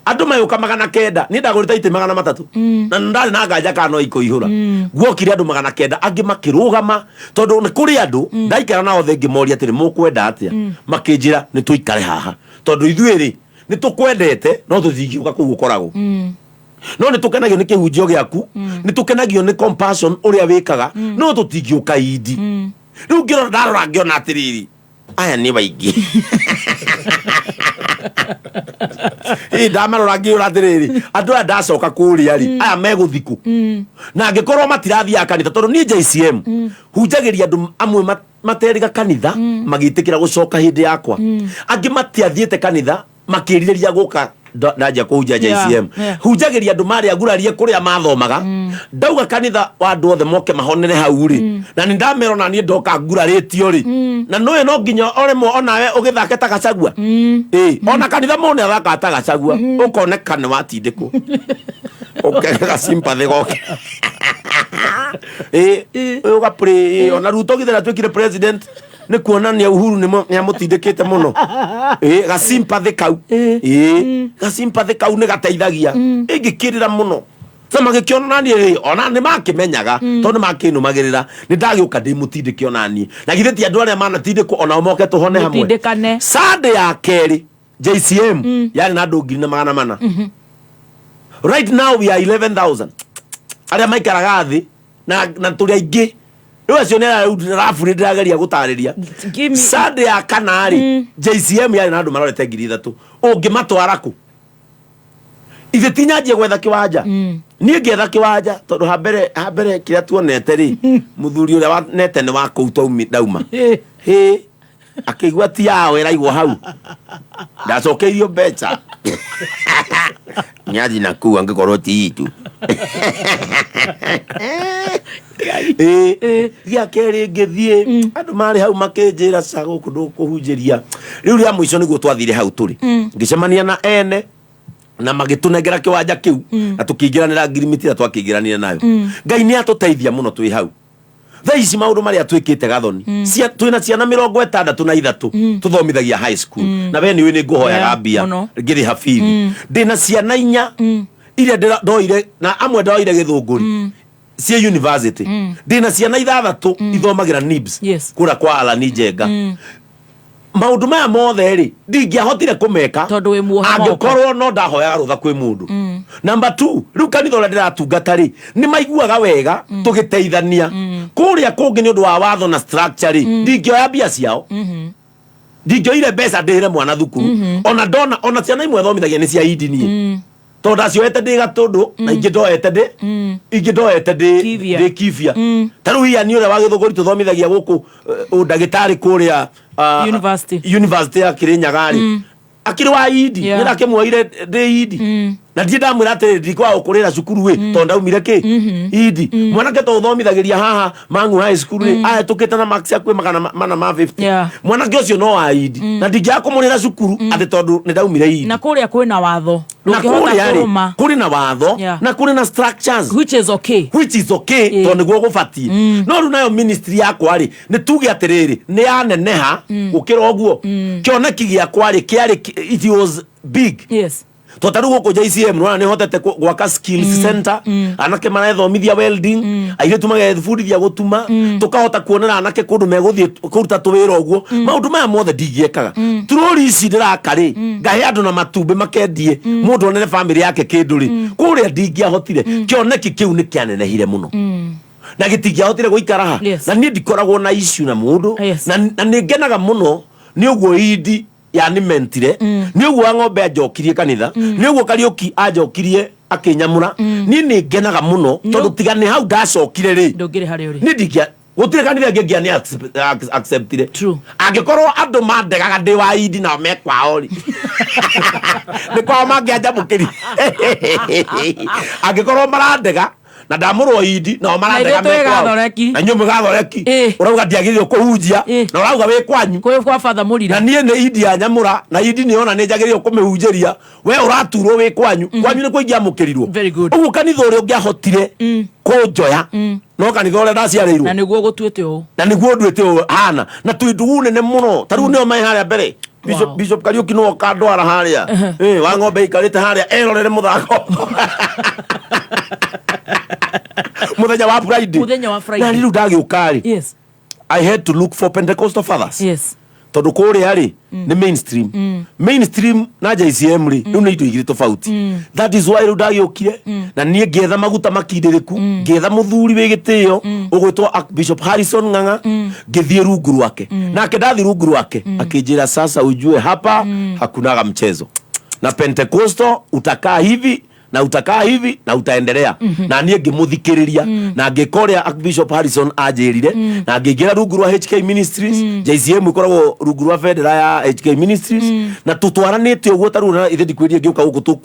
Andũ magĩũka 900. Niĩ ndagũrĩte itĩ 300 na ndarĩ na nganja kana no ikũihũra. Guokire andũ 900, angĩ makĩrũgama, tondũ nĩ kũrĩ andũ ndaikara nao thĩ ngĩmoria atĩrĩ, mũkwenda atĩa? Makĩnjĩra nĩ tũikare haha, tondũ ithuĩ rĩ, nĩ tũkwendete no tũtingĩũka kũu ũkoragwo, no nĩ tũkenagio nĩ kĩhunjio gĩaku, nĩ tũkenagio nĩ compassion ũrĩa wĩkaga, no tũtingĩũka indi. Rĩu ngĩrora, ndarora ngĩona atĩrĩrĩ, aya nĩ waingĩ. Ĩ ndamarora ngĩũra atĩrĩrĩ, andũ aya ndacoka kũrĩa rĩ, aya megũthikũ na angĩkorwo matirathiaga kanitha, tondũ niĩ JCM hunjagĩria andũ amwe materiga kanitha magĩtĩkĩra gũcoka hĩndĩ yakwa, angĩ matiathiĩte kanitha. Makĩrirĩria gũka ndanjia kũhunjia JCM. Hunjagĩria andũ marĩ agurarie kũrĩa mathomaga. Ndauga kanitha wa andũ othe moke mahonere hau rĩ, na nĩ ndamera ona niĩ ndoka ngurarĩtio rĩ, na nũĩ no nginya oremwo onawe ũgĩthake ta Gachagua. Ĩ ona kanitha mũndũ nĩ athakaga ta Gachagua, ũkoneka nĩ watindĩkwo ũkega sympathy goke ĩ ũgapray. Ona Ruto githĩ ndatuĩkire president nĩ kuonania Uhuru nĩ amũtindĩkĩte mũno. Ĩ gasympathy kau, ĩ gasympathy kau nĩ gateithagia ĩngĩkĩrĩra mũno na magĩkĩona naniĩ rĩ, ona nĩ makĩmenyaga tondũ nĩ makĩnũmagĩrĩra nĩ ndagĩũka ndĩ mũtindĩke onaniĩ, na githĩ ti andũ arĩa manatindĩkwo onao moke tũhone hamwe.
Mũtindĩkane.
Sunday ya kerĩ JCM yarĩ na andũ 1400. Right now we are 11,000 arĩa maikaraga thĩ na tũrĩ aingĩ rĩu. Acio nĩ rabu ndĩrageria gũtarĩria. Sunday ya kana rĩ, JCM yarĩ na andũ marorete 3000. Ũngĩmatwara kũ? Ithe ti nyanjie gwetha kĩwanja, niĩ ngĩetha kĩwanja tondũ hambere kĩrĩa tuonete rĩ, mũthuri ũrĩa wanete nĩ wa kũu twaumi ndauma hĩ akĩigua ti yao ĩraigwo hau, ndacokeirio mbeca nyathi na kuu angĩkorwo ti itu. Ĩ gĩa kerĩ ngĩthiĩ, andũ marĩ hau makĩnjĩra ca gũkũ ndũkũhunjĩria. Rĩu rĩa mũico nĩguo twathire hau tũrĩ, ngĩcemania na ene na magĩtũnengera kĩwanja kĩu na tũkĩingĩranĩra ngirimiti na twakĩingĩranire nayo. Ngai nĩ atũteithia mũno twĩ hau thaa ici maũndũ marĩa twĩkĩte gathoni. Twĩna ciana 63 tũthomithagia high school, na we nĩ ũĩ nĩ ngũhoyaga mbia
mũno.
Ngĩrĩha bithi ndĩna ciana inya iria ndoire na amwe ndoire gĩthũngũri ciĩ university. Ndĩna ciana ithathatũ ithomagĩra NIBS kũrĩa kwa Alani Njenga. Maũndũ maya mothe rĩ, ndingĩahotire kũmeka
tondũ wĩ muohe moko.
Angĩkorwo no ndahoyaga rũtha kwĩ mũndũ. Number two, rĩu kanitha ũrĩa ndĩratungata rĩ, nĩ maiguaga wega tũgĩteithania. Kũrĩa kũngĩ nĩ ũndũ wa watho na structure rĩ, ndingĩoya mbia ciao, ndingĩoire mbeca ndĩhĩre mwana thukuru. Ona ndona ona ciana imwe thomithagia nĩ cia idi niĩ tondũ ndacioete ndĩ gatũndũ na ingĩ ndoete ndĩ ingĩ ndoete ndĩ
Kibia.
ndĩ kibia. Ta rĩu iani ũrĩa wa gĩthũngũri tũthomithagia gũkũ ũndagĩtarĩ kũrĩa
University.
University ya Kirinyaga rĩ, akĩrĩ wa idi. Nĩ ndakĩmuoire ndĩ idi na ndirĩ ndamwĩra atĩrĩ ndikwaga gũkũrĩra cukuru ĩ tondũ ndaumire kĩ idi. Mwanake to ũthomithagĩria haha Mangu High School rĩ, ahĩtũkĩte na marks akuĩ 450. Mwanake ũcio no wa idi na ndingĩaga kũmũrĩra cukuru atĩ tondũ nĩ ndaumire idi.
Na kũrĩa kwĩna watho
Na
ndũngĩhota
kũrĩa rĩ
kũrũma.
Kũrĩ na watho na kũrĩ na structures
which is okay.
Which is okay tondũ nĩguo gũbatiĩ. No rĩu nayo ministry yakwa rĩ, nĩ tuge atĩrĩrĩ, nĩ yaneneha gũkĩra ũguo. Kĩoneki gĩakwa rĩ kĩarĩ, it was big. To ta rĩu gũkũ JCM nĩwona nĩ hotete gwaka skills center, anake marethomithia welding, airĩtu magebundithia gũtuma, tũkahota kuonera anake kũndũ megũthiĩ kũruta tũwĩra ũguo. Maũndũ maya mothe ndingĩekaga. Turori ici ndĩraka rĩ, ngahe andũ na matumbĩ makendie, mũndũ onere bamĩrĩ yake kĩndũ rĩ, kũrĩa ndingĩahotire. Kĩoneki kĩu nĩ kĩanenehire mũno na gĩtingĩahotire gũikara ha. Na niĩ ndikoragwo na issue na mũndũ na nĩ ngenaga mũno nĩ ũguo idi yanimentire, nĩ ũguo wa ng'ombe anjokirie kanitha, nĩ ũguo Kariũki anjokirie akĩnyamũra. Niĩ nĩ ngenaga mũno tondũ tiga nĩ hau ndacokire rĩ,
ndũngĩrĩ harĩa ũrĩ.
Nĩ ndingĩa gũtirĩ kanitha ĩngĩ ngĩa nĩ acceptire angĩkorwo andũ mandegaga ndĩ wa idi nao me kwao rĩ, nĩ kwao mangĩanjamũkĩri angĩkorwo marandega na ndamũrwo idi nao marandega
Na ithuĩ
me
twĩ
kwao.
gathoreki.
Na inyuĩ mwĩ gathoreki, ũrauga ndiagĩrĩirwo kũhunjia na ũrauga wĩ kwanyu
kwa Father Mũrira.
Na niĩ nĩ idi ya nyamũra na idi nĩ ona nĩ njagĩrĩirwo kũmĩhunjĩria, we ũraturwo wĩ kwanyu. Kwanyu nĩ kũingĩamũkĩrirwo ũguo kanitha ũrĩa ũngĩahotire kũnjoya no kanitha ũrĩa ndaciarĩirwo.
Na nĩguo gũtuĩte ũũ.
Na nĩguo nduĩte ũũ hana na twĩ ndugu nene mũno. Ta rĩu nĩo mai harĩa mbere. Bishop Kariuki nĩwe ũkandwara harĩa. Wa ng'ombe ikarĩte harĩa erorere mũthako mũthenya wa Friday.
Mũthenya wa Friday.
Na rĩu ndagĩũka rĩ, I had to look for Pentecostal fathers tondũ kũrĩa rĩ nĩ mainstream. Mainstream na JCM rĩ, rĩu nĩ indo igĩrĩ tofauti. That is why rĩu ndagĩũkire na niĩ ngĩetha maguta makindĩrĩku, ngĩetha mũthuri wĩ gĩtĩo ũgwĩtwo Archbishop Harrison Ng'ang'a, ngĩthiĩ rungu rwake. Nake ndathiĩ rungu rwake akĩnjĩra, "Sasa ujue hapa hakunaga mchezo na Pentecostal, utakaa hivi." Na utakaa hivi na utaendelea. Na niĩ ngĩmũthikĩrĩria na ngĩka ũrĩa Archbishop Harrison anjĩrire na ngĩingĩra rungu rwa HK Ministries. JCM ĩkoragwo rungu rwa bendera ya HK Ministries na tũtwaranĩte ũguo. Ta rĩu na ithe ndikwĩrie, ngĩũka gũkũ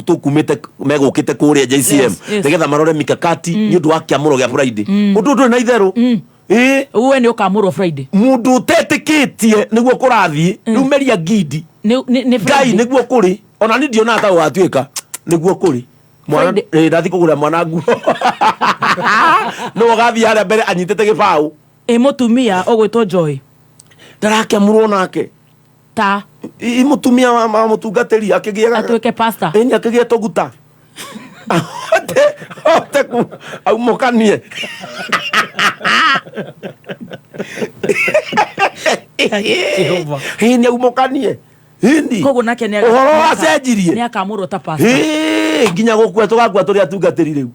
tũkumĩte megũkĩte kũrĩa JCM nĩgetha marore mikakati nĩ ũndũ wa kĩamũro gĩa Friday. Ũndũ ndũrĩ na itherũ. Ĩĩ.
We nĩ ũkamũrwo Friday.
Mũndũ ũtetĩkĩtie nĩguo kũrathiĩ rĩu, meria ngindi.
Nĩ
Ngai.
Friday.
Nĩguo kũrĩ, ona niĩ ndionaga ta gũgatuĩka nĩguo kũrĩ. Mwana
Friday.
ĩ, ndathiĩ kũgũrĩra mwana nguo, no ũgathiĩ harĩa mbere anyitĩte gĩbaũ.
Ĩ mũtumia ũgwĩtwo Joy?
Ndarakĩamũrwo nake.
Ta
I mũtumia wa mũtungatĩri akĩgĩa
atuĩke pastor.
Ĩni, akĩgĩa tũguta ahote aumũkanie. Ĩni, aumũkanie ĩni.
Koguo nake nĩ
Ũhoro wacenjirie.
Nĩ akamũrwo ta pastor.
Ĩĩ, nginya gũkua tũgakua tũrĩ atungatĩri rĩu.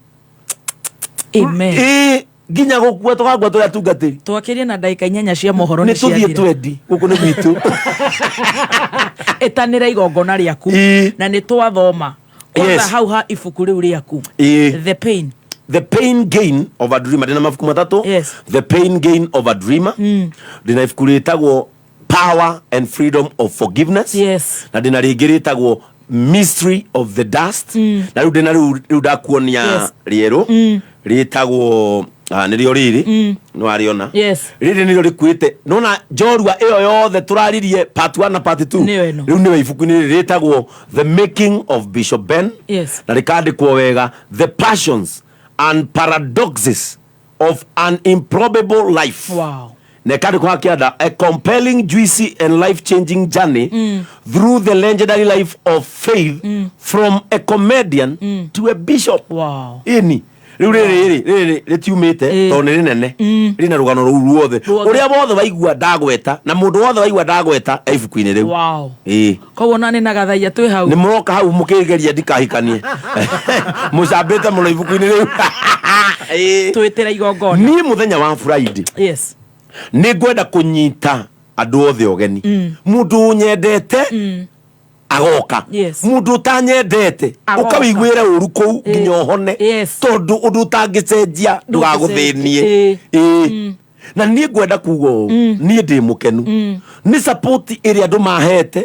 Amen.
Ĩĩ, nginya gũkua tũgakua tũrĩ atungatĩri.
Twakĩrie na ndagĩka 8 cia mohoro.
Nĩ tũthiĩ.
Ciathira.
Twendi gũkũ nĩ gwitũ.
Ĩtanĩra igongona rĩaku na nĩ twathoma kwanza hau ha ibuku rĩu rĩaku. The Pain.
The Pain Gain of a Dreamer. Ndĩna mabuku matatũ. The Pain Gain of a Dreamer, ndĩna ibuku rĩtagwo Power and Freedom of Forgiveness, na ndĩna rĩngĩ rĩtagwo Mystery of the Dust, na rĩu ndĩna rĩu ndakuonia rĩerũ rĩtagwo nĩrĩo rĩrĩ. Nĩ warĩona? Rĩrĩ nĩrĩo rĩkuĩte nona njorua ĩyo yothe tũraririe, part 1 na part 2.
Nĩyo ĩno.
Rĩu nĩyo ibuku-inĩ rĩrĩ rĩtagwo The Making of Bishop Ben na rĩkandĩkwo wega, The Passions and Paradoxes of an Improbable Life, na ĩkandĩkwo hakĩanda, a compelling, juicy and life changing journey through the legendary life of faith from a comedian to a bishop. Ĩni, rĩu rĩrĩ rĩrĩ rĩtiumĩte tondũ nĩ rĩnene, rĩna rũgano rũu ruothe.
Ruothe.
Ũrĩa wothe waigua ndagweta na mũndũ wothe waigua ndagweta e ibuku-inĩ rĩu. Ĩĩ.
Koguo na nĩ na gathaia twĩ hau.
Nĩ mũroka hau mũkĩgeria ndikahikanie, mũcambĩte mũno ibuku-inĩ rĩu. Ĩĩ.
Twĩtĩra igongona.
Niĩ mũthenya wa Friday nĩ ngwenda kũnyita andũ othe ũgeni. Mũndũ ũnyendete agoka, mũndũ ũtanyendete
Agoka.
ũkawĩiguĩre ũru kũu nginya ũhone, tondũ ũndũ ũtangĩcenjia ndũgagũthĩnie. Ĩĩ, na niĩ ngwenda kuga ũũ, niĩ ndĩ mũkenu nĩ support ĩrĩa andũ mahete,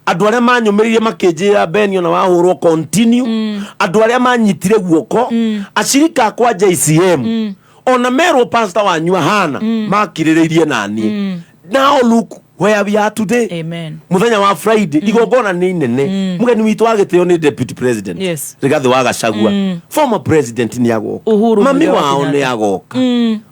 andũ arĩa manyũmĩrĩirie makĩnjĩra, "Ben, ona wahũrwo, continue." Andũ arĩa manyitire guoko, acirika akwa JCM, ona merwo pastor wanyu ahana, makirĩrĩirie naniĩ. Now look where we are today.
Amen.
Muthenya wa Friday igongona nĩ inene. Mũgeni witũ wa gĩtĩo nĩ Deputy President Rigathĩ wa Gachagua. Former president nĩ agoka.
Uhuru
Mami
Muigai wa
wao nĩ
Kenyatta.
agoka.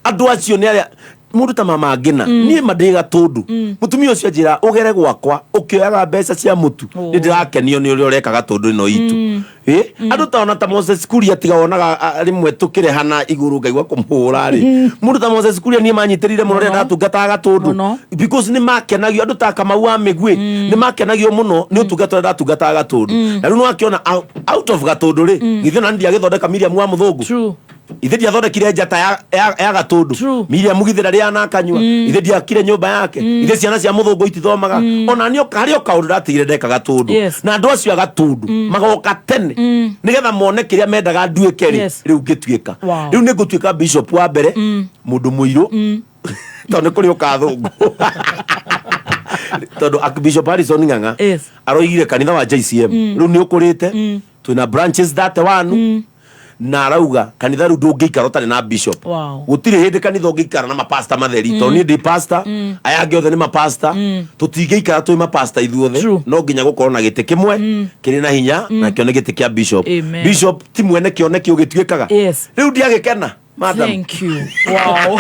Andũ acio nĩ arĩa mũndũ ta mama ngĩna. Niĩ ma ndĩ gatũndũ. Mũtumia ũcio anjĩra ũgere gwakwa ũkĩoyaga mbeca cia mũtu, nĩ ndĩrakenio nĩ ũrĩa ũreka gatũndũ ĩno itũ. Ĩ, andũ ta ona ta Moses Kuria, tiga wonaga rĩmwe tũkĩrehana igũrũ ngaigua kũmũhũra rĩ. Mũndũ ta Moses Kuria niĩ manyitĩrĩire mũno rĩrĩa ndatungataga gatũndũ, because nĩ makenagio. Andũ ta Kamau wa Mĩguĩ nĩ makenagio mũno nĩ ũtungata ũrĩa ndatungataga gatũndũ. Na rĩu nĩwakĩona out of gatũndũ rĩ, githĩ ona ndiagĩthondeka Miriam wa mũthũngũ? Ithe ndiathondekire njata ya gatũndũ? Miriam githĩ ndarĩ anakanyua? Ithe ndiakire nyũmba yake? Ithe ciana cia mũthũngũ itithomaga? Ona niĩ harĩ o kaũndũ ndatigire ndeka gatũndũ. Na andũ acio a gatũndũ magoka tene nĩgetha mone kĩrĩa mendaga nduĩke rĩ. Rĩu ngĩtuĩka, rĩu nĩ ngũtuĩka bishop wa mbere mũndũ mũirũ, tondũ nĩ kũrĩ ũkathũngũ, tondũ Archbishop Harrison Ng'ang'a aroigire kanitha wa JCM rĩu nĩ ũkũrĩte, twĩna branches 31, na arauga kanitha rĩu ndũngĩikara ũtarĩ na bishop. Gũtirĩ hĩndĩ kanitha ũngĩikara na mapasta matheri, tondũ niĩ ndĩ pastor, aya angĩ othe nĩ mapasta, tũtingĩikara twĩ mapasta ithuothe. No nginya gũkorwo na gĩtĩ kĩmwe kĩrĩ na hinya, nakĩo nĩ gĩtĩ kĩa bishop.
Amen.
Bishop ti mwene kĩoneki ũgĩtuĩkaga. Rĩu ndiagĩkena, madam.
Thank you. Wow.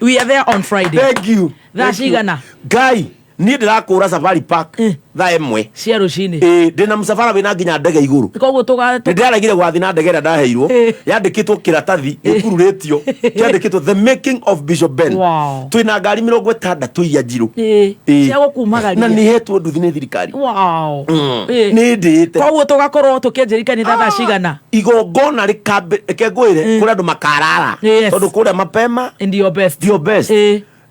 We are there on Friday.
Thank you.
Thaa
Thank you.
cigana?
Ngai, niĩ ndĩrakũra Safari Park thaa 1
cia rũcinĩ.
Ĩĩ, ndĩna mũcabara wĩna nginya ndege igũrũ.
Koguo tũga
Nĩ ndĩraregire gwathi na ndege ĩrĩa ndaheirwo yandĩkĩtwo kĩratathi gĩkururĩtio kĩandĩkĩtwo The Making of Bishop Ben. Twĩna ngari 60 iria njirũ. Ĩĩ.
Cia gũkumagaria.
Na nĩ hetwo nduthi nĩ thirikari. Nĩ ndĩĩte.
Koguo tũgakorwo tũkĩanjĩria kanitha thaa cigana?
Igongona rĩkambe, reke ngwĩre, kũrĩ andũ makarara, tondũ kũrĩa mapema
ndio best.
Ndio best.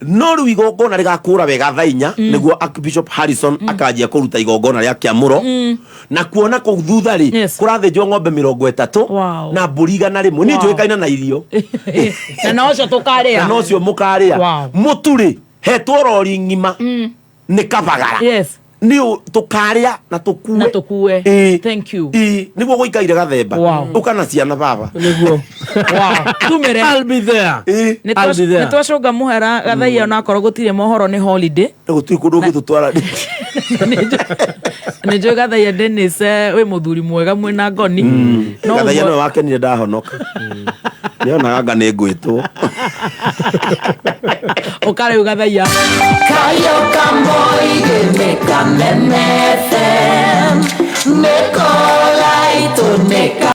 No rĩu igongona rĩgakũra wega thaa 4, nĩguo Archbishop Harrison akanjia kũruta igongona rĩa kĩamũro. Na kuona kũu thutha rĩ, kũrathĩnjwo ng'ombe 30 na mbũri 100. Niĩ njũĩkaine na irio.
Na no ũcio tũkarĩa.
Na nocio mũkarĩa. Mũtu rĩ, hetwo rori ng'ima nĩ kabagara. Nĩ tũkarĩa na tũkue.
Na tũkue. Thank you.
Ĩĩ, nĩguo gũikaire gathemba. Ũka na ciana baba.
Nĩguo.
Tumĩre.
I'll be there.
Nĩ
I'll be there.
twacũnga mũhera gathaia onakorwo gũtirĩ mohoro nĩ holiday.
Gũtirĩ kũndũ ũngĩtũtwara.
Nĩ njũĩ gathaia Dennis, wĩ mũthuri mwega mwĩna ngoni. No
Gathaia
ũguo-
nĩwe wakenire ndahonoka. Nĩonaga anga nĩ ngwĩtwo.
Ũka rĩu gathaia.
Kayo kamoige neka meme FM, neko laito neka.